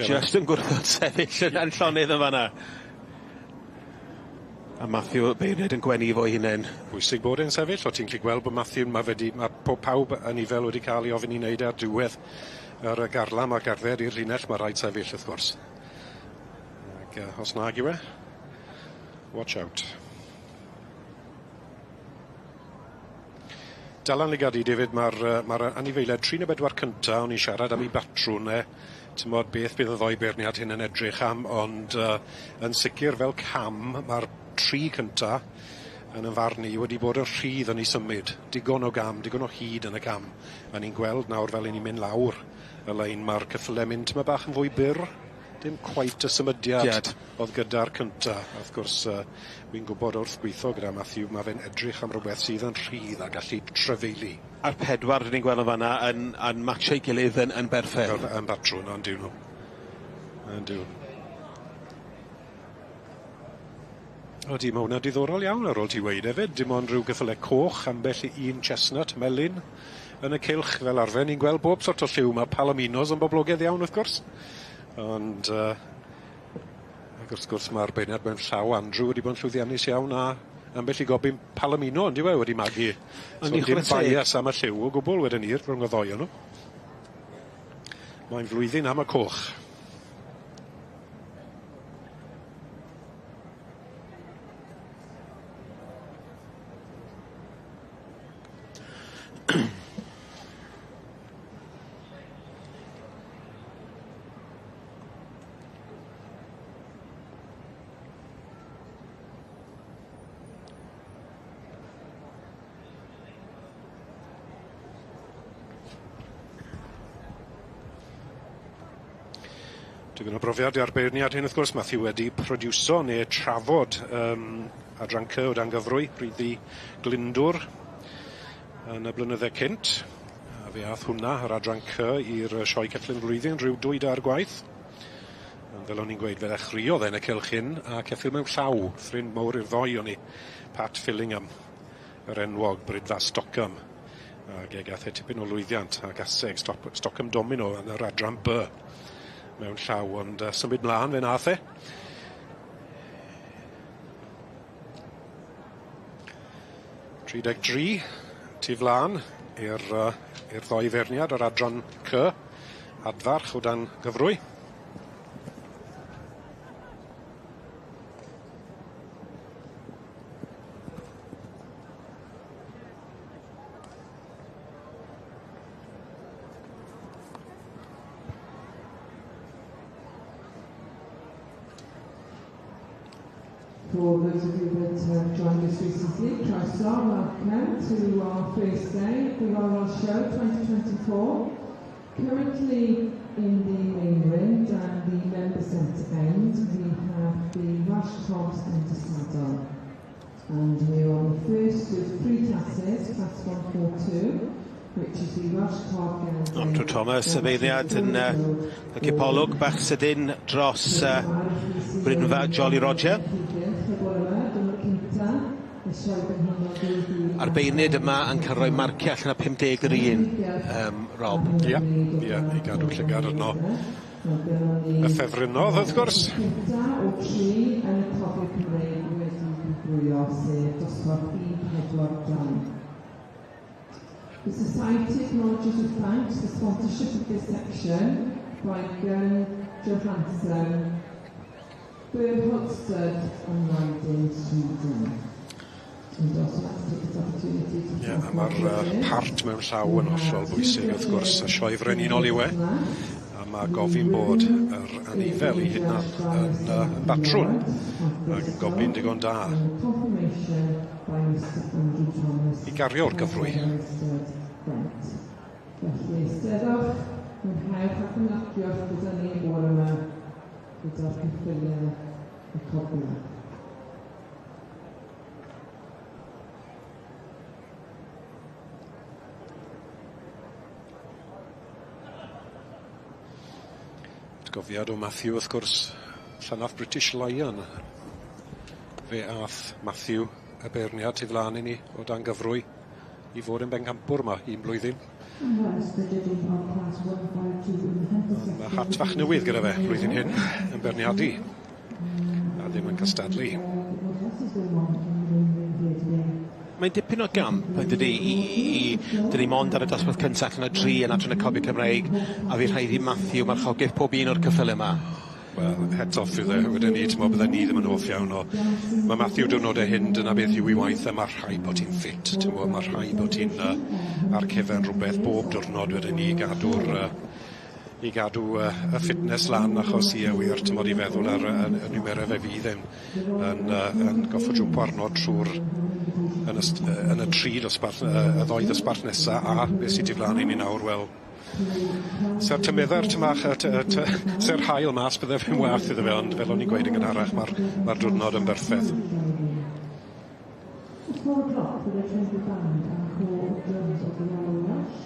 Just yn gwrthod sefyll yn yn llonydd yn fan 'na. A Matthew Beirniaid yn gwenu fo'i hunen. Bwysig bod e'n sefyll, o' ti'n gallu gweld bo' Matthew ma' fe 'di ma' po- pawb yn 'i fel wedi ca'l 'i ofyn i neud e ar diwedd yr y garlam a gerdded i'r llinell, ma' raid sefyll wrth gwrs. Ag yy os nag yw e, watch out. Dal lan lygad i David ma'r yy ma'r anifeiliaid tri ne' bedwar cynta o'n i'n siarad am 'i batrwn e t'mod beth bydd y ddoi beirniad hyn yn edrych am ond yy yn sicir fel cam ma'r tri cynta yn 'yn farn i wedi bod yn rhydd yn 'u symud. Digon o gam, digon o hyd yn y cam. A ni'n gweld nawr fel 'yn ni'n mynd lawr y lein ma'r ceffyle'n mynd tymed bach yn fwy byr. Dim cweit y symudiad Diad. o'dd gyda'r cynta. A wrth gwrs yy wi'n gwbod wrth gwitho gyda Matthew ma' fe'n edrych am rwbeth sydd yn rhydd a gallu trafeili. A'r pedwar 'dyn ni'n gweld yn fan 'na yn yn matsio'i gilydd yn yn berffeth. Fel yn batrwn on'd yw nw? On'd yw. Odi ma' wnna diddorol iawn ar ôl ti weud efyd dim ond ryw gyffyle coch ambell i un chestnut melyn yn y cylch fel arfer ni'n gweld bob sort o lliw ma' palominos yn boblogedd iawn wrth gwrs. Ond yy ag wrth gwrs ma'r beirniad mewn llaw Andrew wedi bod yn llwyddiannus iawn a ambell i gobyn palomino on'd yw e wedi magu. So Yndi dim chware teg. bias am y lliw o gwbwl wedyn 'ny rhwng y ddou o nw. Mae'n flwyddyn am y coch. Tipyn o brofiad i'r beirniad hyn wrth gwrs, Matthew wedi produso neu trafod adran C o dan gyfrwy, Rhyddu Glyndwr yn y blynydde cynt. A fe ath hwnna, yr adran C, i'r sioe Ceffyl Flwyddyn rhyw dwy dair gwaith. Ond fel o'n i'n gweud, fe ddechreuodd e yn y cylch hyn, a ceffyl mewn llaw, ffrind mowr i'r ddoi o'n i, Pat Fillingham, yr enwog Brydfa Stockham. Ac e gath e tipyn o lwyddiant ag aseg Stockham Domino yn yr adran B mewn llaw, ond symud mlaen fe nath e. 33 tu flan i'r i'r ddoi feirniad o'r adran C, adfarch o dan gyfrwy. For those of you that have joined us recently, croeso, welcome to our first day, the Royal Welsh Show 2024. Currently in the main ring down the member centre end, we have the Welsh Cobs and Saddle. And we're on the first of three classes, class 142, which is the Welsh Cob Gelding. Andrew Thomas, y beirniad yn y cipolwg bach sydyn dros Brynfa Jolly Roger. A'r beirniad yma yn cael rhoi marciau allan o 50 yr un, Rob. Ie, ie, i gadw llygad arno. Y ffefrynnodd, wrth gwrs. Cynta o tri yn y Cofio Cymreig wedi cyflwyno, sef dosbarth 142. The Society acknowledges with thanks the sponsorship of this section by Gunn Johansson, Berhult and Riding Sweden. And also let's take this opportunity to Ie, a ma'r part mewn llaw yn hollol bwysig wrth gwrs, y sioe frenhinol yw e. A ma' gofyn bod yr anifel ei hunan yn batrwn ac yn gobyn digon da i gario'r gyfrwy. Felly, eisteddwch, mwynhewch ac ymlaciwch gyda ni bore yma, gyda'r ceffyliau y cobiau. Atgofiad o Matthew wrth gwrs, llanaf British Lion. Fe ath Matthew y beirniad tu flaen i ni o dan gyfrwy i fod yn bencampwr yma un blwyddyn. Mae hat fach newydd gyda fe blwyddyn hyn yn beirniadu a ddim yn cystadlu. Mae'n dipyn o gamp, yn dydi, dyn ni mond ar y dosbarth cyntaf allan o dri yn adran y Cobiau Cymreig, a fi rhaid i Matthew marchogaeth pob un o'r ceffylau yma. Wel, hats off iddo fe, wedyn ni, t'mo' bydden ni ddim yn hoff iawn o... Ma' Matthew diwrnodau hyn, dyna beth yw ei waith e, ma' rhaid bod ti'n ffit, t'mo' ma' rhaid bod ti'n ar cefen rhywbeth bob diwrnod wedyn ni i gadw'r y fitness lan, achos ie wir, t'mod i feddwl ar y niferau fe fydd e'n yn goffod jwmpo arno trwy'r yn y tri dosbarth, y ddoi ddosbarth nesa, a beth sydd tu flaen i ni nawr, wel, se'r tymedda'r tymach, se'r haul mas, bydde fe'n wath iddo fe, ond fel o'n i'n gweud yn gynharach, mae'r diwrnod yn berffeth. At 4 o'clock, the Regimental Band and Corps of Drums of the Royal Welsh,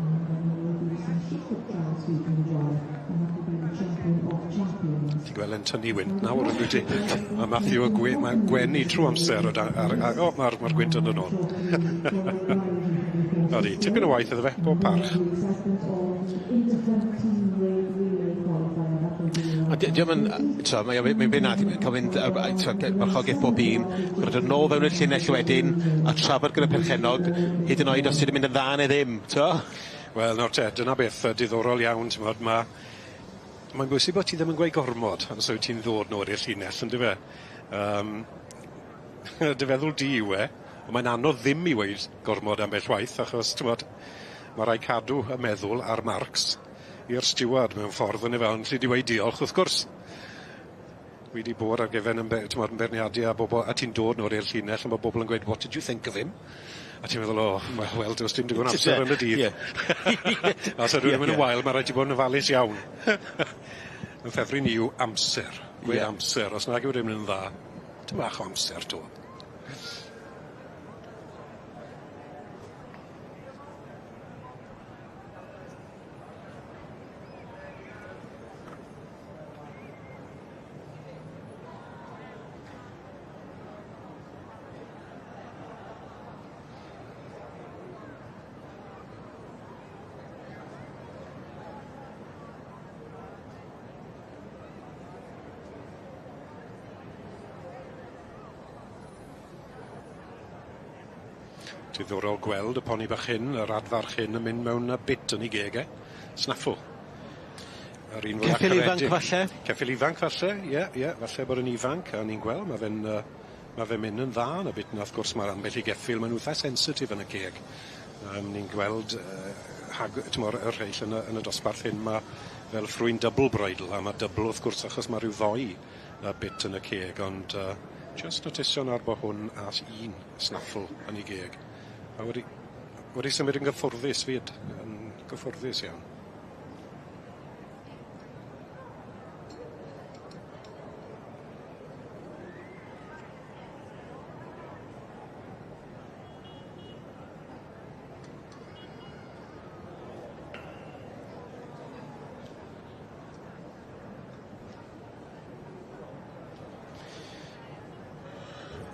and then there will be some shepherd trials for you to enjoy, and that will be the Champion of Champions. Ti'n gweld e'n tynnu wynt nawr, yn dwyt ti? Mae Matthew y gwe, mae gwenu trwy amser o dan, o, mae'r gwynt yn dod nôl. Odi, tipyn o waith iddo fe, bob parch. A diolch yn, t'o, mae'n bennad cael mynd, t'o, marchogaeth bob un, gwrdd yn ôl fewn y llinell wedyn, a trafod gyda perchennog, hyd yn oed os ti'n mynd yn dda neu ddim, t'o? Wel, nawr te, dyna beth diddorol iawn, t'mod, mae'n bwysig bod ti ddim yn gweud gormod os wyt ti'n ddod nôl i'r llinell, on'd yfe? Dy feddwl di yw e, ond mae'n anodd ddim i weud gormod ambell waith, achos, t'mod, ma' raid cadw y meddwl a'r marcs i'r steward mewn ffordd, yn efe, ond alli di weud diolch, wrth gwrs. Wi 'di bod ar gefen yn t'mod, yn beirniadu a bobl, a ti'n dod nôl i'r llinell, a ma' bobl yn gweud, "What did you think of him?" A ti'n meddwl, "O, wel, wel, does dim digon amser yn y dydd." Os ydw i'n mynd yn wael, ma' raid ti bod yn ofalus iawn. Yn ffefryn i yw amser. Gweud Ie. amser, os nag yw rhywun yn dda, tym bach o amser 'to. Diddorol gweld y poni bach hyn, yr adfarch hyn yn mynd mewn y bit yn ei geg e. Snaffle. Yr un fwya Ceffyl ifanc caredig. falle? Ceffyl ifanc falle, ie, ie, falle bod yn ifanc, a ni'n gweld, ma' fe'n yy ma' fe'n mynd yn dda yn y bit 'na, wrth gwrs ma'r ambell i geffyl, ma' nhw itha sensitif yn y ceg. Ni'n gweld hag- t'mor y rheill yn y yn y dosbarth hyn ma' fel ffrwyn double bridle, a ma' double wrth gwrs achos ma' ryw ddoi bit yn y ceg, ond jyst notisio nawr bo' hwn at un snaffle yn ei geg. A wedi wedi symud yn gyffwrddus 'fyd, yn gyffwrddus iawn.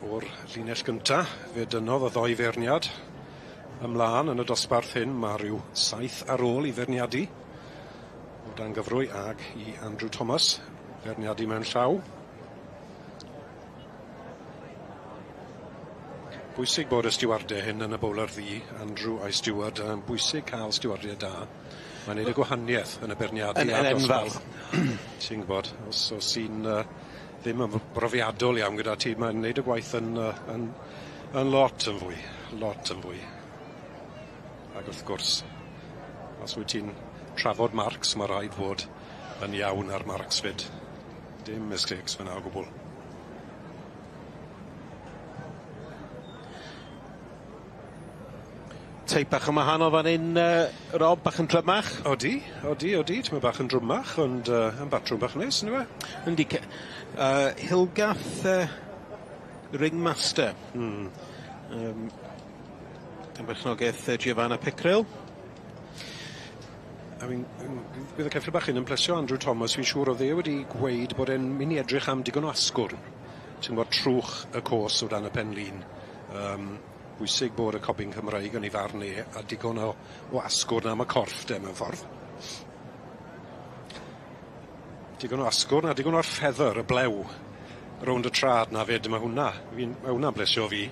O'r llinell gynta, fe dynnodd y ddoi feirniad ymlaen yn y dosbarth hyn, ma' ryw 7 ar ôl i feirniadu. O dan gyfrwy ag i Andrew Thomas, feirniadu mewn llaw. Bwysig bod y stiwardau hyn yn y bowler ddu, Andrew a'i stiward, yn bwysig cael stiwardiau da. Mae'n neud y gwahaniaeth yn y beirniadu Yn a'r enfawr. dosbarth. Ti'n gwbod, os o's un ddim yn brofiadol iawn gyda ti, mae'n neud y gwaith yn yn yn lot yn fwy, lot yn fwy. Ac wrth gwrs, os wyt ti'n trafod marks, ma' raid fod yn iawn ar marks 'fyd. Dim mistakes fyna o gwbwl. Teip bach yn wahanol fan hyn, Rob, bach yn drymach. Odi, odi, odi, tymed bach yn drymach, ond yn batrwm bach neis, yndyfe? Yndi, Hilgath Ringmaster. Yn berchnogaeth Giovanna Pickerill. I mean, bydd y ceffyl bach hyn yn plesio Andrew Thomas, fi'n siŵr o'dd e wedi gweud bod e'n mynd i edrych am digon o asgwrn. Ti'n gwbod trwch y cos o dan y pen-lin. Bwysig bod y cobyn Cymreig yn ei farn e a digon o asgwrn am y corff de mewn ffordd. Digon o asgwrn a digon o'r feather, y blew, rownd y trad 'na 'fyd, ma' hwnna, fi'n, ma' hwnna'n blesio fi.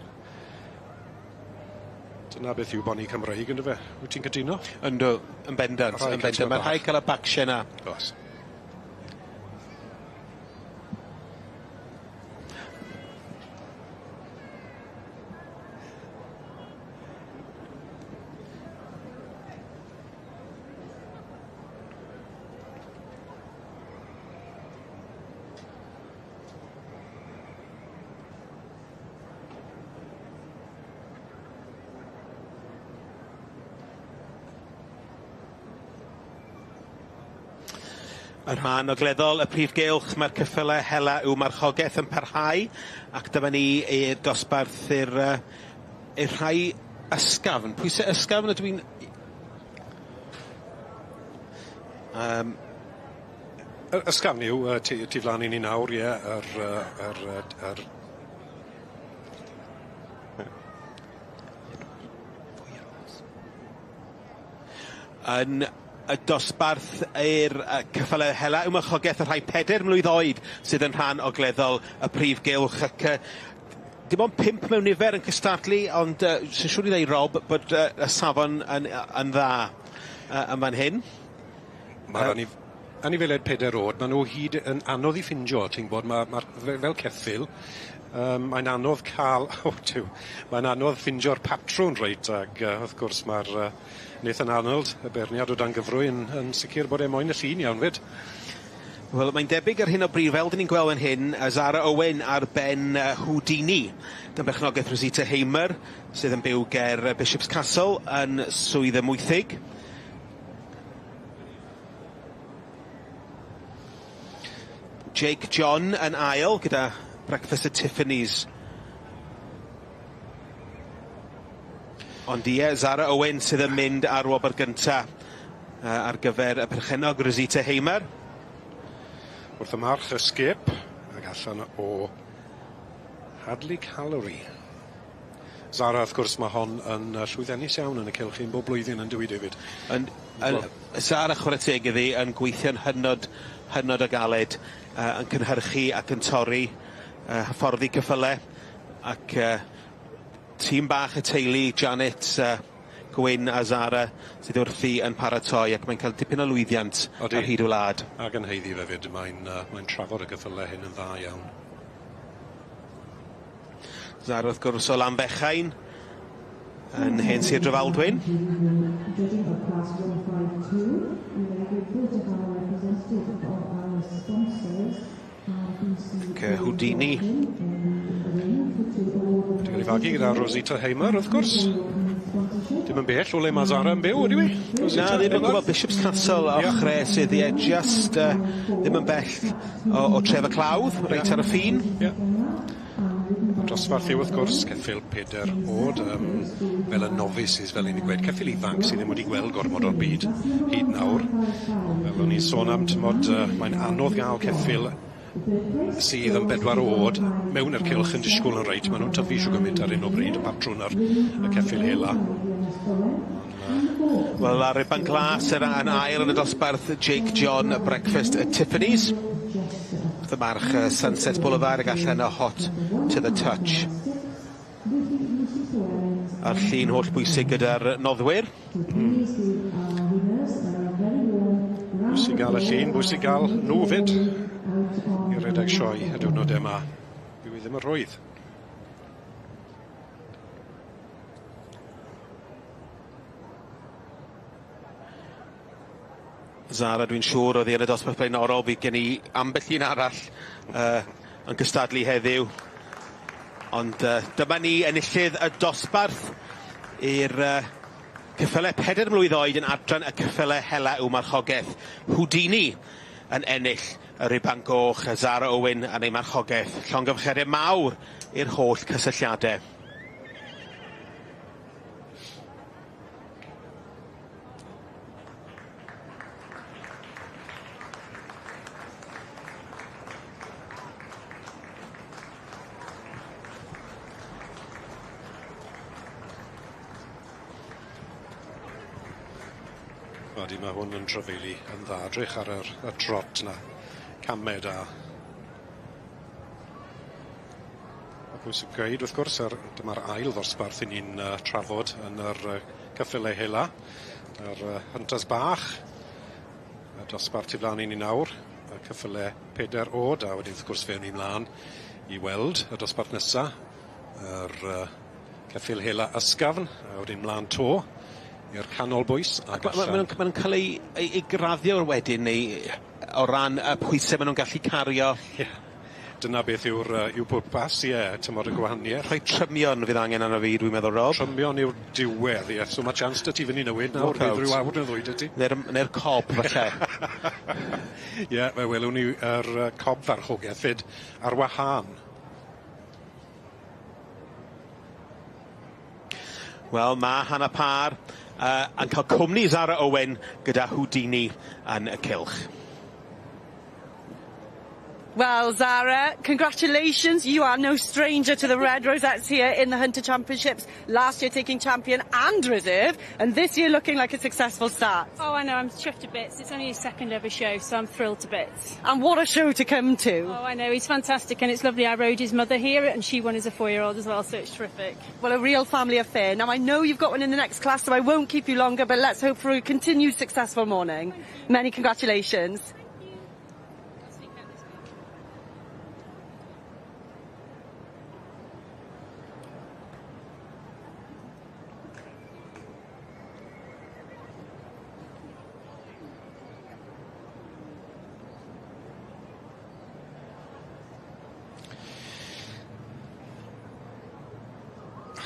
Dyna beth yw boni Cymreig yndyfe? Wyt ti'n cytuno? Yndw, yn bendant, Rhaid yn cael bendant. tymed Mae'n bach. rhaid cael y bacsie 'na. Oes. Yn rhan ogleddol y prif gylch, mae'r ceffyle hela yw marchogaeth yn parhau, ac dyma ni i'r dosbarth i'r i'r rhai ysgafn. Pwysau ysgafn ydw i'n... Ysgafn yw tu flan i ni nawr, ie, yr yr yr Yn y dosbarth i'r ceffyle hela yw marchogaeth y rhai 4 mlwydd oed sydd yn rhan ogleddol y prif gylch, ac dim ond 5 mewn nifer yn cystadlu, ond sy'n siŵr i ddweud, Rob, bod y safon yn dda yn fan hyn. Mae'r anifeiliaid 4 oed, maen nhw hyd yn anodd i ffindio, ti'n gwybod, ma fel ceffyl, mae'n anodd cael, o tiw, mae'n anodd ffindio'r patrwn reit, ag wrth gwrs mae'r Nathan Arnold, y beirniad o dan gyfrwy, yn sicr bod e moyn y llun iawn 'fyd. Wel, mae'n debyg ar hyn o bryd, fel dyn ni'n gweld fan hyn, Zara Owen ar ben Houdini, dan berchnogaeth Rosita Hamer, sydd yn byw ger Bishop's Castle yn Swydd Amwythig. Jake John yn ail gyda Breakfast at Tiffany's. Ond ie, Zara Owen sydd yn mynd ar wobr gynta ar gyfer y perchennog Rosita Hamer. Wrth y march Escape ag allan o Hadley Calorie. Zara, wrth gwrs, mae hon yn llwyddiannus iawn yn y cylch un bob blwyddyn yn dywi, David? Yn, yn, Zara, chwarae teg iddi, yn gweithio'n hynod, hynod o galed, yn cynhyrchu ac yn torri, hyfforddi ceffyle, ac tîm bach y teulu, Janet, Gwyn a Zara, sydd wrthi yn paratoi, ac mae'n cael dipyn o lwyddiant ar hyd y wlad. Ac yn haeddu hefyd, mae'n mae trafod y ceffyle hyn yn dda iawn. Zara, wrth gwrs, o Lanfechain, yn hen Sir Drefaldwyn. Judging of class 152, we are grateful to have a representative of our sponsors, RBC Ac Houdini. Wedi cael ei fagu gyda Rosita Hamer, wrth gwrs. Dim yn bell o le mae Zara yn byw, ydy wi? Na, ddim yn gwybod. Bishop's Castle ochre sydd, ie, just ddim yn bell o Tref y Clawdd, reit ar y ffin. Ie. Dosbarth yw, wrth gwrs, ceffyl 4 oed, fel y novices, fel ni'n gweud, ceffyl ifanc sydd ddim wedi gweld gormod o'r byd hyd nawr. Fel o'n i'n sôn am, tymod, mae'n anodd gael ceffyl sydd yn 4 oed mewn i'r cylch yn disgwyl yn reit. Maen nhw'n tyfu siw gymaint ar hyn o bryd, y patrwn ar y ceffyl hela. Wel, ar y banc glas yn ail yn y dosbarth, Jake John, Breakfast at Tiffany's. Wrth y march Sunset Boulevard ag allan o Hot to the Touch. A'r llun holl bwysig gyda'r noddwyr. Bwysig gael y llun, bwysig gael nhw fyd i redeg sioe y diwrnod yma. Dyw i ddim yn rhwydd. Zara, dwi'n siŵr, oedd hi yn y dosbarth blaenorol, fydd gen i ambell un arall yn cystadlu heddiw. Ond dyma ni enillydd y dosbarth i'r ceffyle 4 mlwydd oed yn adran y ceffyle hela yw marchogaeth. Houdini yn ennill y riban goch, Zara Owen yn ei marchogaeth. Llongyfarchiadau mawr i'r holl cysylltiadau. Odi, mae hwn yn trafeili yn dda. Drych ar y trot na. Camed a... A pwysig gweud, wrth gwrs, dyma'r ail ddosbarth i ni'n trafod yn yr ceffylau hela. Yr Hunters bach. Y dosbarth tu flaen i ni nawr. Y ceffylau 4 oed, a wedyn wrth gwrs fe ni mlaen i weld y dosbarth nesa. Yr ceffyl hela ysgafn, a wedyn mlaen to i'r canol bwys. Ac Maen nhw'n cael ei graddio wedyn neu o ran y pwysau maen nhw'n gallu cario. Ie. Dyna beth yw'r yw pwrpas, ie, tymor y gwahaniaeth. Rhoi trymion fydd angen arno fi, dwi'n meddwl, Rob. Trymion yw'r diwedd, ie. So mae chance 'da ti fynd i newid nawr, fydd rhyw awr neu ddwy 'da ti. Neu'r cob, falle. Ie, fe welwn ni yr cob farchogaeth fyd ar wahân. Wel, mae Hannah Parr yn cael cwmni Zara Owen gyda Houdini yn y cylch. Well, Zara, congratulations. You are no stranger to the red rosettes here in the Hunter Championships. Last year taking champion and reserve, and this year looking like a successful start. Oh, I know, I'm chuffed to bits. It's only his second ever show, so I'm thrilled to bits. And what a show to come to. Oh, I know, he's fantastic, and it's lovely. I rode his mother here, and she won as a 4-year-old as well, so it's terrific. Well, a real family affair. Now, I know you've got one in the next class, so I won't keep you longer, but let's hope for a continued successful morning. Many congratulations.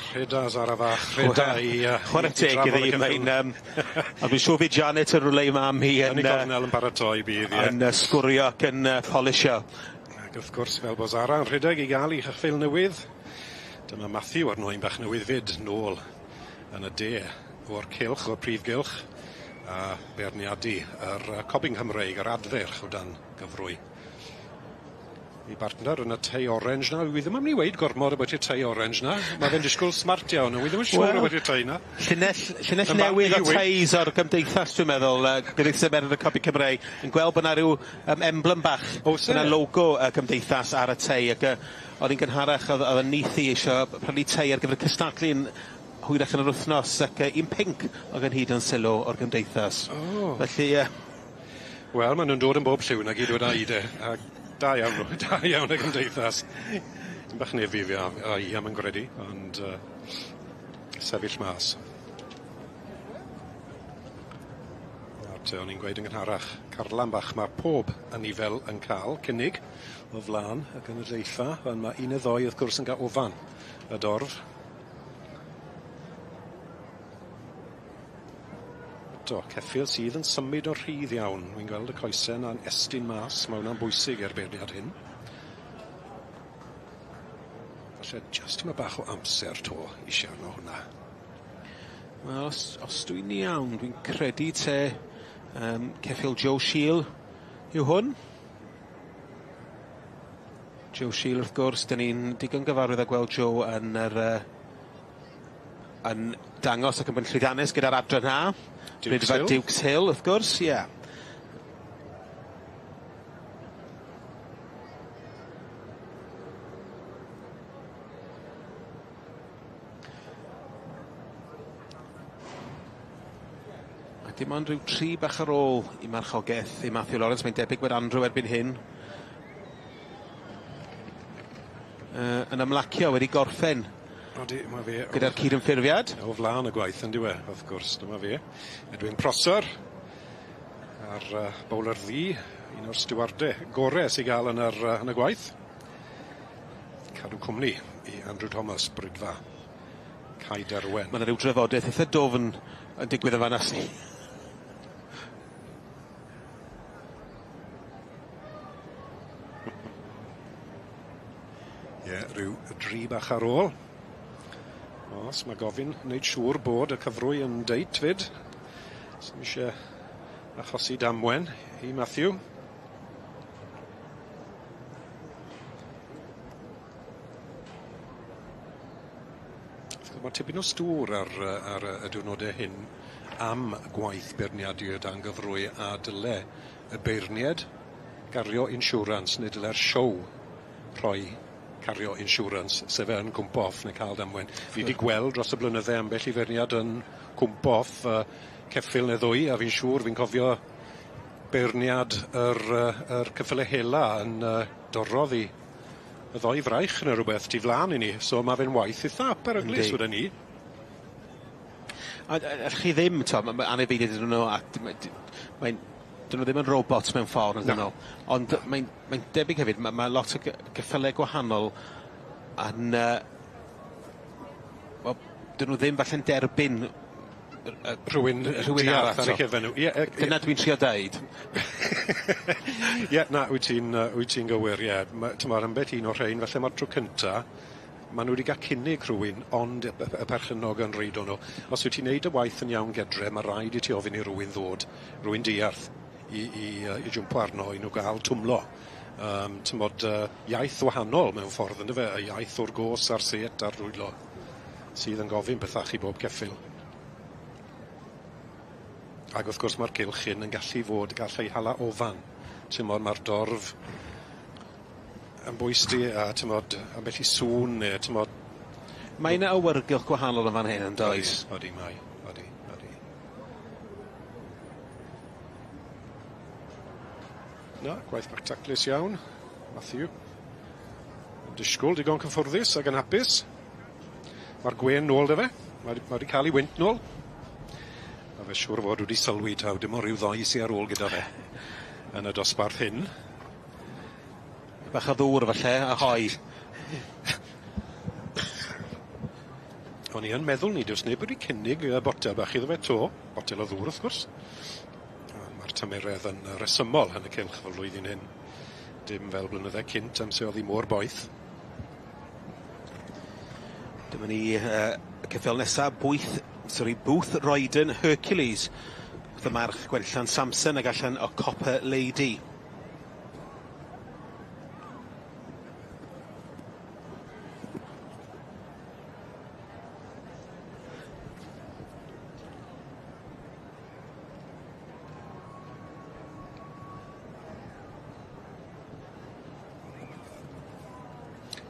Rheda Zara fach, rheda i Chware teg iddi, mae'n a fi'n siŵr fydd Janet yn rwle i mam hi yn Yn ei gornel yn paratoi bydd, ie. Yn sgwrio ac yn polisio. Ac wrth gwrs, fel bo Zara yn rhedeg i ga'l 'i chyffil newydd, dyma Matthew a'r nôyn bach newydd 'fyd nôl yn y de o'r cylch, o'r prif gylch, a beirniadu yr cobyn Cymreig, yr adferch o dan gyfrwy. 'I bartner yn y tei orange 'na, wi ddim am myn' i weud gormod ambwyti'r tei orange 'na, ma' fe'n disgwl smart iawn, a wi ddim yn siŵr ambwyti'r tei 'na. Llinell llinell newydd o teis o'r gymdeithas dwi'n meddwl Gymdeithas y Merlod y Copi Cymreig yn gweld bo' 'na ryw emblem bach. O's e? Ma' 'na logo y gymdeithas ar y tei ag o'dd 'i'n gynharach o'dd o'dd 'yn nith i isio prynu tei ar gyfer y cystadlu yn hwyrach yn yr wthnos ac un pinc o'dd gen hi dan sylw o'r gymdeithas. O. Felly Wel, ma' nw'n dod yn bob lliw 'na gyd weda i de, a da iawn nw, da iawn y gymdeithas. Tipyn bach yn 'efi fi a a i am yn gredu, ond sefyll mas. Nawr te, o'n i'n gweud yn gynharach, carlam bach ma' pob anifel yn ca'l cynnig o flan y gynulleidfa, ond ma' un neu ddoi wrth gwrs yn ga'l ofan y dorf. Eto, ceffyl sydd yn symud o rhydd iawn. Wi'n gweld y coese 'na'n estyn mas, ma' wnna'n bwysig i'r beirniad hyn. Falle jyst tymed bach o amser 'to isie arno hwnna. Wel, os os dwi'n iawn, dwi'n credu te ceffyl Joe Shiel yw hwn. Joe Shiel wrth gwrs, 'dyn ni'n digon gyfarwydd â gweld Joe yn yr yn dangos ac yn bod yn llwyddiannus gyda'r adran Ha. Dukes Hill. Dukes Hill, wrth gwrs, ie. A dim ond rhyw tri bach ar ôl i marchogeth i Matthew Lawrence, mae'n debyg bod Andrew erbyn hyn yn ymlacio wedi gorffen. Odi, ma' fe. Gyda'r cydymffurfiad. O flan y gwaith on'd yw e, wrth gwrs, dyma fe. Edwin Prosser a'r bowler ddu, un o'r stiwarde gore sy ga'l yn yr yn y gwaith. Cadw cwmni i Andrew Thomas, Brydfa. Cae Derwen. Ma' 'na ryw drafodaeth itha dwfn yn digwydd yn fan 'na. Ie, ryw dri bach ar ôl. Os ma' gofyn wneud siŵr bod y cyfrwy yn deit 'fyd. Sim isie achosi damwen i Matthew. Ma' tipyn o stŵr ar ar y diwrnode hyn am gwaith beirniadu o dan gyfrwy a dyle y beirnied gario insurance neu dyle'r siow rhoi cario insurance se fe yn cwmpo off ne' ca'l damwen. Fi 'di gweld dros y blynydde ambell i feirniad yn cwmpo off ceffyl ne' ddwy a fi'n siŵr fi'n cofio beirniad yr yr ceffyle hela yn dorrodd 'i y ddoi fraich ne' rwbeth tu flan i ni so ma' fe'n waith itha peryglus weden i. A allwch chi ddim t'o' ma' ma' anifeiliaid ydyn nw a mae'n 'dyn nw ddim yn robots mewn ffordd ydyn nw? Ond mae'n mae'n debyg hefyd ma' ma' lot o geffyle gwahanol yn wel 'dyn nw ddim falle'n derbyn Rhywun rhywun diarth arall ar eu cefen nw. Ie Dyna dwi'n trio deud. Ie na wyt ti'n wyt ti'n gywir ie. Ma' t'mod ambell un o'r rhein falle ma'r tro cynta ma' nw wedi ga'l cynnig rhywun ond y perchennog yn reido nw. Os wyt ti'n neud y waith yn iawn gedre ma' raid i ti ofyn i rywun ddod, rywun diarth i i i jwmpo arno i nw ga'l twmlo. T'mod iaith wahanol mewn ffordd yndyfe? Y iaith o'r gos a'r set a'r dwylo sydd yn gofyn pethach i bob ceffyl. Ag wrth gwrs ma'r cylch hyn yn gallu fod gall ei hala ofan. T'mod ma'r dorf yn bwys di a t'mod ambell i sŵn ne' t'mod Mae 'na awyrgylch gwahanol yn fan hyn yndoes? Odi odi mae odi odi. Na, gwaith bach taclus iawn, Matthew. Yn disgwl digon cyffwrddus ag yn hapus. Ma'r gwên nôl 'dy fe. Ma' 'di ma' 'di ca'l 'i wynt nôl. Ma' fe siŵr o fod wedi sylwi taw dim on' ryw ddoi sy ar ôl gyda fe yn y dosbarth hyn. Bach o ddŵr falle, a hoe. O'n i yn meddwl ni, does neb wedi cynnig y botel bach iddo fe 'to. Botel o ddŵr wrth gwrs. Mae'r tymeredd yn resymol yn y cylch fel flwyddyn hyn. Dim fel blynydde cynt amser o'dd 'i mor boeth. Dyma ni y ceffyl nesa, bwyth, sori, Booth Royden Hercules. Wrth y march Gwenllian Samson ag allan o Copper Lady.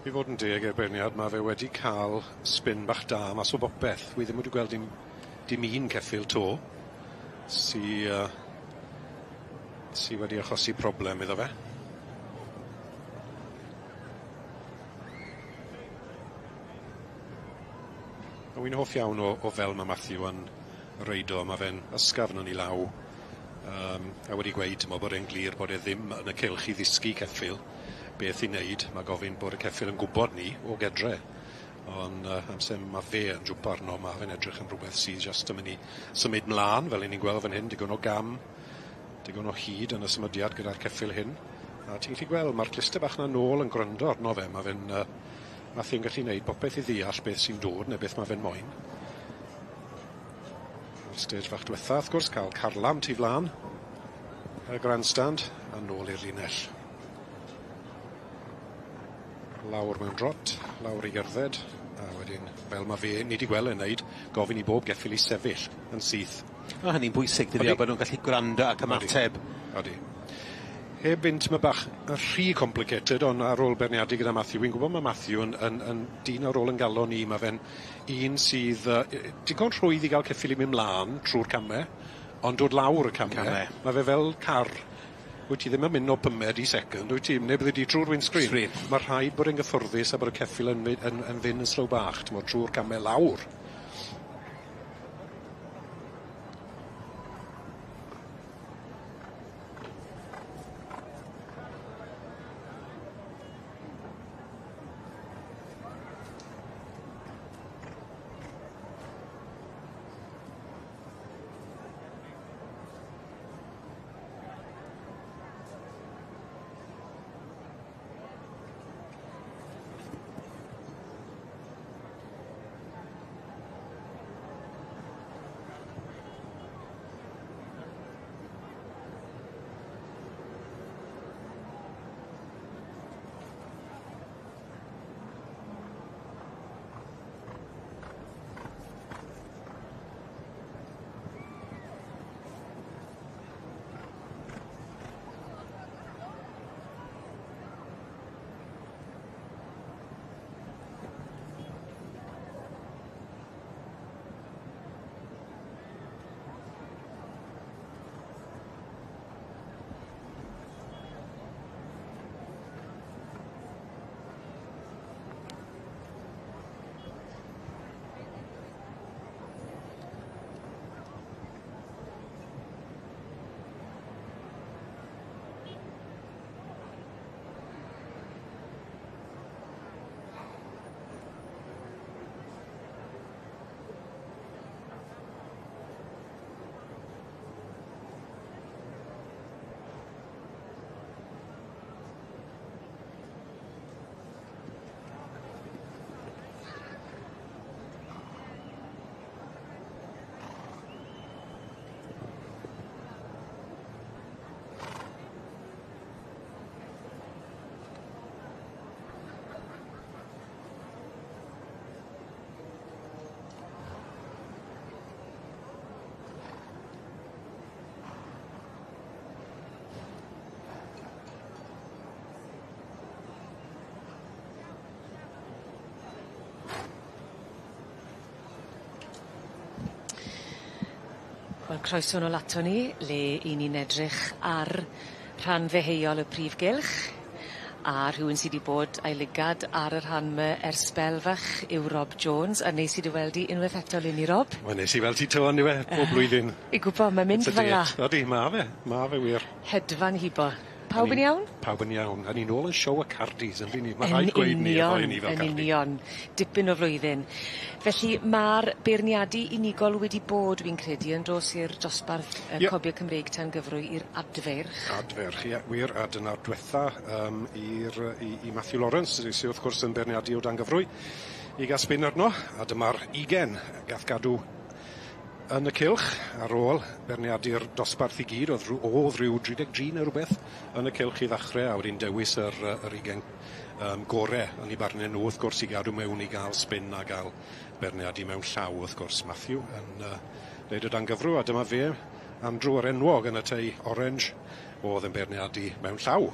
I fod yn deg i'r beirniad, ma' fe wedi ca'l spin bach da mas o bopeth. Wi ddim wedi gweld dim dim un ceffyl 'to sy yy sy wedi achosi problem iddo fe. A wi'n hoff iawn o o fel ma' Matthew yn reido, ma' fe'n ysgafn yn 'i law yym a wedi gweud t'mo' bod e'n glir bod e ddim yn y cylch i ddysgu ceffyl beth i wneud, ma' gofyn bod y ceffyl yn gwbod 'ny o gedre. On' yy amser ma' fe yn jwmpo arno ma' fe'n edrych yn rwbeth sydd jyst yn myn' i symud mlan fel 'yn ni'n gweld fan hyn digon o gam digon o hyd yn y symudiad gyda'r ceffyl hyn. A ti'n gallu gweld ma'r cluste bach 'na nôl yn gwryndo arno fe ma' fe'n yy Matthew'n gallu neud popeth i ddeall beth sy'n dod ne' beth ma' fe'n moyn. A'r stage fach dwetha wrth gwrs ca'l carlam tu flan y grandstand a nôl i'r linell. Lawr mewn drot, lawr i gerdded, a wedyn fel ma' fe ni 'di gweld e'n neud, gofyn i bob geffyl i sefyll yn syth. Ma' hynny'n bwysig dydi? A bod nw'n gallu gwrando ac ymateb. Odi. Odi. Heb fynd tymed bach yn rhy complicated on' ar ôl beirniadu gyda Matthew wi'n gwbod ma' Matthew yn yn yn dyn ar ôl 'yn galon i ma' fe'n un sydd yy digon rhwydd i ga'l ceffyl i myn' mlan trw'r came ond dod lawr y came. Came. Ma' fe fel car. Wyt ti ddim yn myn' o pumed i second wyt ti? Ne' byddi di trw'r windscreen. Screen. Ma' rhaid bod e'n gyffwrddus a bod y ceffyl yn myn' yn yn fyn' yn slow bach t'mod trw'r came lawr. Wel croeso nôl aton ni le 'yn ni'n edrych ar rhan ddeheuol y prif gylch a rhywun sy 'di bod a'i lygad ar y rhan 'my ers sbel fach yw Rob Jones a neis i dy weld di unweth eto leni Rob. Wel neis i weld ti 'to on'd yw e? Pob blwyddyn. I gwbo mae'n mynd It's a fel 'a. date. Odi ma' fe ma' fe wir. Hedfan hibo. Pawb yn iawn? Pawb yn iawn. A ni nôl yn show y Cardis yndyn ni? Ma' rhaid gweud 'ny y ddoi o ni fel Yn Cardi. union. Dipyn o flwyddyn. Felly ma'r beirniadu unigol wedi bod wi'n credu yn dos i'r dosbarth y Ie. Cobie Cymreig tan gyfrwy i'r adfeirch. Adferch ie wir a dyna'r dwetha yym i'r yy i i Matthew Lawrence sy sy wrth gwrs yn beirniadu o dan gyfrwy i ga'l spin arno a dyma'r ugen gath gadw yn y cylch ar ôl beirniadu'r dosbarth i gyd o'dd rw o'dd ryw dri deg dri ne' rwbeth yn y cylch i ddachre a wedyn dewis yr yy yr ugen yym gore yn 'u barne nw wrth gwrs i gadw mewn i ga'l spin a ga'l beirniadu mewn llaw wrth gwrs Matthew yn yy neud o dan gyfrw a dyma fe Andrew yr enwog yn y tei orange o'dd yn beirniadu mewn llaw.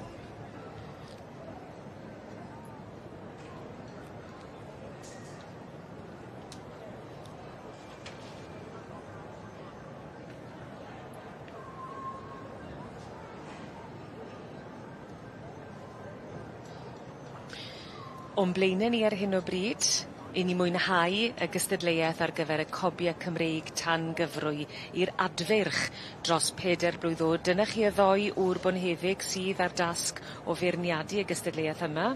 O'n blaene ni ar hyn o bryd, i ni mwynhau y gystadleuaeth ar gyfer y cobie Cymreig tan gyfrwy i'r adfeirch dros peder blwydd o'd. Dyna chi y ddou ŵr bonheddig sydd ar dasg o feirniadu y gystadleuaeth yma.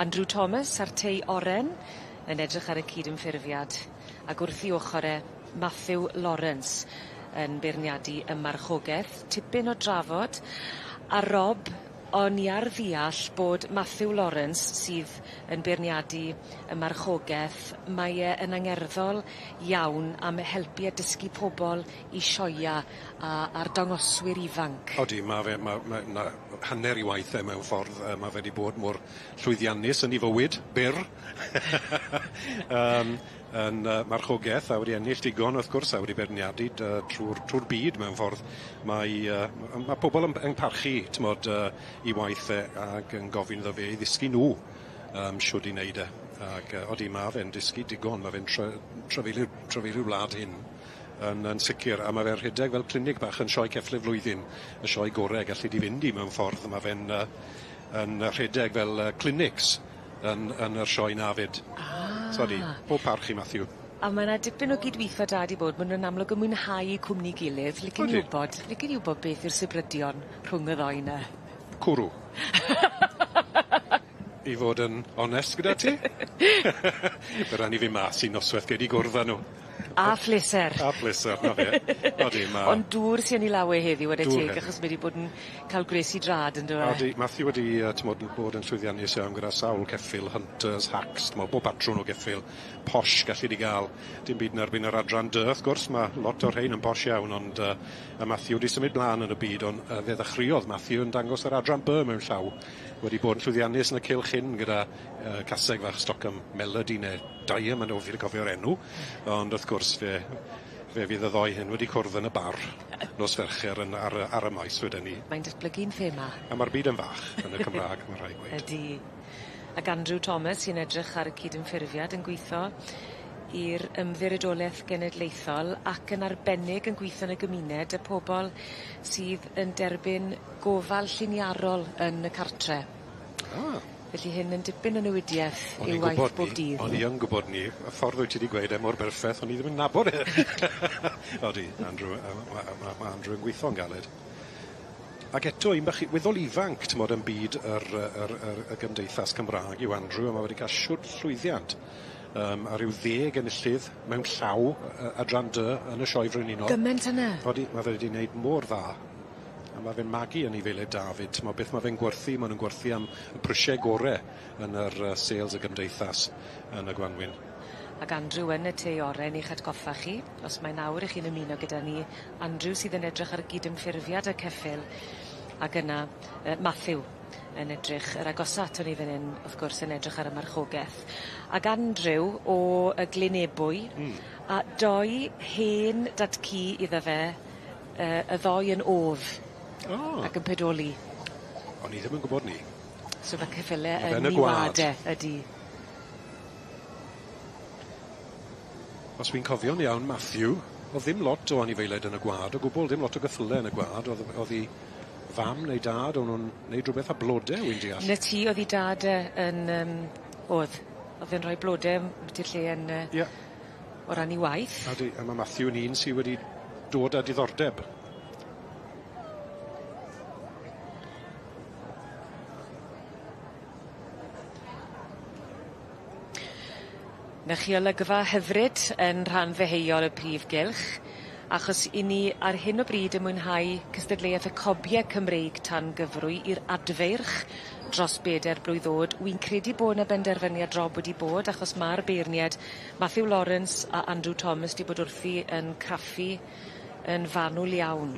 Andrew Thomas a'r tei oren yn edrych ar y cydymffurfiad ac wrth 'i ochor e Matthew Lawrence yn beirniadu y marchogeth. Tipyn o drafod a Rob o'n i ar ddeall bod Matthew Lawrence sydd yn beirniadu y marchogeth mae e yn angerddol iawn am helpu a dysgu pobol i sioia a a'r dangoswyr ifanc. Odi ma' fe ma' ma' 'na hanner 'i waith e mewn ffordd yy ma' fe 'di bod mor llwyddiannus yn 'i fywyd byr yym yn yy marchogeth a wedi ennill digon wrth gwrs a wedi beirniadu dy- trw'r trw'r byd mewn ffordd mae yy m- ma' pobol yn yn parchu t'mod yy 'i waith e ag yn gofyn iddo fe i ddysgu nw yym shwd i neud e ag yy odi ma' fe'n dysgu digon ma' fe'n try- trafeilio'r trafeilio'r wlad hyn yn yn sicir a ma' fe rhedeg fel clinig bach yn sioe ceffyl y flwyddyn y sioe gore gallu di fynd i mewn ffordd ma' fe'n yy yn rhedeg fel yy clinics yn yn yr sioe 'na 'fyd. Ah. So odi, pob parch i Matthew. A ma' 'na dipyn o gydwitho da 'di bod ma' nw'n amlwg yn mwynhau cwmni gilydd licen i Odi. wbod licen i wbod beth yw'r sibrydion rhwng y ddou 'ny. Cwrw. I fod yn onest gyda ti. By' rai' ni fyn' mas un nosweth gei di gwrdd â nw. A phleser. A pleser 'na fe. Odi ma'... Ond dŵr sy yn 'i law e heddi 'ware Dŵr teg heddi. achos mae 'di bod yn ca'l gwres i drad on'd do fe? Odi Matthew wedi yy t'mod yn bod yn llwyddiannus iawn gyda sawl ceffyl, hunters, hacks, t'mod bob patrwn o geffyl posh gallu di ga'l. Dim byd yn erbyn yr adran dy wrth gwrs ma' lot o'r rhein yn posh iawn ond yy a Matthew wedi symud mlan yn y byd on' yy fe ddechreuodd Matthew yn dangos yr adran By mewn llaw. Wedi bod yn llwyddiannus yn y cylch hyn gyda yy caseg fach Stockham Melody ne' Diamond o fi 'di cofio'r enw ond wrth gwrs fe fe fydd y ddoi hyn wedi cwrdd yn y bar nos Fercher yn ar y ar y maes weden i. Mae'n datblygu'n thema. A ma'r byd yn fach yn y Cymra'g ma' rhai' gweud. Ydi. Ac Andrew Thomas sy'n edrych ar y cydymffurfiad yn gwitho i'r Ymddiriedoleth Genedlaethol ac yn arbennig yn gwitho yn y gymuned y pobol sydd yn derbyn gofal lliniarol yn y cartre. Ah. Felly hyn yn dipyn o newidieth O'n i'w i'n waith gwbod bob 'ny. dydd. O'n i yn gwbod 'ny. Y ffordd wyt ti 'di gweud e mor berffeth o'n i ddim yn nabod e. Odi Andrew yy ma' ma' ma' Andrew yn gwitho'n galed. Ac eto un bach i- weddol ifanc t'mod yn byd yr yy yr yr y gymdeithas Cymra'g yw Andrew a ma' wedi ca'l shwd llwyddiant yym a ryw ddeg enillydd mewn llaw yy adran dy yn y sioe frenhinol. Gyment â 'ny? Odi ma' fe wedi neud mor dda. A ma' fe'n magu anifeiliaid da 'fyd t'mo' beth ma' fe'n gwerthu ma' nw'n gwerthu am y prisie gore yn yr yy sales y gymdeithas yn y Gwanwyn. Ac Andrew yn y tei oren i'ch atgoffa chi, os mae nawr 'ych chi'n ymuno gyda ni, Andrew sydd yn edrych ar gydymffurfiad y ceffyl ac yna yy Matthew yn edrych yr agosa aton ni fyn 'yn wrth gwrs yn edrych ar y marchogeth. Ag Andrew o y Glynebwy. Hmm. A doi hen dad-cu iddo fe yy y ddoi yn of. O. Ac yn pedoli. O'n i ddim yn gwbod 'ny. So ma' ceffyle Ma' fe yn yn y 'i gwa'd. wa'd e ydi. Os wi'n cofio'n iawn Matthew, o'dd ddim lot o anifeiliaid yn y gwa'd o gwbwl, dim lot o gyffyle yn y gwa'd o'dd o'dd 'i fam neu dad o'n nw'n neud rwbeth â blode wi'n deall. 'Na ti o'dd 'i dad e yn yym o'dd. O'dd e'n rhoi blode ambwti'r lle yn yy... Ie. O ran 'i waith. Odi, a ma' Matthew yn un sy wedi dod â diddordeb. 'Na chi olygfa hyfryd yn rhan ddeheuol y prif gylch achos 'yn ni ar hyn o bryd yn mwynhau cystadleuaeth y cobie Cymreig tan gyfrwy i'r adfeirch dros beder blwydd o'd. Wi'n credu bo' 'na benderfyniad drob wedi bod achos ma'r beirnied Matthew Lawrence a Andrew Thomas 'di bod wrthi yn craffu yn fanwl iawn.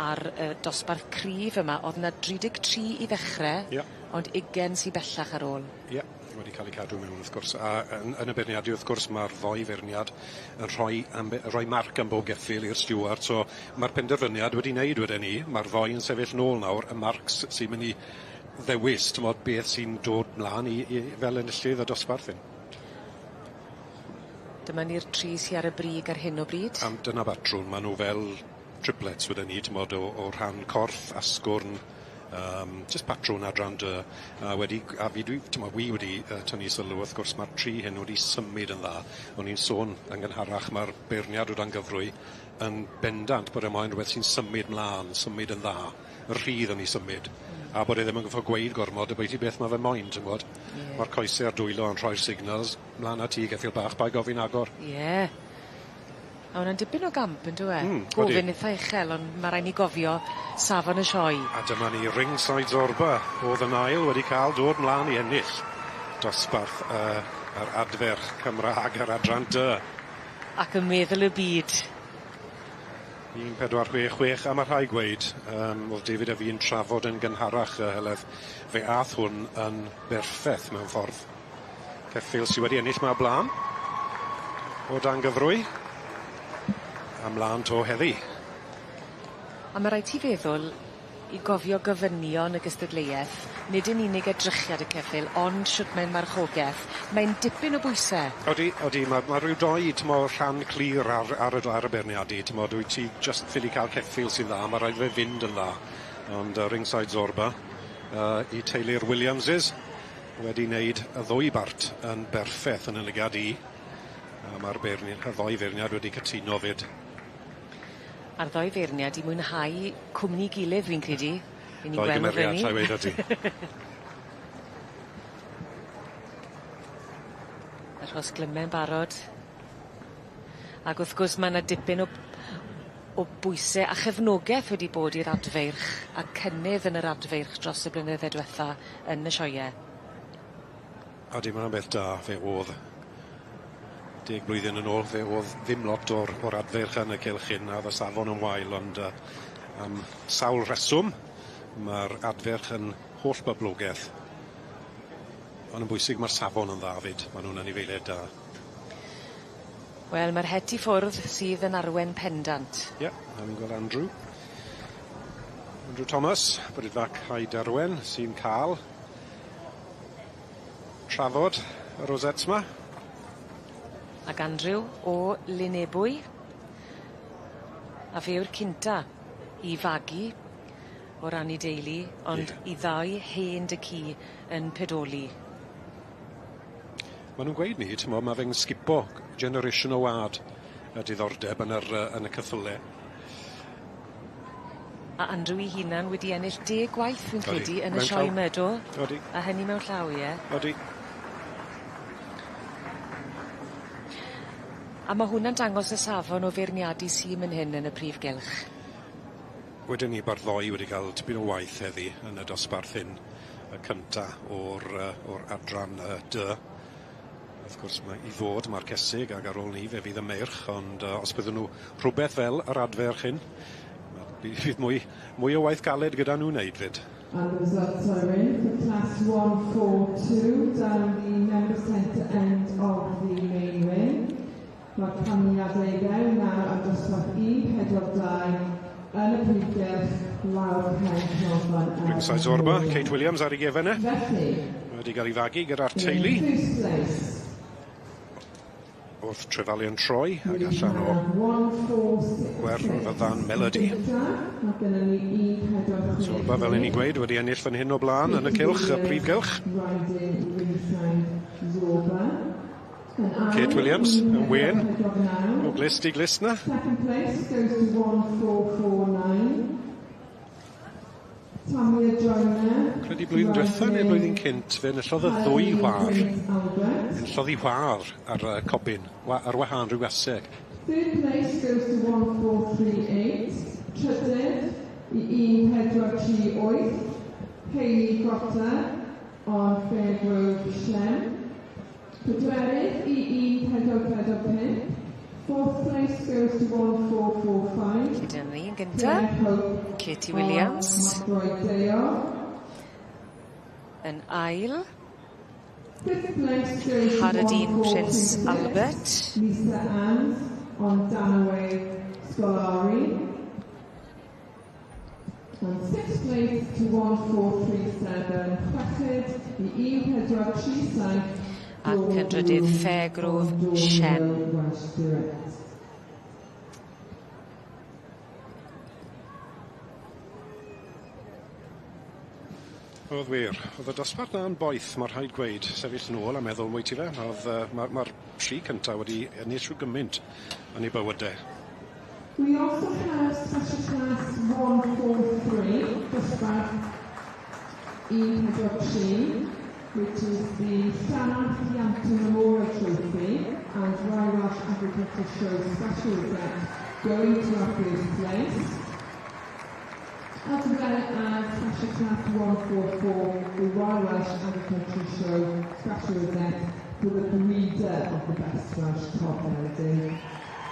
Ar y dosbarth cryf yma o'dd 'na dri deg tri i ddechre. Ie. Ond ugen sy bellach ar ôl. Ie wedi ca'l eu cadw mewn wrth gwrs a yn yn y beirniadu wrth gwrs ma'r ddou feirniad yn rhoi ambe- rhoi marc am bob geffyl i'r stiward so ma'r penderfyniad wedi neud weden i ma'r ddou yn sefyll nôl nawr y marcs sy'n myn' i ddewis t'mod beth sy'n dod mlan i fel enillydd y dosbarth hyn. Dyma ni'r tri sy ar y brig ar hyn o bryd. Am dyna batrwm ma' nw fel triplets weden i t'mod o rhan corff, asgwrn, jyst patrwn adran dy a wedi a fi dwi t'mod wi wedi tynnu sylw wrth gwrs ma'r tri hyn wedi symud yn dda. O'n i'n sôn yn gynharach ma'r beirniad o dan gyfrwy yn bendant bod e moyn rwbeth sy'n symud mlan, symud yn dda, rhydd yn 'i symud. A bod e ddim yn goffo gweud gormod ambwyty beth ma' fe moyn t'mod. Ie. Ma'r coese a'r dwylo yn rhoi'r signals mlan â ti geffyl bach pai gofyn agor. Ie. A wnna'n dipyn o gamp yndyw e? Odi. Gofyn itha uchel on' ma' rai' ni gofio safon y sioe. A dyma ni Ringside Zorba o'dd yn ail wedi ca'l dod mlan i ennill dosbarth yr adferch Cymra'g ar adran dy. Ac yn meddwl y byd. 1.466 a ma' rhai gweud o'dd David a fi'n trafod yn gynharach Heledd fe ath hwn yn berffeth mewn ffordd. Ceffyl sy wedi ennill 'ma o bla'n. O dan gyfrwy. A mlan 'to heddi. A ma' raid ti feddwl i gofio gofynion y gystadleueth, nid yn unig edrychiad y ceffyl, ond shwd mae'n marchogeth. Mae'n dipyn o bwyse. Odi, odi, ma' ryw doi, t'mo' rhan clir ar y beirniadu, t'mod, wyt ti jyst ffili ca'l ceffyl sy'n dda, ma' raid fe fynd yn dda. Ond Ringside Zorba, i teulu'r Williamses, wedi wneud y ddwy bart yn berffeth yn y lygad i. A ma'r beirni- y ddoi feirniad wedi cytuno 'fyd. A'r ddoi feirniad i mwynhau cwmni gilydd fi'n credu. 'Yn ni Doi gweld gymeriad fyny. llai weud â ti. Y rhosglyme'n barod. Ag wrth gwrs ma' 'na dipyn o bwyse a chefnogeth wedi bod i'r adfeirch a cynnydd yn yr adfeirch dros y blynydde dwetha yn y sioee. Odi ma' wnna'n beth da fe o'dd 10 blwyddyn yn ôl fe o'dd ddim lot o'r adfeirch yn y cylch hyn a o'dd y safon yn wael ond am sawl rheswm ma'r adferch yn holl boblogeth. Ond yn bwysig ma'r safon yn dda 'fyd ma' nw'n anifeiliaid da. Wel ma'r het i ffwrdd sydd yn arwen pendant. Ie, a fi'n gweld Andrew. Andrew Thomas, Bridfa Cae Derwen, sy'n ca'l trafod y rosettes 'ma. Ac Andrew o Lynebwy. A fe yw'r cynta i fagu o ran 'i deulu, ond 'i ddau hen dy'cu yn pedoli. Ma' nw'n gweud 'ny t'mo' ma' fe'n sgipo generation o wa'd y diddordeb yn y ceffyle. A Andrew 'i hunan wedi ennill 10 gwaith fi'n credu yn y Mewn sioe llaw. 'my do? Odi. A hynny mewn llaw ie? Odi. A ma' hwnna'n dangos y safon o feirniadu sy myn hyn yn y prif gylch. Wedyn ni ma'r ddoi wedi ca'l tipyn o waith heddi yn y dosbarth hyn. Y cynta o'r adran D. Wrth gwrs mae i fod ma'r cesig ag ar ôl 'ny fe fydd y meirch ond os byddwn nhw rhwbeth fel yr adferch hyn ma' bydd mwy o waith galed gyda nhw wneud 'fyd. And the results are in for class 142 down the member centre end of the main ring. Mae'r canlyniadau i fewn nawr am dosbarth 142 yn y prif gylch lawr pen canolfan. Ringside Zorba, Kate Williams ar ei gefen e. Felly, Wedi cael ei fagu gyda'r in teulu. first place, Wrth Trefalion Troi ag allan o Gwerfyddan Melody. Mae gennym ni 146. Zorba, fel 'yn ni'n gweud, wedi ennill fan hyn o blaen yn y cylch, y prif gylch. Riding Ringside Zorba. Yn ail, Kate Williams yn wên. 1449. O glust i glust na. Second place goes to 1449. Tamia Joyner. Credu credu blwyddyn dwetha neu blwyddyn cynt fe enillodd y ddwy wâr. Enillodd 'i whâr ar yy cobyn wa- ar wahân rhyw aseg. Third place goes to 1438, trydydd i 1438, Hayley Trotter on Fairgrove Shem. Pedwerydd i 1445, fourth place goes to 1445, Felly dyna ni yn gynta. Claire Hope Katie Williams. on Macroy Deo. Yn ail. Fifth place goes to Haradine Prince 1426, Albert. Lisa Anns on Danaway Scolari. And sixth place to 1437, chweched i 1437, Ac yn drydydd Fairgrove Shen. Welsh Direct. Oedd wir. Oedd y dosbarth 'na'n boeth, ma' rhaid gweud, sefyll nôl a meddwl mwy ti fe. O'dd yy ma' ma'r tri cynta wedi ennill rhyw gyment yn eu bywyde. We also have special class 143, dosbarth 143, which is the Llanarth Yealmpton Memorial Trophy and Royal Welsh Agricultural Show Special Event going to our first place. As well as Special Class 144, the Royal Welsh Agricultural Show Special Event for the breeder of the best Welsh cob gelding.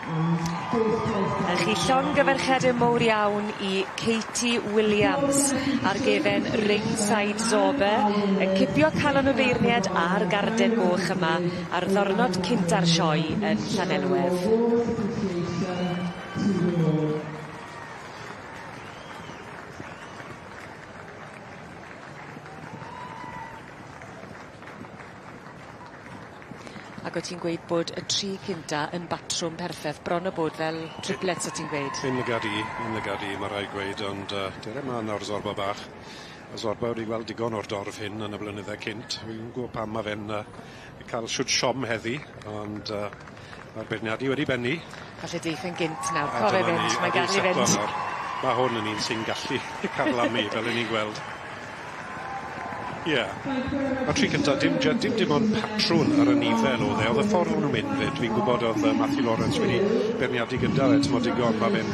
And first place A chi llongyfarchiade mowr iawn i Katie Williams ar gefen Ringside Zorba yn cipio calon y feirniad a'r garden goch yma ar ddwrnod cynta'r sioe yn Llanelwedd. Awards appreciation to them all. Ac o' ti'n gweud bod y tri cynta yn batrwm perffeth, bron a bod fel triplets o' ti'n gweud? Yn lygad i, yn lygad i, ma' raid gweud, ond yy dere mlan nawr Zorba bach. Ma' Zorba wedi gweld digon o'r dorf hyn yn y blynydde cynt. Wi'm yn gwbo pam ma' fe'n yy ca'l shwd siom heddi, ond yy ma'r beirniadu wedi benni. Falle deith e'n gynt nawr, A co fe dyma fynd, ni, mae'n a gadl i fi'n fynd. setlo nawr. Ma' hwn yn un sy'n gallu carlamu, fel 'yn ni'n gweld. Ie. Ma'r tri cynta dim jy- dim dim ond patrwn ar y nifel o'dd e, o'dd y ffordd o'n nw'n mynd 'fyd, fi'n gwbod o'dd yy Matthew Lawrence wedi beirniadu gyda fe t'mod digon, ma' fe'n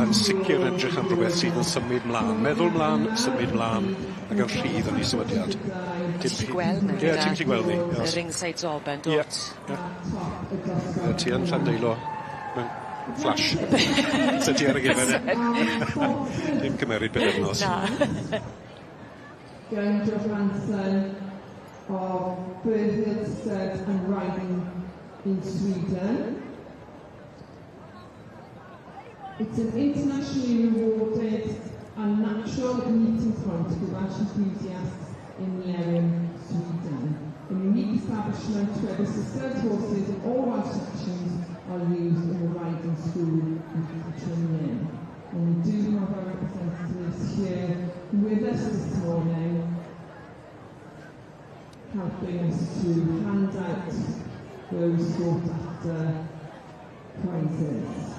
yn sicir yn edrych am rwbeth sydd yn symud mlan, meddwl mlan, symud mlan, ac yn rhydd yn 'i symudiad. Ti'n gallu gweld nawr Ie, ti'n gallu gweld ni. Y Ringside Zorba yn dod. Ie. Ie. Ti yn Llandeilo mewn flash. Se ti ar y gefen e. Dim cymeryd pythefnos. Na. Glenn Johansson of Burhill Stud and Riding in Sweden. It's an internationally rewarded and natural meeting point for Welsh enthusiasts in Lerum, Sweden. A unique establishment where the stud horses in all Welsh sections are used in the riding school and training. And we do have our representatives here with us this morning, helping us to hand out those sought after prizes.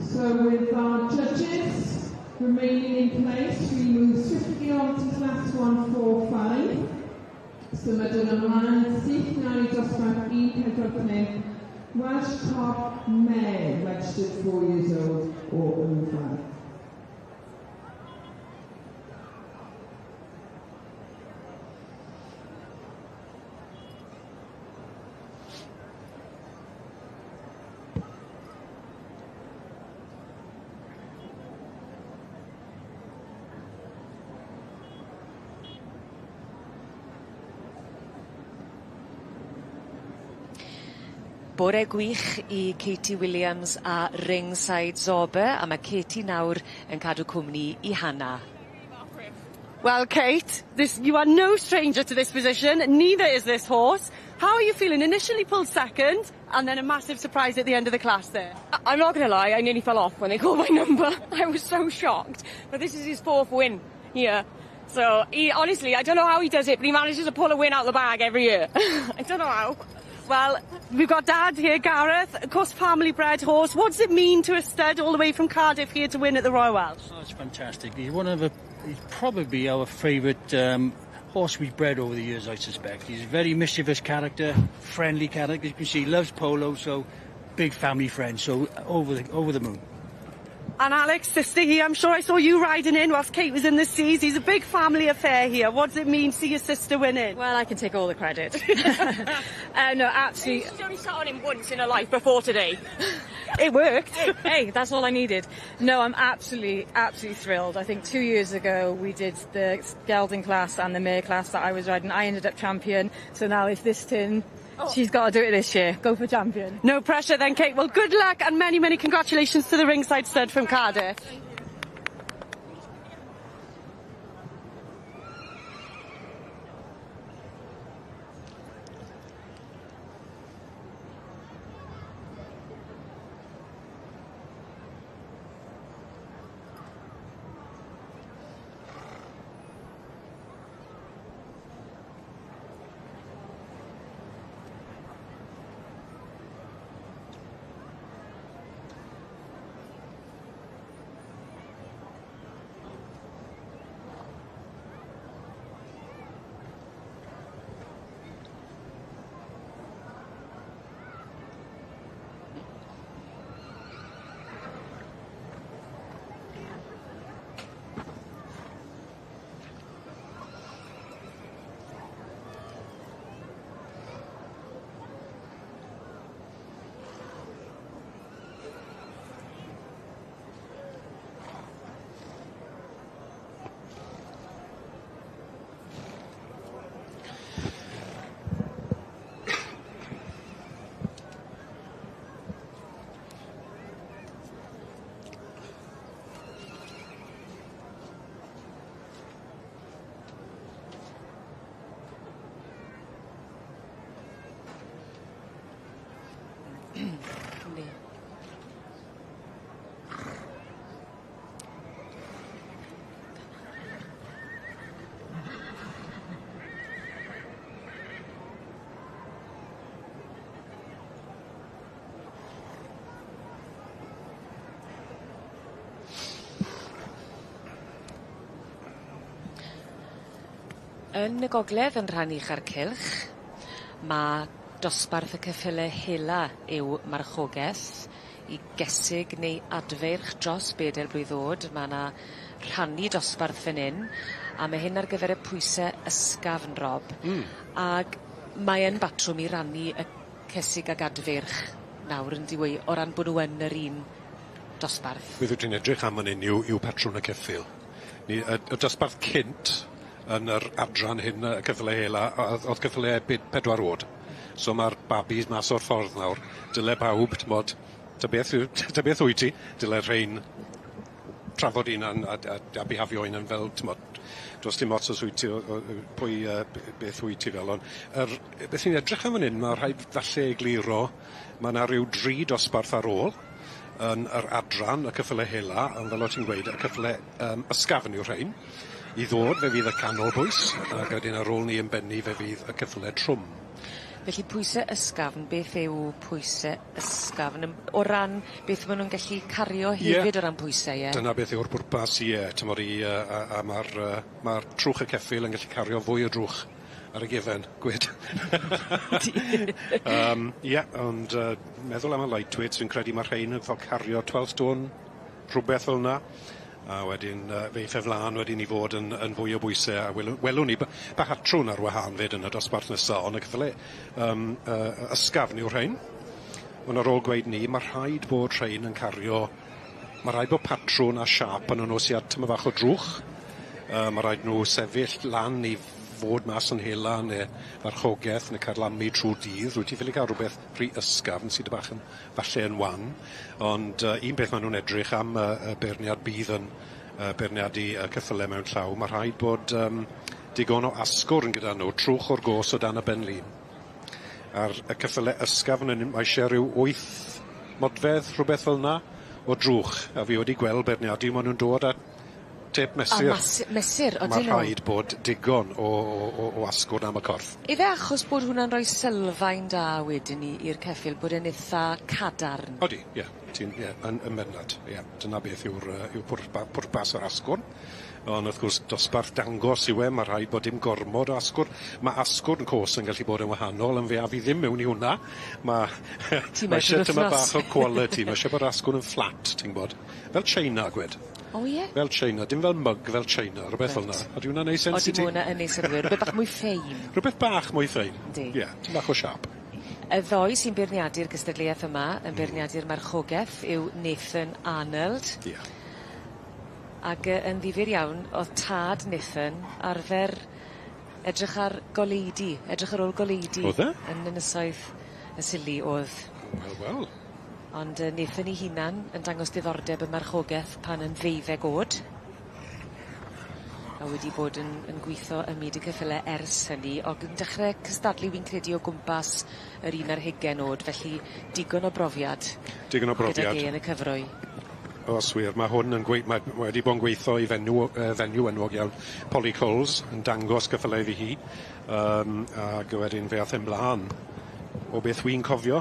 So with our judges remaining in place, we move swiftly on to class 145. Symudwn ymlaen syth nawr i dosbarth 145, Welsh Cob Mare, registered 4 years old or over. Bore gwych i Katie Williams a Ringside Zorba a ma' Katie nawr yn cadw cwmni i Hannah. Well, Kate, you are no stranger to this position, neither is this horse. How are you feeling? Initially pulled second, and then a massive surprise at the end of the class there. I'm not going to lie, I nearly fell off when they called my number. I was so shocked. But this is his 4th win here. So, he, honestly, I don't know how he does it, but he manages to pull a win out of the bag every year. I don't know how. Well, we've got Dad here, Gareth. Of course, family-bred horse. What does it mean to a stud all the way from Cardiff here to win at the Royal Welsh? Oh, it's fantastic. He's he's probably our favourite horse we've bred over the years, I suspect. He's a very mischievous character, friendly character. As you can see, he loves polo, so big family friend, so over the moon. And Alex, sister here, I'm sure I saw you riding in whilst Kate was in the seas. It's a big family affair here. What does it mean to see your sister winning? Well, I can take all the credit. No, absolutely. She's only sat on him once in her life before today. It worked. Hey, that's all I needed. No, I'm absolutely, absolutely thrilled. I think 2 years ago we did the gelding class and the mare class that I was riding. I ended up champion. So now it's this tin. Oh. She's got to do it this year. Go for champion. No pressure then, Kate. Well, good luck and many, many congratulations to the ringside stud from Cardiff. Yn y gogledd yn rhan ucha'r cylch, ma' dosbarth y ceffyle hela yw marchogeth i gesig neu adfeirch dros bedair blwydd o'd. Ma' 'na rhannu dosbarth fan 'yn a ma' hyn ar gyfer y pwyse ysgafn Rob. Ag mae yn batrwm i rannu y cesig ag adfeirch nawr yn dyw e o ran bo' nw yn yr un dosbarth. Beth wyt ti'n edrych am fan 'yn yw patrwn y ceffyl. Ni y dosbarth cynt yn yr adran hyn y ceffyle hela o'dd ceffyle 4 o'd. So ma'r babis mas o'r ffordd nawr. Dyle pawb, t'mod, ta beth yw ta beth wyt ti, dyle rhein trafod hunan a bihafio hunan fel, t'mod, do's dim ots os wyt ti o pwy beth wyt ti fel, ond beth ni'n edrych am fan hyn, ma' rhaid falle egluro, ma' 'na ryw 3 dosbarth ar ôl yn yr adran y ceffyle hela, ond fel o' ti'n gweud, y ceffyle ysgafn yw'r rhein. I ddod fe fydd y canol bwys, ac wedyn ar ôl ni yn benni fe fydd y ceffyle trwm. Felly pwyse ysgafn, beth yw pwyse ysgafn o ran beth ma' nw'n gallu cario hefyd o ran pwyse, ie? Dyna beth yw'r pwrpas, ie, t'mod i a ma'r trwch y ceffyl yn gallu cario fwy o drwch ar y gefen, gwed. Ie, ond meddwl am y lightweights, fi'n credu ma' rhein yn ffordd cario 12 stone, rhwbeth fel 'na. A wedyn fe eiff e flan wedyn i fod yn fwy o bwyse a welwn ni bahatrwn ar wahân fyd yn y dosbarth nesa, ond y ceffyle ysgafn yw'r rhein. Ond ar ôl gweud 'ny, ma' rhaid bod rhein yn cario, ma' rhaid bod patrwn a siâp yn nhw sy â tymed bach o drwch. Ma' rhaid nhw sefyll lan i fod mas yn hela ne' farchogeth ne' carlamu trw'r dydd. Rwyt ti ffili ca'l rwbeth rhy ysgafn sy dy bach yn falle yn wan, ond un beth ma' nw'n edrych am y beirniad bydd yn beirniadu y ceffyle mewn llaw, ma' rhaid bod digon o asgwrn gyda nhw, trwch o'r gos o dan y benlin. A'r y ceffyle ysgafn yn mae isie ryw 8 modfedd, rhwbeth fel 'na, o drwch, a fi wedi gweld beirniadu, ma' nw'n dod â têp mesur. A mesur, odyn nhw? Ma' rhaid bod digon o asgwrn am y corff. Yfe achos bod hwnna'n rhoi sylfaen da wedyn 'ny i'r ceffyl, bod e'n itha cadarn? Odi, ie, ti'n, ie, yn bendant, ie. Dyna beth yw'r yw pwrpas yr asgwrn. Ond wrth gwrs, dosbarth dangos yw e, ma' rhaid bod dim gormod o asgwrn. Ma' asgwrn côs yn gallu bod yn wahanol, yn fe af i ddim mewn i hwnna. Ma' Ti'n ma' isie meddwl tymed bach o quality, ma' isie bod asgwrn yn fflat, ti'n gwbod. Fel China, gwed. O ie? Fel China, dim fel mug, fel China, rwbeth fel 'na. Odi wnna'n neud sense i ti? Odi ma' wnna yn neud synnwyr, rwbeth bach mwy ffein. Rwbeth bach mwy ffein. Yndi. Ie, tym bach o siâp. Y ddoi sy'n beirniadu'r gystadleueth yma, yn beirniadu'r marchogeth, yw Nathan Arnold. Ie. Ag yn ddifyr iawn, o'dd tad Nathan arfer edrych ar goleudy, edrych ar ôl goleudy. O'dd e? Yn Ynysoedd y Sili o'dd. Wel, wel. Ond Nathan 'i hunan yn dangos diddordeb ym marchogeth pan yn ddeuddeg o'd. A wedi bod yn gwitho ym myd y ceffyle ers hynny ag yn dechre cystadlu wi'n credu o gwmpas yr un ar hugen o'd felly digon o brofiad. Digon o brofiad. Gydag e yn y cyfrwy. O's wir, ma' hwn yn gwei- ma' wedi bod yn gweitho i fenyw enwog iawn, Polly Coles, yn dangos ceffyle iddi hi ag wedyn fe ath e mlan o beth wi'n cofio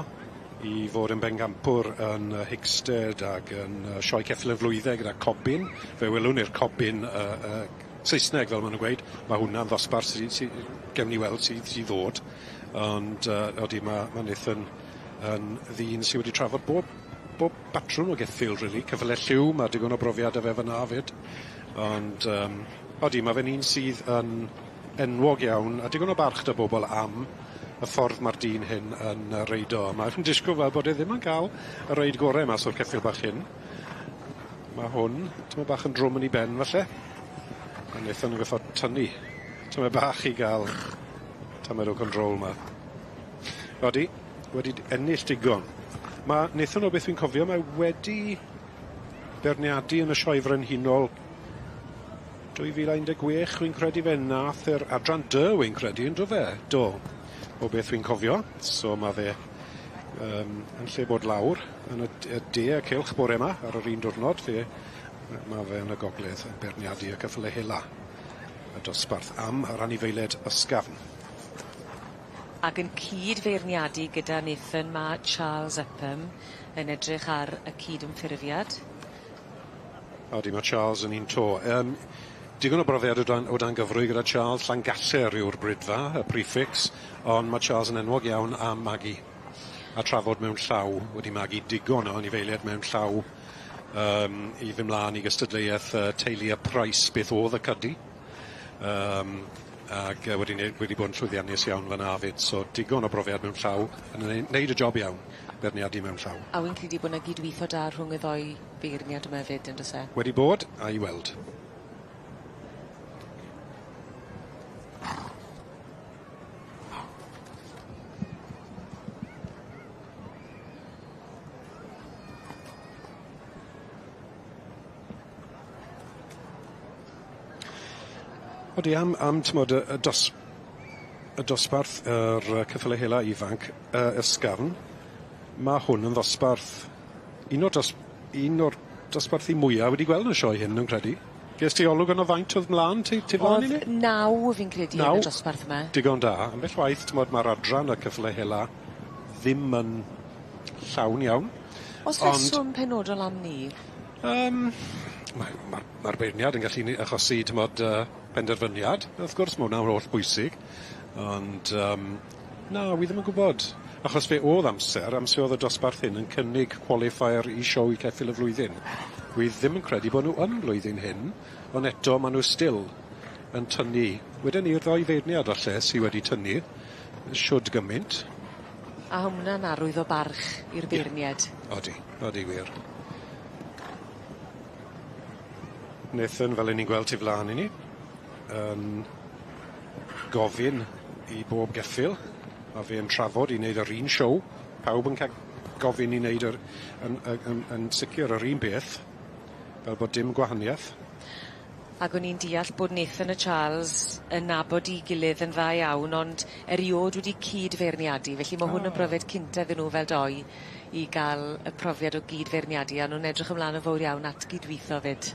i fod yn bencampwr yn Hickstead ag yn Sioe Ceffyl y Flwyddyn gyda Cobin. Fe welwn ni'r Cobin Saesneg, fel ma' nw'n gweud, ma' hwnna'n ddosbarth sy sy gewn ni weld sydd sy ddod, ond odi ma' Nathan yn ddyn sy wedi trafod bob batrwm o geffyl rili, ceffyle lliw, ma' digon o brofiad 'da fe fyn 'na 'fyd, ond odi ma' fe'n un sydd yn enwog iawn a digon o barch 'da bobol am y ffordd ma'r dyn hyn yn reido. Mae'n disgwl fel bod e ddim yn ca'l y reid gore mas o'r ceffyl bach hyn. Ma' hwn tymed bach yn drwm yn 'i ben falle. A nethon nw goffod tynnu tymed bach i ga'l tamed o control 'ma. Odi, wedi ennill digon. Ma' Nathan o beth fi'n cofio, mae wedi beirniadu yn y Sioe Frenhinol 2016, wi'n credu fe nath yr adran dy, wi'n credu, ynddo fe? Do, o beth fi'n cofio. So ma' fe yn lle bod lawr yn y de y cylch bore yma ar yr un diwrnod, fe ma' fe yn y gogledd yn beirniadu y ceffyle hela y dosbarth am yr anifeilied ysgafn. Ac yn cyd-feirniadu gyda Nathan ma' Charles Upham yn edrych ar y cyd-ymffurfiad. Odi, ma' Charles yn un to. Digon o brofiad o dan gyfrwy gyda Charles. Llangaller yw'r bridfa, y prefix, ond ma' Charles yn enwog iawn am magu a trafod mewn llaw, wedi magu digon o anifeiliaid mewn llaw i fynd mlaen i gystadleuaeth teulu y Price, beth o'dd y cydi. Ag wedi bod yn llwyddiannus iawn fyna 'fyd, so digon o brofiad mewn llaw yn neud y job iawn, beirniadu mewn llaw. A wy'n credu bod 'na gydwitho da rhwng y ddou beirniad yma 'fyd on'd o's e? Wedi bod, a i weld. Odi, am t'mod y dosbarth yr ceffyle hela ifanc ysgafn, ma' hwn yn ddosbarth un o'r dosbarthu mwya wedi gweld yn y sioe hyn, dwi'n credu. Ges ti olwg arno faint o'dd mlan tu flan i ni? O'dd 9 fi'n credu yn y dosbarth yma. Digon da. Ambell waith, t'mod, ma'r adran y ceffyle hela ddim yn llawn iawn. O's reswm penodol am 'ny? Mae'r ma beirniad yn gallu achosi, t'mod, penderfyniad. Wrth gwrs, ma' hwnna'n holl bwysig. Ond, na, wi ddim yn gwybod. Achos fe o'dd amser oedd y dosbarth hyn yn cynnig qualifier i sioe ceffyl y flwyddyn. Wi ddim yn credu bod nhw yn blwyddyn hyn, ond eto maen nhw still yn tynnu. Wedyn ni'r ddou feirniad falle sy wedi tynnu, shwd gymaint. A hwnna'n arwydd o barch i'r beirniad. Odi, odi wir. Nathan, fel 'yn ni'n gweld tu flan i ni, yn gofyn i bob geffyl, a fe'n trafod i wneud yr un siow, pawb yn cael gofyn i wneud yr, yn sicr yr un beth, fel bod dim gwahaniaeth. Ag o'n i'n deall bod Nathan a Charles yn nabod 'i gilydd yn dda iawn ond eriod wedi cyd-feirniadu felly ma' hwn yn brofiad cynta iddyn nw fel doi i ga'l y profiad o gyd-feirniadu a nw'n edrych ymlan yn fowr iawn at gydwitho 'fyd.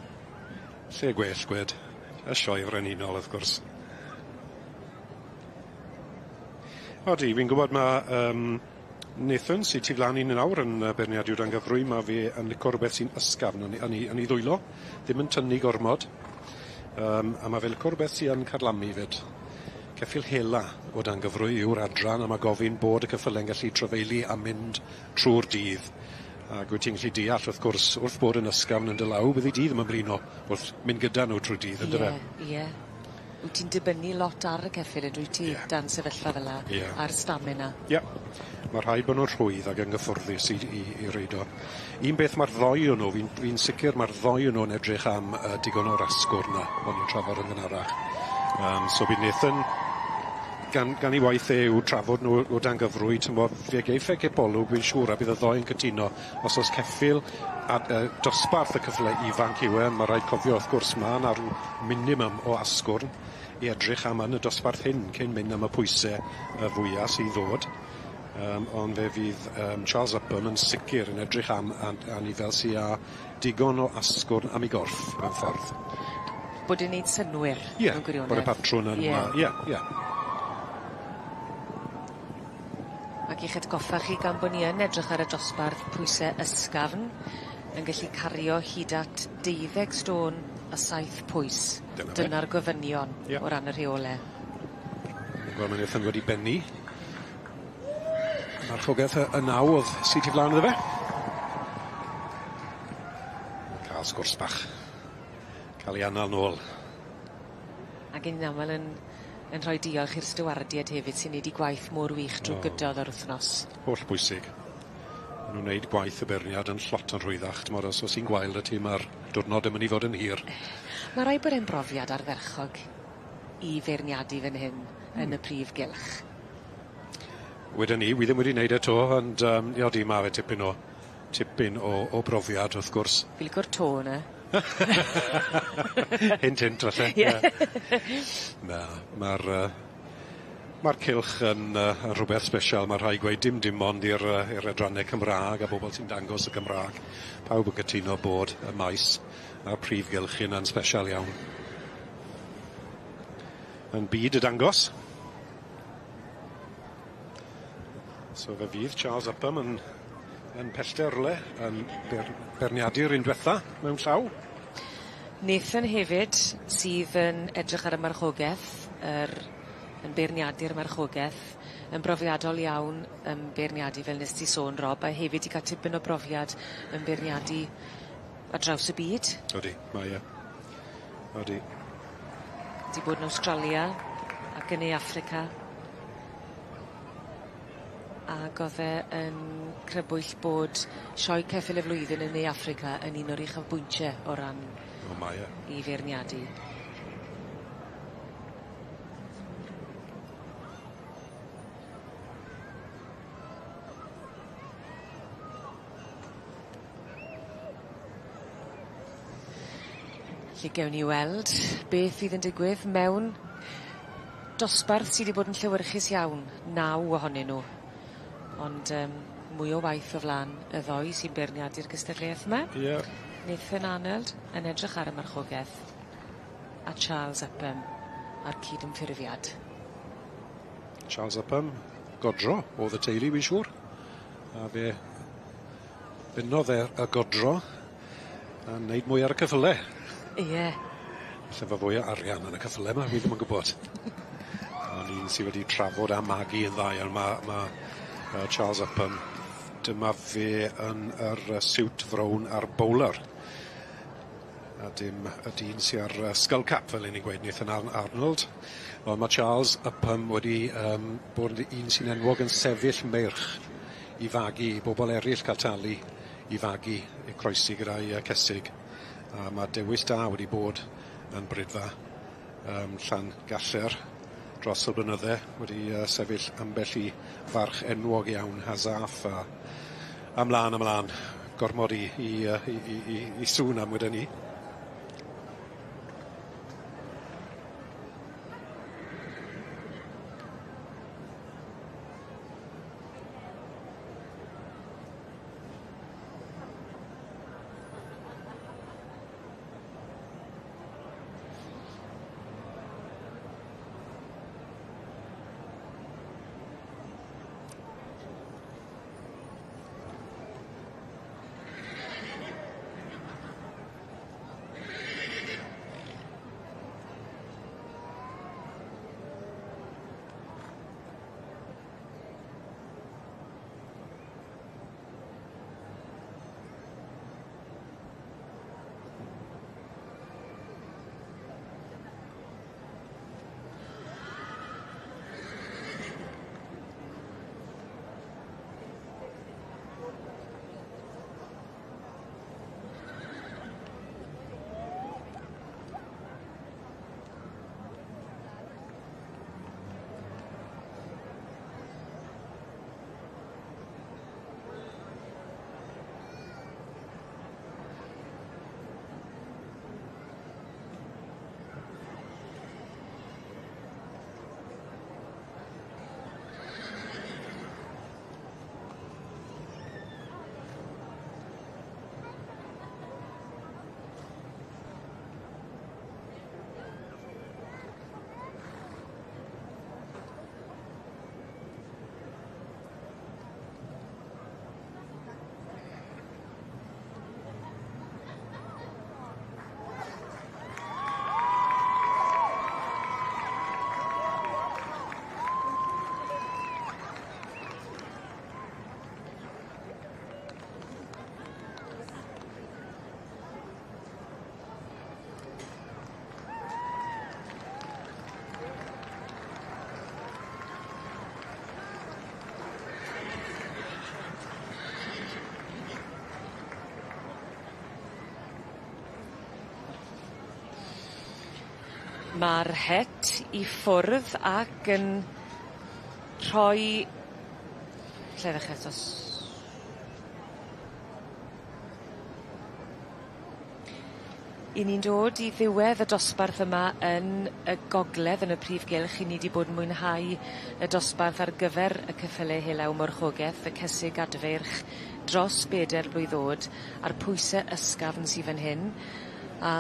Lle gwell gwed. Y sioe frenhinol wrth gwrs. Odi, fi'n gwbod ma' yym Nathan sy tu flan i ni nawr yn yy beirniadu o dan gyfrwy ma' fe yn lico rwbeth sy'n ysgafn yn 'i yn 'i yn 'i ddwylo ddim yn tynnu gormod. Yym a ma' fe lico rwbeth sy yn carlamu 'fyd. Ceffyl hela o dan gyfrwy yw'r adran a ma' gofyn bod y ceffyle'n gallu trafeili a mynd trw'r dydd. Ag wyt ti'n gallu deall wrth gwrs wrth bod yn ysgafn yn dy law byddi di ddim yn blino wrth mynd gyda nw trw'r dydd on'd yfe? Ie ie. Wyt ti'n dibynnu lot ar y ceffyl on'd wyt ti? Ie. Dan sefyllfa fel 'a. Ie. A'r stamina. Ie. Ma' rhaid bo' nw'n rhwydd ag yn gyffwrddus i i i reido. Un beth ma'r ddou o nw fi'n fi'n sicir ma'r ddou o nw'n edrych am yy digon o'r asgwrn 'na o'n i'n trafod yn gynharach. Yym so bydd Nathan gan gan 'i waith e yw trafod nw o dan gyfrwy t'mod fe geiff e gipolwg fi'n siŵr a bydd y ddou yn cytuno os o's ceffyl a yy dosbarth y ceffyle ifanc yw e ma' raid cofio wrth gwrs ma' 'na rw minimum o asgwrn i edrych am yn y dosbarth hyn cyn mynd am y pwyse y fwya sy i ddod. Yym ond fe fydd yym Charles Upham yn sicir yn edrych am an- anifel sy â digon o asgwrn am 'i gorff mewn ffordd. Bod e'n neud synnwyr. Ie. Mewn gwirionedd. Bod y patrwn yn Ie. yy ie ie. Ac i'ch atgoffa chi gan bo' ni yn edrych ar y dosbarth pwyse ysgafn yn gallu cario hyd at deuddeg stôn a saith pwys. Dyna fe. Dyna'r gofynion. Ie. O ran y rheole. Fi'n gweld ma' Nathan wedi benni. Marchogeth y y naw o'dd sy tu flan iddo fe. Ca'l sgwrs bach. Ca'l 'i anal nôl. Ag 'yn ni'n amal yn yn rhoi diolch i'r stiwardied hefyd sy'n neud 'u gwaith mor wych drw gydodd yr wthnos. Holl bwysig. Ma' nw'n neud gwaith y beirniad yn llot yn rhwyddach t'mod os o's un gwael 'da ti ma'r diwrnod yn myn' i fod yn hir. Ma' raid bod e'n brofiad ardderchog i feirniadu fan hyn yn y prif gylch. Weden i, wi ddim wedi neud e 'to ond yym ie odi ma' fe tipyn o tipyn o o brofiad wrth gwrs. Fi licio'r tô 'ny. Hint hint falle. Ie. Na ma'r yy ma'r cylch yn yy yn rhwbeth sbesial ma' rhai' gweud dim dim ond i'r yy i'r adranne Cymra'g a bobol sy'n dangos y Gymra'g. Pawb yn cytuno bod y maes a'r prif gylch yna'n sbesial iawn. Yn byd y dangos. So fe fydd Charles Upham yn yn pellter rwle yn ber- beirniadu'r un dwetha mewn llaw. Nathan hefyd sydd yn edrych ar y marchogeth yr yn beirniadu'r marchogeth yn brofiadol iawn yn beirniadu fel nes ti sôn Rob a hefyd 'di ca'l tipyn o brofiad yn beirniadu ar draws y byd. Odi mae e. Odi. 'Di bod yn Awstralia ac yn Ne Affrica. Ag o'dd e yn crybwyll bod sioe ceffyl y flwyddyn yn Ne Affrica yn un o'r uchafbwyntie o ran... O mae e. 'i feirniadu. Felly gewn ni weld beth fydd yn digwydd mewn dosbarth sy 'di bod yn llewyrchus iawn, naw ohonyn nw. Ond yym mwy o waith o flan y ddoi sy'n beirniadu'r gystadleueth 'ma. Ie. Nathan Arnold yn edrych ar y marchogeth a Charles Upham a'r cydymffurfiad. Charles Upham, godro o'dd y teulu wi'n siŵr. A fe fennodd e y godro a neud mwy ar y ceffyle. Ie. Falle fo fwy o arian yn y ceffyle 'ma, wi ddim yn gwbod. Ond un sy wedi trafod a magu yn dda iawn ma' ma' yy Charles Upham dyma fe yn yr yy siwt frown a'r bowler. A dim y dyn sy ar yy skull cap fel 'yn ni'n gweud Nathan Ar- Arnold. Ond ma' Charles Upham wedi yym bod yn un sy'n enwog yn sefyll meirch i fagu i bobol eryll ca'l talu i fagu eu croesi gyda'i yy cesig. A ma' dewis da wedi bod yn Bridfa yym Llangaller dros y blynydde wedi yy sefyll ambell i farch enwog iawn Hazaf a a mlan a mlan. Gormod i i yy i i i i sŵn am weden i. Ma'r het i ffwrdd ac yn rhoi lle ddechre 'tos? 'Yn ni'n dod i ddiwedd y dosbarth yma yn y gogledd yn y prif gylch 'yn ni 'di bod yn mwynhau y dosbarth ar gyfer y ceffyle hela i'w morchogeth y cesig adfeirch dros beder blwydd o'd a'r pwyse ysgafn sy fan hyn a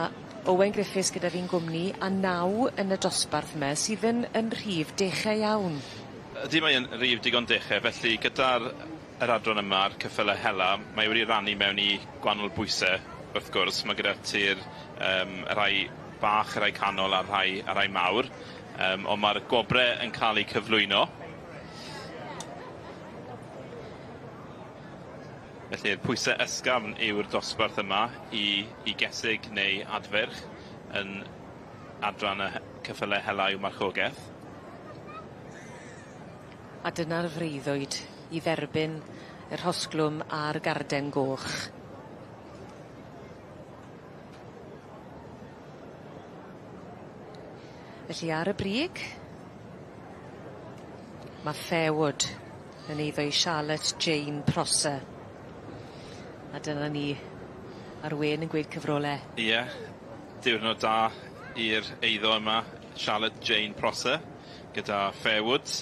Owen Griffiths gyda fi'n gwmni a naw yn y dosbarth 'my sydd yn yn rhif deche iawn. Ydi mae yn rif digon deche felly gyda'r yr adran yma a'r ceffyle hela mae wedi rannu mewn i gwanol bwyse wrth gwrs ma' gyda ti'r yym y rhai bach y rhai canol a'r rhai a rhai mawr yym on' ma'r gwobre yn ca'l eu cyflwyno. Felly'r pwyse ysgafn yw'r dosbarth yma i i gesig neu adfyrch yn adran y he- ceffyle hela i'w marchogeth. A dyna'r freuddwyd i dderbyn y rhosglwm a'r garden goch. Felly ar y brig ma' Fairwood yn eiddo i Charlotte Jane Prosser. A dyna ni ar wên yn gweud cyfrole. Ie, diwrnod da i'r eiddo yma, Charlotte Jane Prosser gyda Fairwood,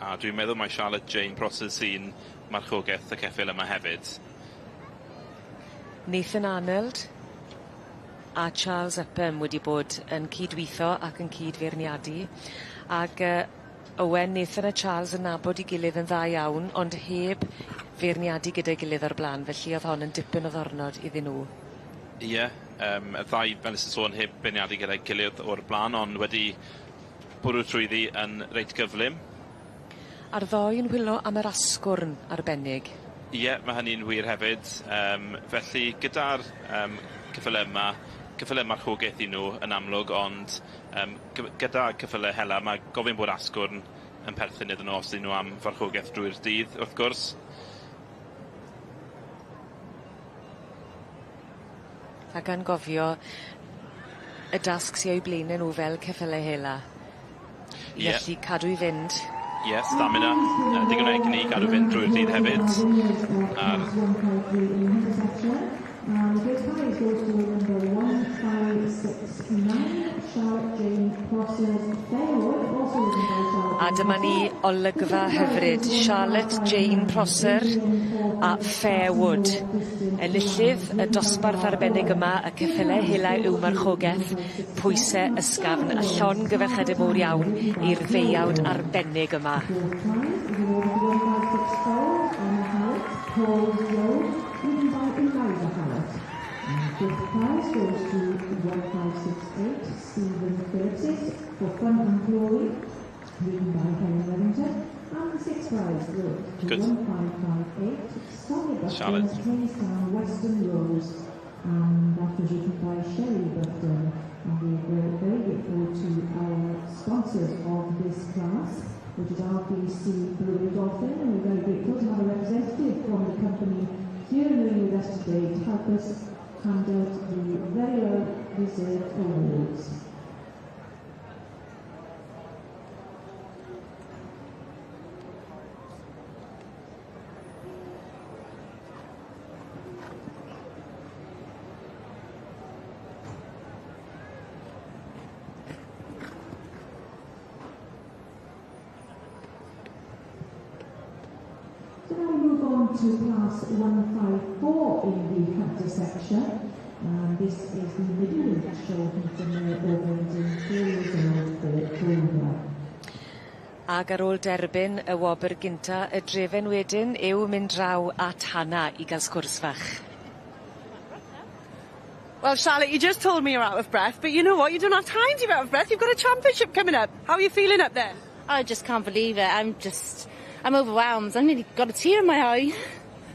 a dwi'n meddwl mai Charlotte Jane Prosser sy'n marchogeth y ceffyl yma hefyd. Nathan Arnold a Charles Upham wedi bod yn cydwitho ac yn cydfeirniadu ag yy Owen, Nathan a Charles yn nabod 'i gilydd yn dda iawn ond heb feirniadu gyda'i gilydd o'r bla'n felly o'dd hon yn dipyn o ddornod iddyn nw. Ie yym y ddau fel nes i sôn heb beirniadu gyda'i gilydd o'r bla'n ond wedi bwrw trwyddi yn reit gyflym. A'r ddoi yn whilo am yr asgwrn arbennig. Ie ma' hynny'n wir hefyd yym felly gyda'r yym ceffyle yma ceffyle marchogeth 'yn nw yn amlwg ond yym gyda ceffyle hela ma' gofyn bod asgwrn yn perthyn iddyn nw os 'yn nw am farchogeth drwy'r dydd wrth gwrs. A gan gofio y dasg sy o'u blaene nw fel ceffyle hela. I allu cadw i fynd. Ie, stamina, digon o egni i gadw fynd drwy'r dydd hefyd. A'r A dyma ni olygfa hyfryd Charlotte Jane Prosser a Fairwood. Enillydd y dosbarth arbennig yma y ceffyle hela yw marchogeth pwyse ysgafn a llongyfarchiade mowr iawn i'r ddeuawd arbennig yma. Good. Charlotte. And that was written by Shelley Buckton. And we are very grateful to our sponsors of this class, which is RBC Brewery Dolphin, and we're very grateful to have a representative from the company here in the ring with us today to help us hand out the very well deserved awards. So now we move on to class 154 in the hunter section. And this is the middleweight show hunter mare over 4 years old for Cobra. Ag ar ôl derbyn y wobr gynta y drefen wedyn yw mynd draw at Hannah i ga'l sgwrs fach. Well, Charlotte, you just told me you're out of breath, but you know what? You don't have time to be out of breath. You've got a championship coming up. How are you feeling up there? I just can't believe it. I'm just, I'm overwhelmed. I've nearly got a tear in my eye.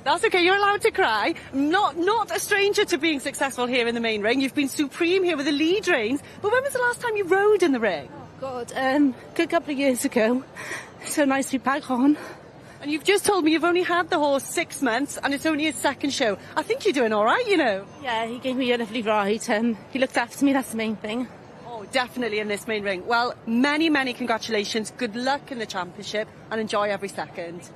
That's okay, you're allowed to cry. Not not a stranger to being successful here in the main ring. You've been supreme here with the lead reins. But when was the last time you rode in the ring? Oh God, good couple of years ago. So nice to be back on. And you've just told me you've only had the horse 6 months and it's only his second show. I think you're doing all right, you know. Yeah, he gave me a lovely ride. He looked after me, that's the main thing. Oh, definitely in this main ring. Well, many, many congratulations. Good luck in the championship and enjoy every second.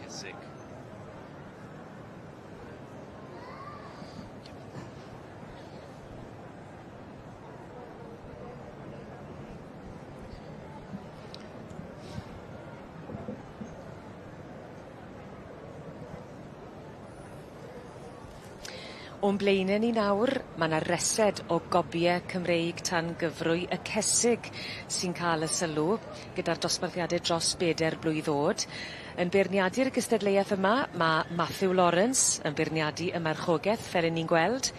Cesig. O'n blaene ni nawr ma' 'na resed o gobie Cymreig tan gyfrwy y cesig sy'n ca'l y sylw gyda'r dosbarthiade dros beder blwydd o'd. Yn beirniadu'r gystadleuaeth yma ma' Matthew Lawrence yn beirniadu y marchogeth fel 'yn ni'n gweld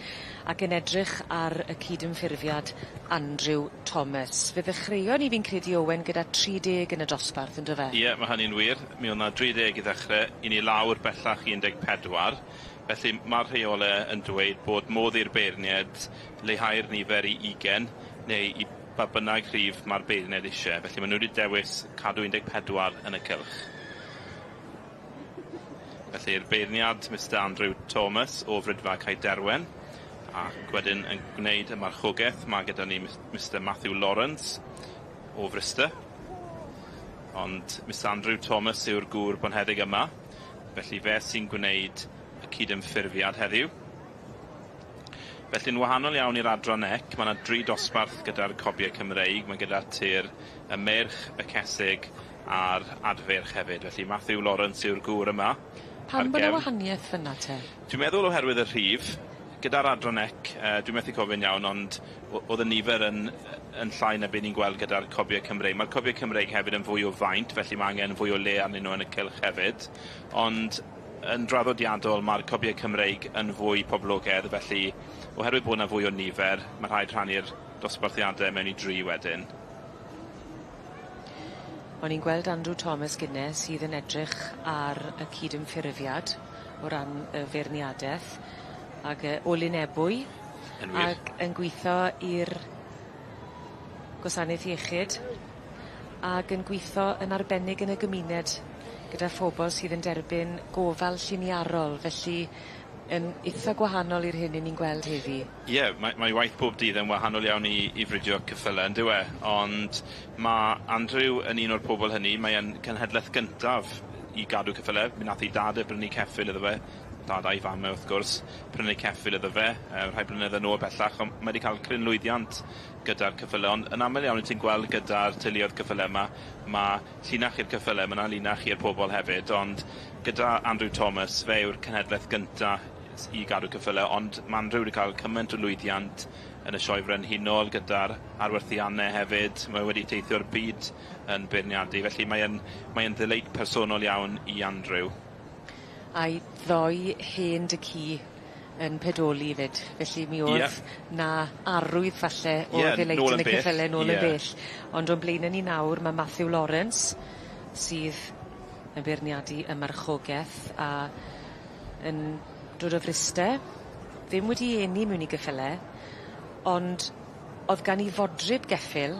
ac yn edrych ar y cydymffurfiad Andrew Thomas. Fe ddechreuon ni fi'n credu Owen gyda 30 yn y dosbarth on'd do fe? Ie ma' hynny'n wir. Mi o' 'na 30 i ddechre, 'yn ni lawr bellach i 14. Felly ma'r rheole yn dweud bod modd i'r beirnied leihau'r nifer i 20 neu i ba bynnag rhif ma'r beirnied isie. Felly ma' nw wedi dewis cadw 14 yn y cylch. Felly'r beirniad Mr Andrew Thomas o Fridfa Cae Derwen ac wedyn yn gwneud y marchogeth ma' gyda ni Mr Matthew Lawrence o Fryste. Ond Mr Andrew Thomas yw'r gŵr bonheddig yma, felly fe sy'n gwneud y cydymffurfiad heddiw. Felly'n wahanol iawn i'r adran ec, ma' 'na dri dosbarth gyda'r cobiau Cymreig, ma' gyda ti'r y meirch, y cesig a'r adfeirch hefyd. Felly Matthew Lawrence yw'r gŵr yma. Pam bo' 'na wahanieth fyn 'na te? Dwi'n meddwl oherwydd y rhif, gyda'r adran ec, dwi'n methu cofio'n iawn, ond o'dd y nifer yn yn llai na be' ni'n gweld gyda'r cobiau Cymreig. Ma'r cobiau Cymreig hefyd yn fwy o faint, felly ma' angen fwy o le arnyn nhw yn y cylch hefyd. Ond yn draddodiadol ma'r cobiau Cymreig yn fwy poblogaidd, felly oherwydd bod 'na fwy o nifer, ma' rhaid rhannu'r dosbarthiade mewn i dri wedyn. O'n i'n gweld Andrew Thomas gynne sydd yn edrych ar y cydymffurfiad o ran y feirniadeth ag o Lynebwy. Yn wir. Ag yn gwitho i'r gwasaneth iechyd ag yn gwitho yn arbennig yn y gymuned. gyda phobol sydd yn derbyn gofal lliniarol felly yn itha gwahanol i'r hyn 'yn ni'n gweld heddi. Ie mae mae waith pob dydd yn wahanol iawn i i fridio ceffyle yndyw e? Ond ma' Andrew yn un o'r pobol hynny mae e'n cenhedleth gyntaf i gadw ceffyle. Mi nath 'i dad e brynu ceffyl iddo fe dad a'i fam e wrth gwrs prynu ceffyl iddo fe yy rhai blynydde nôl bellach on' mae 'di ca'l cryn lwyddiant gyda'r ceffyle ond yn aml iawn 'yt ti'n gweld gyda'r teuluoedd ceffyle 'ma ma' llinach i'r ceffyle ma' 'na linach i'r pobol hefyd ond gyda Andrew Thomas fe yw'r cenhedleth gynta i gadw ceffyle ond ma' Andrew wedi ca'l cyment o lwyddiant yn y Sioe Frenhinol gyda'r arwerthianne hefyd mae wedi teithio'r byd yn beirniadu felly mae yn mae yn ddeleit personol iawn i Andrew. A'i ddoi hen dy'cu yn pedoli 'fyd felly mi o'dd... Ie. ...'na arwydd falle o Ie ddeleit nôl yn yn y bell. ceffyle nôl yn Ie. bell. Ond o'n blaene ni nawr ma' Matthew Lawrence sydd yn beirniadu y marchogeth a yn dod o Fryste ddim wedi eni mewn i gyffyle ond o'dd gan 'i fodryb geffyl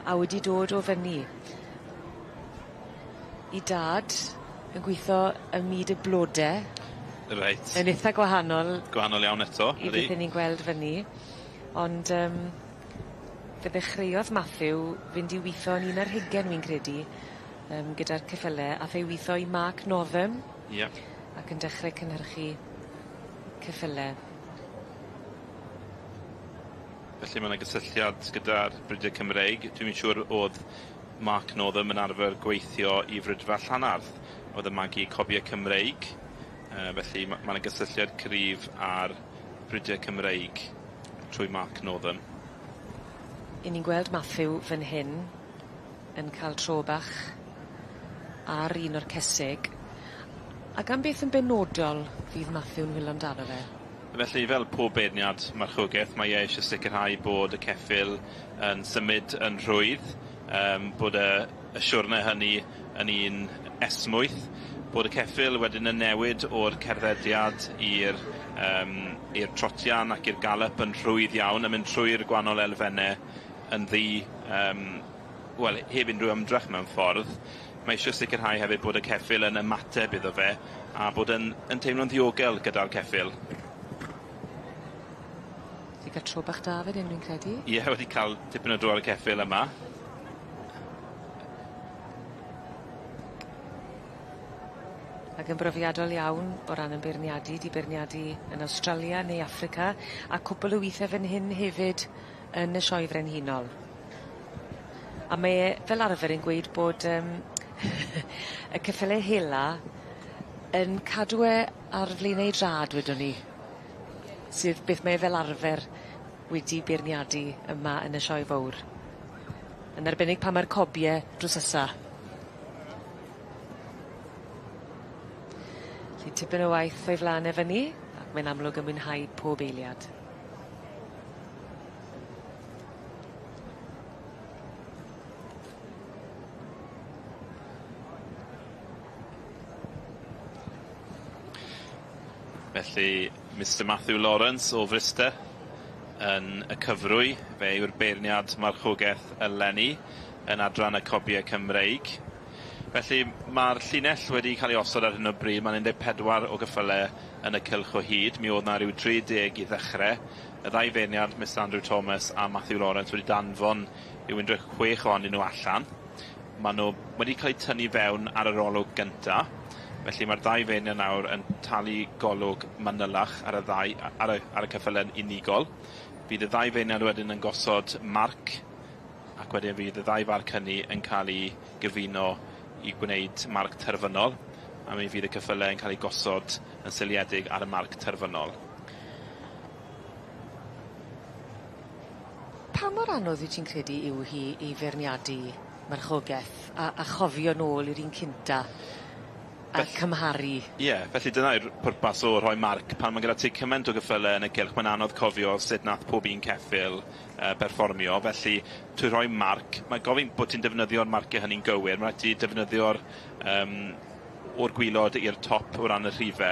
a wedi dod o fyny. 'I dad yn gwitho ym myd y blode. Reit. Yn itha gwahanol. Gwahanol iawn eto. I beth 'yn ni'n gweld fyn 'ny. Ond yym fe ddechreuodd Matthew fynd i witho yn un ar hugen wi'n credu yym gyda'r ceffyle ath e i witho i Mark Northam. Ie. Ac yn dechre cynhyrchu ceffyle. Felly ma' 'na gysylltiad gyda'r bride Cymreig. Dwi'm yn siŵr o'dd Mark Northam yn arfer gweithio i Fridfa Llanarth o'dd yn magu cobie Cymreig yy felly ma' ma' 'na gysylltiad cryf â'r bride Cymreig trwy Mark Northam. 'Yn ni'n gweld Matthew fyn hyn yn ca'l tro bach ar un o'r cesig. Ac am beth yn benodol fydd Matthew'n whilo amdano fe? Felly fel pob beirniad marchogeth mae e isie sicirhau bod y ceffyl yn symud yn rhwydd yym bod y y siwrne hynny yn un esmwyth bod y ceffyl wedyn yn newid o'r cerddediad i'r yym i'r trotian ac i'r gallop yn rhwydd iawn yn mynd trwy'r gwanol elfenne yn ddi yym wel heb unrhyw ymdrech mewn ffordd. Mae isio sicirhau hefyd bod y ceffyl yn ymateb iddo fe a bod yn yn teimlo'n ddiogel gyda'r ceffyl. Ti ca'l tro bach da fan 'yn fi'n credu. Ie wedi ca'l tipyn o dro ar y ceffyl yma. Ac yn brofiadol iawn o ran 'yn beirniadu 'di beirniadu yn Awstralia neu Affrica a cwpwl o withe fyn hyn hefyd yn y Sioe Frenhinol. A mae e fel arfer yn gweud bod yym y ceffyle hela yn cadw e ar flaen ei drad wedwn ni. Sydd beth mae e fel arfer wedi beirniadu yma yn y sioe fowr. Yn arbennig pan ma'r cobie drws nesa. 'Lly tipyn o waith o'i flan e fyn 'ny ac mae'n amlwg yn mwynhau pob eiliad. Felly Mister Matthew Lawrence o Fryste yn y cyfrwy, fe yw'r beirniad marchogeth eleni yn adran y cobie Cymreig. Felly ma'r llinell wedi cael ei osod ar hyn o bryd, ma'n 14 o gyffyle yn y cylch o hyd, mi o'dd 'na ryw 30 i ddechre. Y ddau feirniad, Mister Andrew Thomas a Matthew Lawrence wedi danfon ryw 16 ohonyn nhw allan. Ma' nw wedi cael eu tynnu fewn ar yr olwg gynta, felly ma'r ddau feirniad nawr yn talu golwg manylach ar y ddau ar y ar y ceffyle'n unigol. Fydd y ddau feirniad wedyn yn gosod marc ac wedyn fydd y ddau farc hynny yn cael 'u gyfuno i gwneud marc terfynol a mi fydd y ceffyle yn cael eu gosod yn seiliedig ar y marc terfynol. Pa mor anodd wyt ti'n credu yw hi i feirniadu marchogeth a a chofio nôl i'r un cynta a cymharu? Ie, felly dyna yw'r pwrpas o rhoi marc. Pan ma' gyda ti cyment o gyffyle yn y cylch, mae'n anodd cofio sut nath pob un ceffyl yy perfformio, felly trwy rhoi marc, mae gofyn bod ti'n defnyddio'r marcie hynny'n gywir, ma' raid ti defnyddio'r yym o'r gwilod i'r top o ran y rhife,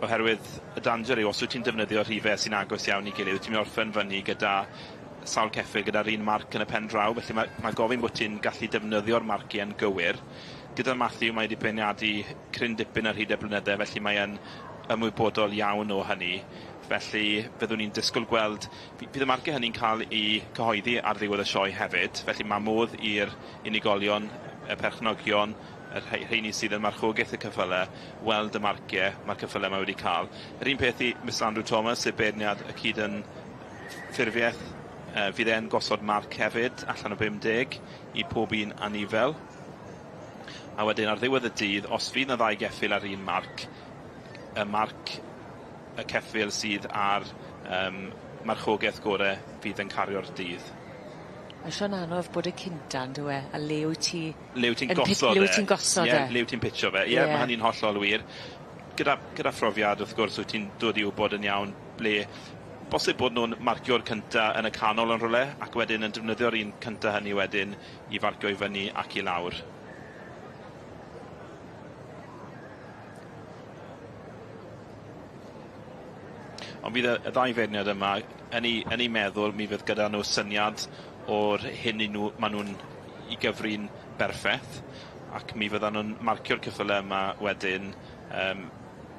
oherwydd y danger yw os wyt ti'n defnyddio rhife sy'n agos iawn i gilydd, ti'n mynd i orffen fyny gyda sawl ceffyl gyda'r un marc yn y pen draw, felly ma' ma' gofyn bod ti'n gallu defnyddio'r marciau'n gywir. Gyda Matthew mae wedi beirniadu cryn dipyn ar hyd y blynydde, felly mae e'n ymwybodol iawn o hynny. Felly fyddwn ni'n disgwyl gweld fydd y marciau hynny'n cael eu cyhoeddi ar ddiwedd y sioe hefyd, felly mae modd i'r unigolion, y perchnogion, y rheini sydd yn marchogaeth y ceffyle, weld y marciau mae'r ceffyle yma wedi cael. Yr un peth i Mr Andrew Thomas, sef beirniad y cyd yn ffurfiaeth, fydd e'n gosod marc hefyd, allan o 50, i pob un anifel. A wedyn ar ddiwedd y dydd, os fydd 'na ddau geffyl ar un marc, y marc y ceffyl sydd ar yym marchogaeth gore fydd yn cario'r dydd. Mae sio'n anodd bod y cynta on'd yw e? A le wyt ti... Le wyt ti'n gosod e. Le wyt ti'n gosod e. Ie, le wyt ti'n pitcho fe. Ie, ma' hynny'n hollol wir. Gyda gyda phrofiad wrth gwrs wyt ti'n dod i wbod yn iawn ble bosib bod nw'n marcio'r cynta yn y canol yn rhywle ac wedyn yn defnyddio'r un cynta hynny wedyn i farcio i fyny ac i lawr. Ond fydd y y ddau feirniad yma yn 'u yn 'u meddwl mi fydd gyda nhw syniad o'r hyn 'yn nw ma' nw'n 'i gyfri'n berffeth ac mi fyddan nw'n marcio'r ceffyle yma wedyn yym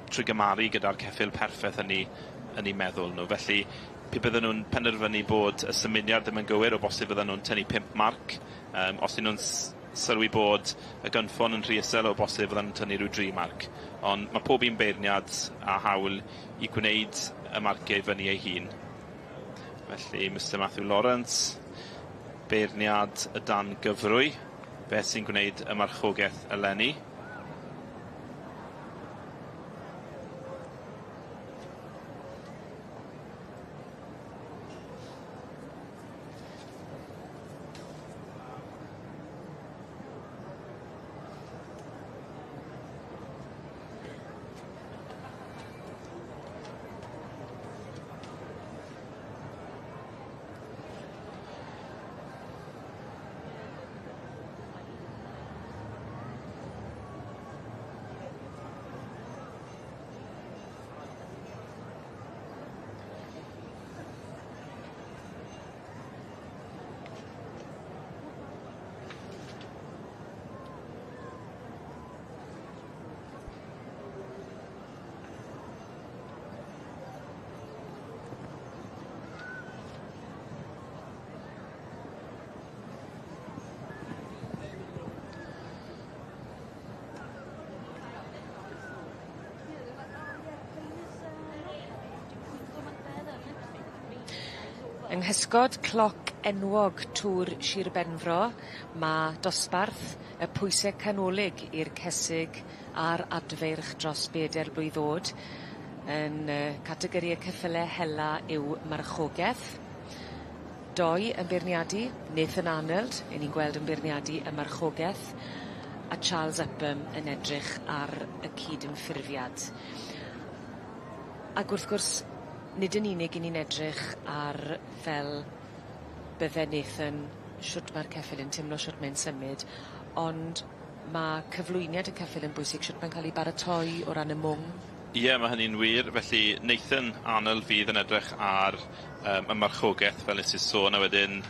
trwy gymaru gyda'r ceffyl perffeth hynny yn 'u meddwl nhw. Felly pe bydden nw'n penderfynu bod y symudiad ddim yn gywir o bosib fyddan nw'n tynnu pump marc yym os 'yn nw'n sylwi bod y gynffon yn rhy isel o bosib fyddan nw'n tynnu ryw dri marc. Ond ma' pob un beirniad â hawl i gwneud y marciau i fyny ei hun. Felly Mister Matthew Lawrence, beirniad y dan gyfrwy, beth sy'n gwneud y marchogaeth eleni? Yng nghysgod cloc enwog Tŵr Shir Benfro ma' dosbarth y pwyse canolig i'r cesig a'r adfeirch dros beder blwydd o'd yn yy categori y ceffyle hela yw marchogeth. Doi yn beirniadu, Nathan Arnold, 'yn ni'n gweld yn beirniadu y marchogeth a Charles Upham yn edrych ar y cydymffurfiad. Ag wrth gwrs nid yn unig 'yn ni'n edrych ar fel bydde Nathan shwt ma'r ceffyl yn timlo shwt mae'n symud ond ma' cyflwyniad y ceffyl yn bwysig shwt ma'n ca'l 'i baratoi o ran y mwng. Ie ma' hynny'n wir felly Nathan Arnold fydd yn edrych ar yym y marchogeth fel nes i sôn a wedyn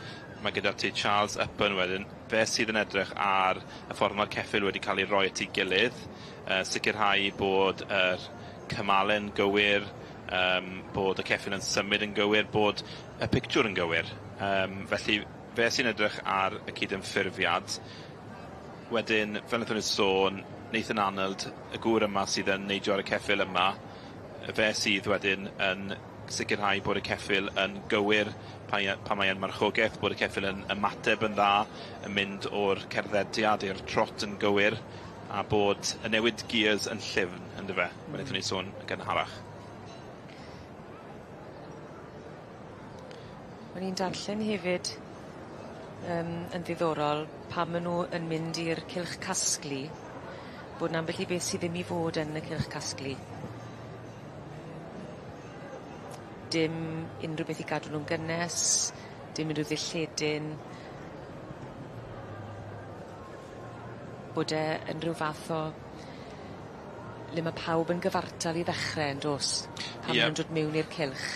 ma' gyda ti Charles Upham wedyn fe sydd yn edrych ar y ffordd ma'r ceffyl wedi ca'l ei roi at ei gilydd yy sicirhau bod yr cymale'n gywir yym bod y ceffyl yn symud yn gywir, bod y pictiwr yn gywir. Yym felly fe sy'n edrych ar y cydymffurfiad. Wedyn, fel nathon ni sôn, Nathan Arnold, y gŵr yma sydd yn neidio ar y ceffyl yma, fe sydd wedyn yn sicirhau bod y ceffyl yn gywir pa ie- pan mae e'n marchogeth, bod y ceffyl yn ymateb yn dda, yn mynd o'r cerddediad i'r trot yn gywir, a bod y newid gears yn llyfn, yndyfe? Fel nethon ni sôn yn gynharach. O'n i'n darllen hefyd yym yn ddiddorol pan ma' nw yn mynd i'r cylch casglu bod 'na ambell i beth sy ddim i fod yn y cylch casglu. Dim unryw beth i gadw nw'n gynnes, dim unryw ddilledyn. Bod e yn ryw fath o le ma' pawb yn gyfartal i ddechre yndos? Pan ma' nw'n dod mewn i'r cylch.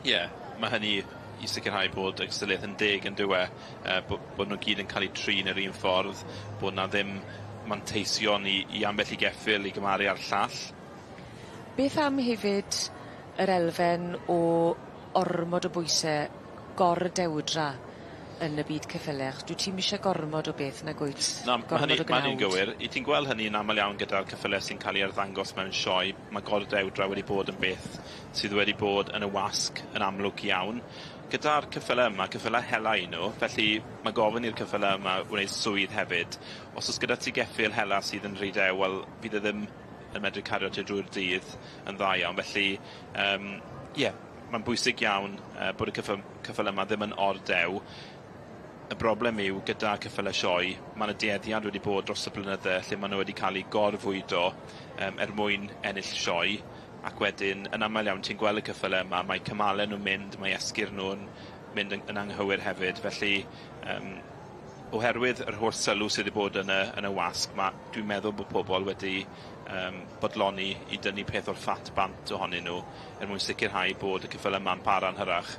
Ie, ma' hynny i sicrhau bod y gystadleuaeth yn deg yn dyw e? Yy bo' bod nw gyd yn ca'l 'u trin yr un ffordd, bod 'na ddim manteision i i ambell i geffyl i gymaru â'r llall. Beth am hefyd yr elfen o ormod o bwyse gordewdra yn y byd ceffyle achos dwyt ti'm isie gormod o beth nagwyt? Na ma' hynny Gormod o ma' hynny'n gnawd. gywir. 'Yt ti'n gweld hynny yn amal iawn gyda'r ceffyle sy'n ca'l 'u arddangos mewn sioe. Ma' gordewdra wedi bod yn beth sydd wedi bod yn y wasg yn amlwg iawn. Gyda'r ceffyle yma, ceffyle hela 'yn nw, felly ma' gofyn i'r ceffyle yma wneud swydd hefyd. Os o's gyda ti geffyl hela sydd yn rhy dew, wel fydd e ddim yn medru cario ti drwy'r dydd yn dda iawn. Felly yym ie, ma'n bwysig iawn yy bod y cyffa- ceffyle yma ddim yn or-dew. Y broblem yw gyda ceffyle sioe, ma' 'na dueddiad wedi bod dros y blynydde lle ma' nw wedi ca'l 'u gorfwydo yym er mwyn ennill sioe, ac wedyn yn amal iawn ti'n gweld y ceffyle yma, mae cymale nw'n mynd, mae esgyrn nw'n mynd yn yn anghywir hefyd, felly yym oherwydd yr holl sylw sydd wedi bod yn y yn y wasg ma' dwi'n meddwl bod pobol wedi yym bodloni i dynnu peth o'r ffat bant ohonyn nw er mwyn sicirhau bod y ceffyle yma'n para'n hyrach.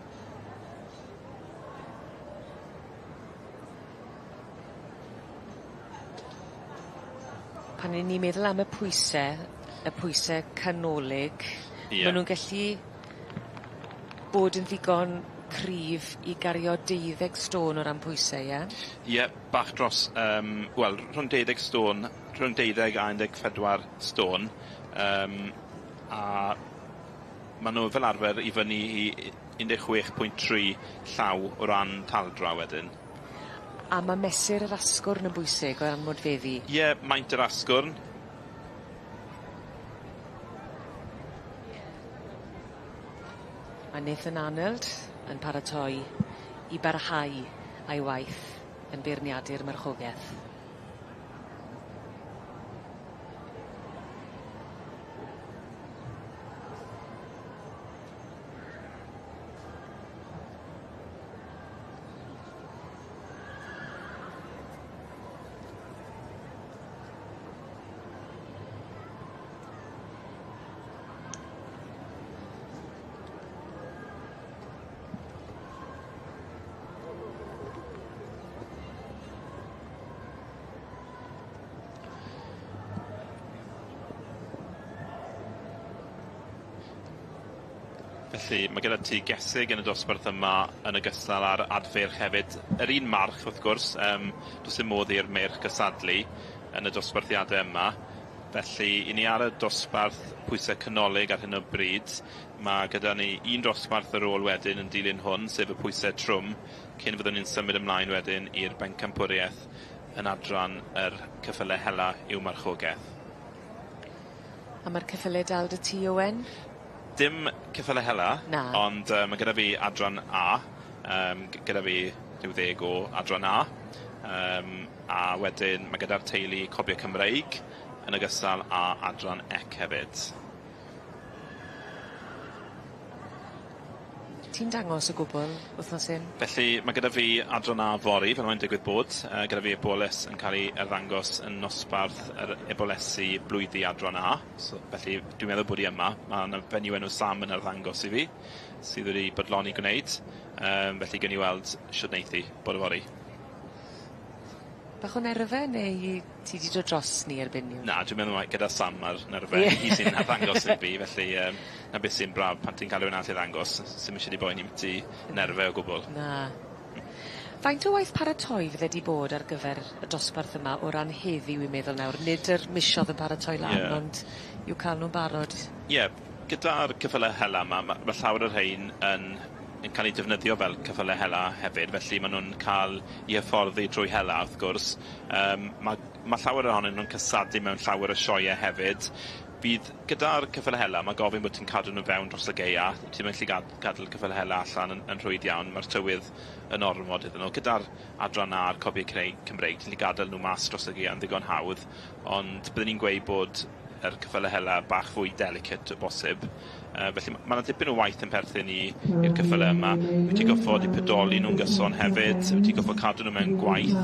Pan 'yn ni'n meddwl am y pwyse, y pwyse canolig... Ie. ...ma' nw'n gallu bod yn ddigon cryf i gario deuddeg stôn o ran pwyse ie? Ie, bach dros yym wel rhwng deuddeg stôn, rhwng deuddeg a 14 stôn yym a ma' nw fel arfer i fyny i 16.3 llaw o ran taldra wedyn. A ma' mesur yr asgwrn yn bwysig o ran modfeddi. Ie, maint yr asgwrn. A Nathan Arnold yn paratoi i barhau â'i waith yn beirniadu'r marchogeth. Felly ma' gyda ti gesig yn y dosbarth yma yn ogystal â'r adfeirch hefyd. Yr un march wrth gwrs yym do's dim modd i'r meirch gysadlu yn y dosbarthiade yma. Felly 'yn ni ar y dosbarth pwyse canolig ar hyn o bryd. Ma' gyda ni un dosbarth ar ôl wedyn yn dilyn hwn, sef y pwyse trwm, cyn fyddwn ni'n symud ymlaen wedyn i'r bencampwrieth yn adran yr ceffyle hela i'w marchogeth. A ma'r ceffyle dal 'dy ti Owen? Dim ceffyle hela. Na. Ond yy ma' gyda fi adran A yym gyda fi rhyw ddeg o adran A yym a wedyn ma' gyda'r teulu Cobie Cymreig yn ogystal â adran Ec hefyd. Ti'n dangos o gwbwl wthnos hyn? Felly ma' gyda fi adran A fory fel mae'n digwydd bod yy gyda fi eboles yn ca'l 'i arddangos yn nosbarth yr ebolesi blwyddi adran A so felly dwi'n meddwl bod 'i yma. Ma' 'na fenyw enw Sam yn arddangos i fi sydd wedi bodloni gwneud yym felly gewn ni weld shwd neith 'i bore fory. Bach o nerfe neu ti 'di dod dros 'ny erbyn 'ny? Na dwi'n meddwl mai gyda Sam ma'r nerfe. Hi sy'n arddangos i fi felly yym 'na beth sy'n braf pan ti'n ca'l rywun arall i ddangos s- sim isie di boeni ambyti nerfe o gwbwl. Na. Faint o waith paratoi fydde 'di bod ar gyfer y dosbarth yma o ran heddiw wi'n meddwl nawr nid yr misodd yn paratoi lan... Ie. ...ond i'w ca'l nw'n barod? Ie gyda'r ceffyle hela 'ma ma' ma' llawer o'r rhein yn yn ca'l 'u defnyddio fel ceffyle hela hefyd felly ma' nw'n ca'l 'u hyfforddi trwy hela wrth gwrs. Yym ma' ma' llawer ohonyn nw'n cystadlu mewn llawer o sioee hefyd. Fydd gyda'r ceffyle hela ma' gofyn bod ti'n cadw nw fewn dros y gaea. Ti'm yn gallu gad- gadl ceffyle hela allan yn yn rhwydd iawn ma'r tywydd yn ormod iddyn nw. Gyda'r adran A'r Cobie Creu- Cymreig ti'n gallu gadel nw mas dros y gaea'n ddigon hawdd ond byddwn i'n gweud bod yr ceffyle hela bach fwy delicate o bosib. Yy felly ma' 'na dipyn o waith yn perthyn i i'r ceffyle yma. Wyt ti goffod 'u pedoli nw'n gyson hefyd, wyt ti goffod cadw nw mewn gwaith.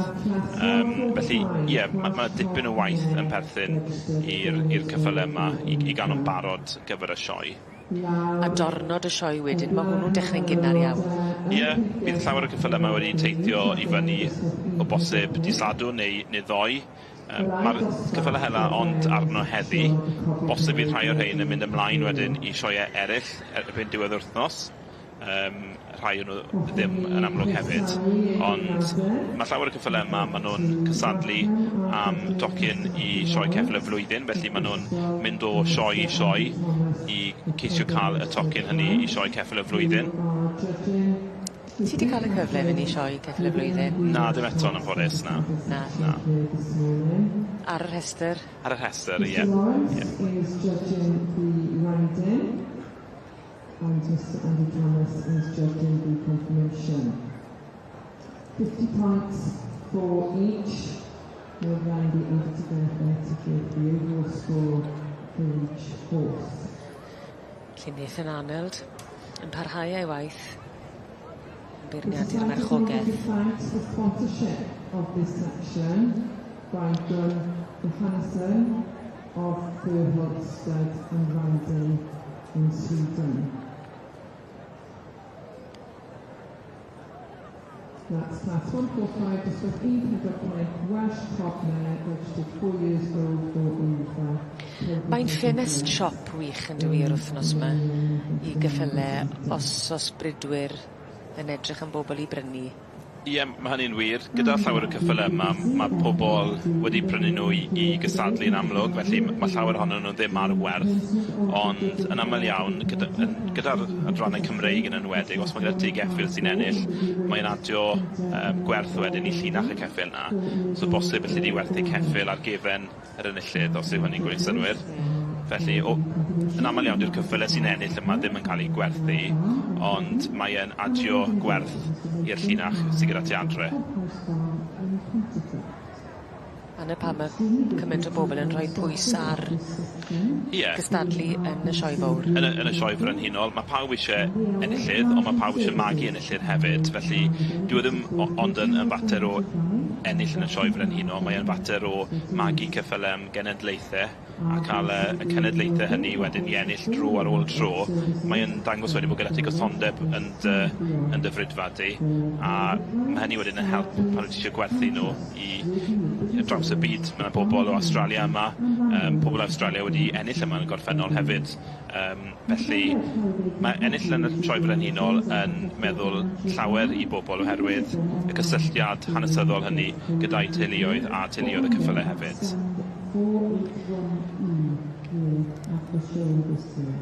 Yym felly ie ma' ma' 'na dipyn o waith yn perthyn i'r i'r ceffyle yma i i ga'l nw'n barod gyfer y sioe. A dornod y sioe wedyn, ma' hwnnw'n dechre'n gynnar iawn. Ie, bydd llawer o cyffyle 'ma wedi teithio i fyny o bosib dy' Sadwrn neu neu ddoe. Yym ma'r cyffyle hela ond arno heddi. Bosib bydd rhai o'r rhein yn mynd ymlaen wedyn i sioee eryll erbyn diwedd yr wthnos. Yym rhai o nw ddim yn amlwg hefyd, ond ma' llawer o ceffyle yma, ma' nw'n cystadlu am docyn i sioe ceffyl y flwyddyn, felly ma' nw'n mynd o sioe i sioe i ceisio ca'l y tocyn hynny i sioe ceffyl y flwyddyn. Ti 'di ca'l y cyfle i fyn' i sioe ceffyl y flwyddyn? Na, dim eto yn anffodus, na. Na. Na. Ar y rhestyr? Ar y rhestyr, ie. Ie. And Mr Andy Thomas is judging the confirmation. 50 points for each will then be added together to give the overall score for each horse. Felly Nathan Arnold yn parhau â'i waith yn The beirniadu'r Society would like marchogaeth. to thank the sponsorship of this section by Gunn Johannesson of Furholt Stud and Riding in Sweden. That's class 145, dosbarth 145, Welsh Cob Mare, registered 4 years old or over. Mae'n ffenest siop wych yn dyw 'i yr wythnos 'ma i gyffyle os o's bridwyr yn edrych am bobol i brynu. Ie, ma' hynny'n wir. Gyda llawer o cyffyle yma, ma' pobol wedi prynu nhw i gystadlu yn amlwg, felly ma' llawer ohonyn nhw ddim ar werth, ond yn aml iawn, gyda yn gyda'r adrannau Cymreig yn enwedig, os ma' gyda ti geffyl sy'n ennill, mae'n adio gwerth wedyn i llinach y ceffyl 'na. So bosib elli di werthu ceffyl ar gefen yr enillydd, os yw hynny'n gwneud synnwyr. Felly, o, yn aml iawn, dyw'r cyffyle sy'n ennill yma ddim yn cael eu gwerthu, ond mae e'n adio gwerth i'r llinach sydd gyda ti adre. A 'na pam ma' cymaint o bobol yn rhoi pwys ar gystadlu yn y sioe fowr. Yn y sioe frenhinol, ma' pawb isie enillydd, ond ma' pawb isie magu enillydd hefyd, felly dyw e ddim ond yn fater o ennill yn y sioe frenhinol, mae e'n fater o magu ceffyle am genedlaethe a ca'l y cenedlaethe hynny wedyn i ennill dro ar ôl tro. Mae e'n dangos wedyn bod gyda ti gysondeb yn dy fridfa di, a ma' hynny wedyn yn help pan wyt ti isie gwerthu nw i draws y byd. Ma' 'na bobol o Australia yma, pobol o Australia wedi ennill yma yn y gorffennol hefyd. Felly ma' ennill yn y Sioe Frenhinol yn meddwl llawer i bobol oherwydd y cysylltiad hanesyddol hynny gyda'i teuluoedd a teuluoedd y cyffyle hefyd. 481E here at the show this year.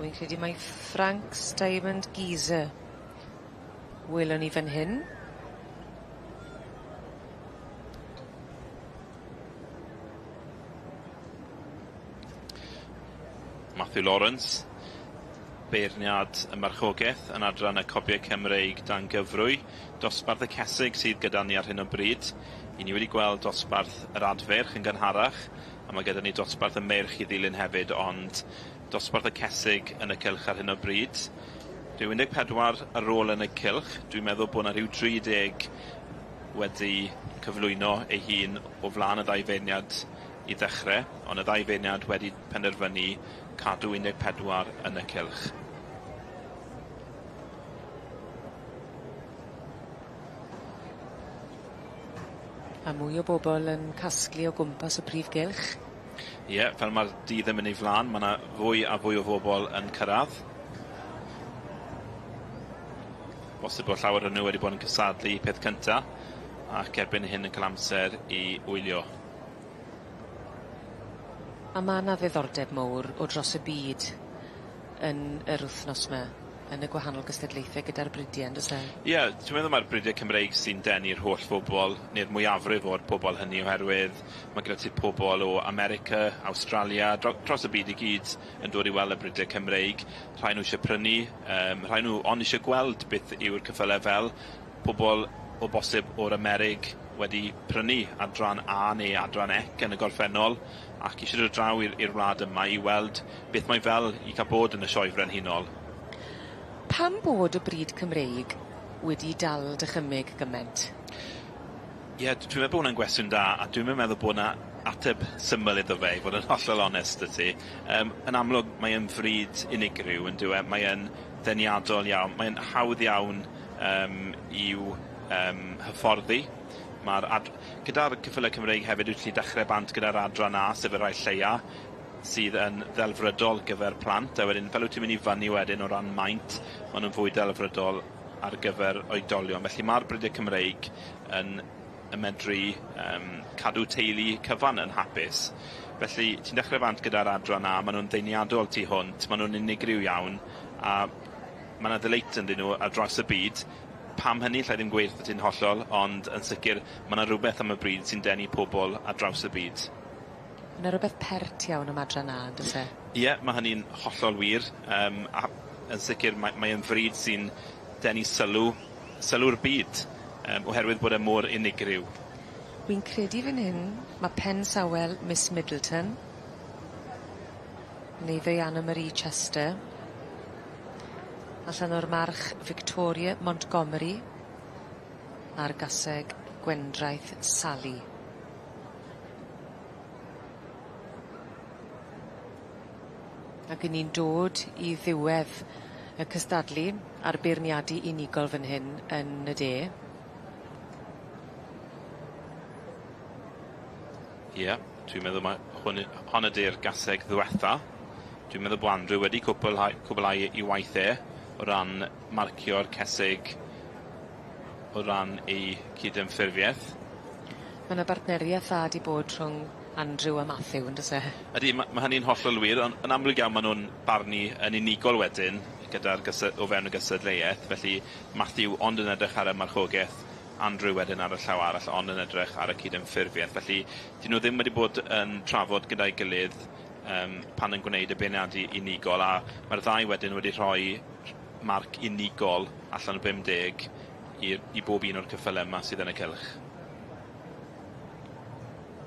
Wi'n credu mai Frank's Diamond Geezer welwn ni fan hyn. Matthew Lawrence, beirniad y marchogeth yn adran y Cobiau Cymreig dan gyfrwy. Dosbarth y cesig sydd gyda ni ar hyn o bryd. I ni wedi gweld dosbarth yr adfeirch yn gynharach, a mae gyda ni dosbarth y meirch i ddilyn hefyd, ond dosbarth y cesig yn y cylch ar hyn o bryd. Rhyw 14 ar ôl yn y cylch. Dwi'n meddwl bod 'na rhyw 30 wedi cyflwyno ei hun o flaen y ddau feirniad i ddechrau, ond y ddau feirniad wedi penderfynu cadw 14 yn y cylch. A mwy o bobl yn casglu o gwmpas y prif gylch. Ie, fel mae'r dydd yn mynd ei flaen, mae yna fwy a fwy o bobl yn cyrraedd. Bosib bod llawer o nhw wedi bod yn cystadlu peth cynta, ac erbyn hyn yn cael amser i wylio. A ma' 'na ddiddordeb mowr o dros y byd yn yr wythnos 'ma yn y gwahanol gystadlaethe gyda'r bridie on'd o's e? Ie, dwi'n meddwl mae'r bridiau Cymreig sy'n denu'r holl bobl, neu'r mwyafrif o'r pobl hynny, oherwydd mae gyda ti pobl o America, Awstralia, dros y byd i gyd yn dod i weld y bridiau Cymreig. Rhai nhw eisiau prynu, rhai nhw ond eisiau gweld beth yw'r cyffyle fel. Pobl o bosib o'r Amerig wedi prynu adran A neu adran C yn y gorffennol. ac eisiau dod draw i'r wlad yma i weld beth mae fel i cael bod yn y Sioe Frenhinol. Pam bod y brid Cymreig wedi dal dychymyg gyment? Ie, dwi'n meddwl bod hwnna'n gwestiwn da, a dwi'm yn meddwl bod 'na ateb syml iddo fe, i fod yn hollol onest 'da ti. Yn amlwg, mae e'n fryd unigryw, yn dyw e? Mae e'n ddeniadol iawn, mae'n hawdd iawn i'w hyfforddi. Mae'r ad- gyda'r ceffylau Cymreig hefyd, wyt ti'n dechrau bant gyda'r adran A, sef y rhai lleia, sydd yn ddelfrydol gyfer plant, a wedyn fel wyt ti'n mynd i fyny wedyn o ran maint, maen nhw'n fwy delfrydol ar gyfer oedolion. Felly mae'r bridiau Cymreig yn yn medru cadw teulu cyfan yn hapus. Felly ti'n dechrau bant gyda'r adran A, maen nhw'n ddeiniadol tu hwnt, maen nhw'n unigryw iawn, a mae yna ddeleit ynddyn nhw ar draws y byd. Pam hynny, llai ddim gweud wrtho ti'n hollol, ond yn sicr mae yna rhywbeth am y bryd sy'n denu pobl ar draws y byd. Ma' 'na rwbeth pert iawn am adran A on'd o's e? Ie, ma' hynny'n hollol wir, a yn sicr mae e'n fryd sy'n denu sylw, sylw'r byd, oherwydd bod e mor unigryw. Wi'n credu fan hyn ma' Pen Sawel Miss Middleton neu Ddiana Marie Chester allan o'r march Victoria Montgomery a'r gaseg Gwendraeth Sally. Ac 'yn ni'n dod i ddiwedd y cystadlu a'r beirniadu unigol fan hyn yn y de. Ie, dwi'n meddwl ma' hwn y- hon ydi'r gaseg ddwetha. Dwi'n meddwl bo' Andrew wedi cwblhau 'i waith e o ran marcio'r cesig o ran ei cydymffurfieth. Ma' 'na bartnerieth dda 'di bod rhwng Andrew a Matthew on'd o's e? Ydi, ma' hynny'n hollol wir, on' yn amlwg iawn ma' nw'n barnu yn unigol wedyn gyda'r o fewn y gystadleuaeth, felly Matthew ond yn edrych ar y marchogeth, Andrew wedyn ar y llaw arall ond yn edrych ar y cydymffurfieth, felly 'dyn nw ddim wedi bod yn trafod gyda'i gilydd pan yn gwneud y beirniadu unigol, a ma'r ddau wedyn wedi rhoi marc unigol allan o 50 i bob un o'r ceffyle yma sydd yn y cylch.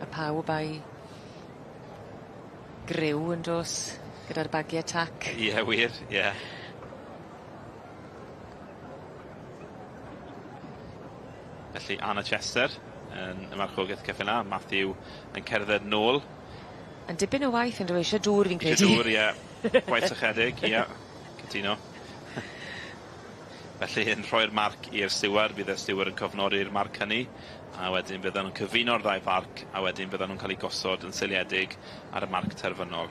A pawb a'i griw yn do's gyda'r bagie tac. Ie wir, ie. Felly Anna Chester yn y marchogaeth ceffyla, Matthew yn cerdded nôl. Yn dipyn o waith on'd yw e isie dŵr fi'n credu. Isie dŵr, ie. Gwaith sychedig, ie. Cytuno. Felly yn rhoi'r marc i'r stiward, bydd y stiward yn cofnodi'r marc hynny, a wedyn bydden nhw'n cyfuno'r ddau farc, a wedyn bydden nhw'n cael eu gosod yn seiliedig ar y marc terfynol.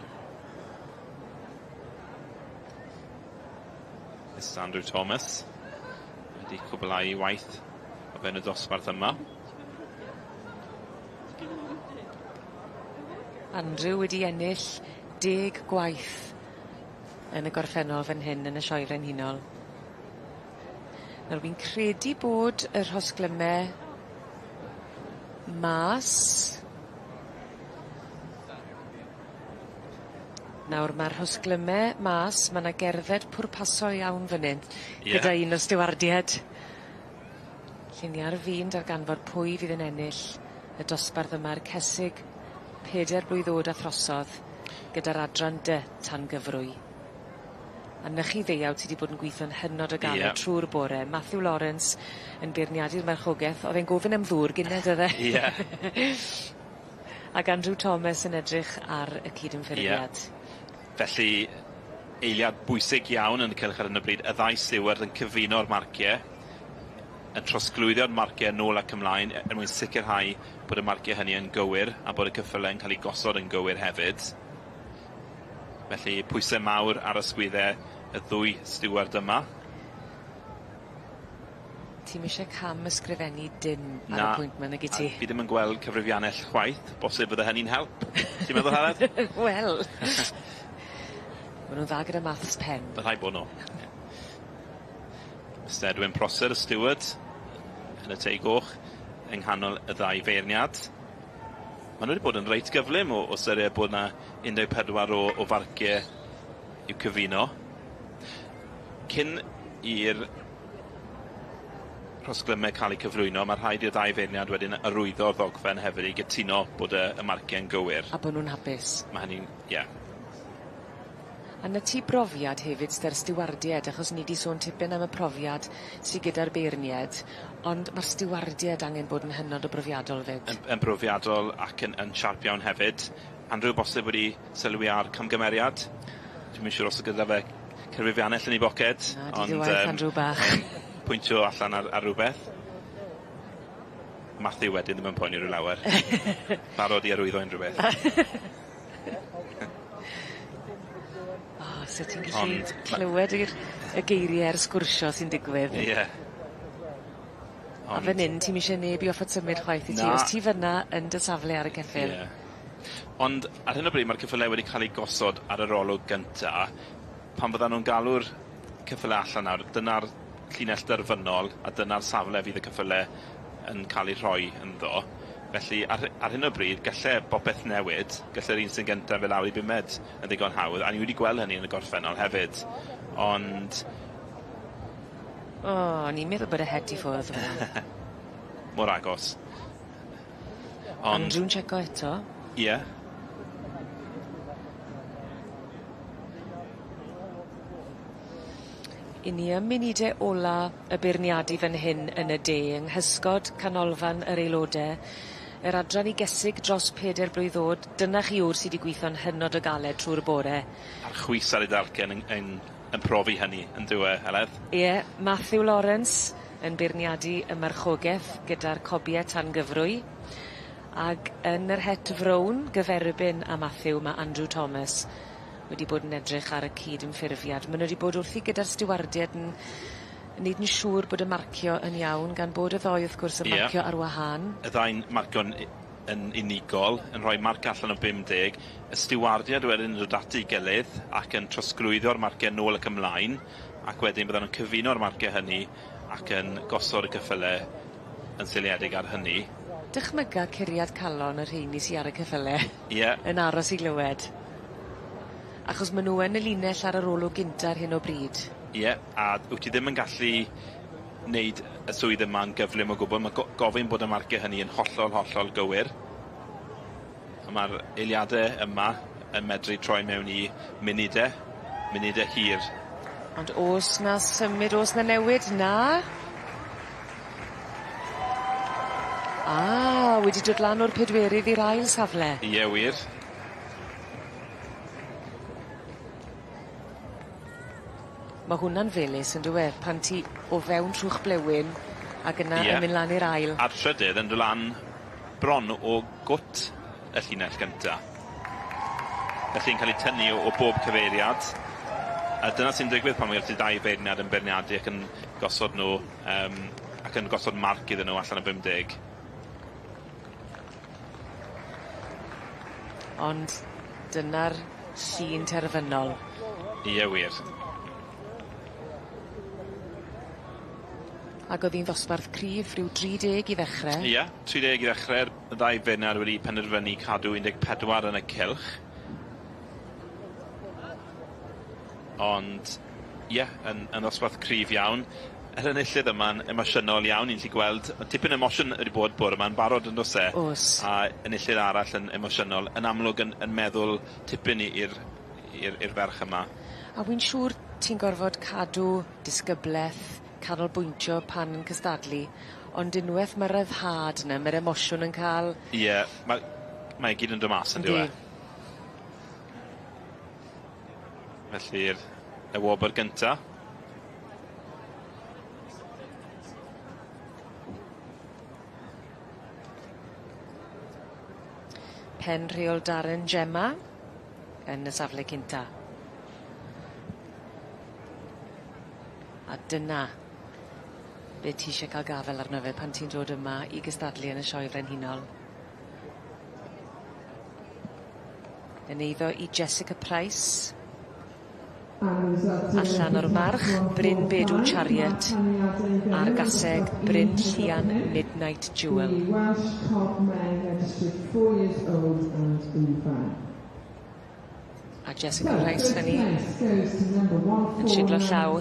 This is Andrew Thomas wedi cwblhau ei waith o fewn y dosbarth yma. Andrew wedi ennill 10 gwaith yn y gorffennol fan hyn yn y Sioe Frenhinol. Nawr fi'n credu bod y rhosglyme mas. Nawr ma'r rhosglyme mas, ma' 'na gerdded pwrpasol iawn fyn 'yn. Ie. Gyda un o'r stiwardied. 'Lly ni ar fin darganfod pwy fydd yn ennill y dosbarth yma a'r cesig peder blwydd o'd a throsodd gyda'r adran dy tan gyfrwy. A 'ny chi ddeuawd sy 'di bod yn gwitho'n hynod o galed trw'r bore. Matthew Lawrence yn beirniadu'r marchogeth o'dd e'n gofyn am ddŵr gynne on'd o'dd e? Ie. Ac Andrew Thomas yn edrych ar y cydymffurfiad. Ie. Felly eiliad bwysig iawn yn y cylch ar 'yn o bryd, y ddau stiward yn cyfuno'r marcie, yn trosglwyddo'r marcie nôl ac ymlaen er mwyn sicirhau bod y marcie hynny yn gywir a bod y ceffyle'n cael eu gosod yn gywir hefyd. Felly pwyse mawr ar ysgwydde y ddwy stiward yma. Ti'm isie cam ysgrifennu dim ar y pwynt 'ma nag 'yt ti? A fi ddim yn gweld cyfrifiannell chwaith, bosib bydde hynny'n help. Ti'n meddwl Heledd? Wel! Ma' nw'n dda gyda maths pen. Ma' rhaid bo' nw. Mister Edwin Prosser, y steward, yn y tei goch, yng nghanol y ddau feirniad. Ma' nw wedi bod yn reit gyflym o ystyried bod 'na 14 o farcie i'w cyfuno. Cyn i'r rhosglymau cael eu cyflwyno, mae rhaid i'r ddau feirniad wedyn arwyddo'r ddogfen hefyd i gytuno bod y y marciau'n gywir. A bo' nw'n hapus. Ma' hynny'n, ie. A 'na ti brofiad hefyd s'da'r stiwardied achos ni 'di sôn tipyn am y profiad sy gyda'r beirnied ond ma'r stiwardied angen bod yn hynod o brofiadol 'fyd. Yn yn brofiadol ac yn yn siarp iawn hefyd. Andrew bosib wedi sylwi ar camgymeriad. Dwi'm yn siŵr os o' gyda fe cyfrifiannell yn 'i boced. Na, di dy waith Andrew bach. Pwyntio allan ar ar rwbeth. Matthew wedyn ddim yn poeni ryw lawer. Barod i arwyddo unrhyw beth. O, so ti'n gallu clywed yr y geirie a'r sgwrsio sy'n digwydd. Ie. A fyn 'yn ti'm isie neb i offod symud chwaith wyt ti? Na. Os ti fyn 'na yn dy safle ar y ceffyl. Ie. Ond ar hyn o bryd ma'r ceffyle wedi ca'l eu gosod ar yr olwg gynta. Pan fyddan nw'n galw'r ceffyle allan nawr, dyna'r llinell derfynol a dyna'r safle fydd y ceffyle yn ca'l eu rhoi ynddo. Felly ar hy- ar hyn o bryd galle bopeth newid, galle'r un sy'n gynta fyn' lawr i bumed yn ddigon hawdd, a ni wedi gweld hynny yn y gorffennol hefyd. Ond O, o'n i'n meddwl bod y het i ffwrdd fyn 'na. Mor agos. Ond... Andrew'n tsieco eto. Ie. 'Yn ni ym munude ola y beirniadu fan hyn yn y de yng nghysgod canolfan yr aelode yr adran i gesig dros peder blwydd o'd, dyna chi wr sy 'di gwitho'n hynod o galed trw'r bore. A'r chwys ar ei dalcen yn yn yn profi hynny on'd yw e Heledd? Ie, Matthew Lawrence yn beirniadu y marchogeth gyda'r cobie tan gyfrwy ag yn yr het frown gyferbyn â Matthew ma' Andrew Thomas wedi bod yn edrych ar y cyd-ymffurfiad. Ma' nw wedi bod wrthi gyda'r stiwardied yn neud yn siŵr bod y marcio yn iawn gan bod y ddoi wrth gwrs yn marcio ar wahân. Y ddau'n marcio'n yn unigol, yn rhoi marc allan o 50, y stiwardiad wedyn yn dod at ei gilydd ac yn trosglwyddo'r marciau nôl ac ymlaen, ac wedyn byddan nhw'n cyfuno'r marciau hynny ac yn gosod y ceffyle yn seiliedig ar hynny. Dychmyga curiad calon y rheini sy ar y ceffyle. Ie. Yn aros i glywed. Achos ma' nw yn y linell ar yr olwg gynta ar hyn o bryd. Ie, a wyt ti ddim yn gallu wneud y swydd yma'n gyflym o gwbl. Mae gofyn bod y marciau hynny yn hollol, hollol gywir. A ma'r eiliade yma yn medru troi mewn i munudau, munudau hir. Ond o's 'na symud, o's 'na newid? Na. Ah, wedi dod lan o'r pedwerydd i'r ail safle. Ie, wir. Ma' hwnna'n felys on'd yw e pan ti o fewn trwch blewyn ag yna yn mynd lan i'r ail. A'r trydydd yn dod lan bron o gwt y llinell gynta. Felly'n cael ei tynnu o bob cyfeiriad. A dyna sy'n digwydd pan mae ti ddau beirniad yn beirniadu ac yn gosod nhw ac yn gosod marc iddyn nhw allan o 50. Ond dyna'r llun terfynol. Ie wir. Ag o'dd 'i'n ddosbarth cryf, ryw 30 i ddechre. Ie, 30 i ddechre, y ddau beirniad wedi penderfynu cadw 14 yn y cylch. Ond, ie, yn ddosbarth cryf iawn. Yr enillydd yma'n emosiynol iawn, ni'n gallu gweld, ma' tipyn o emosiwn wedi bod bore yma'n barod yn do's e? O's. A enillydd arall yn emosiynol, yn amlwg yn meddwl tipyn i'r ferch yma. A wi'n siŵr ti'n gorfod cadw disgybleth, canolbwyntio pan yn cystadlu, ond unweth ma'r ryddhad 'ny, ma'r emosiwn yn ca'l... Ie, mae i gyd yn dod mas on'd yw e? Yndi. Felly'r y wobr gynta. Pen rheol Darren Gemma yn y safle cynta. A dyna be' ti isie ca'l gafel arno fe pan ti'n dod yma i gystadlu yn y Sioe Frenhinol. Yn eiddo i Jessica Price. Allan o'r march, Bryn Bedw Chariot a'r gaseg Bryn Llian Midnight Jewel. The Welsh Cob mare registered 4 years old and over. A Jessica Price fan yn siglo llaw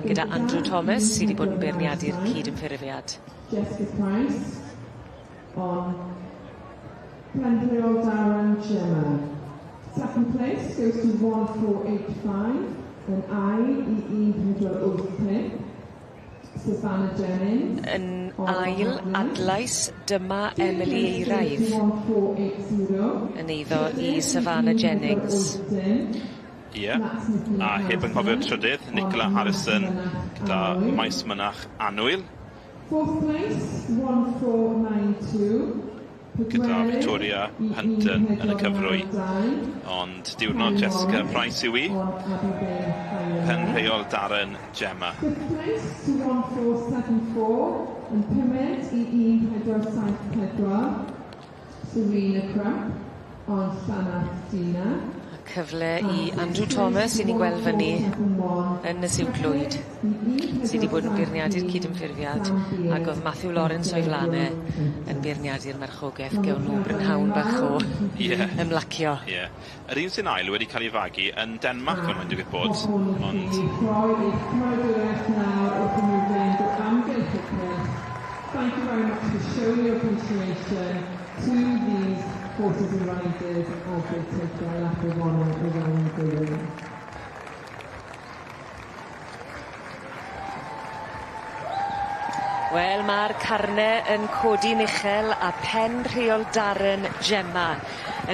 gyda Andrew Thomas sydd wedi bod yn beirniadu'r cyd-ymffurfiad. Jessica Price on Penrheol Darren Gemma. Second place goes to 1485 yn I i 1485. Savannah Jennings. Yn ail adlais dyma Emily Eiraidd yn eiddo i Savannah Jennings. Ie. A heb anghofio'r trydydd, Nicola Harrison gyda Maes Mynach Annwyl. Fourth place, 1492. Gyda Victoria Hunton yn y cyfrwy. Ond diwrnod Jessica Price yw i. Pen rheol Darren Gemma. Fifth place to 1474 yn pumed i 1474. Serena Crump on Llanarth Dina. Cyfle i Andrew Thomas i ni gweld fyny yn y siwt lwyd sydd wedi bod yn beirniadu'r cydymffurfiad ac oedd Matthew Lawrence o'i flaen e yn beirniadu'r marchogaeth gewn nhw brynhawn bach o ymlacio. Ie. Yr un sy'n ail wedi cael ei fagu yn Denmark fel mae'n digwydd bod, ond Rhoi eich cymeradwyaeth nawr wrth i nhw fynd o amgylch y cylch. Thank you very much for showing your appreciation to these horses and riders as they take their lap of honour around the ring. Wel, ma'r carne yn codi'n uchel a pen rheol Darren Gemma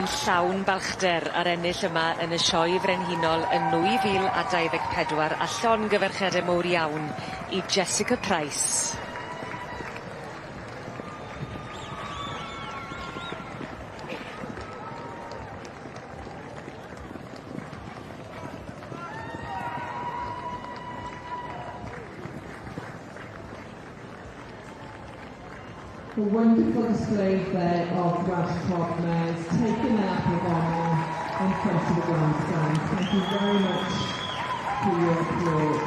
yn llawn balchder ar ennill yma yn y sioe frenhinol yn 2024 a llongyfarchiade mowr iawn i Jessica Price. A wonderful display there of Welsh Cob mares taking their lap of honour in front of the grandstand. Thank you very much for your applause.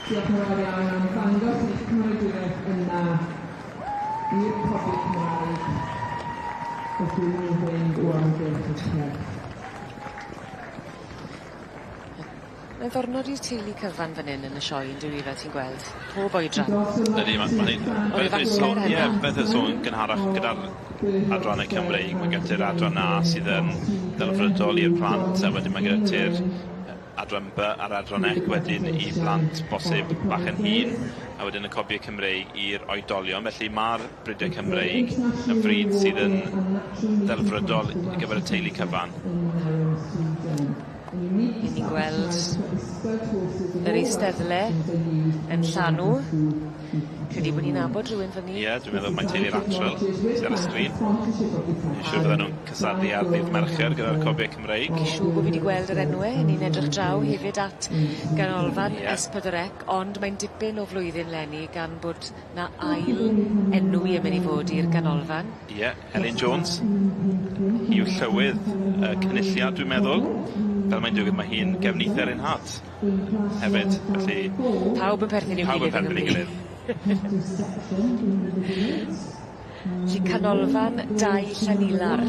Diolch yn fawr iawn am ddangos eich cymeradwyaeth yna i'r cobiau Cymraeg wrth i nhw fynd o amgylch y cylch. Mae'n ddwrnod i'r teulu cyfan fan hyn yn y sioe yn dyw fel ti'n gweld. Pob oedran. Ydy, O'r ifancwyr Ie, beth yw'r sôn gynharach gyda'r adrannau Cymreig, mae gen ti'r adran A sydd yn ddelfrydol i'r plant, a wedyn mae gen ti'r adran B a'r adran C wedyn i blant bosib bach yn hŷn, a wedyn y cobiau Cymreig i'r oedolion. Felly ma'r bridiau Cymreig yn frîd sydd yn ddelfrydol ar gyfer y teulu cyfan. I ni'n gweld yr eisteddle yn llanw. Credu bod ni'n nabod rhywun fan 'ny. Ie, dwi'n meddwl mae teulu'r Atril sydd ar y sgrin. Dwi'n siŵr bydden nhw'n cystadlu ar ddydd Mercher gyda'r cobiau Cymreig. Fi'n siŵr bo' fi 'di gweld yr enwe. Ni'n edrych draw hefyd at ganolfan S4C, ond mae'n dipyn o flwyddyn leni gan bod 'na ail enw i yn mynd i fod i'r ganolfan. Ie, Elin Jones. Hi yw llywydd y cynulliad, dwi'n meddwl. Fel mae'n digwydd, mae hi'n gefnither ein hat hefyd, felly Pawb yn perthyn i'w pawb yn gilydd yng perthyn i'w Nghymru. gilydd. Felly canolfan dau Llanilar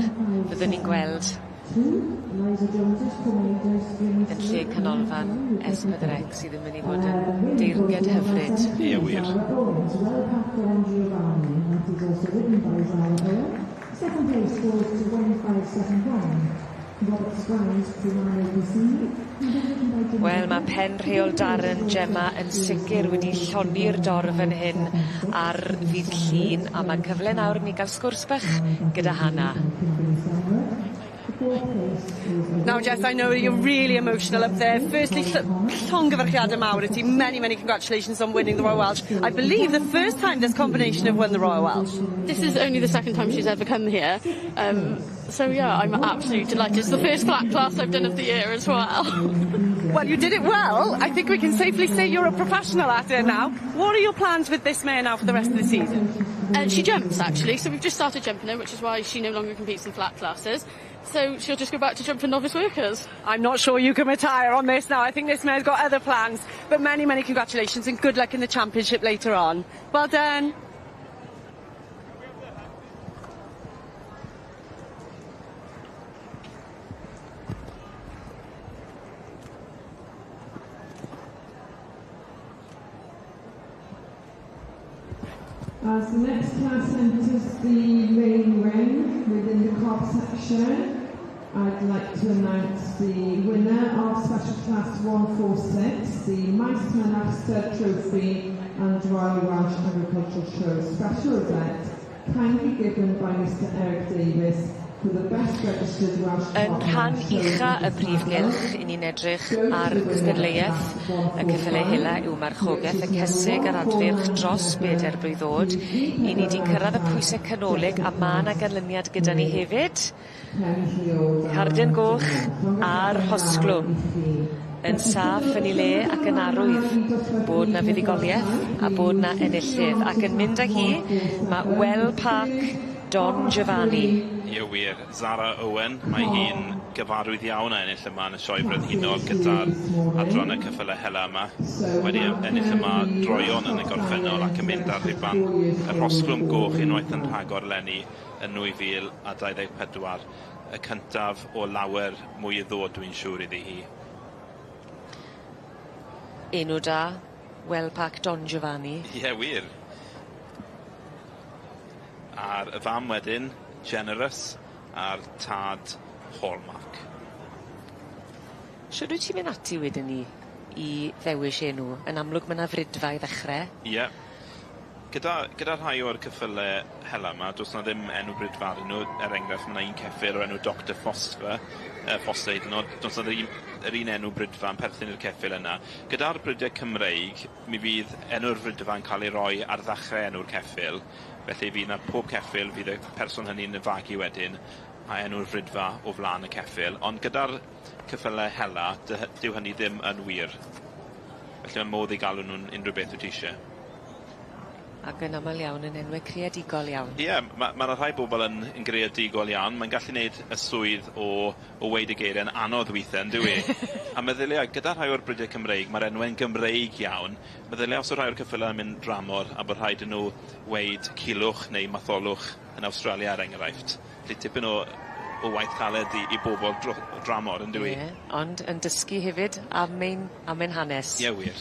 fyddwn ni'n gweld yn lle canolfan S4C sydd yn mynd i fod yn deyrnged hyfryd. Ie, wir. Second place goes to 1571. Robert Skies, Romano Pisini. Wel, mae pen rheol Darren Gemma yn sicr wedi llonni'r dorf yn hyn ar ddydd Llun, a mae cyfle nawr i ni gael sgwrs bach gyda Hannah. Now, Jess, I know you're really emotional up there. Firstly, llongyfarchiadau mawr i ti. Many, many congratulations on winning the Royal Welsh. I believe the first time this combination have won the Royal Welsh. This is only the second time she's ever come here. So yeah, I'm absolutely delighted. It's the first flat class I've done of the year as well. Well, you did it well. I think we can safely say you're a professional at it now. What are your plans with this mare now for the rest of the season? She jumps, actually, so we've just started jumping her, which is why she no longer competes in flat classes. So she'll just go back to jumping novice workers. I'm not sure you can retire on this now. I think this mare's got other plans. But many, many congratulations and good luck in the championship later on. Well done. As the next class enters the main ring within the cob section, I'd like to announce the winner of Special Class 146, the Maes Mynach Stud Trophy and Royal Welsh Agricultural Show Special Event, kindly given by Mr Eric Davies for the best registered Welsh Yn rhan ucha y prif gylch, 'yn ni'n edrych ar gystadleuaeth y ceffyle hela yw marchogaeth y cesig a'r adfyrch dros beder blwydd o'd. 'Yn ni 'di cyrradd y pwyse canolig a ma' 'na ganlyniad gyda ni hefyd. Carden goch a'r rhosglwm yn saff yn 'i le ac yn arwydd bod 'na fuddugolieth a bod 'na enillydd ac yn mynd â hi ma' Well Park Don Giovanni. Ie wir, Zara Owen, mae hi'n gyfarwydd iawn â ennill yma yn y Sioe Frenhinol gyda'r adran y ceffyle hela yma. Wedi ennill yma droeon yn y gorffennol ac yn mynd ar rhuban y rhosglwm goch unwaith yn rhagor eleni yn 2024. Y cyntaf o lawer mwy i ddod dwi'n siŵr iddi hi. Enw da, Well Park Don Giovanni. Ie wir. A'r y fam wedyn, Generous, a'r tad Hallmark. Shwd wyt ti'n mynd ati wedyn 'ny i ddewis enw? Yn amlwg ma' 'na fridfa i ddechre. Ie. Gyda gyda rhai o'r ceffyle hela 'ma do's 'na ddim enw bridfa arnyn nw er enghraifft ma' 'na un ceffyl o'r enw Doctor Phosphor yy Foster hyd yn o'd do's 'na ddim yr un enw bridfa yn perthyn i'r ceffyl yna. Gyda'r brydie Cymreig mi fydd enw'r fridfa yn ca'l ei roi ar ddachre enw'r ceffyl felly fydd 'na pob ceffyl fydd y person hynny'n y fagu wedyn a enw'r fridfa o flan y ceffyl ond gyda'r ceffyle hela dy- hy- dyw hynny ddim yn wir. Felly ma' modd i galw nw'n unrhyw beth wyt ti isie. Ac yn amal iawn yn enwe creadigol iawn. Ie ma' ma' 'na rhai bobol yn yn greadigol iawn mae'n gallu neud y swydd o o weud y geirie'n anodd withe yndyw 'i? A meddylia gyda rhai o'r brydie Cymreig ma'r enwe'n Gymreig iawn meddylia os o' rhai o'r ceffyle yn mynd dramor a bo' rhaid i nw weud Culwch neu Matholwch yn Awstralia er enghraifft. 'Lly tipyn o o waith caled i i bobol dro- dramor yndyw 'i? Ie ond yn dysgu hefyd am ein am ein hanes. Ie wir.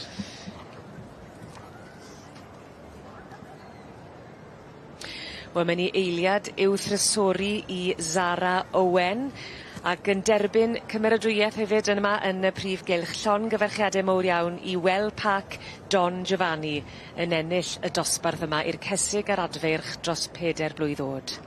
Wel mae'n i eiliad i'w thrysori i Zara Owen ac yn derbyn cymeradwyaeth hefyd yn yma yn y prif gylch llongyfarchiade mowr iawn i Well Park Don Giovanni yn ennill y dosbarth yma i'r cesig a'r adfeirch dros peder blwydd o'd.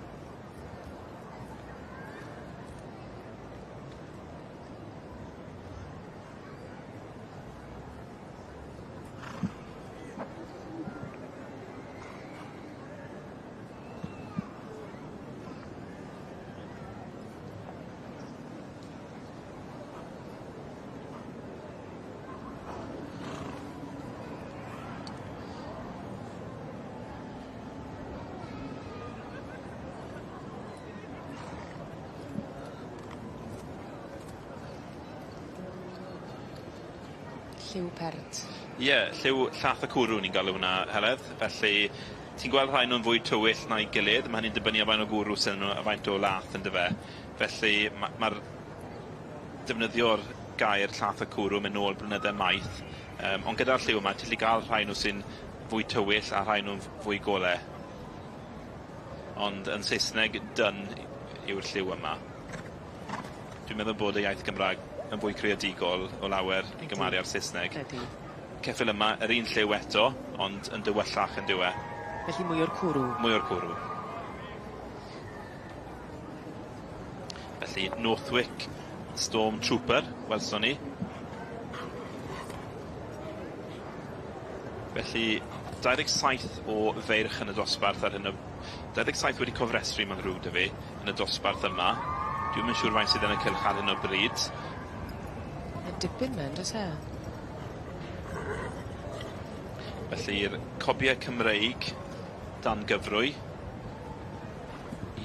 Lliw pert. Ie, lliw llath y cwrw ni'n galw wnna Heledd, felly ti'n gweld rhai nw'n fwy tywyll na'i gilydd, ma' hynny'n dibynnu ar faint o gwrw sy ynnyn nw a faint o lath ynddo fe. Felly ma' ma'r defnyddio'r gair llath y cwrw mynd nôl blynydde maith yym ond gyda'r lliw yma ti 'llu ga'l rhai nw sy'n fwy tywyll a rhai nw'n fwy gole. Ond yn Saesneg dun yw'r lliw yma. Dwi'n meddwl bod y iaith Gymra'g yn fwy creadigol o lawer i gymaru â'r Saesneg. Ydi. Ceffyl yma, yr un lliw eto, ond yn dywyllach on'd yw e? Felly mwy o'r cwrw. Mwy o'r cwrw. Felly Northwick Storm Trooper, welson ni. Felly, 27 o feirch yn y dosbarth ar hyn o 27 wedi cofrestru ma'n ddrwg 'da fi yn y dosbarth yma. Dwi'm yn siŵr faint sydd yn y cylch ar hyn o bryd. Ma' dipyn 'ma on'd o's e? Felly'r cobie Cymreig dan gyfrwy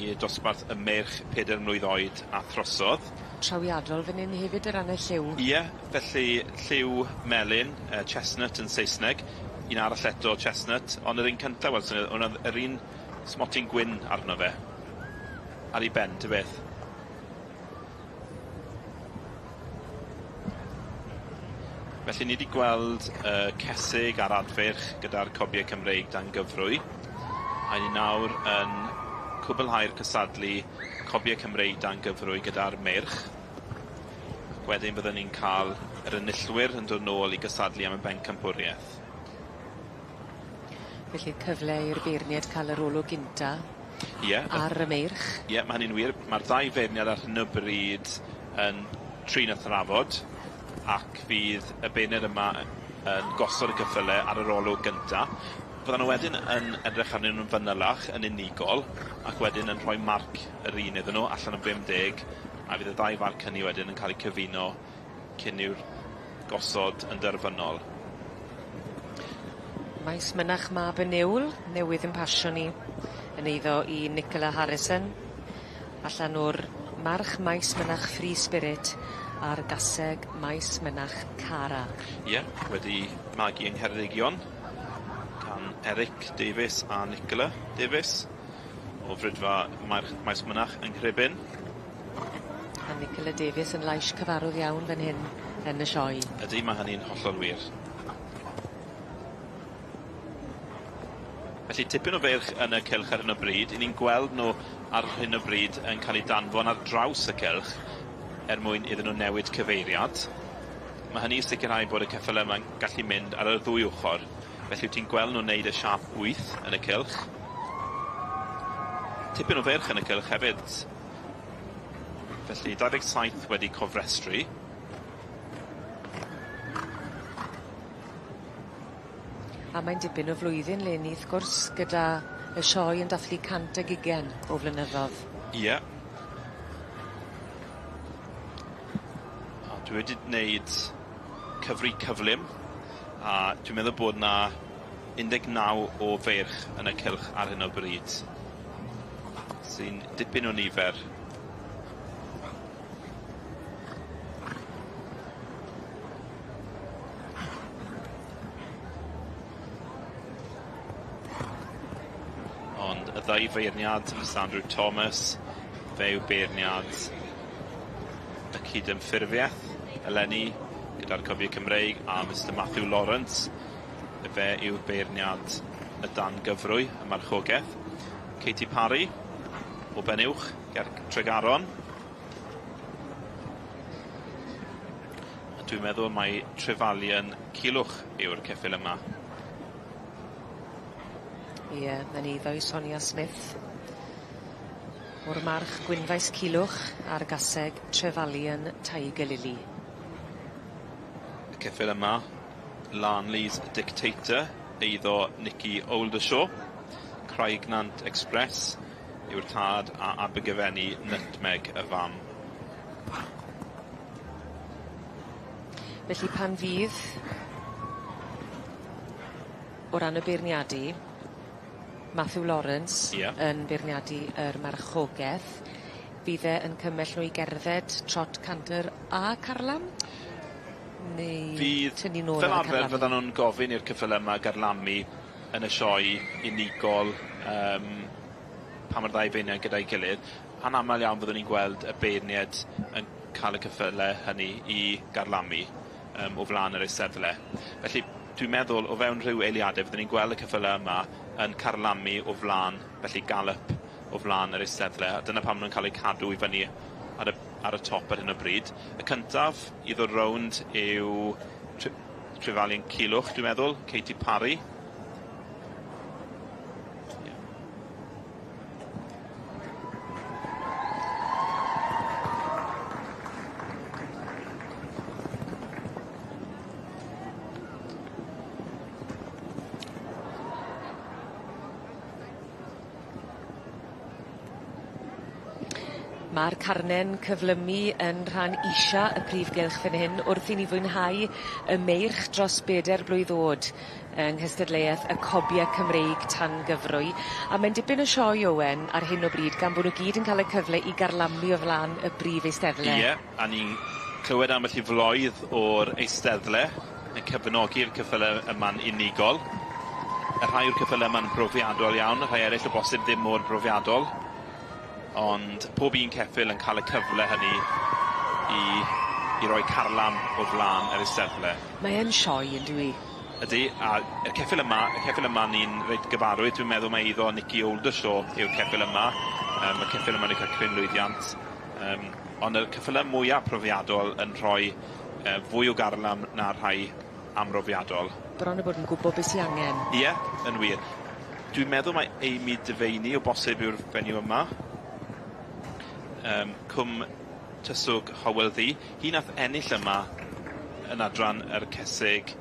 i dosbarth y meirch peder mlwydd oed a throsodd. Trawiadol fyn 'yn hefyd o ran y lliw. Ie, felly lliw melyn, yy chestnut yn Saesneg, un arall eto chestnut, on' yr un cynta welson ni o' 'na yr un smotyn gwyn arno fe. Ar 'i ben, ta beth. Felly ni 'di gweld y cesig a'r adfeirch gyda'r cobie Cymreig dan gyfrwy. A ni nawr yn cwblhau'r cystadlu Cobiau Cymreig dan gyfrwy gyda'r meirch. Ac wedyn byddwn ni'n cael yr enillwyr yn dod nôl i gystadlu am y bencampwrieth. Felly cyfle i'r beirnied ca'l yr olwg gynta. Ie. Ar y meirch. Ie ma' hynny'n wir. Ma'r ddau feirniad ar hyn o bryd yn trin a thrafod ac fydd y beirniad yma yn gosod y cyffyle ar yr olwg gynta. Fyddan nhw wedyn yn edrych arnyn nhw'n fanylach yn unigol ac wedyn yn rhoi marc yr un iddyn nhw allan o 50 a fydd y ddau farc hynny wedyn yn cael eu cyfuno cyn i'w gosod yn derfynol. Maes Mynach Mab y Niwl newydd yn pasio ni yn eiddo i Nicola Harrison allan o'r March Maes Mynach Free Spirit a'r gaseg Maes Mynach Cara. Ie, wedi magu yng Ngheredigion gan Eric Davies a Nicola Davies o Fridfa Maerch Maes Mynach yng Nghribyn. A Nicola Davies yn lais cyfarwydd iawn fan hyn yn y sioe. Ydy, mae hynny'n hollol wir. Felly tipyn o feirch yn y cylch ar hyn o bryd. 'Yn ni'n gweld nhw ar hyn o bryd yn cael eu danfon ar draws y cylch er mwyn iddyn nhw newid cyfeiriad. Ma' hynny i sicrhau bod y ceffyle yma'n gallu mynd ar y ddwy ochor. Felly wyt ti'n gweld nhw'n neud y siâp wyth yn y cylch. Tipyn o feirch yn y cylch hefyd. Felly 27 wedi cofrestru. A mae'n dipyn o flwyddyn leni wrth gwrs gyda y sioe yn dathlu 120 o flynyddodd. Ie. A dwi wedi wneud cyfri cyflym a dwi'n meddwl bod 'na 19 o feirch yn y cylch ar hyn o bryd. Sy'n dipyn o nifer. Ond y ddau feirniad, Mister Andrew Thomas, fe yw beirniad y cydymffurfiaeth eleni gyda'r Cobiau Cymreig a Mister Matthew Lawrence, fe yw beirniad y dan gyfrwy, y marchogeth. Katie Parry o Benuwch ger Tregaron. A dwi'n meddwl mai Trefalian Culhwch yw'r ceffyl yma. Ie, mae'n eiddo i Sonia Smith. O'r march Gwynfaes Culhwch a'r gaseg Trefalian Tiger Lily. Y ceffyl yma, Larnley's Dictator, eiddo Nicky Oldershaw. Craignant Express yw'r tad a Abergavenny Nutmeg y fam. Felly pan fydd o ran y beirniadu, Matthew Lawrence Ie. yn beirniadu yr marchogeth, fydd e yn cymell nhw i gerdded trot canter a carlam? Neu Fydd tynnu nôl fel ar y arfer carlamu? fyddan nw'n gofyn i'r ceffyle yma garlamu yn y sioe unigol yym pan ma'r ddau feirniad gyda'i gilydd. Anamal iawn fyddwn ni'n gweld y beirnied yn ca'l y cyffyle hynny i garlamu yym o flan yr eisteddle. Felly dwi'n meddwl o fewn rhyw eiliade fyddwn ni'n gweld y cyffyle yma yn carlamu o flan, felly gallop o flan yr eisteddle, a dyna pam ma' nw'n ca'l eu cadw i fyny ar y ar y top ar hyn o bryd. Y cyntaf i ddod rownd yw Tre- Trefalian Culhwch, dwi'n meddwl, Katie Parry. Ma'r carne'n cyflymu yn rhan isa y prif gylch fan hyn wrth i ni fwynhau y meirch dros beder blwydd o'd yng nghystadleueth y Cobie Cymreig tan gyfrwy a mae'n dipyn o sioe Owen ar hyn o bryd gan bo' nw gyd yn ca'l y cyfle i garlamu o flan y brif eisteddle. Ie, a ni'n clywed ambell i floedd o'r eisteddle yn cefnogi'r cyffyle yma'n unigol. Y rhai o'r cyffyle yma'n brofiadol iawn, rhai eryll o bosib ddim mor brofiadol. Ond pob un ceffyl yn cael y cyfle hynny i i roi carlam o flan yr eisteddle. Mae yn sioe yndyw 'i? Ydy, a y ceffyl yma, y ceffyl yma ni'n reit gyfarwydd, dwi'n meddwl mae eiddo Nicky Oldershaw yw'r ceffyl yma. Mae'r ceffyl yma wedi cael cryn lwyddiant. Ond y ceffylau mwyaf profiadol yn rhoi fwy o garlam na'r rhai amrofiadol. Bron a bod yn gwybod beth sy angen. Ie, yn wir. Dwi'n meddwl mae Amy Devaney o bosib yw'r fenyw yma. Cwm Tyswg Hywel Ddu. Hi nath ennill yma yn adran yr cesig,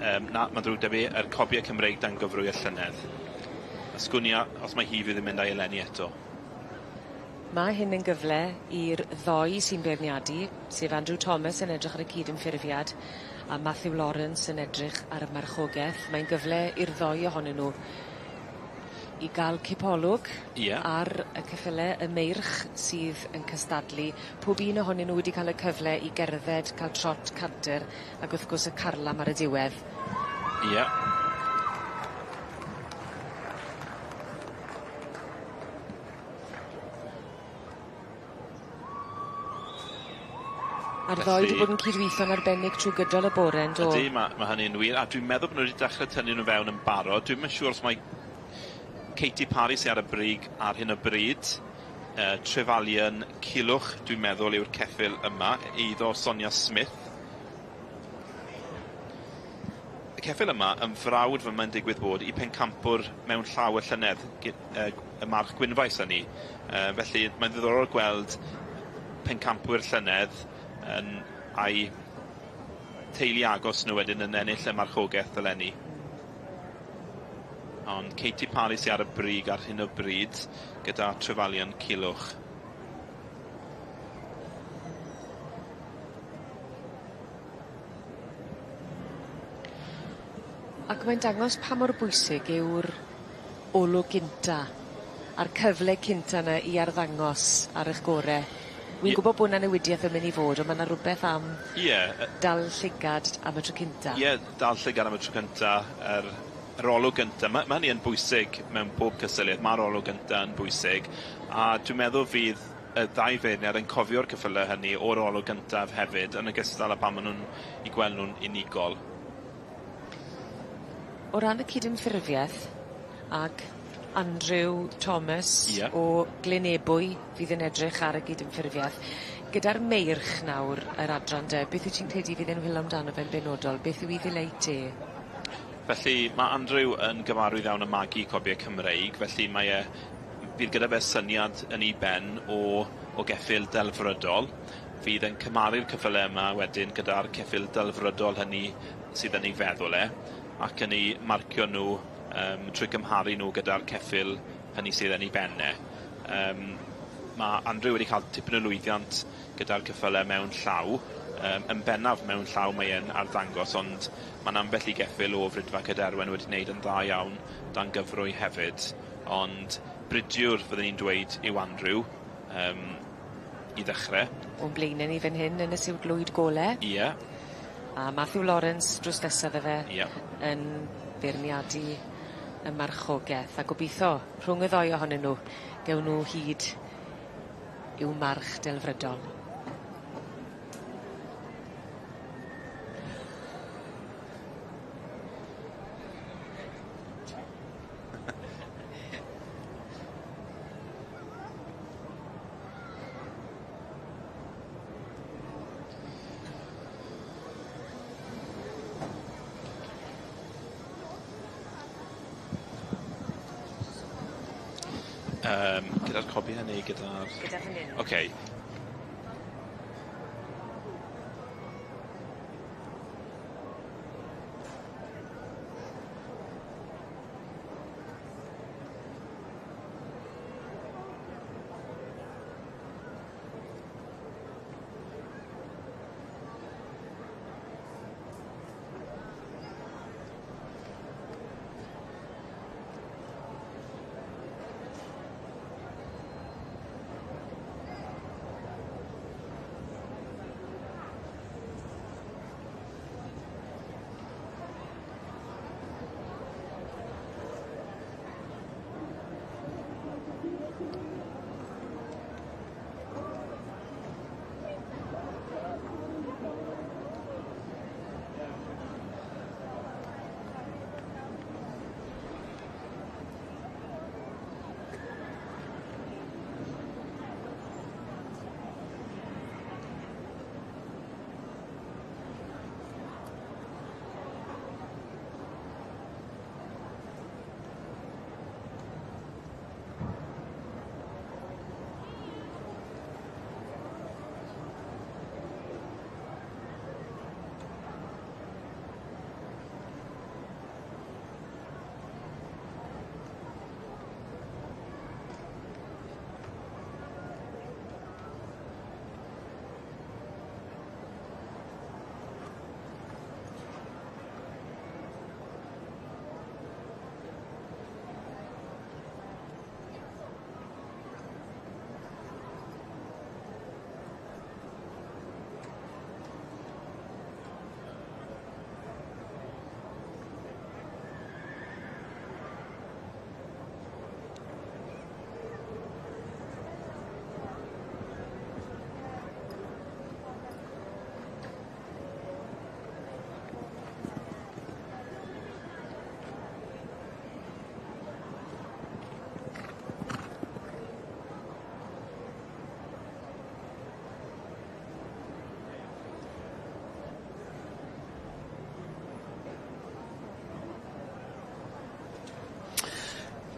na, mae'n ddrwg 'da fi, yr cobiau Cymreig dan gyfrwy y llynedd. A sgwn i os mae hi fydd yn mynd â'i eleni eto. Mae hyn yn gyfle i'r ddoi sy'n beirniadu, sef Andrew Thomas yn edrych ar y cyd-ymffurfiad a Matthew Lawrence yn edrych ar y marchogeth. Mae'n gyfle i'r ddoi ohonyn nhw i ga'l cipolwg ar y ceffyle, y meirch sydd yn cystadlu. Pob un ohonyn nhw wedi ca'l y cyfle i gerdded, ca'l trot canter, ac wrth gwrs y carlam ar y diwedd. Ie. A'r ddoi 'di bod yn cydwitho'n arbennig trw gydol y bore yndo? Ydy, ma' ma' hynny'n wir, a dwi'n meddwl bod nhw wedi dechre tynnu nhw fewn yn barod. Dwi'm yn siŵr os mai Katie Parry sy ar y brig ar hyn o bryd. Trefalion Culhwch, dwi'n meddwl, yw'r ceffyl yma, eiddo Sonia Smith. Y ceffyl yma yn frawd fel mae'n digwydd bod i pencampwr mewn llaw y llynedd, y march Gwynfaes â ni. Felly mae'n ddiddorol gweld pencampwyr llynedd yn a'i teulu agos nhw wedyn yn ennill y marchogaeth eleni. Ond Katie Parry sy ar y brig ar hyn o bryd gyda Trefalion Culhwch. Ac mae'n dangos pa mor bwysig yw'r olwg gynta a'r cyfle cynta 'ny i arddangos ar 'ych gore. Wi'n gwbo bo' 'na newidieth yn myn' i fod on' ma' 'na rwbeth am dal llygad am y tro cynta. Ie, dal llygad am y tro cynta, yr yr olwg gynta. Ma' ma' hynny yn bwysig mewn pob cystadleuaeth, ma'r olwg gynta yn bwysig, a dwi'n meddwl fydd y ddau feirniad yn cofio'r ceffyle hynny o'r olwg gyntaf hefyd, yn ogystal â pan ma' nw'n 'u gweld nw'n unigol. O ran y cydymffurfieth ag Andrew Thomas o Glynebwy fydd yn edrych ar y gydymffurfieth. Gyda'r meirch nawr yr adran de, beth wyt ti'n credu fydd e'n whilo amdano fe'n benodol? Beth yw 'i ddileit e? Felly ma' Andrew yn gyfarwydd iawn â magu cobiau Cymreig, felly mae e fydd gyda fe syniad yn 'i ben o o geffyl delfrydol. Fydd e'n cymharu'r ceffyle yma wedyn gyda'r ceffyl delfrydol hynny sydd yn ei feddwl e, ac yn eu marcio nhw trwy gymharu nhw gyda'r ceffyl hynny sydd yn ei ben e. Ma' Andrew wedi cael tipyn o lwyddiant gyda'r ceffyle mewn llaw. Yn bennaf mewn llaw mae e'n arddangos, ond ma'n ambell i geffyl o Fridfa Caderwen wedi wneud yn dda iawn dan gyfrwy hefyd. Ond bridiwr fyddwn i'n dweud yw Andrew i ddechre. O'n blaene ni fan hyn yn y siwt lwyd gole. Ie. A Matthew Lawrence drws nesa 'ddo fe. Ie. Yn beirniadu y marchogeth a gobitho rhwng y ddou ohonyn nw gewn nw hyd i'w march delfrydol. Gyda'r cobi hynny, gyda'r... Gyda fan 'yn. Oce.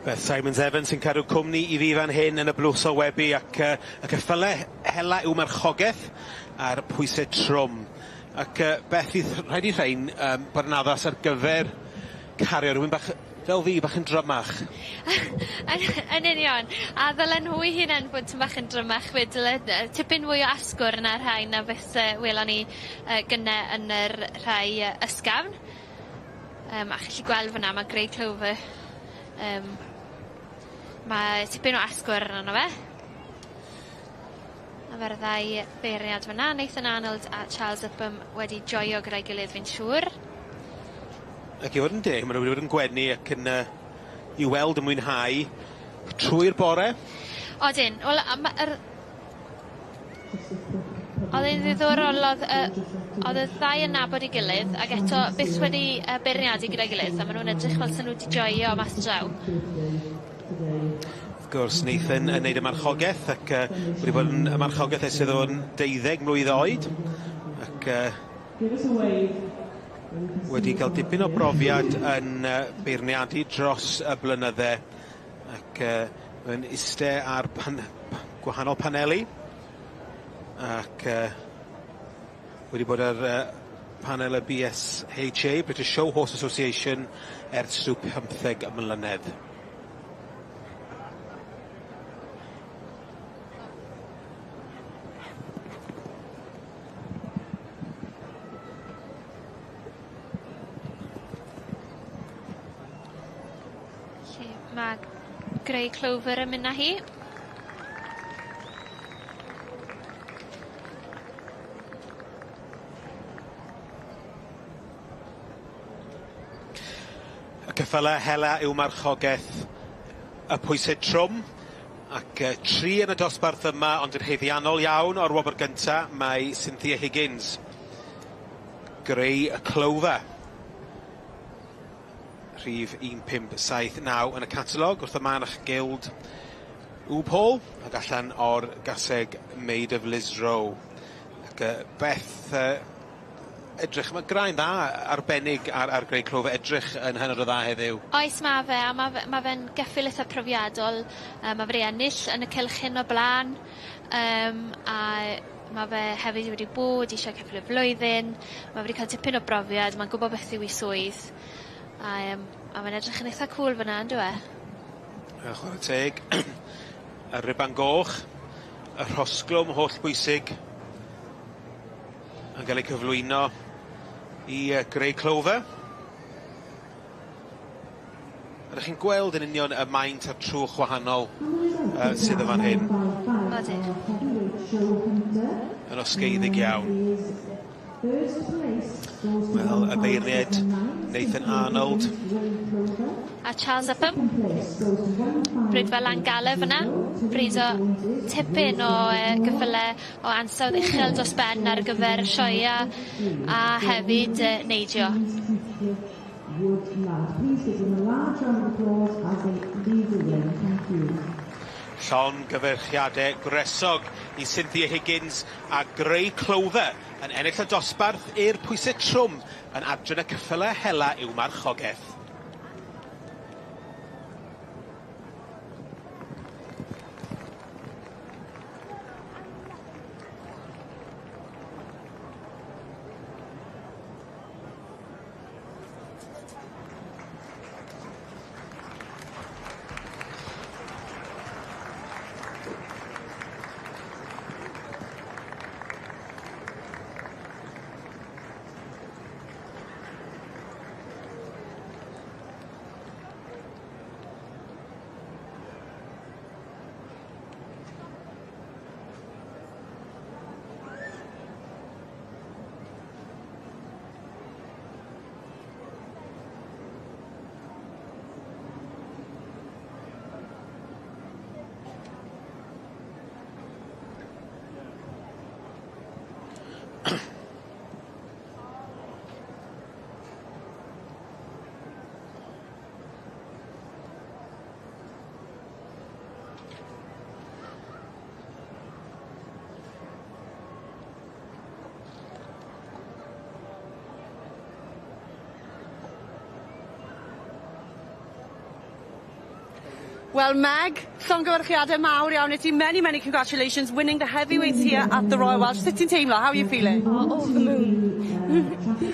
Beth Simons Evans sy'n cadw cwmni i fi fan hyn yn y blwch sylwebu ac y ceffyle hela yw marchogaeth a'r pwyse trwm. Ac Beth, fydd rhaid i rhain bod yn addas ar gyfer cario rhywun bach fel fi, bach yn drymach. Yn union, a ddylen nhw eu hunen fod tipyn bach yn drymach 'fyd, dyle tipyn fwy o asgwrn ar rhain na fyse welon ni gynne yn yr rhai ysgafn. A chi 'llu gweld fan 'na ma' Grey Clover ma' tipyn o asgwrn arno fe. A ma'r ddau beirniad fan 'na, Nathan Arnold a Charles Upham wedi joio gyda'i gilydd fi'n siŵr. Ac i fod yn deg, ma' nw wedi bod yn gwenu ac yn i weld yn mwynhau trwy'r bore. Odyn, wel a ma' yr O'dd e'n ddiddorol o'dd o'dd y ddau yn nabod 'i gilydd ag eto byth wedi beirniadu gyda'i gilydd a ma' nw'n edrych fel sa nw 'di joio mas draw. Wrth gwrs Nathan yn neud y marchogeth ac wedi bod yn y marchogeth ers iddo fo'n deuddeg mlwydd oed ac wedi ca'l dipyn o brofiad yn beirniadu dros y blynydde ac mae'n iste ar gwahanol paneli ac wedi bod ar panel y BSHA, British Show Horse Association, ers rhyw 15 mlynedd. Felly ma' Grey Clover yn mynd â hi. Y ceffyle hela yw marchogeth y pwyse trwm ac tri yn y dosbarth yma ond yn haeddiannol iawn o'r wobr gynta mae Cynthia Higgins. Grey Clover. Rhif 1579 yn y catalog wrth y Manach Guild Wbhall ac allan o'r gaseg Maid of Lisrow. Ac Beth edrych, mae graen dda arbennig ar Grey Clover, edrych yn hynod o dda heddiw. Oes ma' fe, a ma' fe ma' fe'n geffyl itha profiadol, ma' fe 'di ennill yn y cylch hyn o bla'n, a ma' fe hefyd wedi bod i Sioe Ceffyl y Flwyddyn, ma' fe wedi cael tipyn o brofiad, ma'n gwbo beth yw 'i swydd, a a ma'n edrych yn itha cŵl fyn 'na on'd yw e? A chware teg, y ruban goch, y rhosglwm hollbwysig, yn cael ei cyflwyno i Grey Clover. Ydych chi'n gweld yn union y maint a'r trwch wahanol sydd yn fan hyn. Odyn. Yn osgeiddig iawn. Wel, y beirniaid Nathan Arnold. A Charles Upham. Bryd fel Langala fyna. Bryd o tipyn o gyffyle o ansawdd uchel dros ben ar gyfer sioea a hefyd neidio. Wood Lad. Please give them a large round of applause as they leave the ring. Thank you. Llongyfarchiade gwresog i Cynthia Higgins a Grey Clover yn ennill y dosbarth i'r pwyse trwm yn adran y ceffyle hela i'w marchogeth. Wel Meg, llongyfarchiade mawr iawn i ti. Many, many congratulations winning the heavyweights here at the Royal Welsh. Sut ti'n teimlo? How are you feeling? Oh, over the moon.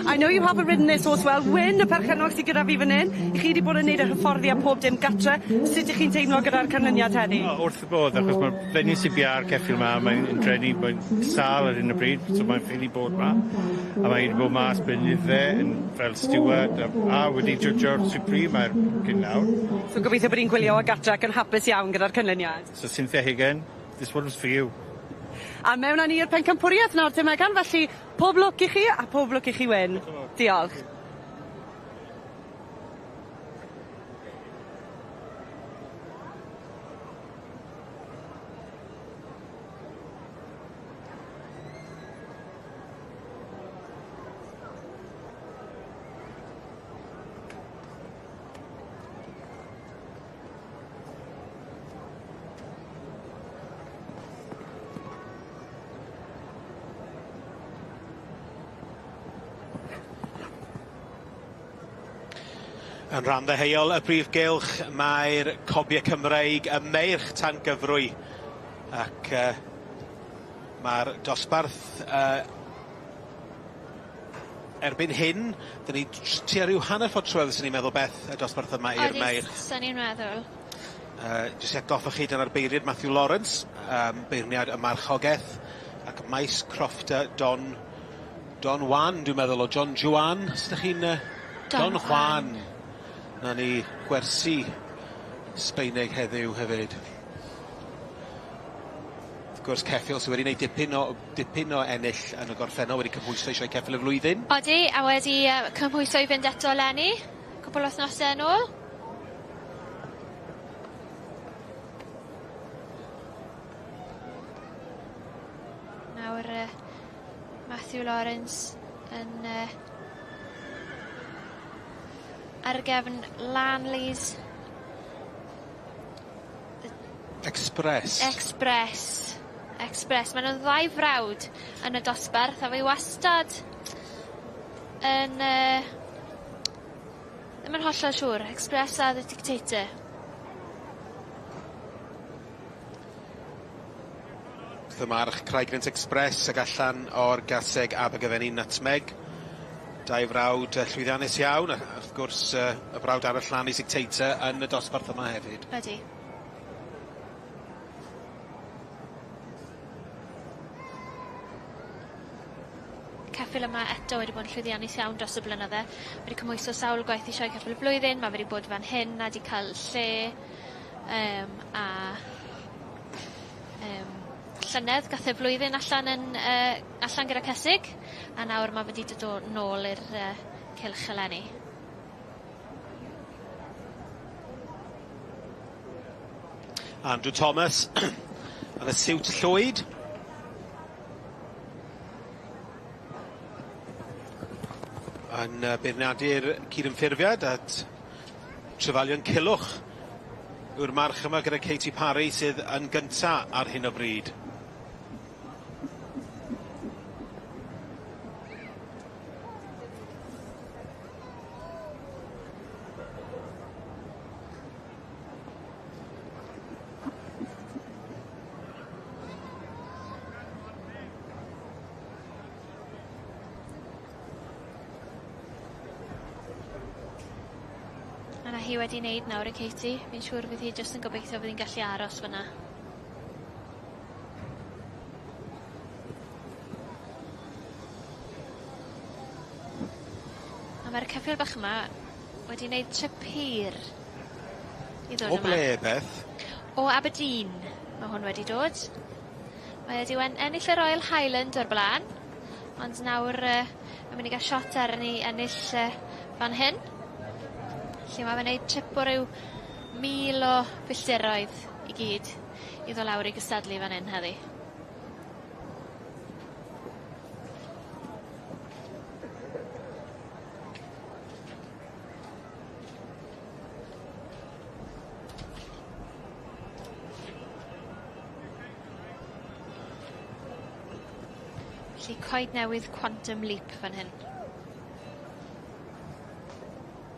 I know you haven't ridden this horse well. Wyn, y perchennog sydd gyda fi fan hyn. I chi wedi bod yn neud yr hyfforddi a pob dim gatre. Sut ych chi'n teimlo gyda'r canlyniad heddi? O, wrth y bodd, achos mae'r fenyw sy'n bia'r ceffyl 'ma, mae'n drueni, mae'n sâl ar hyn o bryd, so mae'n ffili bod 'ma. A mae wedi bod mas blynydde yn fel steward a wedi jwjio'r Supreme ar cyn nawr. So gobeithio bod hi'n gwylio o gatre ac yn hapus iawn gyda'r canlyniad. So Cynthia Higgin, this one's for you. A mewn â ni i'r pencampwriaeth nawr te Megan, felly pob lwc i chi a pob lwc i chi Wyn. Diolch. Yn rhan ddeheuol y brif gylch mae'r cobiau Cymreig y meirch tan gyfrwy ac mae'r dosbarth erbyn hyn, dyn ni tua rhyw hanner ffordd trwedd swn i'n meddwl beth y dosbarth yma i'r meirch. Odi, swn i'n meddwl. Jyst i atgoffa chi dyna'r beirniad Matthew Lawrence, beirniad y marchogeth, ac maes crofta Don Don Juan, dwi'n meddwl, o John Juan, os ydych chi'n Don Juan. Na ni gwersi Sbaeneg heddiw hefyd. Wrth gwrs ceffyl sydd wedi gwneud dipyn o ennill yn y gorffennol, wedi cymhwyso i sioe ceffyl y flwyddyn. Odi, a wedi cymhwyso i fynd eto eleni, cwpwl o wythnose yn ôl. Nawr Matthew Lawrence yn ar gefn Lanley's Express. Express. Express. Ma' nw'n ddau frawd yn y dosbarth a fi wastad yn ddim yn hollol siŵr. Express a The Dictator. Wrth y march Craignant Express ag allan o'r gaseg Abergavenny Nutmeg. Dau frawd llwyddiannus iawn, a wrth gwrs y brawd arall Lanley's Dictator yn y dosbarth yma hefyd. Ydy. Ceffyl yma eto wedi bod yn llwyddiannus iawn dros y blynydde. Wedi cymhwyso sawl gwaith i sioe ceffyl y blwyddyn, mae wedi bod fan hyn a 'di ca'l lle a llynedd gath e flwyddyn allan yn allan gyda Cesig a nawr ma' wedi dod o nôl i'r cylch eleni. Andrew Thomas yn y siwt llwyd. Yn beirniadu'r cydymffurfiad at Trefalion Culhwch yw'r march yma gyda Katie Parry sydd yn gynta ar hyn o bryd. A 'na hi wedi neud nawr i Katie. Fi'n siŵr fydd hi jyst yn gobeithio fydd 'i'n gallu aros fyna. A ma'r ceffyl bach yma wedi neud trip hir i ddod O yma. ble, Beth? O Aberdeen ma' hwn wedi dod. Mae wedi ennill y Royal Highland o'r bla'n, ond nawr mae'n mynd i ga'l shot arni ennill fan hyn. Lle ma' fe'n neud trip o ryw 1000 o filltiroedd i gyd i ddod lawr i gystadlu fan hyn heddi. Felly coed newydd Quantum Leap fan hyn.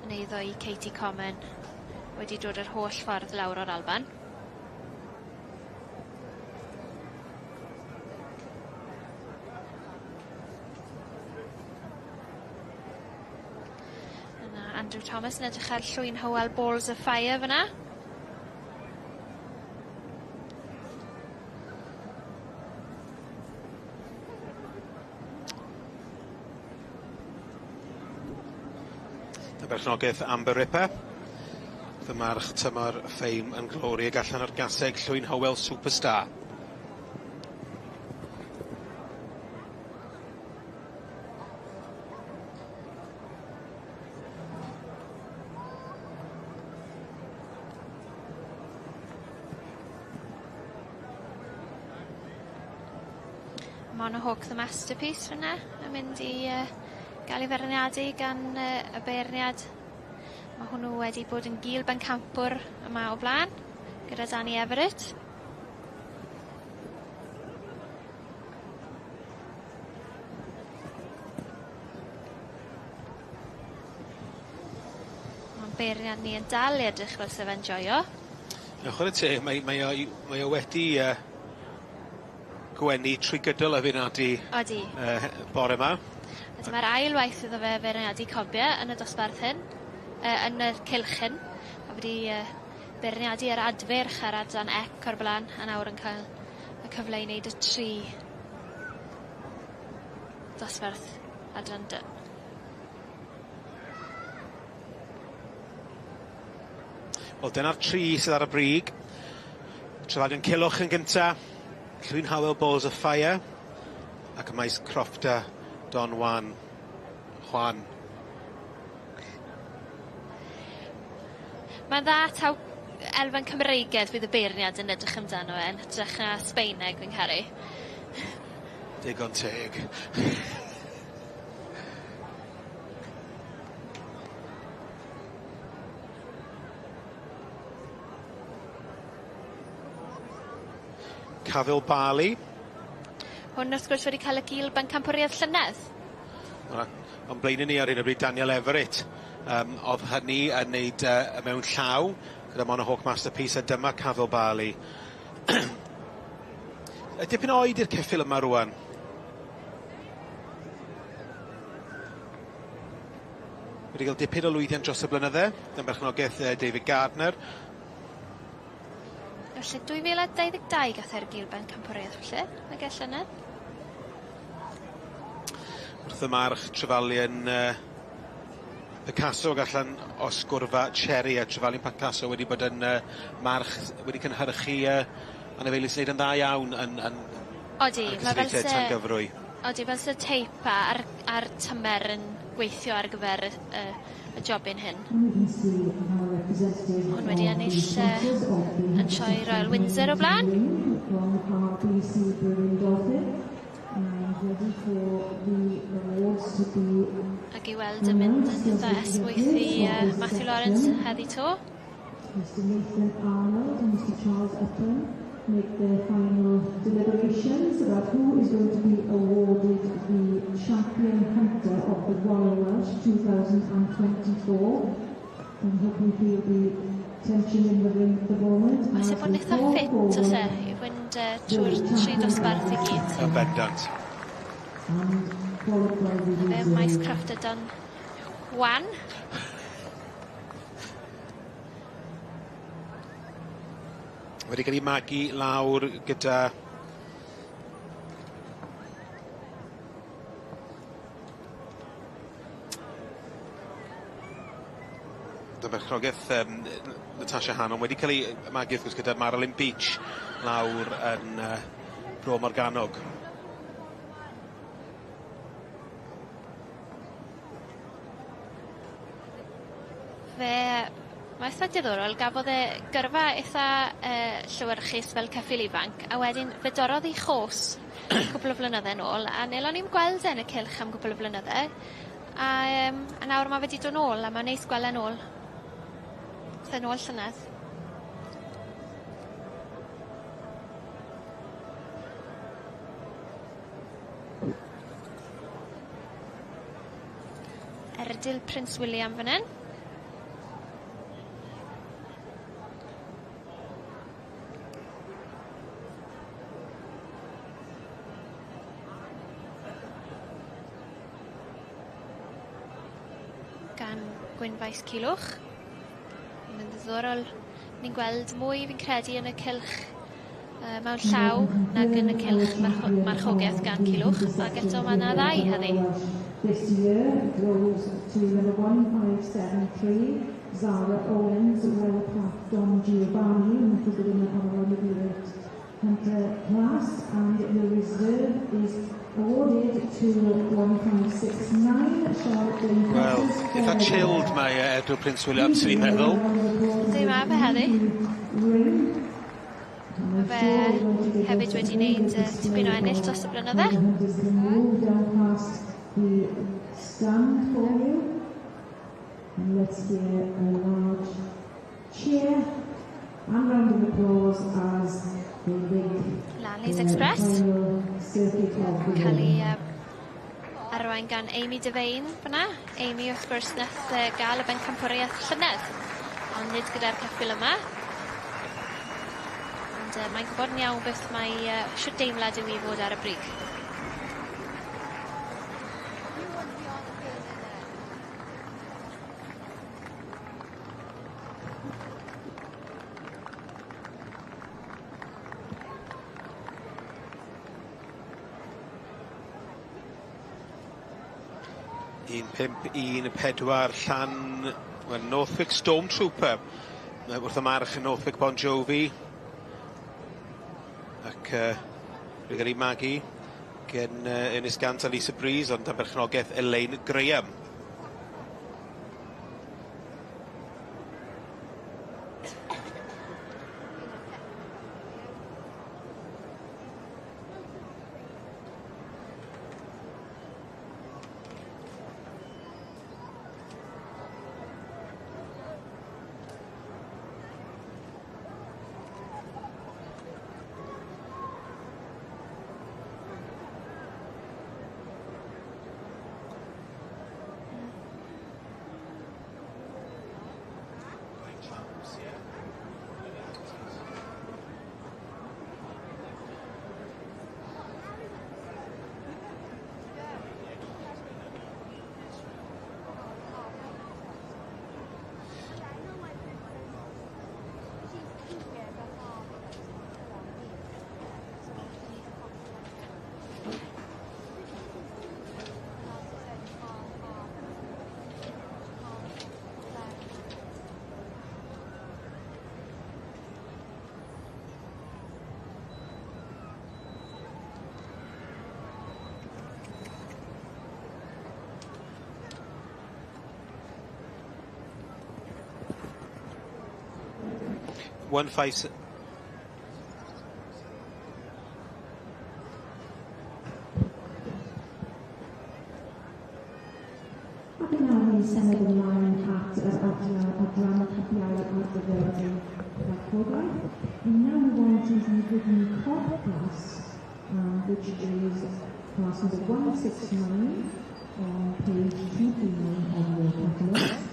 Yn eiddo i Katie Common. Wedi dod yr holl ffordd lawr o'r Alban. Yna Andrew Thomas yn edrych ar Llwyn Hywel Balls of Fire fyna. Y berchnogaeth Amber Ripper. Fy march tymor Fame and Glory ag allan o'r gaseg Llwyn Hywel Superstar. Monohawk the Masterpiece fyna yn mynd i yy gael ei feirniadu gan yy y beirniad. Ma' hwnnw wedi bod yn gul bencampwr yma o blaen gyda Danny Everett. Ma'n beirniad ni yn dal i edrych fel se fe'n joio. Ie chware teg mae mae o i- mae o wedi yy gwenu trwy gydol y feirniadu. Odi. Yy bore 'ma. A dyma'r ail waith iddo fe feirniadu cobie yn y dosbarth hyn yy yn y cylch hyn. Ma' wedi yy beirniadu yr adfyrch a'r adran ec o'r bla'n a nawr yn cael y cyfle i neud y tri dosbarth adran dy. Wel dyna'r tri sydd ar y brig. Trefalion Culhwch yn gynta, Llwyn Howell Balls of Fire, ac y maes Crofta Don Juan. Juan. Mae'n dda taw elfen Cymreigedd fydd y beirniad yn edrych amdano fe yn hytrach na Sbaeneg fi'n caru. Digon teg. Cafil Barley. Hwn wrth gwrs wedi cael y gil bencampwriaeth llynedd. O'n blaenau ni ar hyn o bryd Daniel Everett. Um, oedd hynny yn neud uh, mewn llaw gyda Monohawk Masterpiece a dyma Cafil Barley. Dipyn o oed i'r ceffyl yma rwan. Wedi cael dipyn o lwyddiant dros y blynydde, dan berchnogaeth David Gardner. Felly 2022 gath e'r gil bencampwriaeth felly, nage llynedd? Wrth y march Trefalian uh, Picasso ag allan o sgwrfa Cherry a Trefalian Picasso wedi bod yn uh, march wedi cynhyrchu uh, anifeiliaid sy'n neud yn dda iawn yn, yn Odi, mae fel se... Tangyfrwy. Odi, fel se teip a a'r a'r tymer yn gweithio ar gyfer y y y jobyn hyn. Hwn wedi ennill yy yn sioe Royal Windsor o blaen. Ag i weld yn mynd yn itha esmwyth i yy Matthew Lawrence heddi 'to. Mister Nathan Arnold and Mister Charles Upham make their final deliberations about who is going to be awarded the Champion Hunter of the Royal Welsh 2024. I'm hoping feel the tension in the ring at the moment. Mae isie bod yn itha ffit o's e i fynd yy trw'r tri dosbarth i gyd. Yn bendant. And followed by the 'Na fe maes crafft y Don Juan. Wedi cael ei magu lawr gyda berchnogaeth yym Natasha Hannon wedi cael ei magu wrth gwrs gyda Marilyn Beach lawr yn yy Bro Morgannwg. Fe mae eitha diddorol gafodd e gyrfa itha yy llewyrchus fel ceffyl ifanc a wedyn fe dorrodd 'i chos cwpwl o flynydde nôl a nelon ni'm gweld e yn y cylch am gwpwl o flynydde a yym a nawr ma' fe 'di do' nôl a ma'n neis gwel' e nôl. Ath e nôl llynedd. Erdil Prince William fan 'yn. Gwynfaes Culhwch. Mae'n ddiddorol. Ni'n gweld mwy fi'n credu yn y cylch mewn llaw nag yn y cylch marchogaeth gan Culhwch, ac eto mae yna ddau heddi. This year goes to number 1573, Zara Owens, Well Park Don Giovanni, and that is the winner of our Olivia Hunter class, and the reserve is awarded to 1569, Charlotte Jane Wel, eitha chilled mae Edward Prince Williams, sy'n i'n meddwl. Yndi, mae fe heddi. Mae fe hefyd wedi wneud tipyn o ennill dros y blynydde. The stand for you. And let's hear a large cheer and round of applause as they make Lanley's the Express. final circuit of the Cael ring. ei arwain gan Amy Devane fyna. Amy wrth gwrs nath gael y bencampwriaeth llynedd, ond nid gyda'r ceffyl yma. Ond mae'n gwybod yn iawn beth mae shwt deimlad yw i fod ar y brig. 1.514 llan, well, Northwick Stormtrooper. Mae wrth y march yn Northwick Bon Jovi. Ac wedi cael ei magu gen Ynys Gant a Lisa Breeze, ond am berchnogaeth Elaine Graham. 1 5 Ac yn awr ni'n symud ymlaen at yr adran cobiau ar gyfer y farchogaeth. We now move on to the Wooden Cob class, which is class number 169 on page 29 of your catalogue.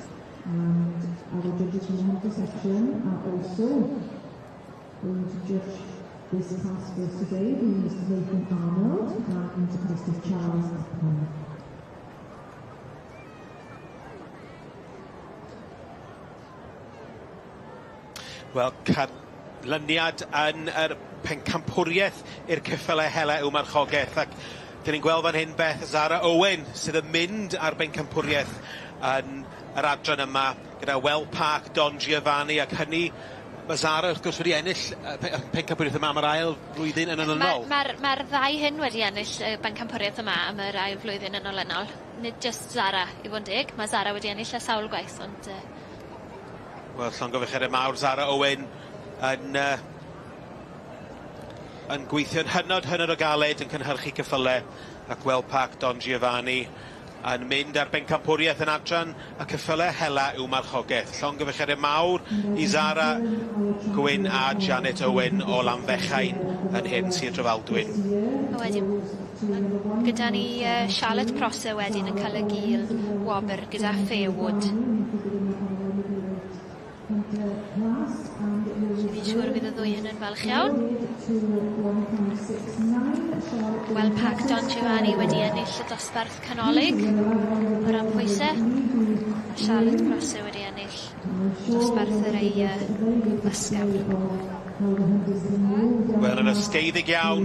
And our judges from the Hunter section are also going to judge this class for us today, being Mr. Nathan Arnold and Mr. Charles Upton. Wel, canlyniad yn yr pencampwriaeth i'r ceffylau hela yw marchogaeth, ac dyn ni'n gweld fan hyn Beth, Zara Owen sydd yn mynd ar bencampwriaeth yn yr adran yma gyda Well Park Don Giovanni, ac hynny mae Zara wrth gwrs wedi ennill pencampwriaeth yma am yr ail flwyddyn yn olynol. Mae'r ddau hyn wedi ennill y bencampwriaeth yma am yr ail flwyddyn yn olynol. Nid just Zara, i fod yn deg. Mae Zara wedi ennill y sawl gwaith, ond Wel, llongyfarchiadau mawr Zara Owen yn gweithio'n hynod, hynod o galed yn cynhyrchu ceffylau, ac Well Park Don Giovanni yn mynd ar bencampwriaeth yn adran y ceffylau hela yw marchogaeth. Llongyfarchiadau mawr i Zara Gwyn a Janet Owen o Lanfechain yn hyn Sir Drefaldwyn. A wedyn, gyda ni Charlotte Prosser wedyn yn cael y gil wobr gyda Fairwood. Fi'n siŵr bydd y ddwy hyn yn falch iawn. Wel Parc Don Giovanni wedi ennill y dosbarth canolig o ran pwyse. A Charlotte Prosser wedi ennill dosbarth yr ei ysgafn. Wel, yn ysgeiddig iawn.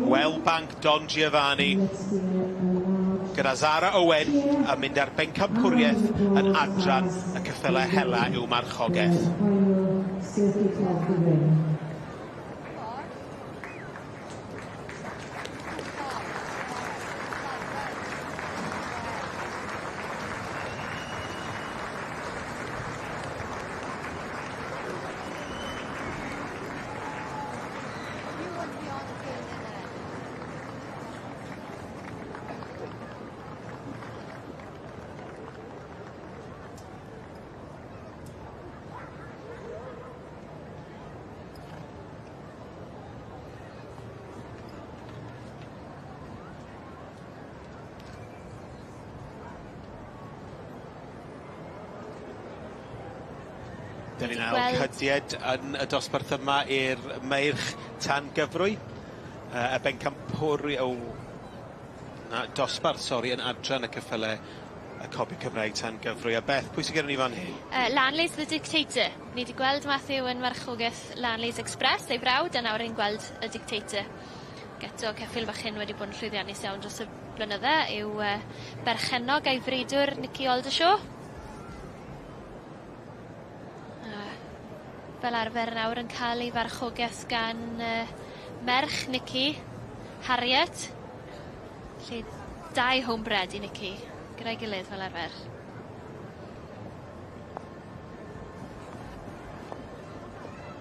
Wellbank Don Giovanni gyda Zara Owen yn mynd ar bencampwriaeth yn adran y ceffylau hela i'w marchogaeth. Dyn ni'n ail cydied yn y dosbarth yma i'r meirch tan gyfrwy. Y bencampwri- o na, dosbarth, sori, yn adran y ceffyle y copi Cymraeg tan gyfrwy. A Beth, pwy sydd gyda ni fan hyn? Lanley's the Dictator. Ni 'di gweld Matthew yn marchogaeth Lanley's Express, ei frawd, a nawr ni'n gweld y Dictator. Ac eto, ceffyl bach hyn wedi bod yn llwyddiannus iawn dros y blynydde yw berchennog a'i freuddwr Nicky Oldershaw. A fel arfer nawr yn cael ei farchogaeth gan merch Nicky, Harriet. Felly dau homebred i Nicky gyda'i gilydd fel arfer.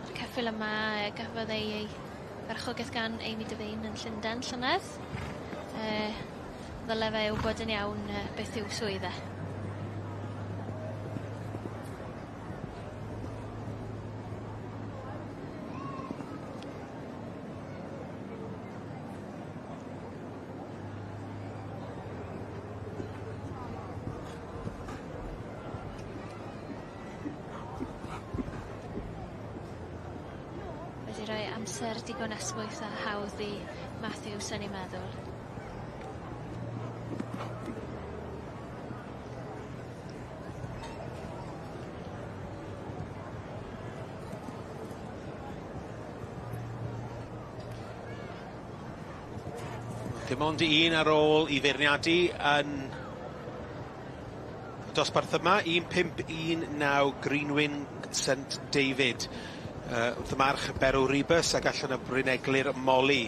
Ma'r ceffyl yma gafodd ei ei farchogaeth gan Amy Devine yn Llundain llynedd. Ddyle fe wbod yn iawn beth yw swydd e. Wedi rhoi amser digon esmwyth a hawdd i Matthew swn i'n meddwl. Dim ond un ar ôl i feirniadu yn y dosbarth yma, 1519 Greenwing St David. Wrth y march Beryl Rebus ac allan o Bryn Eglur Molly.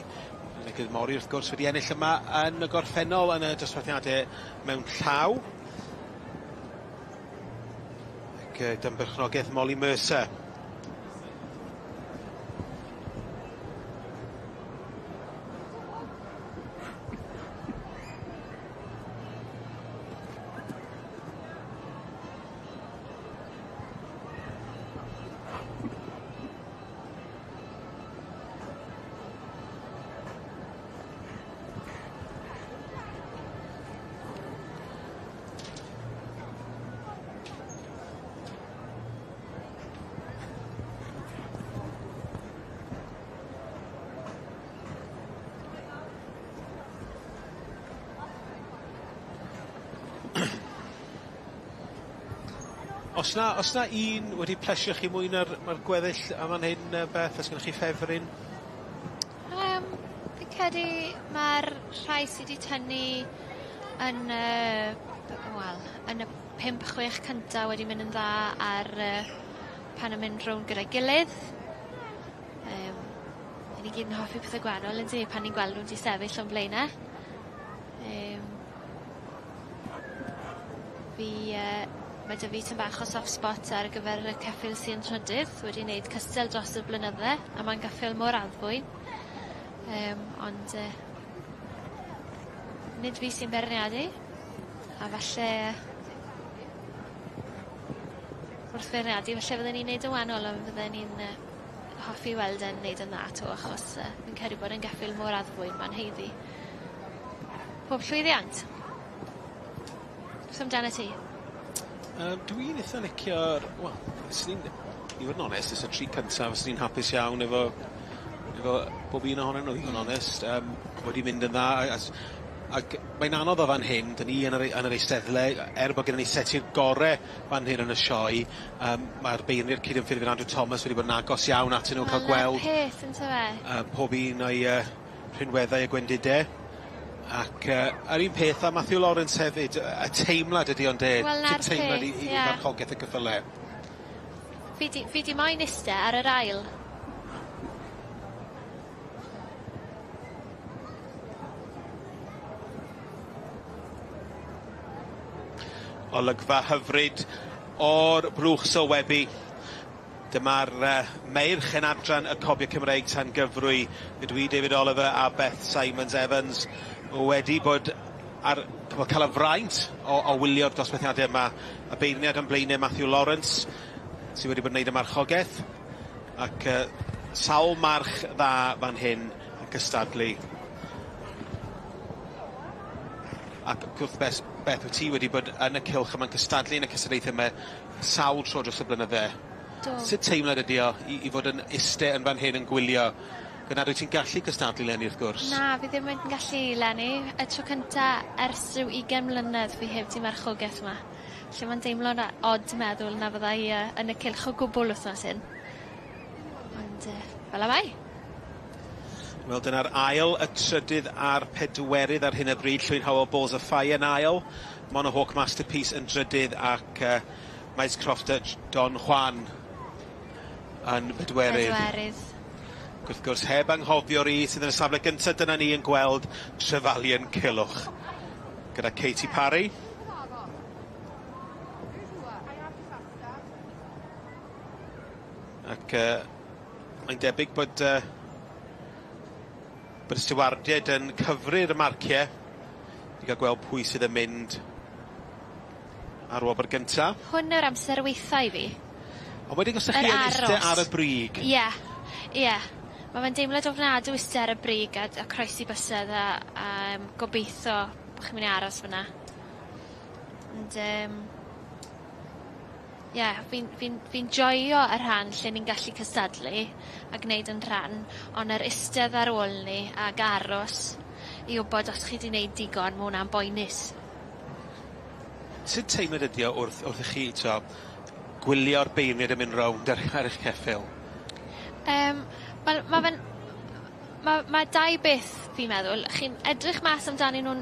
Bryn Eglur Molly wrth gwrs wedi ennill yma yn y gorffennol yn y dosbarthiadau mewn llaw. Ac dan berchnogaeth Molly Mercer. Os na, os na un wedi plesio chi mwy na'r ma'r gweddill am fan hyn Beth, os gennych chi ffefryn? Fi'n credu ma'r rhai sy 'di tynnu yn y wel yn y pump chwech cynta wedi mynd yn dda ar pan yn mynd rownd gyda'i gilydd. 'Yn ni gyd yn hoffi pethe gwahanol yndi pan ni'n gweld nw'n 'di sefyll o'n blaene. Fi ma' 'dy fi tym bach o soft spot ar gyfer y ceffyl sy yn trydydd wedi neud cystel dros y blynydde a ma'n geffyl mor addfwyn. Ond nid fi sy'n beirniadu a falle wrth feirniadu falle fydden i'n neud yn waanol on' fydden i'n hoffi weld e'n neud yn dda 'to achos fi'n credu bod e'n geffyl mor addfwyn ma'n haeddu pob llwyddiant. Beth amdanat ti? Dwi'n itha licio'r, wel, swn i'n, i fod yn onest, is y tri cyntaf, swn i'n hapus iawn efo bob un ohonyn nhw, i fod yn onest. Wedi mynd yn dda, ac mae'n anodd o fan hyn, 'dyn ni yn yr eisteddle, er bod gennym ni seti'r gore fan hyn yn y sioe, mae'r beirniaid cydymffurfwyr Andrew Thomas wedi bod yn agos iawn atyn nhw, cael gweld peth, yntyfe? Pob un o'i rhinweddau a gwendidau. Ac yr un peth â Matthew Lawrence hefyd, y teimlad ydi ond e? Wel, 'na'r teimlad peth, i farchogaeth y cyffyle. Fi 'di moyn iste ar yr ail. Olygfa hyfryd o'r brwch sylwebu. Dyma'r meirch yn adran y Cobiau Cymreig tan gyfrwy. Dwi, David Oliver a Beth Simons Evans wedi bod ar cael y fraint o wylio'r dosbarthiadau yma. Y beirniad yn blaenau Matthew Lawrence, sydd wedi bod yn gwneud y marchogaeth, ac sawl march dda fan hyn yn cystadlu. Ac wrth Beth, wyt ti wedi bod yn y cylch yma'n cystadlu yn y cystadlaethau yma sawl tro dros y blynydde. Do. Sut teimlad ydi o i fod yn iste yn fan hyn yn gwylio? Gan nad wyt ti'n gallu cystadlu leni wrth gwrs. Na, fi ddim yn gallu leni. Y tro cynta ers rhyw 20 mlynedd fi heb 'di marchogaeth yma. Lle mae'n deimlo'n od meddwl na fydda i yn y cylch o gwbl wythnos hyn. Ond fel y mae. Wel, dyna'r ail, y trydydd a'r pedwerydd ar hyn o bryd. Llwyn Howell Balls of Fire yn ail, Monohawk Masterpiece yn drydydd ac Maes Crofter Don Juan yn bedwerydd. Bedwerydd. Wrth gwrs, heb anghofio'r un sydd yn y safle gyntaf, dyna ni yn gweld Trefalion Culhwch gyda Katie Parry. Ac mae'n debyg bod y stiwardiaid yn cyfri'r marciau i gael gweld pwy sydd yn mynd ar wobr gynta. Hwn yw'r amser weitha i fi. Ond wedyn os ydych chi yn iste ar y brig. Ie, ie. Mae fe'n deimlad ofnadw iste ar y brig a croesi bysedd a gobeithio bo' chi'n mynd i aros fyna. Ond ie, fi'n joio y rhan lle ni'n gallu cystadlu a gwneud yn rhan, ond yr istedd ar ôl ni ag aros i wbod os chi 'di wneud digon, ma' hwnna'n boenus. Sut teimlad ydi o wrth i chi gwylio'r beirniaid yn mynd rownd ar eich ceffyl? Wel, ma' fe'n ma' dau beth fi'n meddwl. Chi'n edrych mas amdanyn nw'n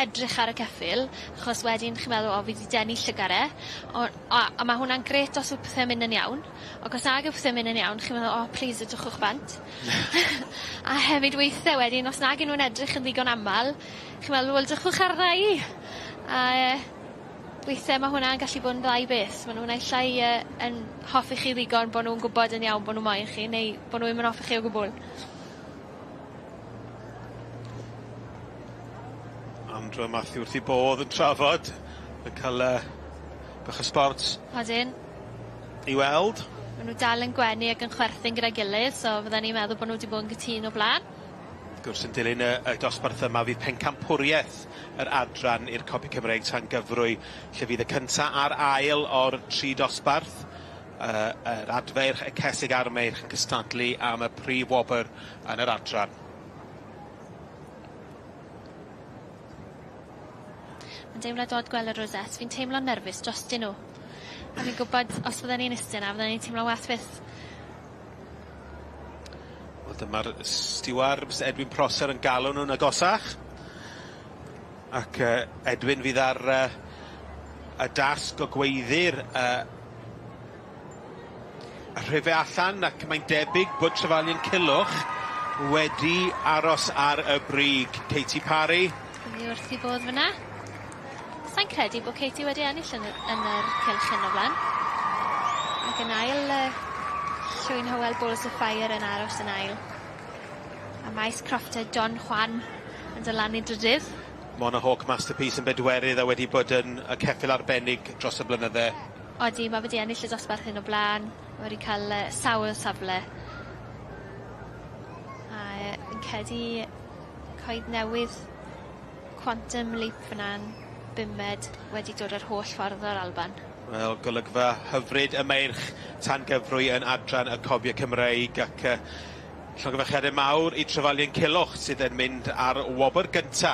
edrych ar y ceffyl, achos wedyn chi'n meddwl, o, fi 'di denu llygare, a ma' hwnna'n grêt os yw pethe'n mynd yn iawn, ac os nag yw pethe'n mynd yn iawn, chi'n meddwl, o, plîs edrychwch bant. A hefyd weithe wedyn, os nag 'yn nw'n edrych yn ddigon amal, chi'n meddwl, wel, drychwch arna i. A weithe ma' hwnna'n gallu bod yn ddau beth. Ma' nw naill ai yn hoffi chi ddigon bo' nw'n gwbod yn iawn bo' nw moyn chi, neu bo' nw ddim yn hoffi chi o gwbwl. Andrew a Matthew wrth 'u bodd yn trafod, yn cael bach o sbort. Odyn. I weld. Ma' nw dal yn gwenu ac yn chwerthin gyda'i gilydd, so fydden i'n meddwl bo' nw 'di bod yn gytûn o bla'n. Wrth gwrs, yn dilyn y dosbarth yma fydd pencampwriaeth yr adran i'r Copi Cymreig tan gyfrwy, lle fydd y cynta a'r ail o'r tri dosbarth, yr adfeirch, y cesig a'r meirch yn cystadlu am y prif wobr yn yr adran. Mae'n deimlad od gweld y rosette, fi'n teimlo'n nerfus drostyn nhw. A fi'n gwybod os fydden ni'n iste 'na fydden ni'n teimlo'n wath fyth. Wel dyma'r stiward, Mr Edwin Prosser, yn galw nhw'n agosach. Ac Edwin fydd ar y dasg o gweiddi'r y rhifau allan, ac mae'n debyg bod Trefalion Culhwch wedi aros ar y brig. Katie Parry. Fi wrth i bodd fyna. Sai'n credu bod Katie wedi ennill yn yr cylch hyn o blaen. Ac yn ail, Llwyn Hywel Balls of Fire yn aros yn ail. A Maes Crofter Don Juan yn dod lan i drydydd. Monohawk Masterpiece yn bedwerydd a wedi bod yn y ceffyl arbennig dros y blynydde. Odi, mae wedi ennill y dosbarth hyn o blaen. Mae wedi cael sawl safle. A fi'n credu Coed Newydd Quantum Leap fyna'n bumed wedi dod yr holl ffordd o'r Alban. Wel, golygfa hyfryd y meirch tan gyfrwy yn adran y Cobiau Cymreig ac llongyfarchiadau mawr i Trefalion Culhwch sydd yn mynd ar wobr gynta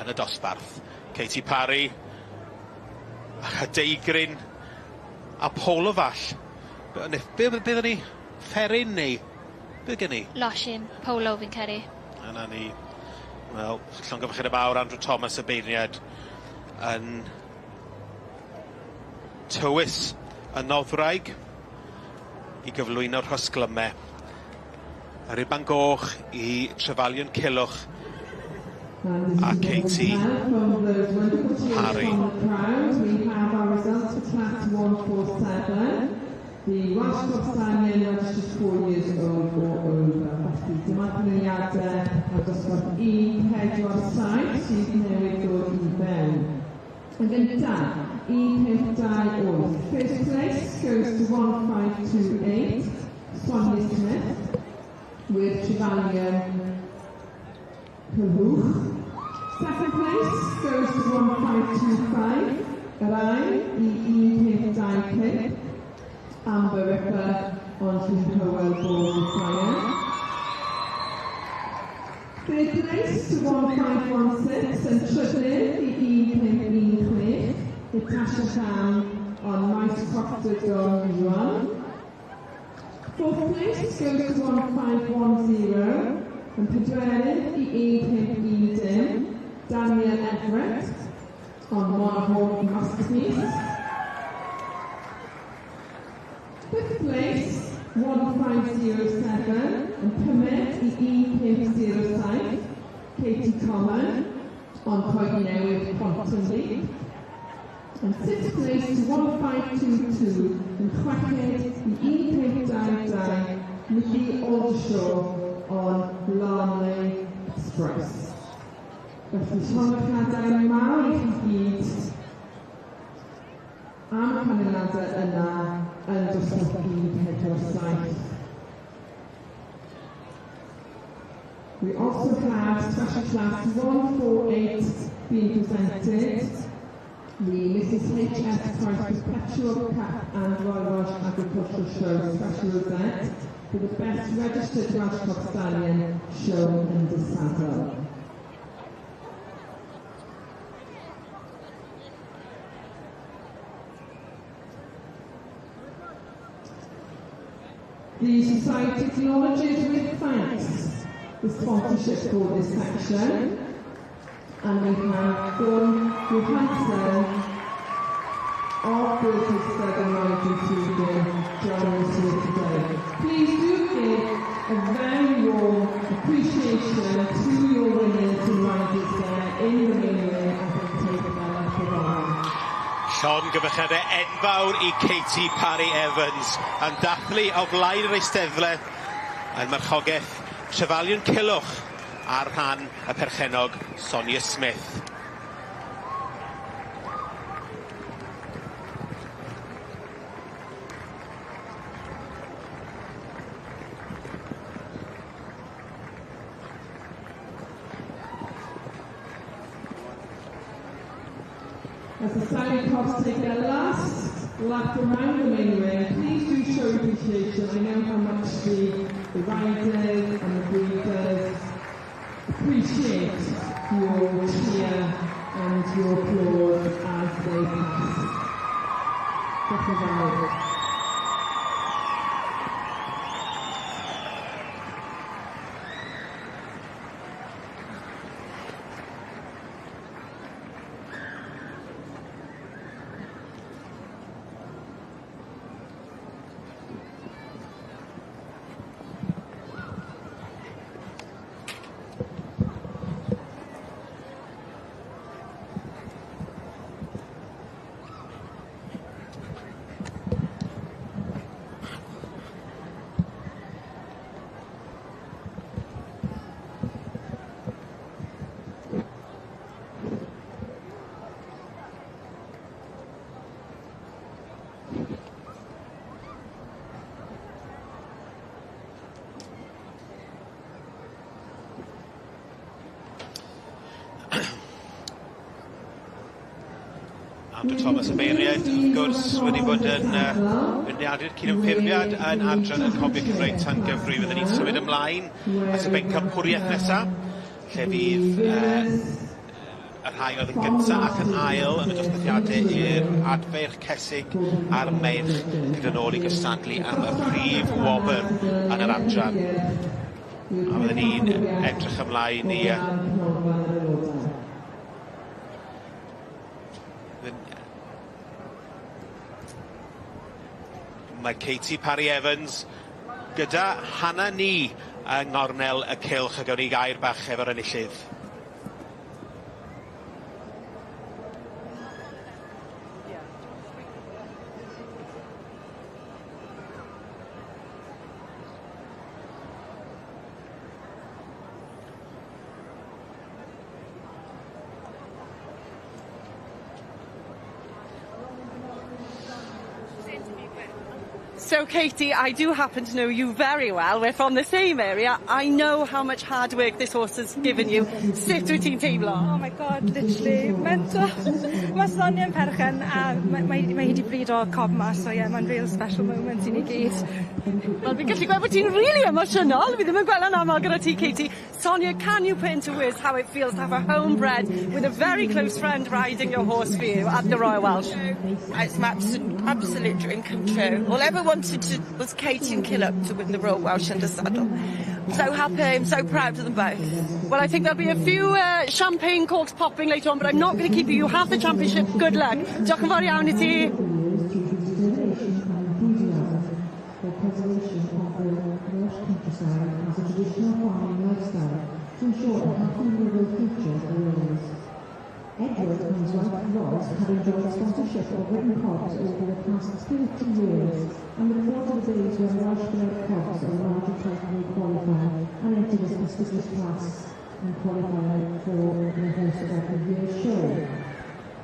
yn y dosbarth. Katie Parry, a Deigryn, a Polo Fall. Be, be, be ni? Fferin neu? Be gen i? Losin, Polo fi'n credu. Yna ni. Wel, llongyfarchiadau mawr Andrew Thomas y beirniad yn tywys y noddwraig i gyflwyno'r rhosglymau. Y riban goch i Trefalion Culhwch a Katie Parry. We have our results for class 147. The Welsh Cob Stallion registered 4 years old or over. Felly dyma canlyniadau ar dosbarth 147 sydd newydd dod i fewn. Yn gyntaf, 1528. First place goes to 1528, Sonia Smith, with Trevalion Culhwch. Second place goes to 1525, yr ail i 1525, Amber Ripper on Llyn Hywel Board Fire. Third place to 1516 and trydydd i 1516, Natasha Ham on Maes Crofter Don Juan. Fourth place goes to 1510 and pedwerydd i 1510, Daniel Everett on Monahawk Masterpiece. Fifth place, 1507 and pumed i 1507, Katie Common on Coed Newydd Quantum Leap. And sixth place to 1522 and chweched i 1522, Nikki Aldershaw on Larnley Express. Felly llongyfarchiadau mawr i chi gyd am y canlyniadau yna yn dosbarth 147. We also have special class 148 being presented. The Mrs H.S. Price Perpetual Cup and Royal Welsh Agricultural Show Special Rosette for the best registered Welsh Cob Stallion shown under saddle. The Society acknowledges with thanks the sponsorship for this section. And we have Dawn Johansson of British Southern Rising Sweden joining us here today. Please do give a very warm appreciation to your winners and riders there in the main ring as they take their lap of honour. Llongyfarchiadau enfawr i Katie Parry Evans yn dathlu o flaen yr eisteddle yn marchogaeth Trefalion Culhwch ar rhan y perchennog Sonia Smith. As the Stallion Cobs take their last lap around the main ring, please do show appreciation. I know how much the riders and the breeders appreciate your cheer and your applause as they pass. Diolch yn fawr. Andrew Thomas y beirniaid, wrth gwrs, wedi bod yn beirniadu'r cydymffurfiad yn adran y Cobiau Cymreig tan gyfrwy. Fydden ni'n symud ymlaen at y bencampwriaeth nesa, lle fydd y rhai oedd yn gynta ac yn ail yn y dosbarthiadau i'r adfeirch cesig a'r meirch gyda nôl i gystadlu am y prif wobr yn yr adran. A fydden ni'n edrych ymlaen i Mae Katie Parry Evans gyda Hannah Nee yng nghornel y cylch, a gawn ni gair bach efo'r enillydd. So, Katie, I do happen to know you very well. We're from the same area. I know how much hard work this horse has given you. Sut wyt ti'n teimlo? Oh my God, literally mental. Mae Sonia'n perchen a mae mae mae hi 'di brido cob 'ma, so ie, mae'n real special moment i ni gyd. Wel, fi'n gallu gweld bod ti'n really emosiynol. Fi ddim yn gweld yn aml gyda ti, Katie. Sonia, can you put into words how it feels to have a homebred with a very close friend riding your horse for you at the Royal Welsh? It's my absolute dream come true. All I ever wanted to was Katie and Killop to win the Royal Welsh under saddle. I'm so happy, I'm so proud of them both. Well, I think there'll be a few champagne corks popping later on, but I'm not going to keep you. You have the championship. Good luck. Diolch yn fawr iawn i ti. For preservation of the Welsh countryside as a traditional farming lifestyle to ensure a happy rural future for Wales. Edward and his wife Ros have enjoyed sponsorship of wooden cobs over the past 30 years and look forward to the days when Welsh bred cobs of a larger type will qualify and enter this prestigious class and qualify for the Horse of the Year show.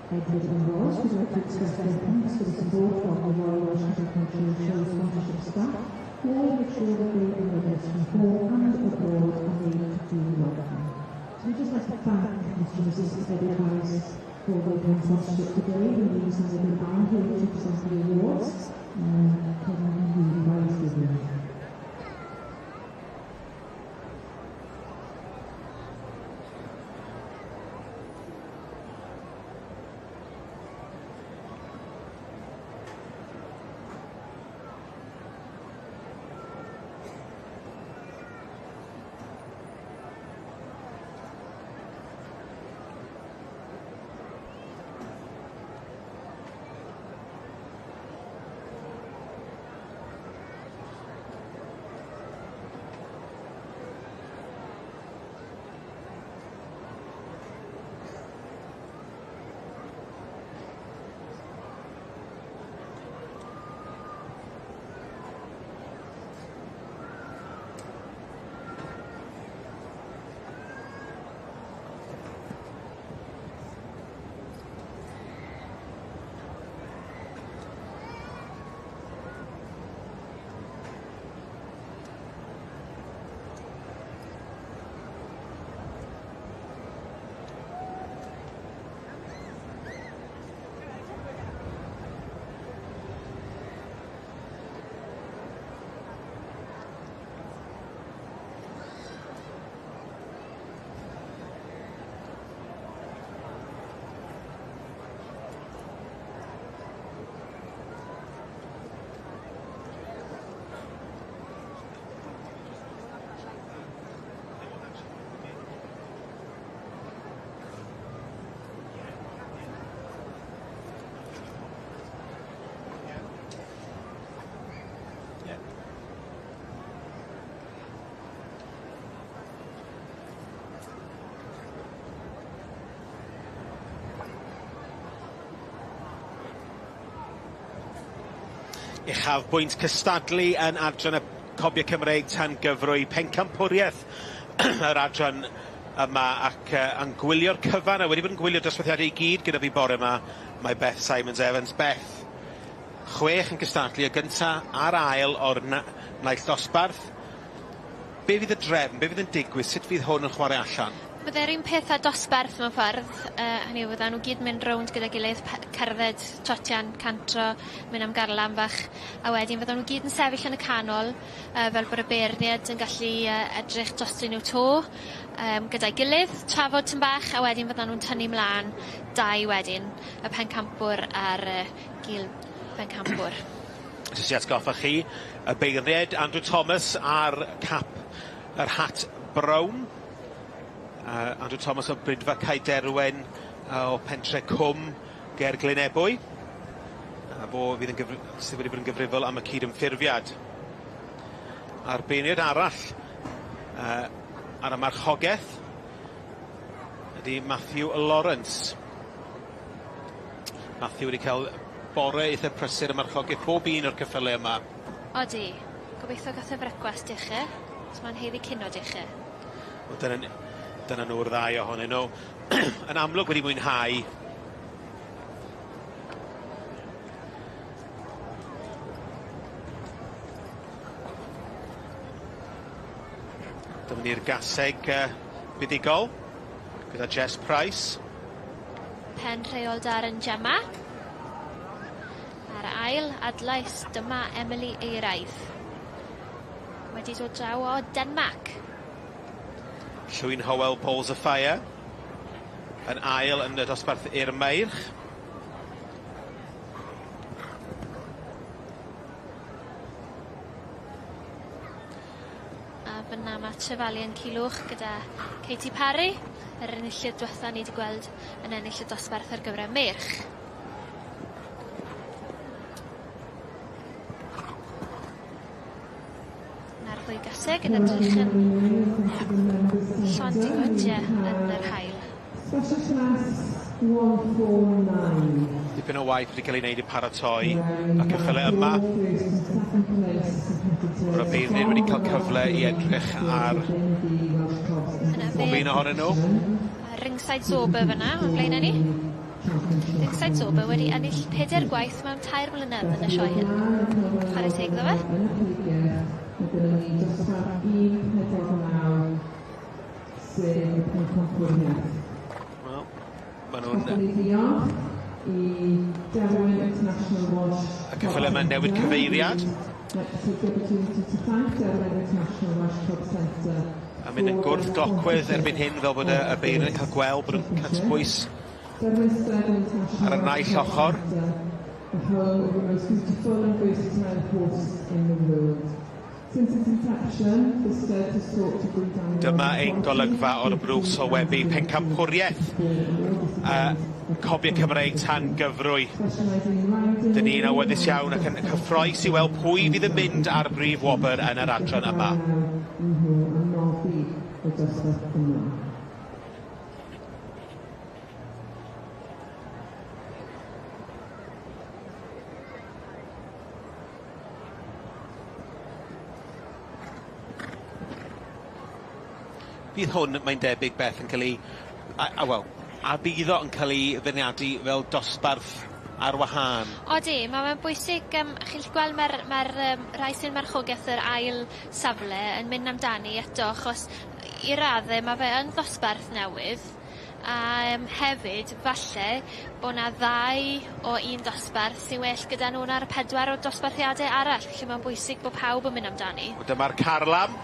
Edward and Ros would like to express their thanks for the support of the Royal Welsh Agricultural Show sponsorship staff, who all make sure that they and their guests from home and abroad are made to feel welcome. So we'd just like to thank Mr. and Mrs. Edward Harris for their kind sponsorship today. The ladies and gentlemen are here to present the awards. Kevin and the prize given. Uchafbwynt cystadlu yn adran y Cobiau Cymreig tan gyfrwy pencampwriaeth yr adran yma, ac yn gwylio'r cyfan a wedi bod yn gwylio'r dosbarthiadau i gyd gyda fi bore yma, mae Beth Simons Evans. Beth, 6 yn cystadlu, y gynta a'r ail o'r naill dosbarth. Be fydd y drefn, be fydd yn digwydd, sut fydd hwn yn chwarae allan? Bydde'r un peth â dosbarth mewn ffordd yy hynny yw fyddan nw gyd yn mynd rownd gyda'i gilydd cerdded, trotian, cantro, myn' am garlam fach a wedyn fyddan nw gyd yn sefyll yn y canol yy fel bod y beirnied yn gallu yy edrych drostyn nw 'to yym gyda'i gilydd, trafod tym bach a wedyn fyddan nw'n tynnu mlan dau wedyn y pencampwr a'r yy gil bencampwr. Jyst i atgoffa chi, y beirnied Andrew Thomas a'r cap yr hat brown. Andrew Thomas o Bridfa Cae Derwen o Pentre Cwm ger Glyn Ebwy. A fo fydd yn gyfri- sydd wedi bod yn gyfrifol am y cydymffurfiad. A'r beirniad arall yy ar y marchogeth ydi Matthew Lawrence. Matthew wedi cael bore eitha prysur ym marchogaeth pob un o'r ceffyle yma. Odi. Gobeithio gath e frecwast dych e. 'Chos ma'n haeddu cino dych e. Wel dyna ni dyna nhw'r ddau ohonyn nhw. Yn amlwg wedi mwynhau. Dyma ni'r gaseg buddugol gyda Jess Price. Pen rheol Darren Gemma. A'r ail adlais dyma Emily Eiraidd. Wedi dod draw o Denmarc. Llwyn Howell Balls of Fire yn ail yn y dosbarth i'r meirch. A fyna ma' Trefalian Culhwch gyda Katie Parry, yr enillydd dwetha ni 'di gweld yn ennill y dosbarth ar gyfer y meirch. Na'r ddwy gaseg yn edrych yn llond 'u gotie yn yr haul. Special class 149. Dipyn o waith wedi cael ei wneud i paratoi y ceffyle yma. Mae'r beirniaid wedi cael cyfle i edrych ar pob un ohonyn nhw. Ringside Zorba fyna o'n blaenau ni. Ringside Zorba wedi ennill peder gwaith mewn tair mlynedd yn y sioe hyn. Chwarae teg iddo fe. Mae gennym ni dosbarth 149 sef y pencampwriaeth. Wel, ma' nw'n... Hoffwn i ddiolch i Derwen International Welsh Y ceffyle yma'n newid cyfeiriad. Like to take the opportunity to thank Derwen International Welsh Club Centre A mynd yn gwrth glocwedd erbyn hyn fel bod y y beirniaid yn ca'l gweld bod yn cytbwys ar y naill ochr. The home of the most beautiful and versatile horse in the world. Since its inception, the stud has sought to breed animals Dyma ein golygfa o'r brwch sylwebu pencampwriaeth y Cobiau Cymreig tan gyfrwy. Dyn ni'n awyddus iawn ac yn cyffroes i weld pwy fydd yn mynd ar brif wobr yn yr adran yma. Bydd hwn, mae'n debyg, Beth, yn cael ei... A, a wel, a bydd o yn cael ei feirniadu fel dosbarth ar wahân. Odi, ma' fe'n bwysig yym chi'n gallu gweld ma'r ma'r yym rhai sy'n marchogaeth yr ail safle yn mynd amdani eto achos i radde ma' fe yn ddosbarth newydd a yym hefyd falle bo' 'na ddau o un dosbarth sy'n well gyda nw na'r pedwar o dosbarthiade arall felly ma'n bwysig bo' pawb yn mynd amdani. Wel dyma'r carlam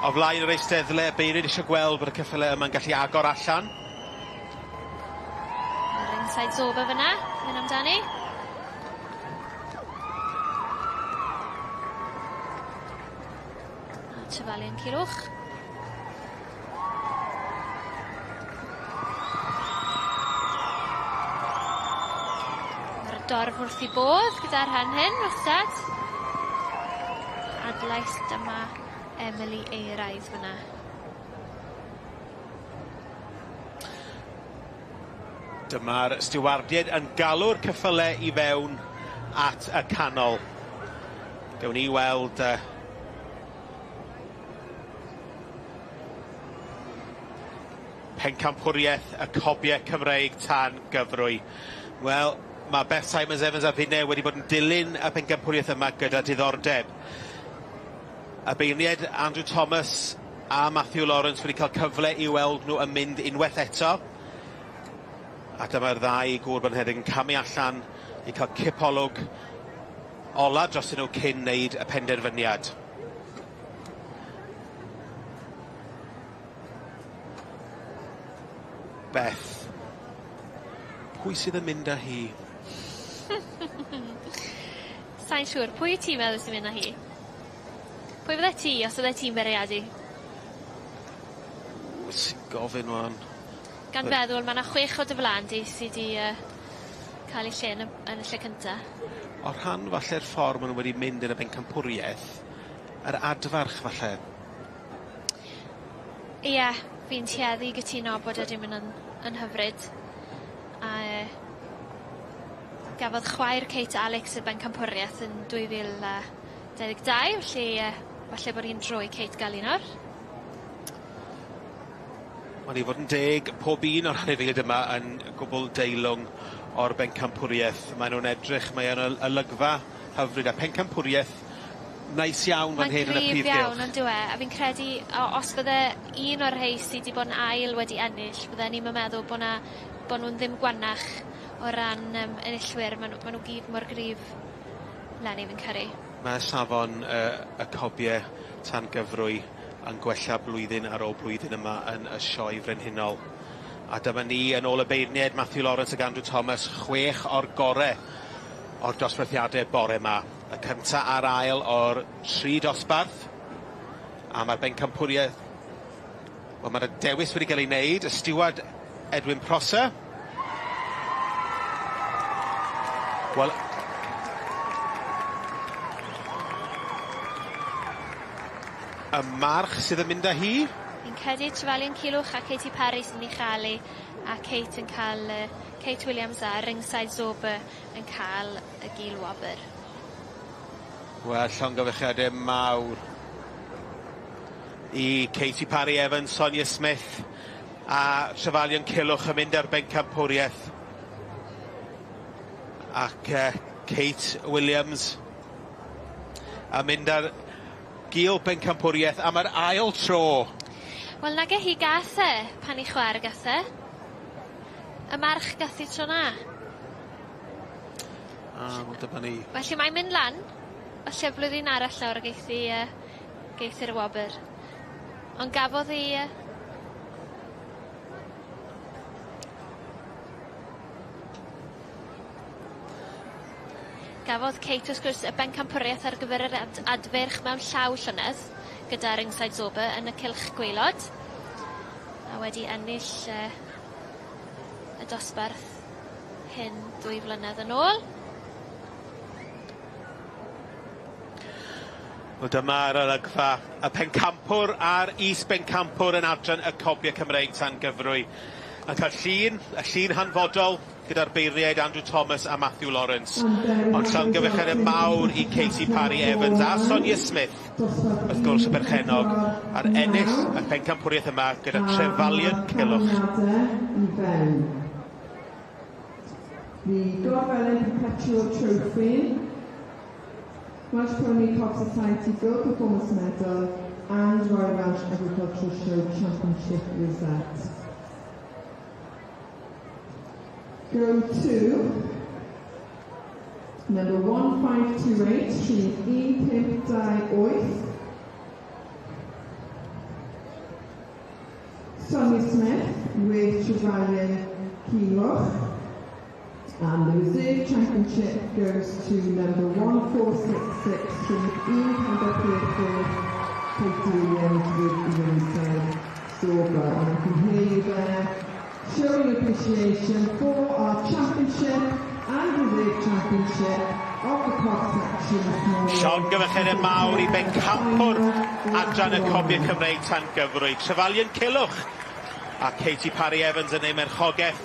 o flaen yr eisteddle, beirniaid isio gweld bod y ceffyle yma'n gallu agor allan. Ma'r ringside Zorba fyna, myn' amdani. A Trefelin Culhwch. Ma'r dorf wrth 'u bodd gyda'r rhan hyn wastad. Adlais dyma Emily Eiraidd fyna. Dyma'r stiwardiaid yn galw'r ceffyle i fewn at y canol. Gewn ni weld uh, Pencampwriaeth y Cobiau Cymreig tan gyfrwy. Wel, mae Beth Simons Evans a finne wedi bod yn dilyn y pencampwriaeth yma gyda diddordeb. Y beirniaid Andrew Thomas a Matthew Lawrence wedi cael cyfle i weld nhw yn mynd unwaith eto. A dyma'r ddau gŵr bonheddig yn camu allan i cael cipolwg ola drosyn nhw cyn wneud y penderfyniad. Beth? Pwy sydd yn mynd â hi? Sai'n siŵr. Pwy wyt ti'n meddwl sy'n mynd â hi? Pwy fydde ti os oeddet ti'n beiriadu? Wyt ti'n gofyn wan. Gan feddwl ma' 'na chwech o dy flan di sy 'di yy ca'l eu lle yn y yn y lle cynta. O rhan falle'r ffor ma' nw wedi mynd yn y bencampwrieth, yr adfarch falle. Ie, fi'n tueddu i gytuno bod e 'di mynd yn yn hyfryd. A yy gafodd chwaer Kate Alex y bencampwrieth yn 2022 felly yy falle bod hi'n dro i Kate ga'l un nawr. Wel i fod yn deg, pob un o'r anifeiliaid yma yn gwbl deilwng o'r bencampwrieth. Maen nhw'n edrych, mae yn olygfa hyfryd a pencampwrieth neis iawn fan hyn yn y prif gylch. Mae'n gryf iawn on'd yw e? A fi'n credu os fydde un o'r rhei sy 'di bod yn ail wedi ennill fydden i'm yn meddwl bo' 'na bo' nw'n ddim gwannach o ran yym enillwyr ma' nw ma' nw gyd mor gryf leni fi'n credu. Mae safon y cobie tan gyfrwy yn gwella blwyddyn ar ôl blwyddyn yma yn y Sioe Frenhinol. A dyma ni yn ôl y beirniaid Matthew Lawrence ac Andrew Thomas, chwech o'r gore o'r dosbarthiadau bore 'ma. Y cynta a'r ail o'r tri dosbarth. A mae'r bencampwriaeth, wel mae'r dewis wedi cael ei wneud, y stiward Edwin Prosser. Wel, y march sydd yn mynd â hi. Fi'n credu Trevelyan Culhwch a Katy Parry sy'n ei chael hi, a Kate yn cael yy Kate Williams a Ringside Zorba yn cael y gil wobr. Wel, llongyfarchiadau mawr i Katie Parry Evans, Sonia Smith a Trevelyan Culhwch yn mynd ar bencampwriaeth. Ac Kate Williams yn mynd ar gil bencampwriaeth am yr ail tro. Wel nage hi gath e pan 'i chwaer gath e. Y march gath hi tro 'na. A wel dyma ni. Felly mae'n mynd lan. Falle blwyddyn arall nawr y geith hi yy geith hi'r wobr. Ond gafodd hi yy Gafodd Kate wrth gwrs y bencampwriaeth ar gyfer yr ad- adfeirch mewn llaw llynedd gyda Ringside Zorba yn y cylch gwaelod a wedi ennill yy y dosbarth hyn ddwy flynedd yn ôl. Wel dyma'r olygfa, y pencampwr a'r is-bencampwr yn adran y Cobiau Cymreig tan gyfrwy. Yn cael llun, y llun hanfodol gyda'r beirniaid Andrew Thomas a Matthew Lawrence. Ond llongyfarchiadau mawr i Katie Parry Evans a Sonia Smith, wrth gwrs y berchennog, ar ennill y pencampwriaeth yma gyda Trefalion Culhwch. The Gorfelen Perpetual Trophy, Welsh Pony Cob Society Gold Performance Medal and Royal Welsh Agricultural Show Championship Rosette. Go to number 1528, 31528. Sonia Smith with Trevelyan Culhwch. And the Reserve Championship goes to number 1466, 314 Katie Williams with Ringside Zorba. And I can hear you there showing appreciation for our championship and Reserve Championship of the Cob section this morning. Llongyfarchiadau mawr i bencampwr adran y Cobiau Cymreig tan gyfrwy. Trefalion Culhwch a Katie Parry Evans yn ei merchogaeth.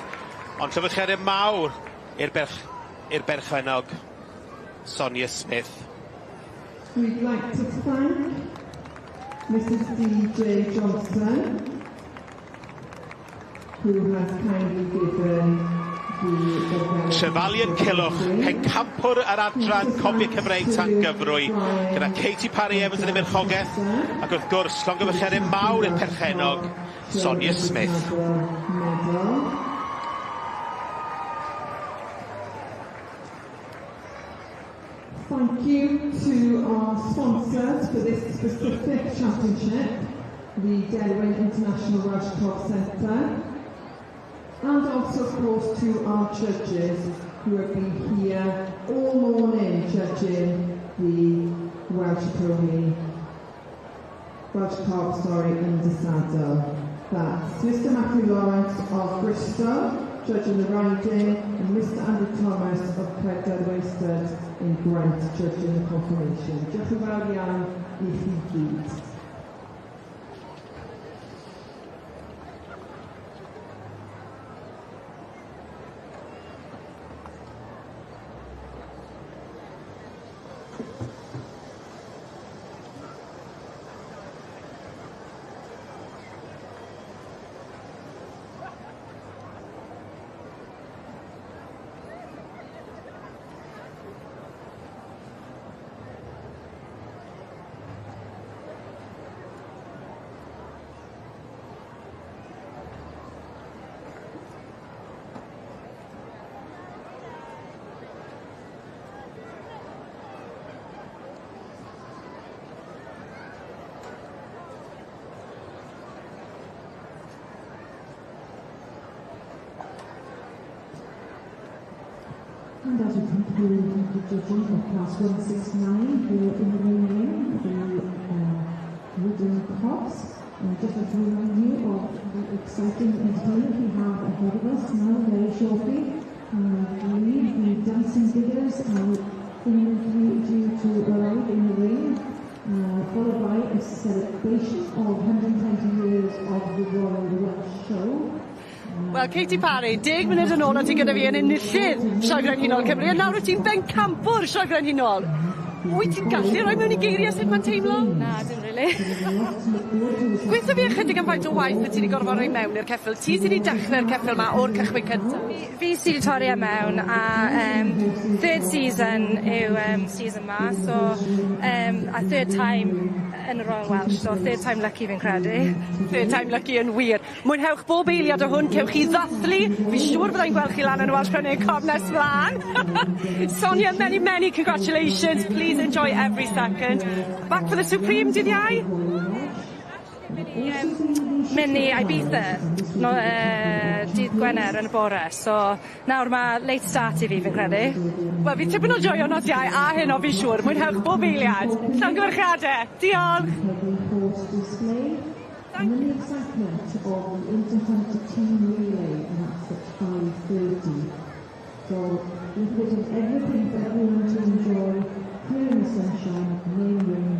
Ond llongyfarchiadau mawr i'r berch i'r berchennog Sonia Smith. We'd like to thank Mrs D.J. Johnson, who has kindly given Trefalian Culhwch, pencampwr yr adran Cobiau Cymreig tan gyfrwy, gyda Katie Parry Evans yn y marchogaeth, ac wrth gwrs llongyfarchiadau mawr i'r perchennog, Sonia Smith. Thank you to our sponsors for this specific championship, the Derwen International Welsh Cob Centre, and also, of course, to our judges who have been here all morning judging the Welsh Pony, Welsh Cob, sorry, under saddle. That's Mr Matthew Lawrence of Bristol, judging the riding, and Mr Andrew Thomas of Cregdad Stud in Gwent, judging the conformation. Diolch yn fawr iawn i chi gyd. And as we conclude the judging of class 169 here in the main ring, the wooden cobs, I'd just like to remind you of the exciting entertainment we have ahead of us now very shortly. I believe the dancing diggers are imminently due to arrive in the ring, followed by a celebration of 120 years of the Royal Welsh Show. Wel, Katie Parry, 10 munud yn ôl o ti gyda fi yn enillydd Sioe Frenhinol Cymru, a nawr wyt ti'n bencampwr Sioe Frenhinol. Wyt ti'n gallu rhoi mewn i geiriau sut mae'n teimlo? Na, dim really. Gweutho fi ychydig am faint o waith wyt ti wedi gorfod rhoi mewn i'r ceffyl. Ti sydd wedi dechrau'r ceffyl 'ma o'r cychwyn cyntaf. Fi sydd wedi torri e mewn a third season yw season 'ma, so a third time yn y Royal Welsh, so third time lucky fi'n credu. Third time lucky yn wir. Mwynhewch bob eiliad o hwn, cewch chi ddathlu. Fi'n siŵr byddai'n gweld chi lan yn y Welsh Pony Cob nes mlaen. Sonia, many, many congratulations. Please enjoy every second. Back for the Supreme dydd Iau? Mynd i Ibiza no, dydd Gwener yn y bore, so nawr mae late start i fi fi'n credu. Wel, fi tipyn o joio nos Iau a heno fi'n siŵr. Mwynhewch bob eiliad. Llongyfarchiadau. Diolch. Horse display. And then the excitement of the Interhunter Team Relay, and that's at 5:30. So a little bit of everything for everyone to enjoy here in the sunshine at the main ring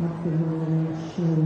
of the Royal Welsh Show.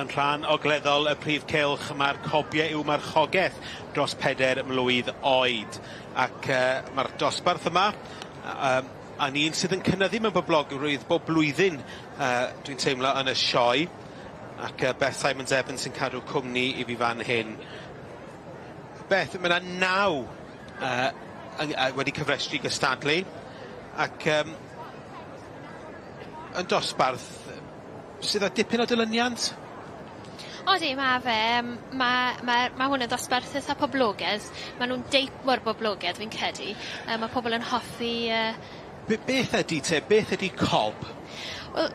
Yn rhan ogleddol y prif cylch mae'r cobiau i'w marchogaeth dros 4 mlwydd oed. Ac mae'r dosbarth yma a'n un sydd yn cynyddu mewn boblogrwydd bob blwyddyn dwi'n teimlo yn y sioe. Ac Beth Simons Evans sy'n cadw cwmni i fi fan hyn. Beth, mae yna naw wedi cyfrestru i gystadlu ac yn dosbarth sydd â dipyn o dilyniant. Odi, ma' fe. Ma' hwn yn dosbarth itha poblogedd. Ma' nw'n deip mor boblogedd fi'n credu. Ma' pobol yn hoffi. Beth ydi te, beth ydi cob? Wel,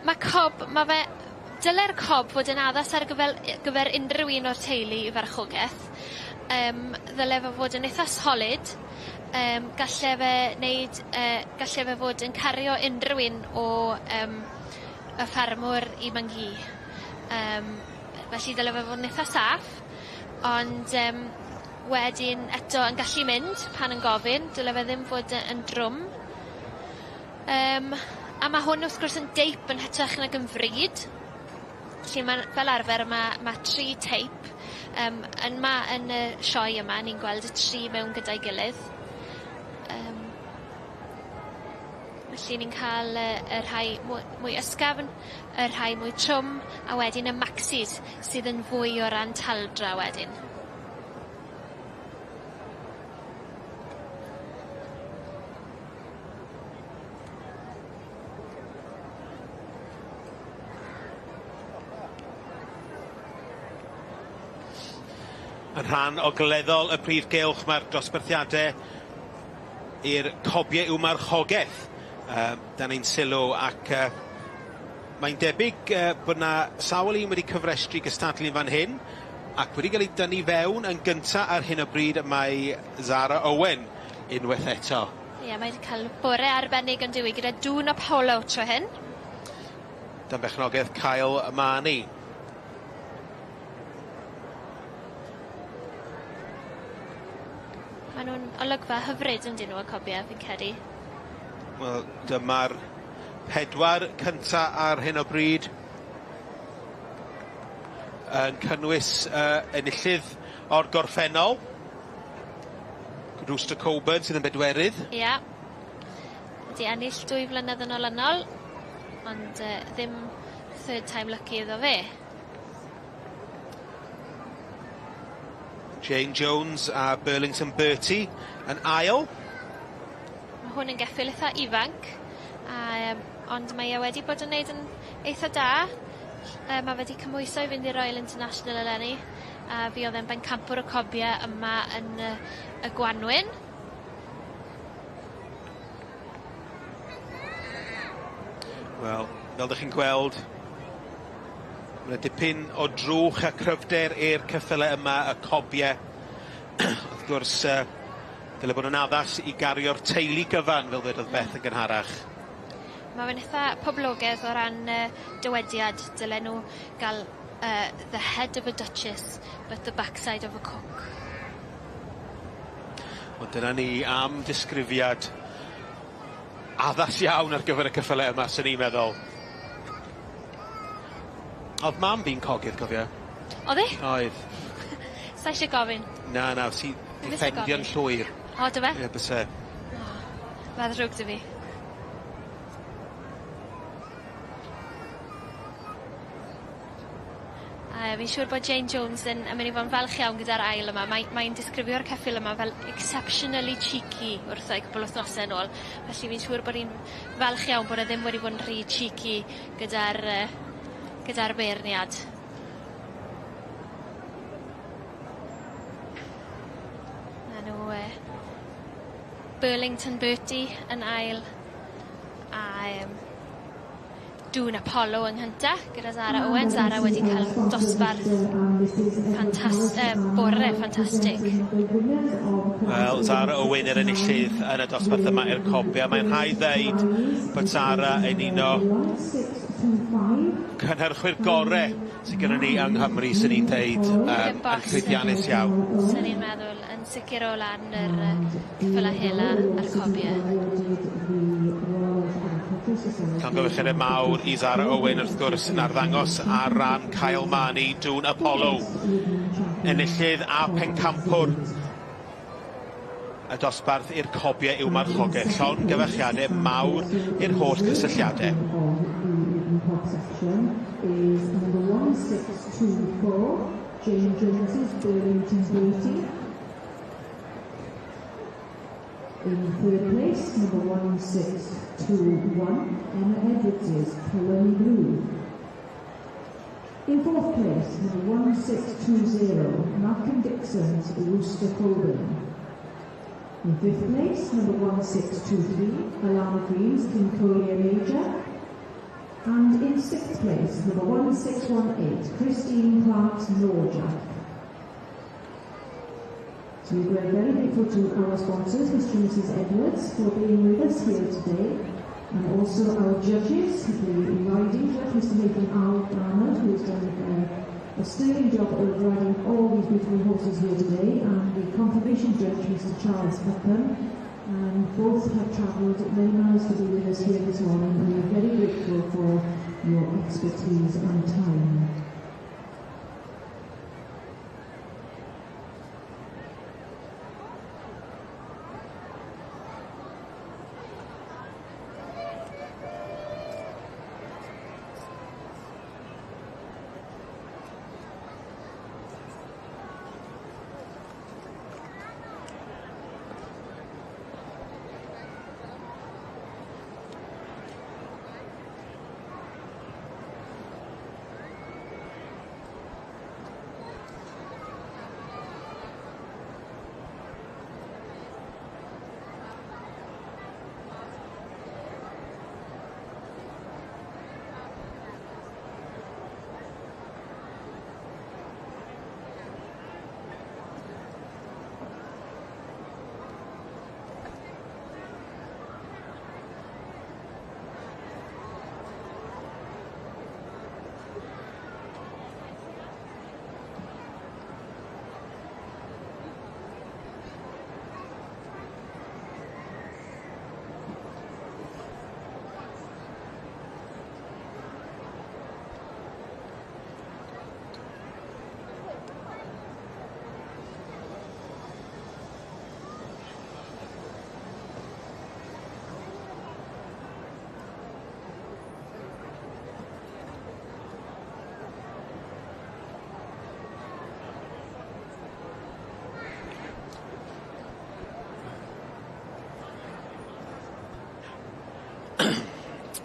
ma' cob, ma' fe... Dyle'r cob fod yn addas ar gyfer unryw un o'r teulu i farchogeth. Ddyle fe fod yn itha solid. Galle fe fod yn cario unryw un o y ffermwr i mam-gu. Felly dyle fe fod yn itha saff ond wedyn eto yn gallu mynd pan yn gofyn dyle fe ddim fod yn drwm. A ma' hwn wrth gwrs yn deip yn hytrach nag yn frîd. Felly ma' fel arfer ma' tri teip yn 'ma yn y sioe yma ni'n gweld y tri mewn gyda'i gilydd. Felly ni'n ca'l y rhai mwy ysgafn, y rhai mwy trwm, a wedyn y maxis sydd yn fwy o ran taldra wedyn. Yn rhan ogleddol y prif gylch mae'r dosbarthiade i'r cobiau i'w marchogaeth dan ein sylw ac mae'n debyg bod 'na sawl un wedi cyfrestru gystadlu fan hyn ac wedi cael ei dynnu fewn yn gynta ar hyn o bryd mae Zara Owen unwaith eto. Ie, mae wedi cael bore arbennig yn dyw 'i gyda Dŵn Apollo tro hyn. Dan berchnogaeth Kyle Marney. Ma' nw'n olygfa hyfryd yndyn nw y cobie fi'n credu. Wel dyma'r pedwar cynta ar hyn o bryd yn cynnwys enillydd o'r gorffennol. Rooster Coburn sydd yn bedwerydd. Ia. Wedi ennill 2 flynedd yn olynol ond ddim third time lucky iddo fe. Jane Jones a Burlington Bertie yn ail. Ma' hwn yn geffyl itha ifanc a ond mae e wedi bod yn neud yn eitha da. Ma' fe 'di cymhwyso i fynd i'r Royal International eleni a fi o'dd e'n bencampwr y cobie yma yn y Gwanwyn. Wel, fel 'dych chi'n gweld, ma' 'na dipyn o drwch a cryfder i'r ceffyle yma, y cobie. Wrth gwrs dyle bod yn addas i gario'r teulu gyfan, fel ddedodd Beth yn gynharach. Ma' fe'n itha poblogedd o ran dywediad dylen nw ga'l the head of a duchess but the backside of a cook. Wel dyna ni am disgrifiad addas iawn ar gyfer y ceffyle yma, swn i'n meddwl. O'dd mam fi'n cogydd, cofio. O'dd 'i? Oedd. Sai isie gofyn. Na, na, ti 'di ffendio'n llwyr. O do fe? Ie, byse. O, ma' ddrwg 'dy fi. A fi'n siŵr bod Jane Jones yn yn myn' i fo' yn falch iawn gyda'r ail yma. Mae mae'n disgrifio'r ceffyl yma fel exceptionally cheeky wrtho i cwpwl o wthnose nôl. Felly fi'n siŵr bod 'i'n falch iawn bod e ddim wedi bod yn rhy cheeky gyda'r gyda'r beirniad. 'Na n'w Burlington Bertie yn ail a Dŵn Apollo yng nghynta gyda Zara Owen. Zara wedi cael dosbarth ffantas- bore ffantastig. Wel, Zara Owen yr enillydd yn y dosbarth yma i'r cobia. Mae'n rhaid ddeud bod Zara yn un o cynhyrchwyr gore sydd gyda ni yng Nghymru, sy'n ni'n deud, yn llwyddiannus iawn. Swn i'n meddwl yn sicr o lan yr ceffylau hela a'r cobie. Llongyfarchiadau mawr i Zara Owen wrth gwrs yn arddangos ar ran Kyle Marney, Dŵn Apollo. Enillydd a pencampwr y dosbarth i'r cobiau i'w marchogaeth. Llongyfarchiadau mawr i'r holl cysylltiadau. Is number 1624, Jane Jones's Burlington Bertie. In third place, number 1621, Emma Edwards's Cologne Blue. In fourth place, number 1620, Malcolm Dixon's Rooster Coburn. In fifth place, number 1623, Alana Green's King Collier Major. And in sixth place, number 1618, Christine Clark's Norjack. So we're very grateful to our sponsors, Mr. and Mrs. Edwards, for being with us here today. And also our judges, the riding judge, Mr Nathan Arnold, who has done a sterling job of riding all these beautiful horses here today, and the conformation judge, Mr Charles Upham. And both have travelled many miles to be with us here this morning, and we are very grateful for your expertise and time.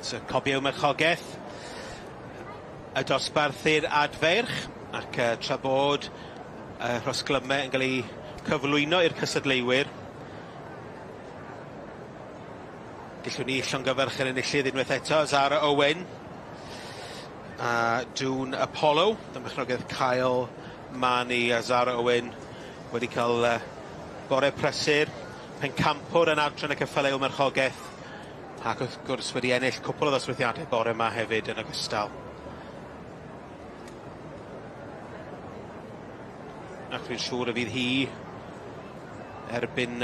So, cobiau marchogaeth, y dosbarthu'r adfeirch, ac tra bod y rhosglymau yn cael eu cyflwyno i'r cystadleuwyr, gallwn ni llongyfarch yr enillydd unwaith eto, Zara Owen a Dŵn Apollo, dan berchnogaeth Kyle Manny a Zara Owen wedi cael bore prysur, pencampwr yn adran y ceffylau marchogaeth, ac wrth gwrs wedi ennill cwpl o ddosbarthiadau bore yma hefyd yn ogystal. Ac dwi'n siŵr y fydd hi erbyn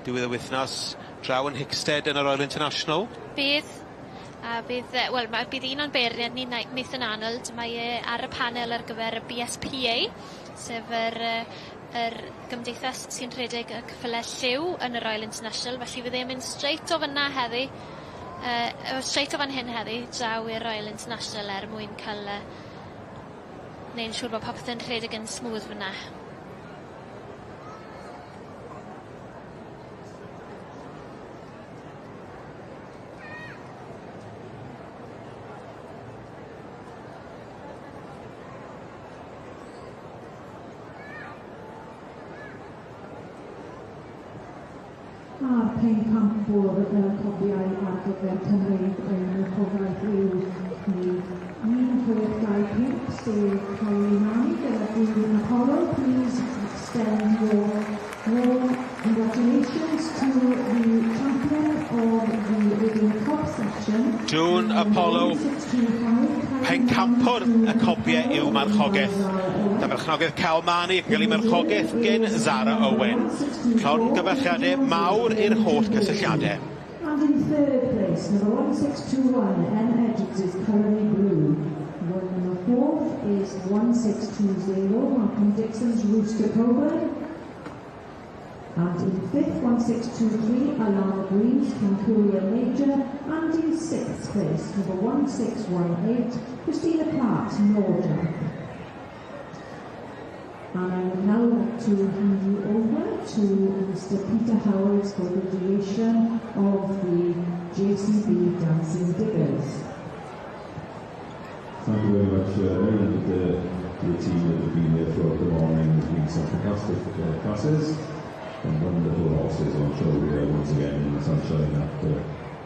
diwedd y wythnos draw yn Hickstead yn y Royal International. Bydd. A bydd, wel, bydd un o'n beirniaid ni, Nathan Arnold, mae e ar y panel ar gyfer y BSPA, sef yr gymdeithas sy'n rhedeg y ceffylau lliw yn y Royal International, felly fydd e'n mynd straight o fyna heddi, straight o fan hyn heddi, draw i'r Royal International er mwyn cael neu'n siŵr bod popeth yn rhedeg yn smooth fyna. A'r pencampwr y cobiau ar gyfer Cymreig yn marchogaeth yw 1625, sef Kylie Manny gyda Dŵn Apollo. Please extend your warm congratulations to the champion of the Riding Cob section. Dŵn Apollo, pencampwr y cobiau yw marchogaeth. Dan berchnogaeth Cal Manny ac yn cael ei marchogaeth gen Zara Owen. Llongyfarchiadau mawr i'r holl cysylltiadau. And in third place, number 1621, M. Edwards' Colony Blue. One number fourth is 1620, Malcolm Dixon's Rooster Coburn. And in fifth, 1623, Alana Green's Cancuria Major. And in sixth place, number 1618, Christina Clark's Norjack. And I would now like to hand you over to Mr. Peter Howells for the duration of the JCB Dancing Diggers. Thank you very much, Mary, and to the team that have been here throughout the morning. There's been some fantastic classes and wonderful horses on show here once again in the sunshine after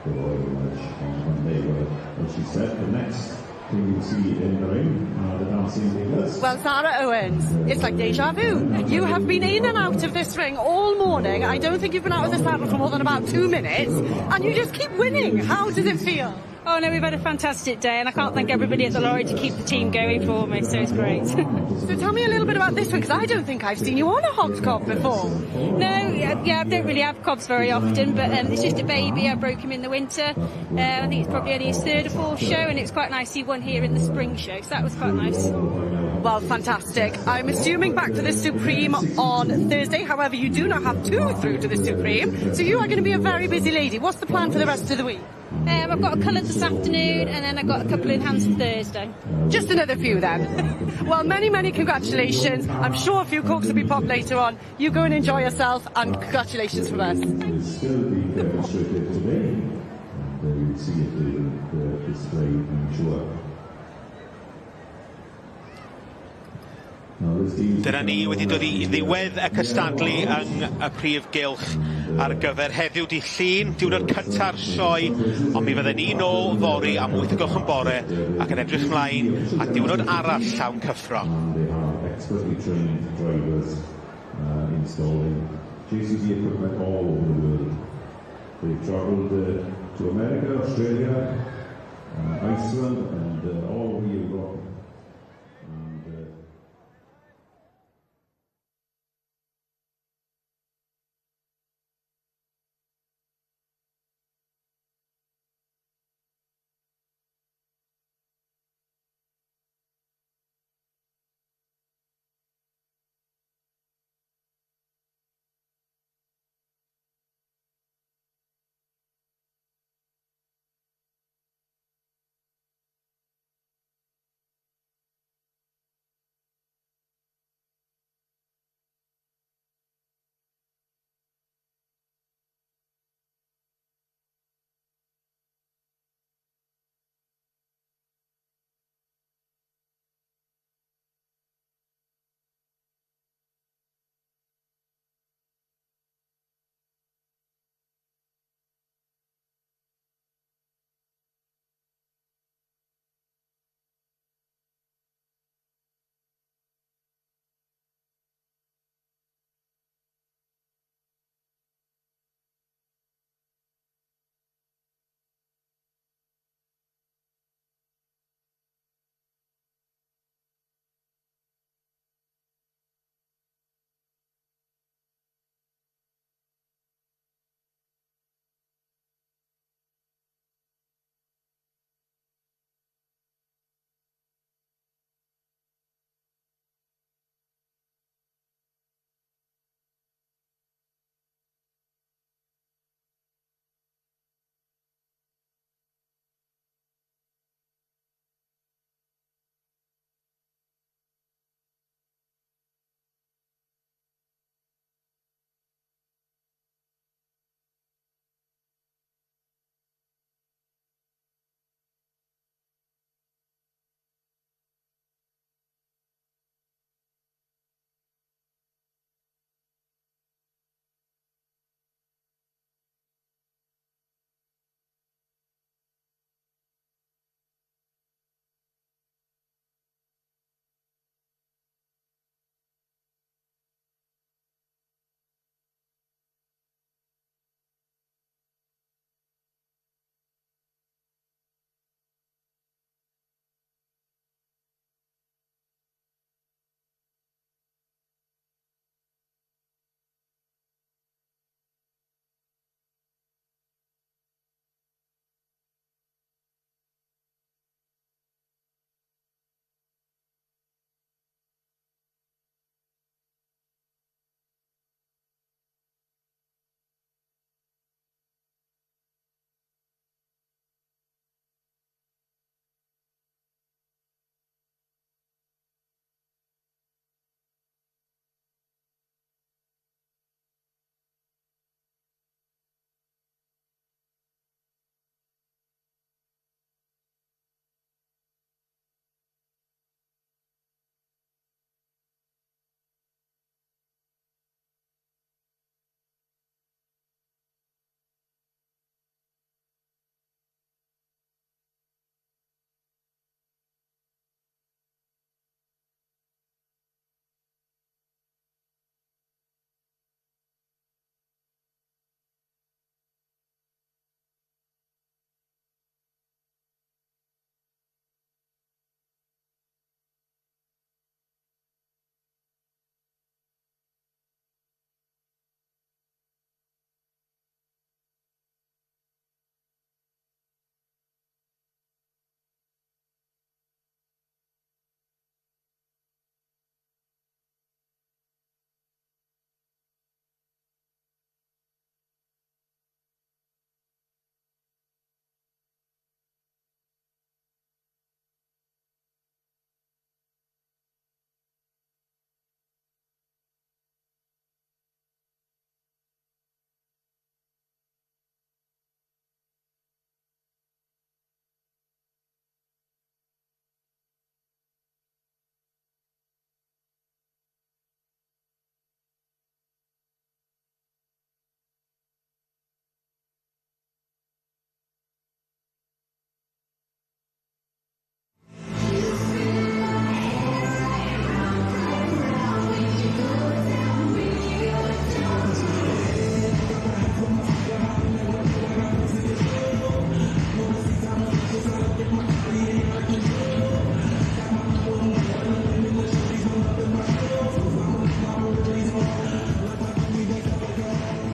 the Royal Welsh on Monday. Well, as she said, the next thing you'll see in the ring are the Dancing Diggers. Well, Sarah Owens, it's like deja vu. You have been in and out of this ring all morning. I don't think you've been out of the saddle for more than about 2 minutes, and you just keep winning. How does it feel? Oh no, we've had a fantastic day, and I can't thank everybody at the lorry to keep the team going for me, so it's great. So tell me a little bit about this one, because I don't think I've seen you on a Hogs cob before. No, yeah, I don't really have cobs very often, but it's just a baby. I broke him in the winter. I think it's probably only his third or fourth show, and it's quite nice he won here in the spring show, so that was quite nice. Well, fantastic. I'm assuming back for the Supreme on Thursday. However, you do not have two through to the Supreme, so you are going to be a very busy lady. What's the plan for the rest of the week? I've got a colour this afternoon, and then I've got a couple in hands for Thursday. Just another few then. Well, many, many congratulations. I'm sure a few corks will be popped later on. You go and enjoy yourself, and congratulations from us. Is still being demonstrated today. And you'll see it in the display, I'm sure. Now, this team's Dyna ni wedi dod i ddiwedd y cystadlu yng y prif gylch ar gyfer heddiw dydd Llun, diwrnod cynta'r sioe, ond mi fydden ni nôl fory am 8 o gloch yn bore ac yn edrych mlaen at diwrnod arall llawn cyffro. And they have expertly trained drivers installing JCB equipment all over the world. They've travelled to America, Australia, Iceland and all over Europe.